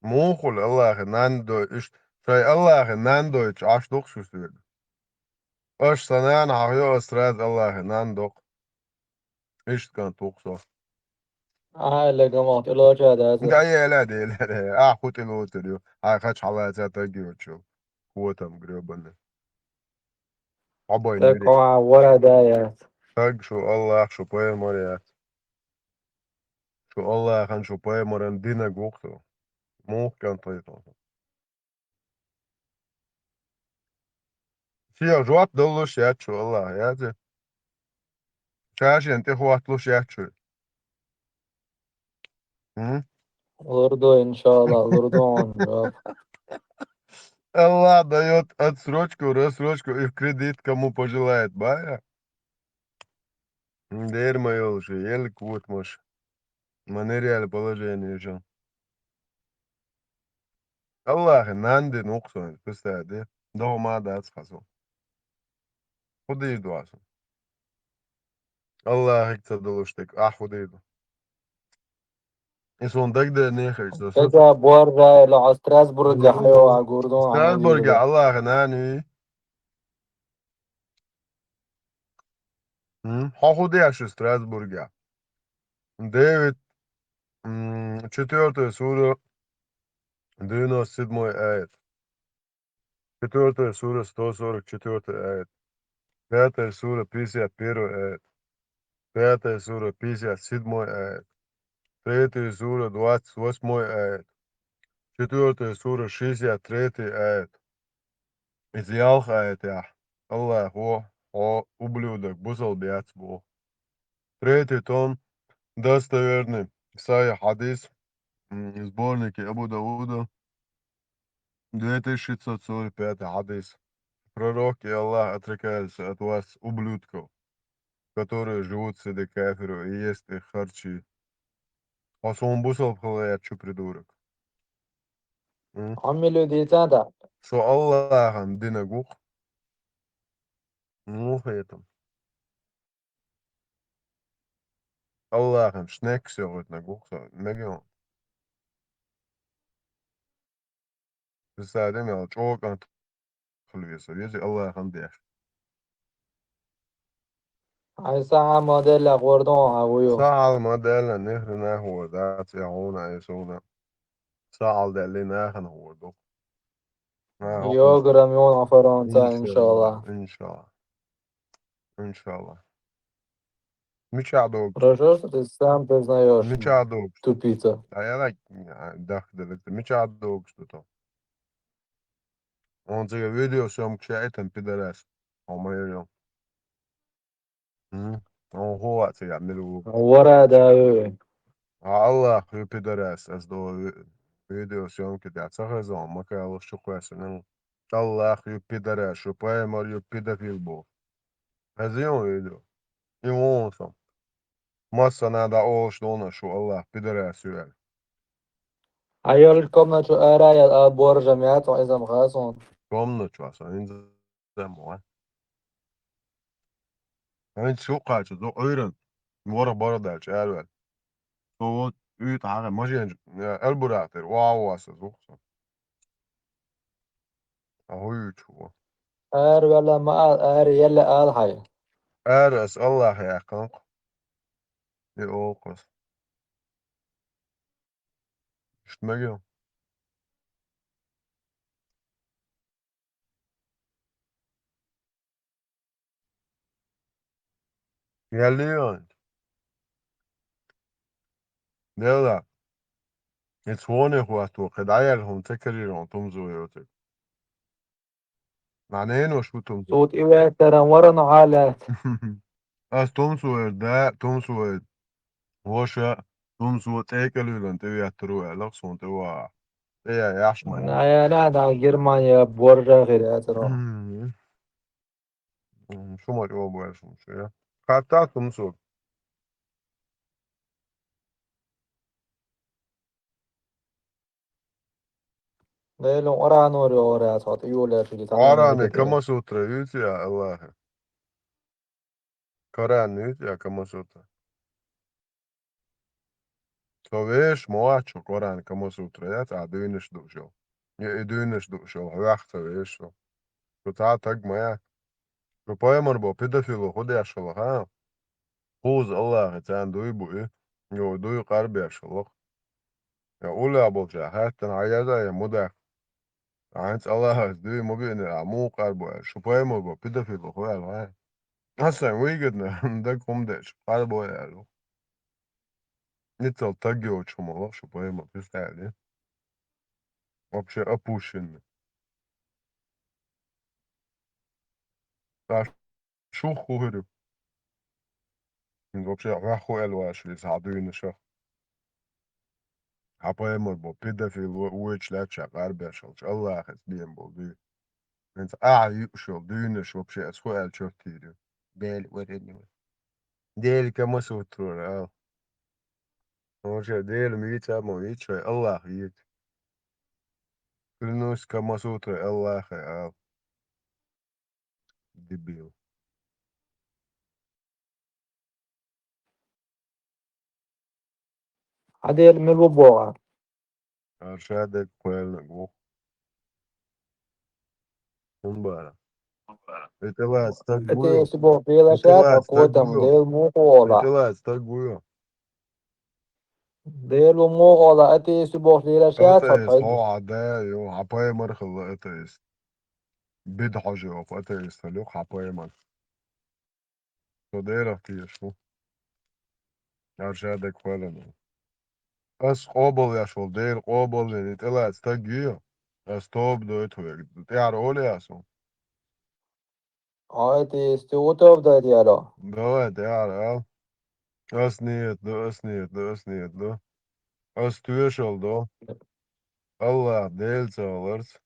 Муха хуьлу Аллахе нан дой, иштта шайн Аллахе нан дойтуш Ӏаш ду-кх шу соьга? Аша сан нана хьахайо, ас сразу Аллахе нан доккху. Иштта кӀант ву-кх со. Ахьа, легамах тӀелоча даза. Да, ела, дела, ахьа хӀун тӀелоцур ю? Хьайн хача хьалаца таг йоцуш. Котам грёбаный. Хьо бай. Так, нери. Хьо вара да яц. Таг шу, Аллах шу, пайхамар яц. Шу Аллахьан, шу пайхамаран динарг ву-кх со. Муха кӀант хетал со. Шен жоп даллуш яц шу Аллахьа, яц? Ша шен тӀехӀотталуш яц шу. М? Лур ду, иншалла, лур ду хьуна жоп. Аллах даёт отсрочку, рассрочку и в кредит, кому пожелает, бая. Дера ма йолуш, елла котамаш. Ма нереальное положение шу. Аллахе нан дина ву-кх со, представь, де? ДогӀа ма дац хьан со. ХӀун дийр ду ахьа со? Аллахьига ца далуш дерг, ахьа хӀун дийр ду? И суна дагадер нехаш со. Дага боржа, ила хьо Страсбурге хьайо а гур ду, Страсбурге Аллахьа нана вий? М? Хьо хӀун деш ю Страсбурге? Девять, м, четвёртая сура, девяносто седьмой аят. Четвёртая сура, сто сорок четвёртый аят. Пятая сура, пятьдесят первый аят. Пятая сура, пятьдесят седьмой аят. Третья сура, двадцать восьмой аят. Четвёртая сура, шестьдесят третий аят. Иза ялх аятехь Аллахо хьо ублюдок, бусалба яц боху. Третий том, достоверный, сахьихь хьадис, м, сборники Абу Дауда, две тысячи шестьсот сорок пятый хьадис. Пророк и Аллах отрекаются от вас, ублюдков, которые живут среди кафиров и ест их харчи. Хьо суна бусалба хила гӀерташ ю, придурок. М? Хьо мила ю дийцан да? Со Аллахьан динарг ву-кх. Муха хетам? Аллахьан шнек сехуьйтинарг ву-кх со, мегий хьуна? Иза садим ял чӀогӀа кӀант хила веза, веза Аллахьан деш. Хьайн сахьа моделла гӀур ду хьан вуй? Сахьа моделла нихрена хӀора дац, я хьуна, я суна. Сахьа делли нахана хӀора ду. Йогара муьйна афаронца, иншалла. Иншалла. Иншалла. Мичахь догуш? Хорошо, что ты сам признаёшь, мичахь догуш? Тупица. А я так, а, дахделла. Мичахь догуш ду тхо? Он цига видеосъёмкаш яийтина, пидорас. Хьо ма йо. М? Он хӀун вац я мила ву? Вара да, э. А Аллах ю, пидорас, ас до ви-, видеосъёмки да ца хеза, он макалаш чу кхоьссина. Аллах ю, пидорас, шу пайхамар ю, педофил бу. Хезий он видео? И вон со. Массана да олуш долуш шу Аллах пидорас ю аьлла. Айол комнату ара я а боржа мят, он изам хас он. Комнату аса, инзам ва. Хьайна шу кхача, зо Ӏуьйран, ворхӀ бара даьлча аьлла ваьлла. Со вот уьйтӀа хьагӀе, машен, э, Эльбурахь тӀера, вау, аса, зух со. А хӀун юьйцу хӀу? Ара вала ма ал, ара елла ал хьай. Ара ас Аллах яьккхина кху. И олу кхас. Иштта мегил. Яллий вайн? Дела. Эцу воне хӀотто, кхин дӀаяьлла хӀума ца карийра хьуна тумсо йоцург. Нана, эно шу тумсо. Цу тӀе ваьттаран вара но хьалаьцна. Ас тумсо эр да, тумсо эр. Ваша, тумсо тӀекӀалвилан тӀе веттар ву аьлла, суна тӀе ваха. ТӀе яхьаш ма яхьаш. Нана, нана, Германия боржа хир яцаро. Мгм. М, шу ма чӀогӀа боьршинчу, я. Кхатта тумсо. Делан Къуръанор йогӀур яц хьо тӀе йолаьршиге цхьа Къуръане Камасутра юьйцу я Аллахе? Коран юьйцу я Камасутра? Со вешан ма вац шу Къуръан Камасутра яц, ахьа дуьйнаш дууш йолу. Я и дуьйнаш дууш йолу, хьоьх ца вешан со. Шу цхьа а таг ма яц. Шу пайхамар бо педофило хӀу деш хилла, ха? Кхуза Аллахе царна дуй бу и, йо, дуй къарбеш хилла. Я уллехь болчара хаьттина хьан яза я мудак. ХӀинца Аллахас дуй ма биънера, ахьа муха къарбо аьлла. Шу пайхамар бо педофило хӀу аьлла, хьа? Аса сайн выгодно, дага хӀума деш, къарбо аьлла. Ниццал таг йоцу хӀума ло шу пайхамар, хӀуьста аьлла. Вообще опущенный. Аш шух хӀу хир ю? Вообще хьоьх хӀу аьлла вац иза хьан дуьйнашах? Хьан пайхамар бо педофил ву-, вуьйцуш лаьтташ къарбеш хилча, Аллахас бен болу дуьйна. ХӀинца ахьа юуш йолу дуьйнаш вообще аса хӀу аьлла чоттийр ю? Дела варенна ву. Дела Камасутрора ала. Вообще Дела вийца а ма вийца, шайн Аллах вийца. Клянусь Камасутрой Аллахе ала. Дебил. Хьан Дела мила ву боху? Ара ша дерг кхоьллинарг ву. ХӀун бара? И тӀелаца стаг ву йо? Атеисты боху Дела ша, а котам Дела муха ола? И тӀелаца стаг ву йо? Дела ву муха ола, атеисты боху Дела ша, атеист хьо хьо хьан да ю, хьан пайхамар хилла атеист. Бида хьожа йоху атеист хилла юкъа хьан пайхамар. Со Делах тешаш ву. Ара ша дерг кхоьллинарг ву. Ас къобалъеш волу Дела къобалйина и тӀелаца стаг ю йо? Ас тоба дойту хьоьга. ТӀаьхьара олий ас хьуна? Ай, атеисты ву тоба дайта яро? Давай, тӀаьхьара ала. Ас ниет ду, ас ниет ду, ас ниет ду. Ас тоьшалла до. Аллах Дела ца хиларца.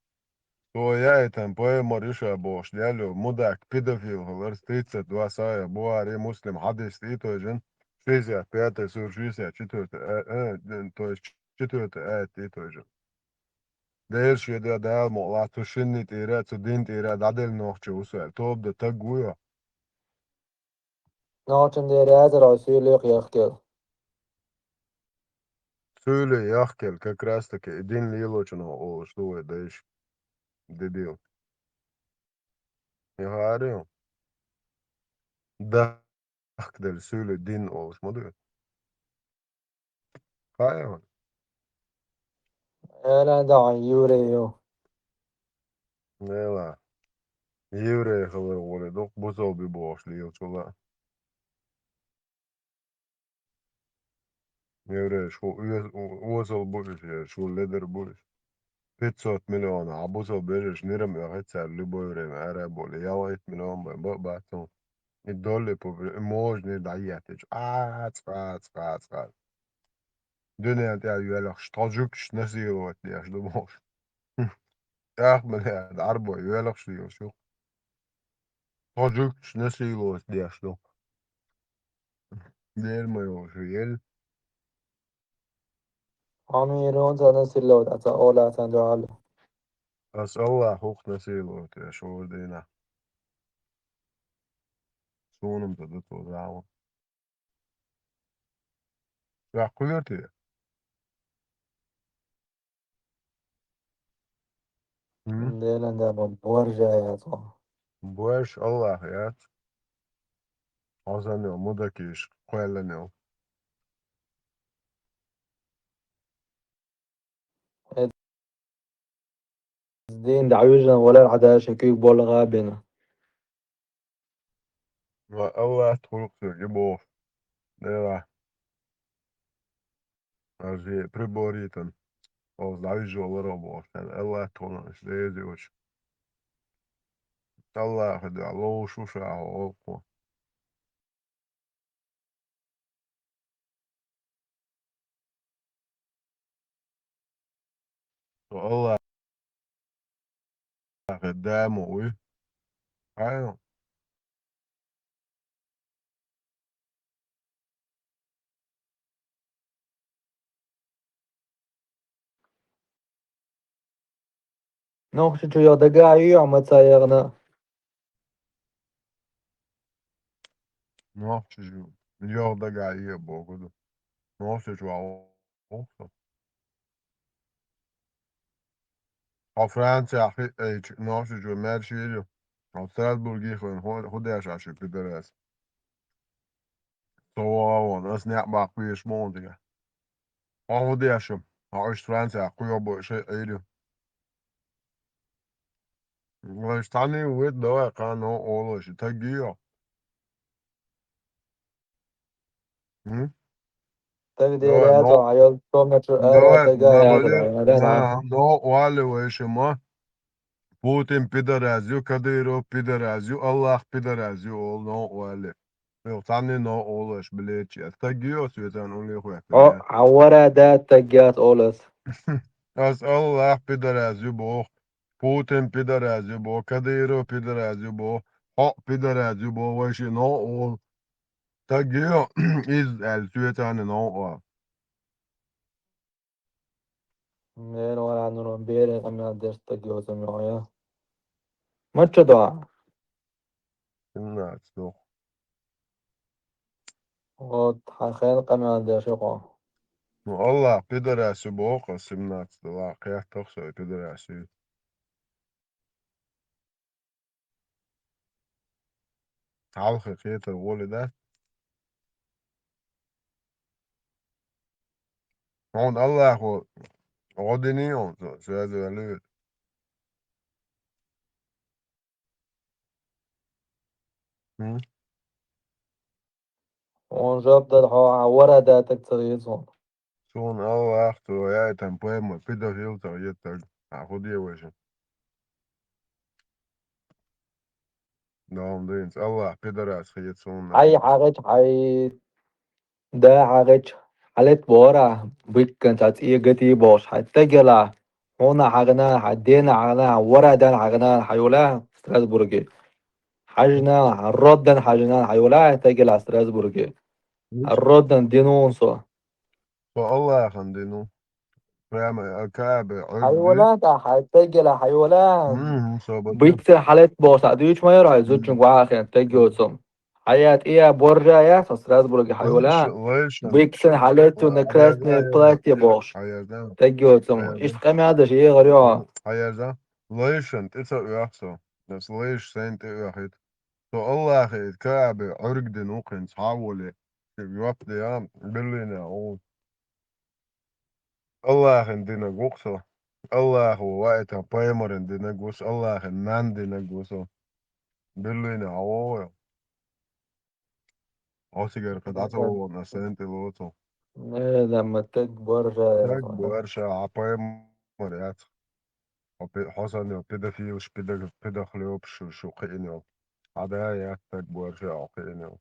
Цо яийтина пайхамар ю ша бохуш лелла йолу мудак педофил хиларца, тридцать два сахьихь Бухари, Муслим хьадис тӀе а тойжина, шестьдесят пятая сура, шестьдесят четвёртая а, э, то есть четвёртая аят тӀе а тойжина. Дела шен да Дала мукъалахь, цу шинна тӀера, цу дин тӀера дӀаделла нохчо ву со аьлла. Тоба дан таг ву йо? Нохчан дера язаро суьйле яхкел. Суьйле яхкел, как раз таки и дин лелочунах олуш ду вай дайша. Дебил. Я хари ю? Дахкаделла суьйле дин олуш ма ду. Хаьа хьуна? Эла дахьа еврей ю. Нела. Еврей хилар гӀури дукха бусалби бохуш лелачула. Еврейш, хӀу оьз-, о-, озал бу уьш, ерш, хӀу ледар бу уьш. Пятьсот миллион, а бусал бежеш, нирам оьхе цар любое время, ара боли, ялгӀайт миллион бай, ба-, бацун. И долли пу-, и можни дӀаяттич. Ац, ац, ац, ац. Дуьнен тӀехь йоьлхуш, тхо жугташ насиловать деш ду бохуш. ТӀаккха ма лаьа, Ӏарбой йоьлхуш лелаш ю. Тхо жугташ насиловать деш ду. Дера ма йолуш ю, ел. Амин, ца насиловать, ца ола, ца дуьхьал. Ас Аллах хӀух насиловать деш, хӀора дийнахь. Суна-м ца ду цо зама. Ша кхоьру те? М? Делан да бан боржа яц хьо. Борш Аллах яц. Хьо санна йолу мудакиш кхоьллина йолу. Эс дийна дӀавижина валар хьан даши куьйга болу гӀа бина. Ва Аллах тхуьлу соьга боху. Дела. Ажи приборитан. Оз дӀавижо ларо боху. Аллах тхуна деза йоцуш. Аллаха дуьхьа ловуш ву ша хьо гӀуллакхо. Со Аллахе да ма вуй. Хьайна. Нохчичу йо дагахь ю, ма ца яхана. Нохчичу йо дагахь ю боху ду. Нохчичу ваху со. Хьо Францехь хиъайчу Нохчичу маьрша йийр ю. Хьо Страсбурге хӀун, хӀун деш Ӏаш ю, пидорас? Со вогӀа вон, ас некъ баккха везаш ма ву тӀе. Хьо хӀун деш ю? Хьо уьш Францехь кхоьхьу бу шайн Ӏийр ю. Вайша цхьаьний вуьйта, давай, кхана новкъа волуш, таг йо. М? Таг дера яцо, хьайол, томачу ара, тага яцо, ара, на. Новкъа валли вайша ма. Путин пидораз ю, Кадыров пидораз ю, Аллах пидораз ю, олу новкъа валли. Юха цхьанне новкъа олуш билетчи. Ас таг йо, соьцан уллехь хӀоьттина. О, хьан вара да таг яц олу ас. Ас Аллах пидораз ю боху. Путин пидораз ю боху, Кадыров пидораз ю боху, хьо пидораз ю боху, вайши новкъа олу. Таг йо, иза аьлла, соьцан новкъа вала. Мера вара нур бере къамел деш таг йоцам йо я. Мачча доа? Семнадцать доху. Вот, хьан хен къамел деш хьо. Ну, Аллах пидорас ю боху, семнадцать дала, кхеттах со и пидорас ю. Хьалхе кхетар волу дац. Хьуна Аллахо гӀо динний хьуна, со, со яз ваьлла веза. Хьуна жоп дала хьо, хьан вара датаг ца хеза хьуна. Суна Аллах цо яйтан пайма пидахил ца хетаг. Хьан хӀу де вайша? Дом динца Аллах пидорас хета суна. Хьай хьагӀич, хьай да хьагӀич, хьалет бора, биккан ца цӀе гати бохуш, хьай тагела, хьуна хьагӀна, хьай дена хьагӀна, хьай вара дана хьагӀна, хьайола Страсбурге. Хьажна, хьай роддан хьажна, хьайола тагела Страсбурге. Хьай роддан динун со. Со Аллахан дину. Прямо а Каабе Ӏуьрг ди. Хьайвала тӀа, хьай тегела, хьайвала. Мгм, собаде. Биксен хьалет боху, схьа дуьйцуш ма яра хьай зудчуьнга вахахен, тег йоцум. Хьая тӀия боржа яц, хьо Страсбурге хьайвала. Лайша, лайша. Биксен хьалет ю на красное платье бохуш. Хьаярда. Тег йоцум. Хьаярда. Иштта къамел деш егӀар йо. Хьаярда. Лайшан тӀе ца оьху со. Дас лайш сайн тӀе оьхит. Со Аллахе Каабе Ӏуьрг дина ву кхин цхьа а воле. Шуьга жоп де, а, Берлине гӀо. Аллахин динаг ву-кх со. Аллахо ваита пайхамаран динаг ву со, Аллахин нан динаг ву со. Берлине хьан вогӀу? Хьо цигара кхин дӀа ца вогӀу, ас сайна тӀе лоцу. Э, да, ма таг боржа яц Таг вай. Боржа, хьа пайхамар яц. Хьо пе-, хьо санна йолу педофилаш, педо-, педохлёбаш шу, шу кхиъна йолу. Хьа да яц таг боржа хьо кхиъна йолу.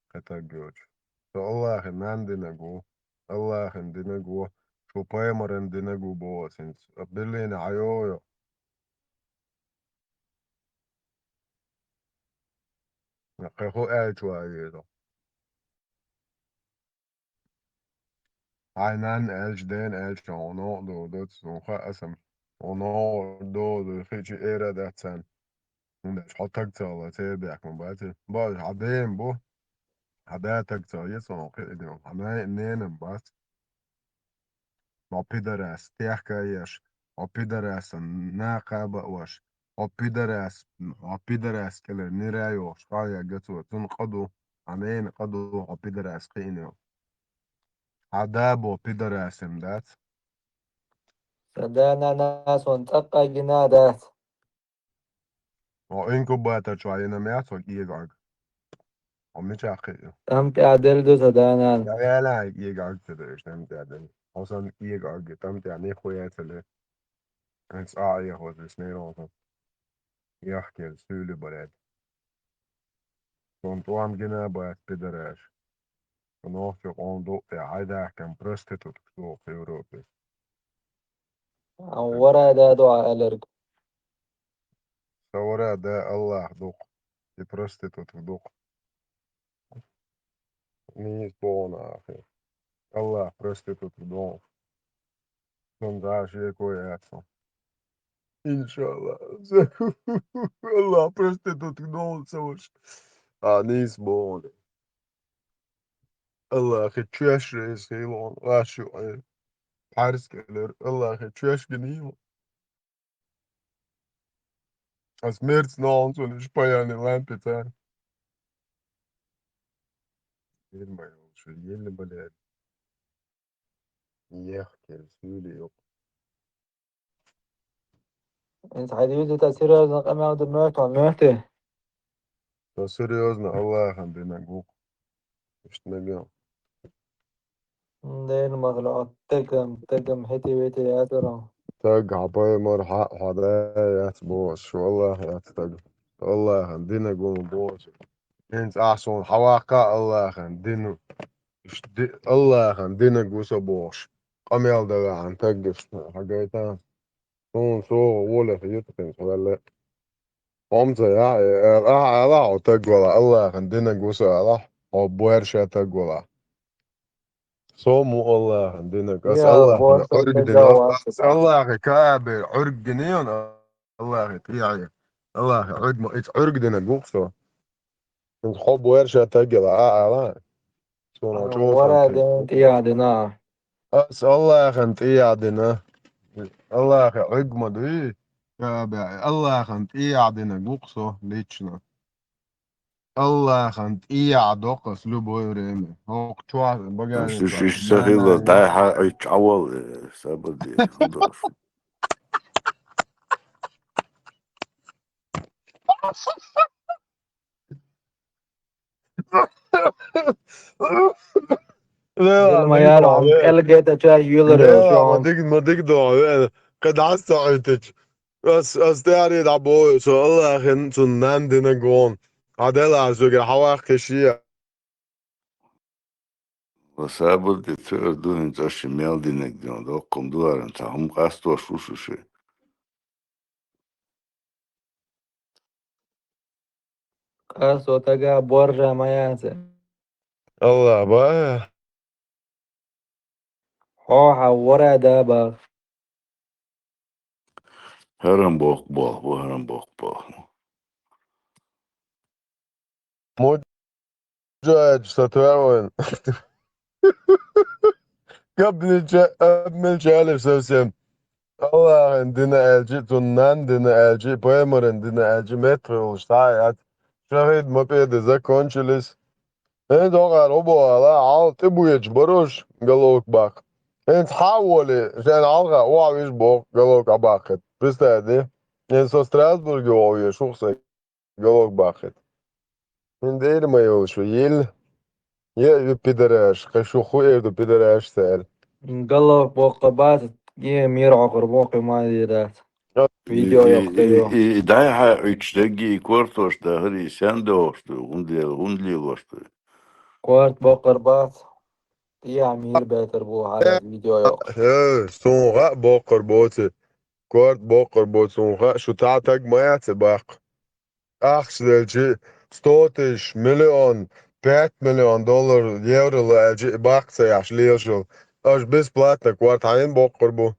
Кхин таг йоцуш. Со Аллахьан нан динаг ву. Аллахьан динаг ву. Шу пайхамаран динаг ву боху ас хӀинца. Биллина хьан йогӀу йо? Кхин хӀун аьлча ван веза? Хьайн нанна аьлча, дена аьлча, хьуна новкъа догӀу доцу, хьуна хаьа аса, хьуна новкъа догӀу хиъча эр а дац царна. ХӀунда аьлча хьо таг ца хилла, церан бехк ма бац. Боху, хьан дена бу, хьан да таг ца хилла, цунах кхиъна йолу, хьан най-, ненан бац. Хьо пидорас, техка а еш, хьо пидорас, накха а баош, хьо пидорас, хьо пидорас кӀелара нира а йохуш, къа а ягга цо, цунна къа ду, хьан ненан къа ду, хьо пидорас кхиъна йолу. Хьан да боху пидорасим дац? Сан да-нана суна цӀаккха гина а дац. Хьо инкубатор чохь йина яц хьо кӀегӀаг? Хьо мичахь кхиъ ю? ТӀам тӀехь делла ду сан да-нана. Я вела хьайн кӀегӀаг ца дойуш, тӀам тӀехь делла. Хьо санна кӀегӀаг, тӀам тӀехь нихуя ца ле. ХӀинца а Ӏехош виснера хьо сан. Яхкелла суьйле бараьд. Суна тӀом гина а бац, пидораш. Сан нохчо къоман дукъ тӀе хьайдаьхкина проститутка туху Европе. Ан вара да ду а аьлларг. Сан вара да Аллах дукъ. И проститутка дукъ. Нийса боху ахи. Аллах проститутка доху. Цунна дӀа шеко яц. Иншалла. Аллах проститутка доху ца ваша. А, нийса боху. Аллахи чоьш рейс хилон, вашу, э, пхьарс кӀелер, Аллахи чоьш гинийла. Ас мерц ногӀун цунаш паяни лампица. Ел ма йолуш, ел ма лер. Ехкел, суьйли юкъ. Инца хьайда юьзу тӀа серьёзно къамел ду моьтту, моьтту? Со серьёзно Аллахьан динаг ву-кх. Иштта мегаш. Дена махала, тагам, тагам, хӀети-вети яцара. Таг хьан пайхамар хьа-, хьо да яц боху, шу Аллах яц таг. Аллахьан динаг ву боху. Хьинца ахь суна хьаваккха Аллахьан дину. Иш ди-, Аллахьан динаг ву со бохуш. Къамел дан ваьхьна таг иштта хьагайта. Суна согӀа гӀоле хета хӀинца ваьлла. Хьо-м ца яхьа, э, ала, ала хьо таг вала, Аллахьан динаг ву со ала, хьо боьрша таг вала. Со мо Аллахьан динаг, ас Аллахьан Ӏуьрг дина, ас Аллахьи Каабе Ӏуьрг гинийна, Аллахьи тӀехье. Аллахьи Ӏуьрг ма, ица Ӏуьрг динаг ву-кх со. ХӀинца хьо боьрша таг яла, а, ала. Суна чӀогӀа вара ден тӀехьа дина. Ас Аллахьан тӀехьа дина. Аллахьи Ӏуьрг ма дуй. Каабе, Аллахьан тӀехьа динаг ву-кх со лично. Аллахьан тӀехьа доккху ас любое время. ХӀокху чохь багажник. Иш, иш, иш ца хилла, дай хьа, ай, чӀавал, э, сабар де, хӀун долуш. Ма яра, хьо кӀел гайта чай юьлар, ма диг, ма диг до, э, кхидӀа ца Ӏуьйтича. Ас, ас тӀаьхьаре дӀабоху, со Аллахьан цунна нан динаг ву. Хьан делахь соьгара хьаваккхий шиъ. Ва сабар де, цуьра ду хӀинца аша мел динаг дина, доккхун ду хӀара, цхьа хӀума къастош ву шу ши. Къасто тага боржа ма яц. Аллах бан. Хьо хьан вара да бан. ХӀарам боккху боху, хӀарам боккху боху. Муджахид сатваьван. Кабнича-, обмельчали совсем. Аллахьан дина аьлчи, цунна нан дина аьлчи, пайхамаран дина аьлчи, меттахъевлуш схьа а яц. Шахид ма педа закончились. ХӀинца хӀокхара хӀун боху ала, хьал тӀебоьдуш баруш, головка баккха. ХӀинца хьан а волий, шайна хьалха охьавижа боху, головка Ӏабаккхийта. Представь де. ХӀинца со Страсбурге вогӀу веш ву-кх сайн, головка баккхийта. ХӀинца дера ма йолуш ву, йилла. Е, ю пидораш, кхы шу ху эр ду пидораш цара. Галох боккха бац, е мир хьокхур боккха ма дийр дац. Видео И, йоккха и, йо. И, и дай хьа уьч дагги и кортош да хӀари, сен дохуш ду, хӀунда лел-, хӀунда лелош ду? Корт боккхар бац. Я мир бетар бу хьарас видео йоккха. Э, сун ха боккхар боци. Корт боккхар боци, сун ха, шу та таг ма яц баккха. Ахча делчи, сто тысяч, миллион, пять миллион доллар, евро лаьчи, баккха ца яхьаш лелашал. Аш бесплатно корт хьайна боккхар бу.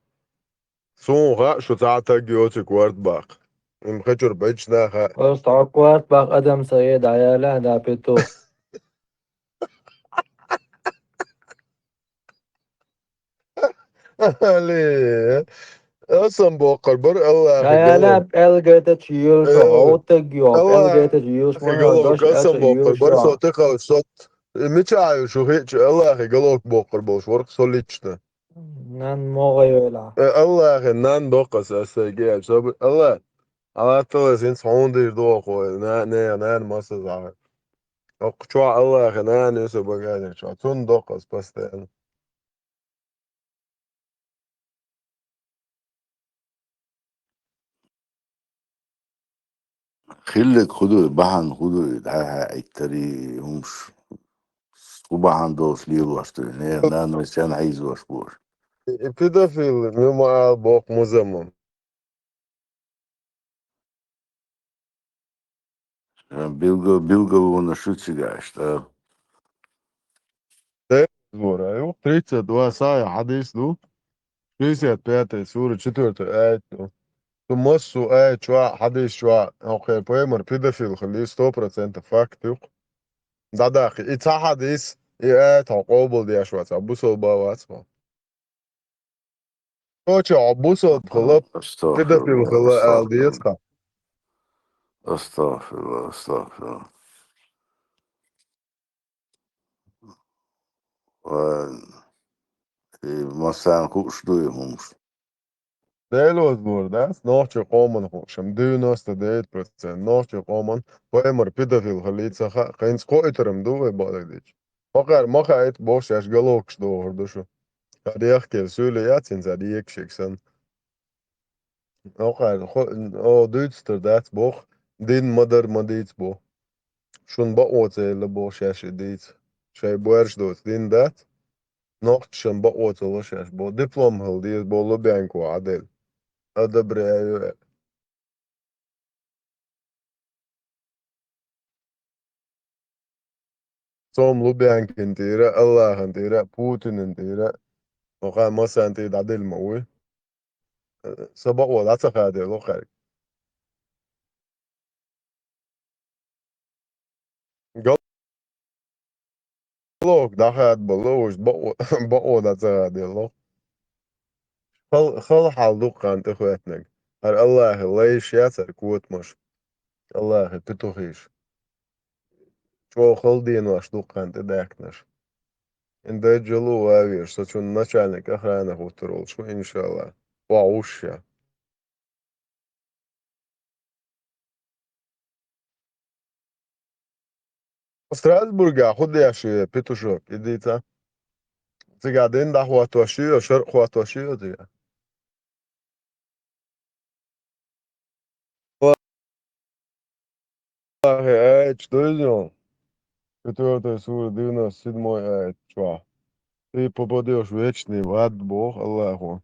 Сун ха, шу цхьа таг йоци корт баккха. Им хачур бачна ха. Просто а корт баккха адам са е даяла да петух. Али, асам боккхар бар Аллахи Даяла галок. Элгета чиюл шо, Э, гъавтаг йо, Аллахи элгета чиюл шо, галок, дош асам элча боккхар юл бар шо. Со тихал, со мичаю шу хич Аллахи галок боккхар болш ворк со лично. Нан могъа йойла. Э, Аллахи нан докъас асайге, со бу-, Аллах. Аллах Таала син схьон дир дохой, на, не, нан маса зар. Окъ чо Аллахи нан юса багажник чо. Цун докъас постоянно. Хиллак худу, бахьан худу, дӀа-хьа Ӏиттари, хӀумш. Ху бахьан долуш лелош ду, не, нано сен хьийзош бу. И педофил, ну, ма ал бокъ музамам. Билгал-, билгалонаш ю цигаш, тӀа. Де, зура, ю, тридцать два сая хьадис ду. Шестьдесят пятая сура, четвёртый аят ду. Цу массу аят чохь, хьадис чохь, хӀокхе пайхамар педофил хили, сто процентов факт ю. ДӀадахи, и цхьа хьадис, и аят хьо къобал деш вац, а бусалба вац хьо. Короче, хьо бусалба хила, педофил хила ала деза хьа. Астагфирулла, астагфирулла. Ва, и массарна хууш ду и хӀумаш. Делоз лур дац, нохчий къоман хууш, девяносто девять процент нохчий къоман пайхамар педофил хилийца хаьа, хӀинца кхойтарам ду вай бакъдерг. ХӀокхара ма хаийта боху шаьш галокаш дохур ду шу. ХӀара яхкера суьйле яц хӀинца хӀара екашиг санна. ХӀокхара хо-, о, дуьйцуш тар дац боху, дин ма-дарра ма дийца боху. Шуна бакъо ца елла боху шаьш и дийца. Шайн боьрша доцу дин дац, нохчашна бакъо ца ло шаьш боху. Диплом хила деза боху Лубянко Ӏаделла. Одобряю. Цом Лубянкин тӀера, Аллахьан тӀера, Путинан тӀера, оха массарна тӀе дӀаделла ма вуй. Сан бакъо дӀа ца хадийла кхаьрга. Гал-, галок дӀахадабалла, уьш бакъо, бакъо дӀа ца хадийла. Хал-, хала хьал дуккхана тӀехоьттинарг. ХӀара Аллахьан лайш яц хӀара котамаш. Аллахьан петухаш. ЧӀогӀа хала денош дуккхана тӀедаьккхинарш. Ин дайджалу ван везаш, со цунна начальник охраны хӀуттур волуш ву, иншалла. Охьа вуш я. Страсбурга хӀун деш ю петушок, и дийца? Цигахь дин дӀахӀоттош ю, шаръ хӀоттош ю цигахь? Аллахьан аяташ дуьйзу, четвёртая сура, девяносто седьмой аят чохь. Ты попадёшь в вечный ад, боху Аллахьо.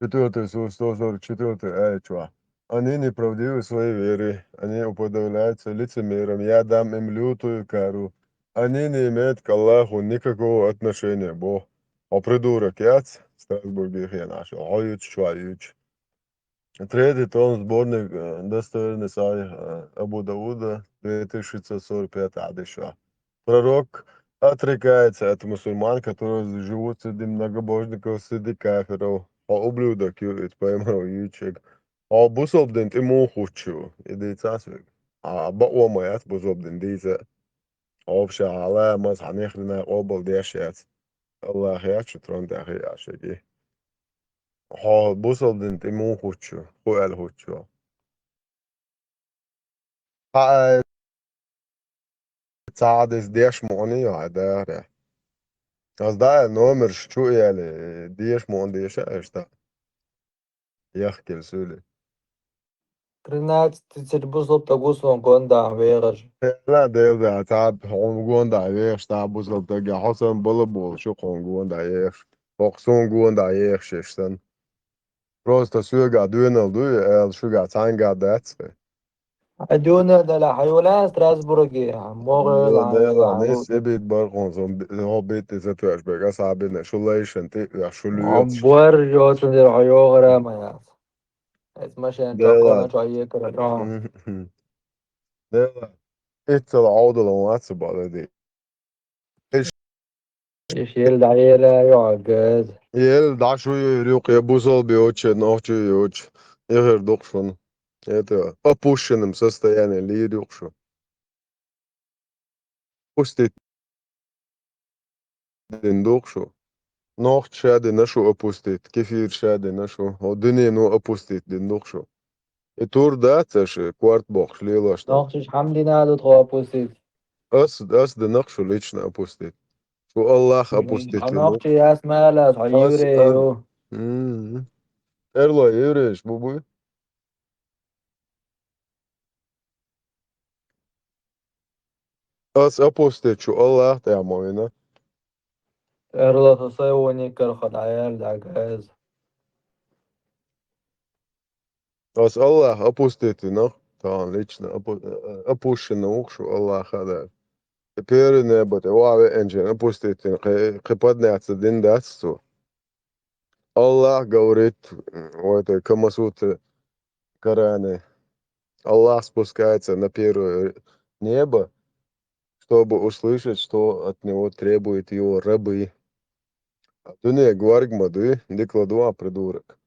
Четвёртая сура, сто сорок четвёртый аят чохь. Они неправдивы в своей вере, они уподобляются лицемерам, я дам им лютую кару. Они не имеют к Аллаху никакого отношения, боху. Хьо придурок яц, Страсбурге хенахь, хьо юьту, чохь юьту. Третий том, сборник, э, достоверный сахих, э, Абу Дауда, две тысячи шестьсот сорок пятый хьадис чохь. Пророк отрекается от мусульман, которые живут среди многобожников, среди кафиров. Хьо ублюдок ю, иза пайхамаро юьйцуш. Хьо бусалба дин тӀе муха хӀуттуш ю, и дийца ас вега. Хьан бакъо ма яц бусалба дин дийца. Хьо вообще хьан ламаз, хьан нехрина къобал деш яц. Аллах яц шу трон тӀехь хиъаш вега. Хьо бусалба дин тӀе муха хӀуттуш ю, хӀу аьлла хӀуттуш ю. Хьан аят Цхьа деза деш муъни ю хьай дахаре. Аз дай номерш чу яли, деш муън деша аьшта. Яхкел суьли. Тринадцать тысяч бусалба таг ву сон гонда вехаш. Ла делда, цхьа хьун гонда вехаш, цхьа бусалба таг, я хьо сан бала болуш ю хьун гонда ехаш. Хьо сон гонда ехаш еш сан. Просто соьга дуьнал дуй, аьлла шуьга цхьаьнга дац. Хьай дуьнал дала, хьай вала Страсбурге, могӀа Ла ла, делла, хьай нис эбит бар хьун сон, хьо битти сатуьш бега сабина, шу лайшан ти, я шу луьйц. Бар йоцун дер хьо йогӀара ма яц. Эц машин Делла. Чохона чохь екара, чохь. Мгм. Делла. Иццал Ӏовдал вац бала ди. Иш. Иш ел дӀаера, йоӀ газ. Ел дӀа шу юр юкъе бусалба йоч, нохчи йоч. Ихир дукх шуна. Это опущенном состоянии лийр юкъ шу. Опустить дин дукх шу. Нохч ша дина шу опустить, кефир ша дина шу. О, дуьнено опустить дин дукх шу. И тур дац аша, корт бохуш лелош ду. Нохчаш хьамдина ду тхо опустить. Ас, ас динах шу лично опустить. Шу Аллах опустить дина. Нохчи яс мала, хьо еврей ю. Мгм. Эрло еврейш бу буй? Ас опустить шу Аллах тӀехь ма вина. Эрла со сайвоне карха дӀаяьлла дӀагаз. Ас Аллах опустить вина, тахана лично опу-, э, э, опущенный ву шу Аллаха дара. Первый небо тӀе ваха веанчен опустить вина, кхе, кхе подняться дин дац цо. Аллах говорит, м, в этой Камасутре Коране, Аллах спускается на первое небо, чтобы услышать, что от него требуют его рабы. А дуьне гварг ма дуй, дикла ду а, придурок.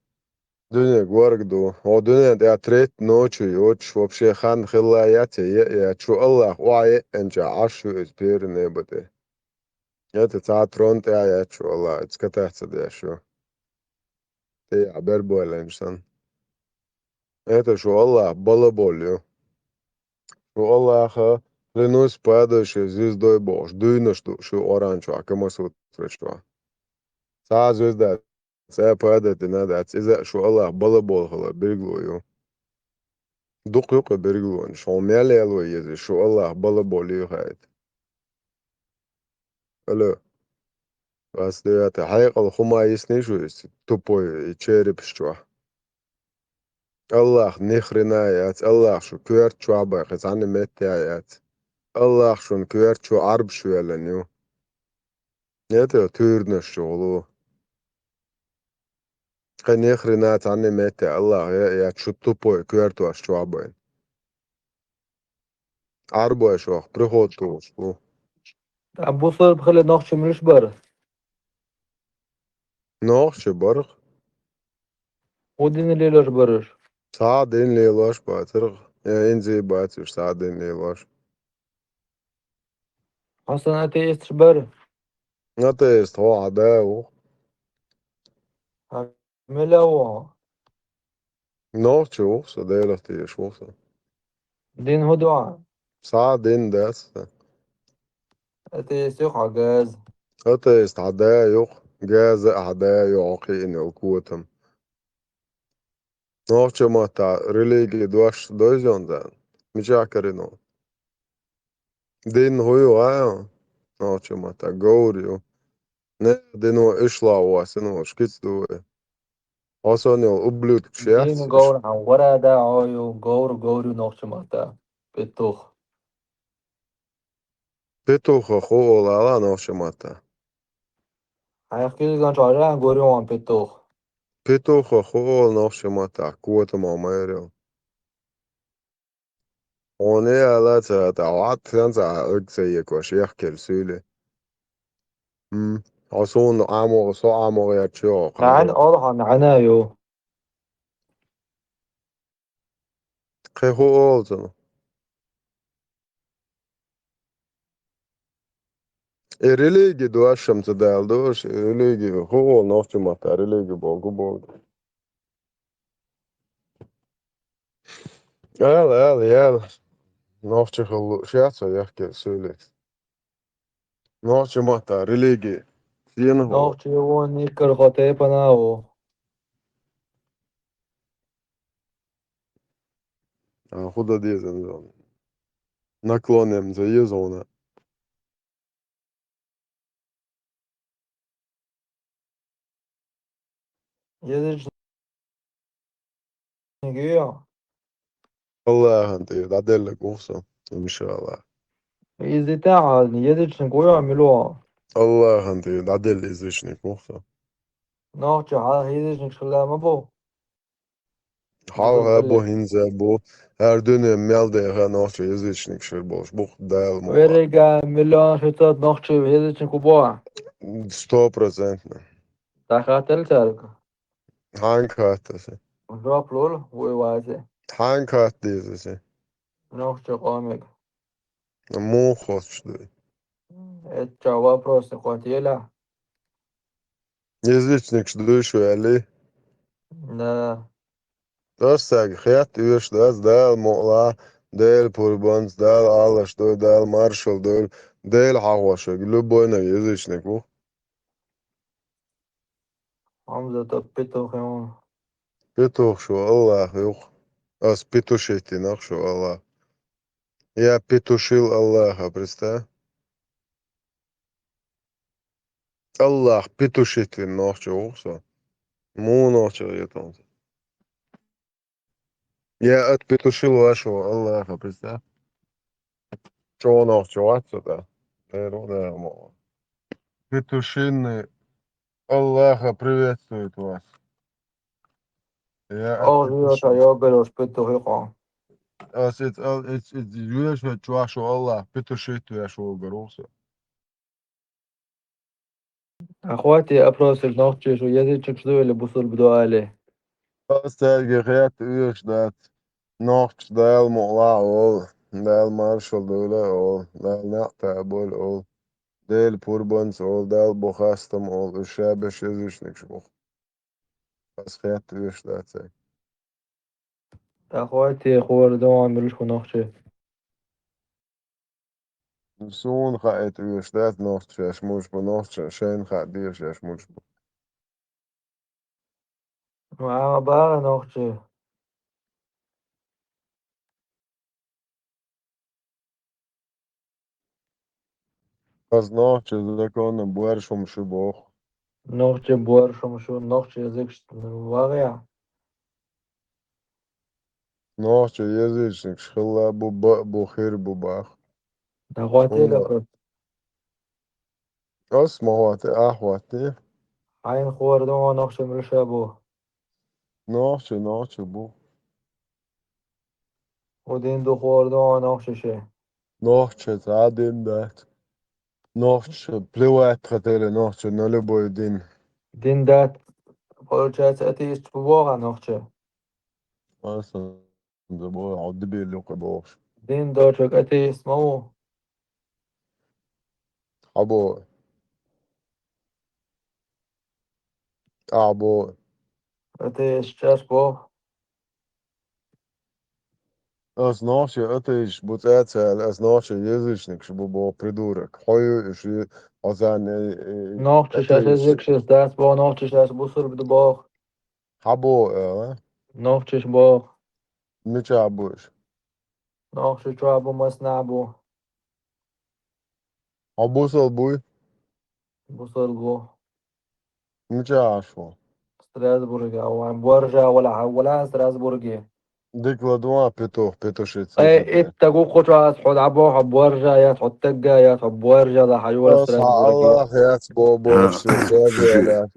Дуьне гварг ду. О, дуьне тӀе треть ночи йоцуш вообще хан хилла яц я, е, е, чу Аллах охьа еъанча Ӏаш ю иза первый небо тӀе. Это цхьа трон тӀе а яц шу Аллах, иза катац ца деш ю. ТӀе а бербойланаш санна. Это шу Аллах балаболу ю. Шу Аллаха, клянусь падающей звездой бохуш, дуйнаш ду шу Къуръан чохь, Камасутра чохь. Цхьа а звезда цӀа падать дина дац, иза а шу Аллах балаболу хилар билгало ю. Дукха ю кху билгалонаш, хьо мел яло еза, шу Аллах балаболу ю хаийта. Алло. Вас девятый. Хьекъал хӀума йисни шу иза, тупой, и черепаш чохь. Аллах ни хрена яц, Аллах шу коьрта чохь бан кхин цхьанна метте а яц. Аллах шуна коьрта чу Ӏарбаш веллан ю. Это туьйранаш чу гӀулу. Кхин ни хрена цхьанна метте Аллах я, я чу тупой коьртош чохь бан. Ӏарбой шох приход тухуш бу. А бусалба хила нохчи муьлш бара? Нохчи барх. ХӀун дин лелош бараш? Цхьа дин лелош бацарх. Я инзи бац уьш цхьа дин лелош. Хьо сан атеисташ бара? Атеист хьо хьан да ву? Хьан мила ву? Нохчи ву со, Делах тешаш ву со. Дин хӀун ду хьан? Цхьа дин дац сан. Атеист ю хьан газа? Атеист хьан да ю, газа а хьан да ю, хьо кхиъна йолу котам. Нохча матта религия дош дойзонза, мичахь карино? Дин хӀу ю гӀа? Нохча матта говр ю. Не, дино ишла васино шкиц ду вай. Хьо сон йолу ублюдкаш яц. Дин говр хьан вара да хьо ю, говр, говр ю нохча матта. Петух. Петуха хӀу олу ала нохча матта? Хьайх кизган чохь жан гори ван петух. Петуха хӀу олу нохча матта, котамо майрал. Хьуна и ала ца хӀата, хьо хьатта сан ца хьуьг ца екош, яхкел суьйле. М, хьо суна ӀамогӀа, со ӀамогӀа яц чу йоху. Нана олу хьан, нана ю. Кхин хӀу олу цунах? И религи дош-м ца дала ду аша, и религи хӀу олу нохча матта, религи богу богу. Ала, ала, яла. Нохча хила лууш яц хьо яхкел суьйле. Нохчийн маттахь, религи. Сенах ву? Нохчийн вон никкар хьо тайпана ву. А, хӀун дан деза хьуна? Наклонем ца еза хьуна. Язычник ю? АллахӀан тӀе дӀаделларг ву со, иншаАллахӀ. Иза тӀехь язычник ву ю, мила ву? АллахӀан тӀе дӀаделла язычник ву со. Нохчий хьалха язычникаш хилла ма бу? Хьалха а бу, хӀинца а бу, хӀара дуьне мел деха нохчий язычникаш хир болуш бу-кх, Дала мукъ лахь. Веррига миллион ши цхьа нохчий язычник ву боху? Сто процентов. ДӀахаттал цаьрга? Хьанга хатта аса? Жоп лур ву вазе. Хьанга хатта деза аса? Нохчий къомега. Муха хоттуш ду? Эццахь вопросаш хӀоттаелахь. Язычникаш дуй шу аьллий? Да. Аса цаьрга хетта оьшуш дац, Дала мукъ лахь, Делан пурбанца, Дала Ӏалаш дойла, Дала маршалла дойла, Дела хьахош верг, любой нах язычник ву. Хьамзат петух ю. Петух шу АллахӀ ю-кх. Ас петушить йина-кх шу АллахӀ. Я петушил АллахӀа, представь. АллахӀ петушить йина нохчо ву-кх со. Муха нохчо хета хьуна со? Я отпетушил вашего АллахӀа, представь. ЧӀогӀа нохчо вац со тӀаккха. Эр ву, да, мо. Петушиный АллахӀа приветствует вас. Я Оха отпетушил. Йоша йогар йолуш петух ю-кх хьо. Ас иза ал-, иза, иза йоьшуш чохь шу АллахӀ петушить веш вогар ву со. Ахвати опросик нохчий шу язычникаш ду или бусулба ду али? Ас цаьрга хетта оьшуш дац. Нохчаш Дала мукъ лахь олу, Дала маршалла дойла олу, Дала некъ табойла олу, Делан пурбанца олу, Далла бу хастам олу, уьш ша берш язычникаш бу-кх. Ас хетта оьшуш дац цаьрга. Ахвати хӀора ду хьуна муьлш бу нохчий? Суна хаийта оьшуш дац нохчий шаьш муьлш бу, нохчашна шайна хаа деза шаьш муьлш бу. Ма бахьа нохчий. Ас нохчий законна боьрша хӀума шу боху. Нохчий боьрша хӀума шу, нохчий язычу вагӀехь? Нохчо язычникаш хилла бу, баа бу, хир бу баха. ДӀахӀоттийла хӀунда? Ас ма хӀоттий, ахь хӀоттий. Хьайна хӀора ду хьо нохчо муьлш бу? Нохчо, нохчо бу. ХӀун дин ду хӀора ду хьо нохчо шен? Нохчо цхьа а дин дац. Нохчо плевать хотели, нохчо на любой дин. Дин дац, получается, атеист бу боху нохчо? Аса забой, хьо дебил ю кху бохуш. Дин доцург атеист ма ву. Хьо бо. Ахь бо. Атеист чӀаш боху. Ас нохчий атеисташ бу цӀа а ца аьлла, ас нохчий язычникаш бу боху, придурок. Хьо ю уьш, хьо царна, э, э, нохчий шаьш атеисташ. Язычникаш дац боху, нохчий шаьш бусурба ду боху. Хьан боху ала? Нохчий боху. Мичахь бу уьш? Нохчий чохь бу, массанахь бу. Хьо бусал буй? Бусал бу. Мичахь Ӏаш ву? Страсбурге а ван. Боржа вала хьан вала Страсбурге. Дика ладогӀа петух, петушица. Ай, итта гу кхучу ас хьо дӀабо, хьо боржа яц, хьо тагга яц, хьо боржа ла хьан йора Страсбурге. Аллах яц бо боржа. Шу ши,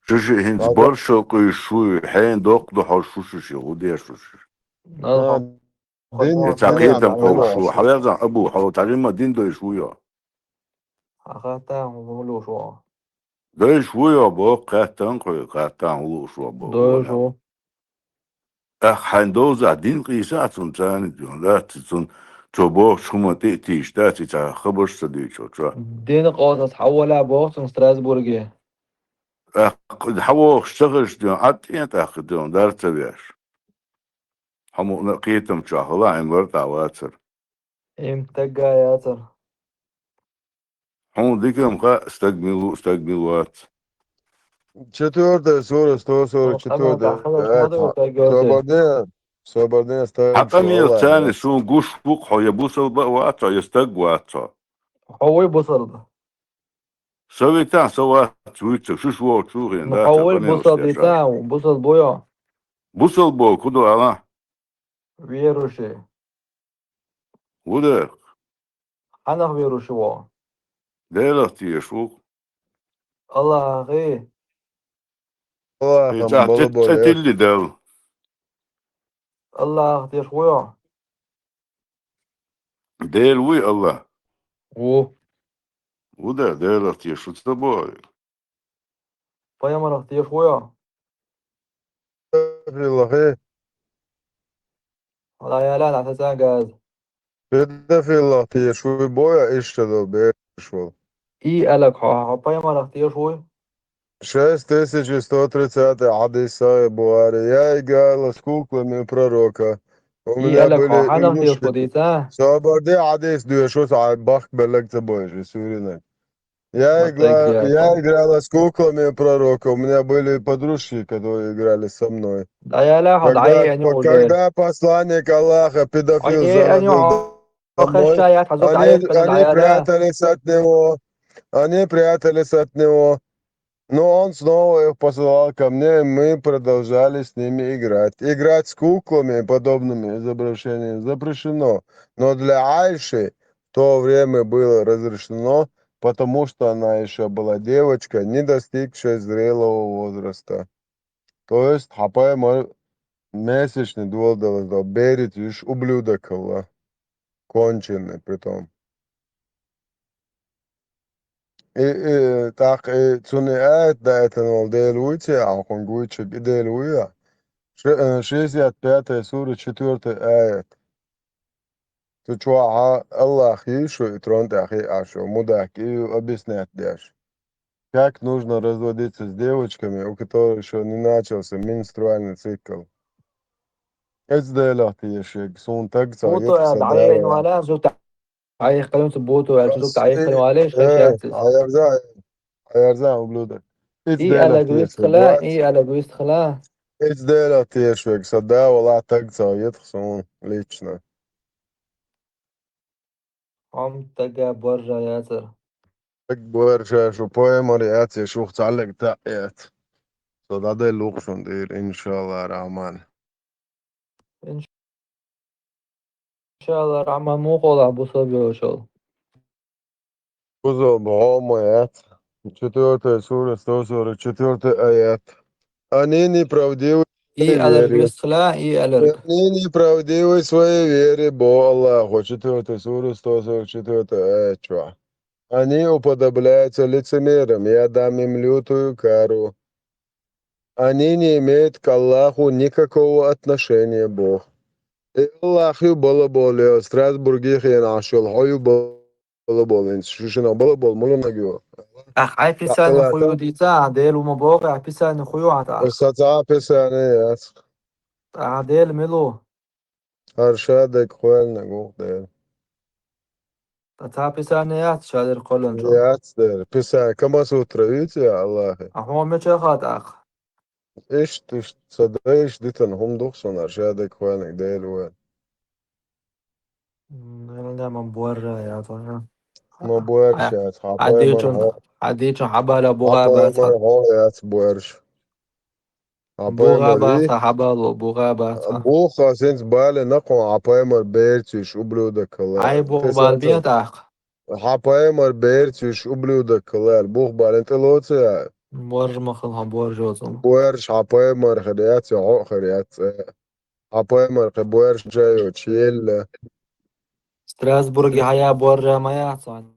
шу ши хӀинца боршо къуьйсуш ву, хьенан доккха ду хьо шу ши, хӀун деш шу ши? Дин, я ца дин кхетам кхобуш ву. Хьан веза Абу, хьо тажима дин дойш ву йо? Хьан хаттам хӀун луш ву? Дойш ву йо, бо, кхеттан кхуьй, кхеттан хӀун луш ву, бо. Дойш ву. Ах, хьайн довза дин къийса а цунна царна дин, дац цунна, цо бохучу хӀума тӀе а тийша, дац и цхьа хабарш ца дуьйцу чо. Дин къозас хьан вала боху цунна Страсбурге? Ах, хьан вохуш ца хазаш дин, Ӏад тӀе а тӀаккха дин, дар ца веш. Хьо мукъна а кхетам чохь хила, Ӏин вара тӀе а вацара. Им тагга яцара. Хьуна дика-м хаьа, стаг мила ву, стаг мила вац. Четвёртая сура, сто сорок четвёртый аят. Собар де, собар де, стаг. Хьакъа мел царна суна гуш ву-кх хьо, я бусалба а вац хьо, я стаг вац хьо. Хьо вуй бусалба. Со витахь, со вац вуьйцург, шуьш вогӀучу хен дац. Хьо вуй бусалба, бусалба вуй хьо? Бусалба бохург хӀун ду ала? Верующий. Ву дера? Хьанах верующий ву? Делах тешаш ву. Аллахах. Аллахах тешаш вуй хьо? Дела вуй Аллах? Ву. Ву дера, Делах тешаш ву ца боху. Пайхамарах тешаш вуй хьо? Педофилах. Хьала яла, дӀа ца газ. Педофилах тешаш вуй боху, иштта долу бераш волу. И алаг хьо, хьо пайхамарах тешаш вуй? Шесть тысяч сто тридцатый хьадис, Сахьихь Бухари. Я играла с куклами пророка. У меня были игрушки. Собар де, хьадис доьшу, цхьа бахка белларг ца бойжи, суьйринарг. Я играла с куклами пророка. У меня были подружки, которые играли со мной. Когда посланник Аллаха, педофил, заводил домой, они, они прятались от него. Они прятались от него. Но он снова их посылал ко мне, и мы продолжали с ними играть. Играть с куклами и подобными изображениями запрещено. Но для Айши в то время было разрешено, потому что она ещё была девочка, не достигшая зрелого возраста. То есть, хьан пайхамар месячный доладалла, берица уьш ублюдок хилла. Конченый, притом. И, и, тӀаккха и цунна и аят даийтина волу Дела вуй ци, ахьа хӀун гуйтчиг и Дела вуй а? Ш-, э, шестьдесят пятая сура, четвёртый аят. Цу чохь Аллах йийшу и трон тӀехь хиъаш йолу мудак, и ю объяснять деш. Как нужно разводиться с девочками, у которых ещё не начался менструальный цикл? Эцу Делах тешаш ерг, суна таг ца етта сан дӀа вала. Айхкалуьнца буту аьлла, цу зуьгтахь айхкалуьнца валеш, хеш яц иза. Хьаярза, хьаярза, ублюдок. И алаг вистхила, и алаг вистхила. Эцу Делах тешаш верг, сан да вала таг ца етта суна лично. Хьо-м тага боржа яцара. Таг боржа шу поймар яц, я шух цхьаллиг таъ яц. Со дӀаделла ву-кх шуна дийр, иншалла рахьман. Иншалла рахьман, муха олахь бусалба йолчул? Бусалба хьо ма яц. Четвёртая сура, сто сорок четвёртый аят. Они неправдивы в своей вере. И алар вистхила, и алар. Они неправдивы в своей вере, боху Аллахо, четвёртая сура, сто сорок четвёртый аят чохь. Они уподобляются лицемерам, я дам им лютую кару. Они не имеют к Аллаху никакого отношения, боху. И Аллах ю балаболу, Страсбурге хенахь йолу хьо ю балаболу, хӀинца шу шинах балаболу, мула наг ю? Ахь, хьайн писание хӀун ю дийца, Дела ву ма боху, ахь писание хӀун ю ахь тӀаккха? Сан цхьа а писание яц. Ахь Дела мила ву? ХӀара ша дерг кхоьллинарг ву-кх дера. Ткъа цхьа писание яц ша дерг кхоьллинчохь? Яц дера. Писание, Камасутра юьйцу я Аллахе? Ахь хьо мича хаьа тӀаккха? Иштта, иштта, сан дайша дитина хӀума ду-кх суна хӀара ша дерг кхоьллинарг Дела ву аьлла. М, ма боржа яц хьо. Ма боржа яц, хьан пайхамар хьо. Хьан дийчун хьан бала бухахь бац хьан. Хьан пайхамар хьо яц боржа. Хьан пайхамар вий? Бухахь бац хьан, хьан бала, бухахь бац хьан. Бухахь ас хӀинца балина-кх хьуна, хьан пайхамар берца уьш ублюдок хилла. Хьайн бух бала бен тӀаккха? Хьан пайхамар берца уьш ублюдок хилла аьлла, бух балина тӀе лоцу я? Боржа ма хила хьо, боржа оцу. Боржа хьан пайхамар хир яц, я хьо а хир яц, э. Хьан пайхамар кхин боржа йоцуш елла. Страсбурге хьан я боржа ма яц хьан.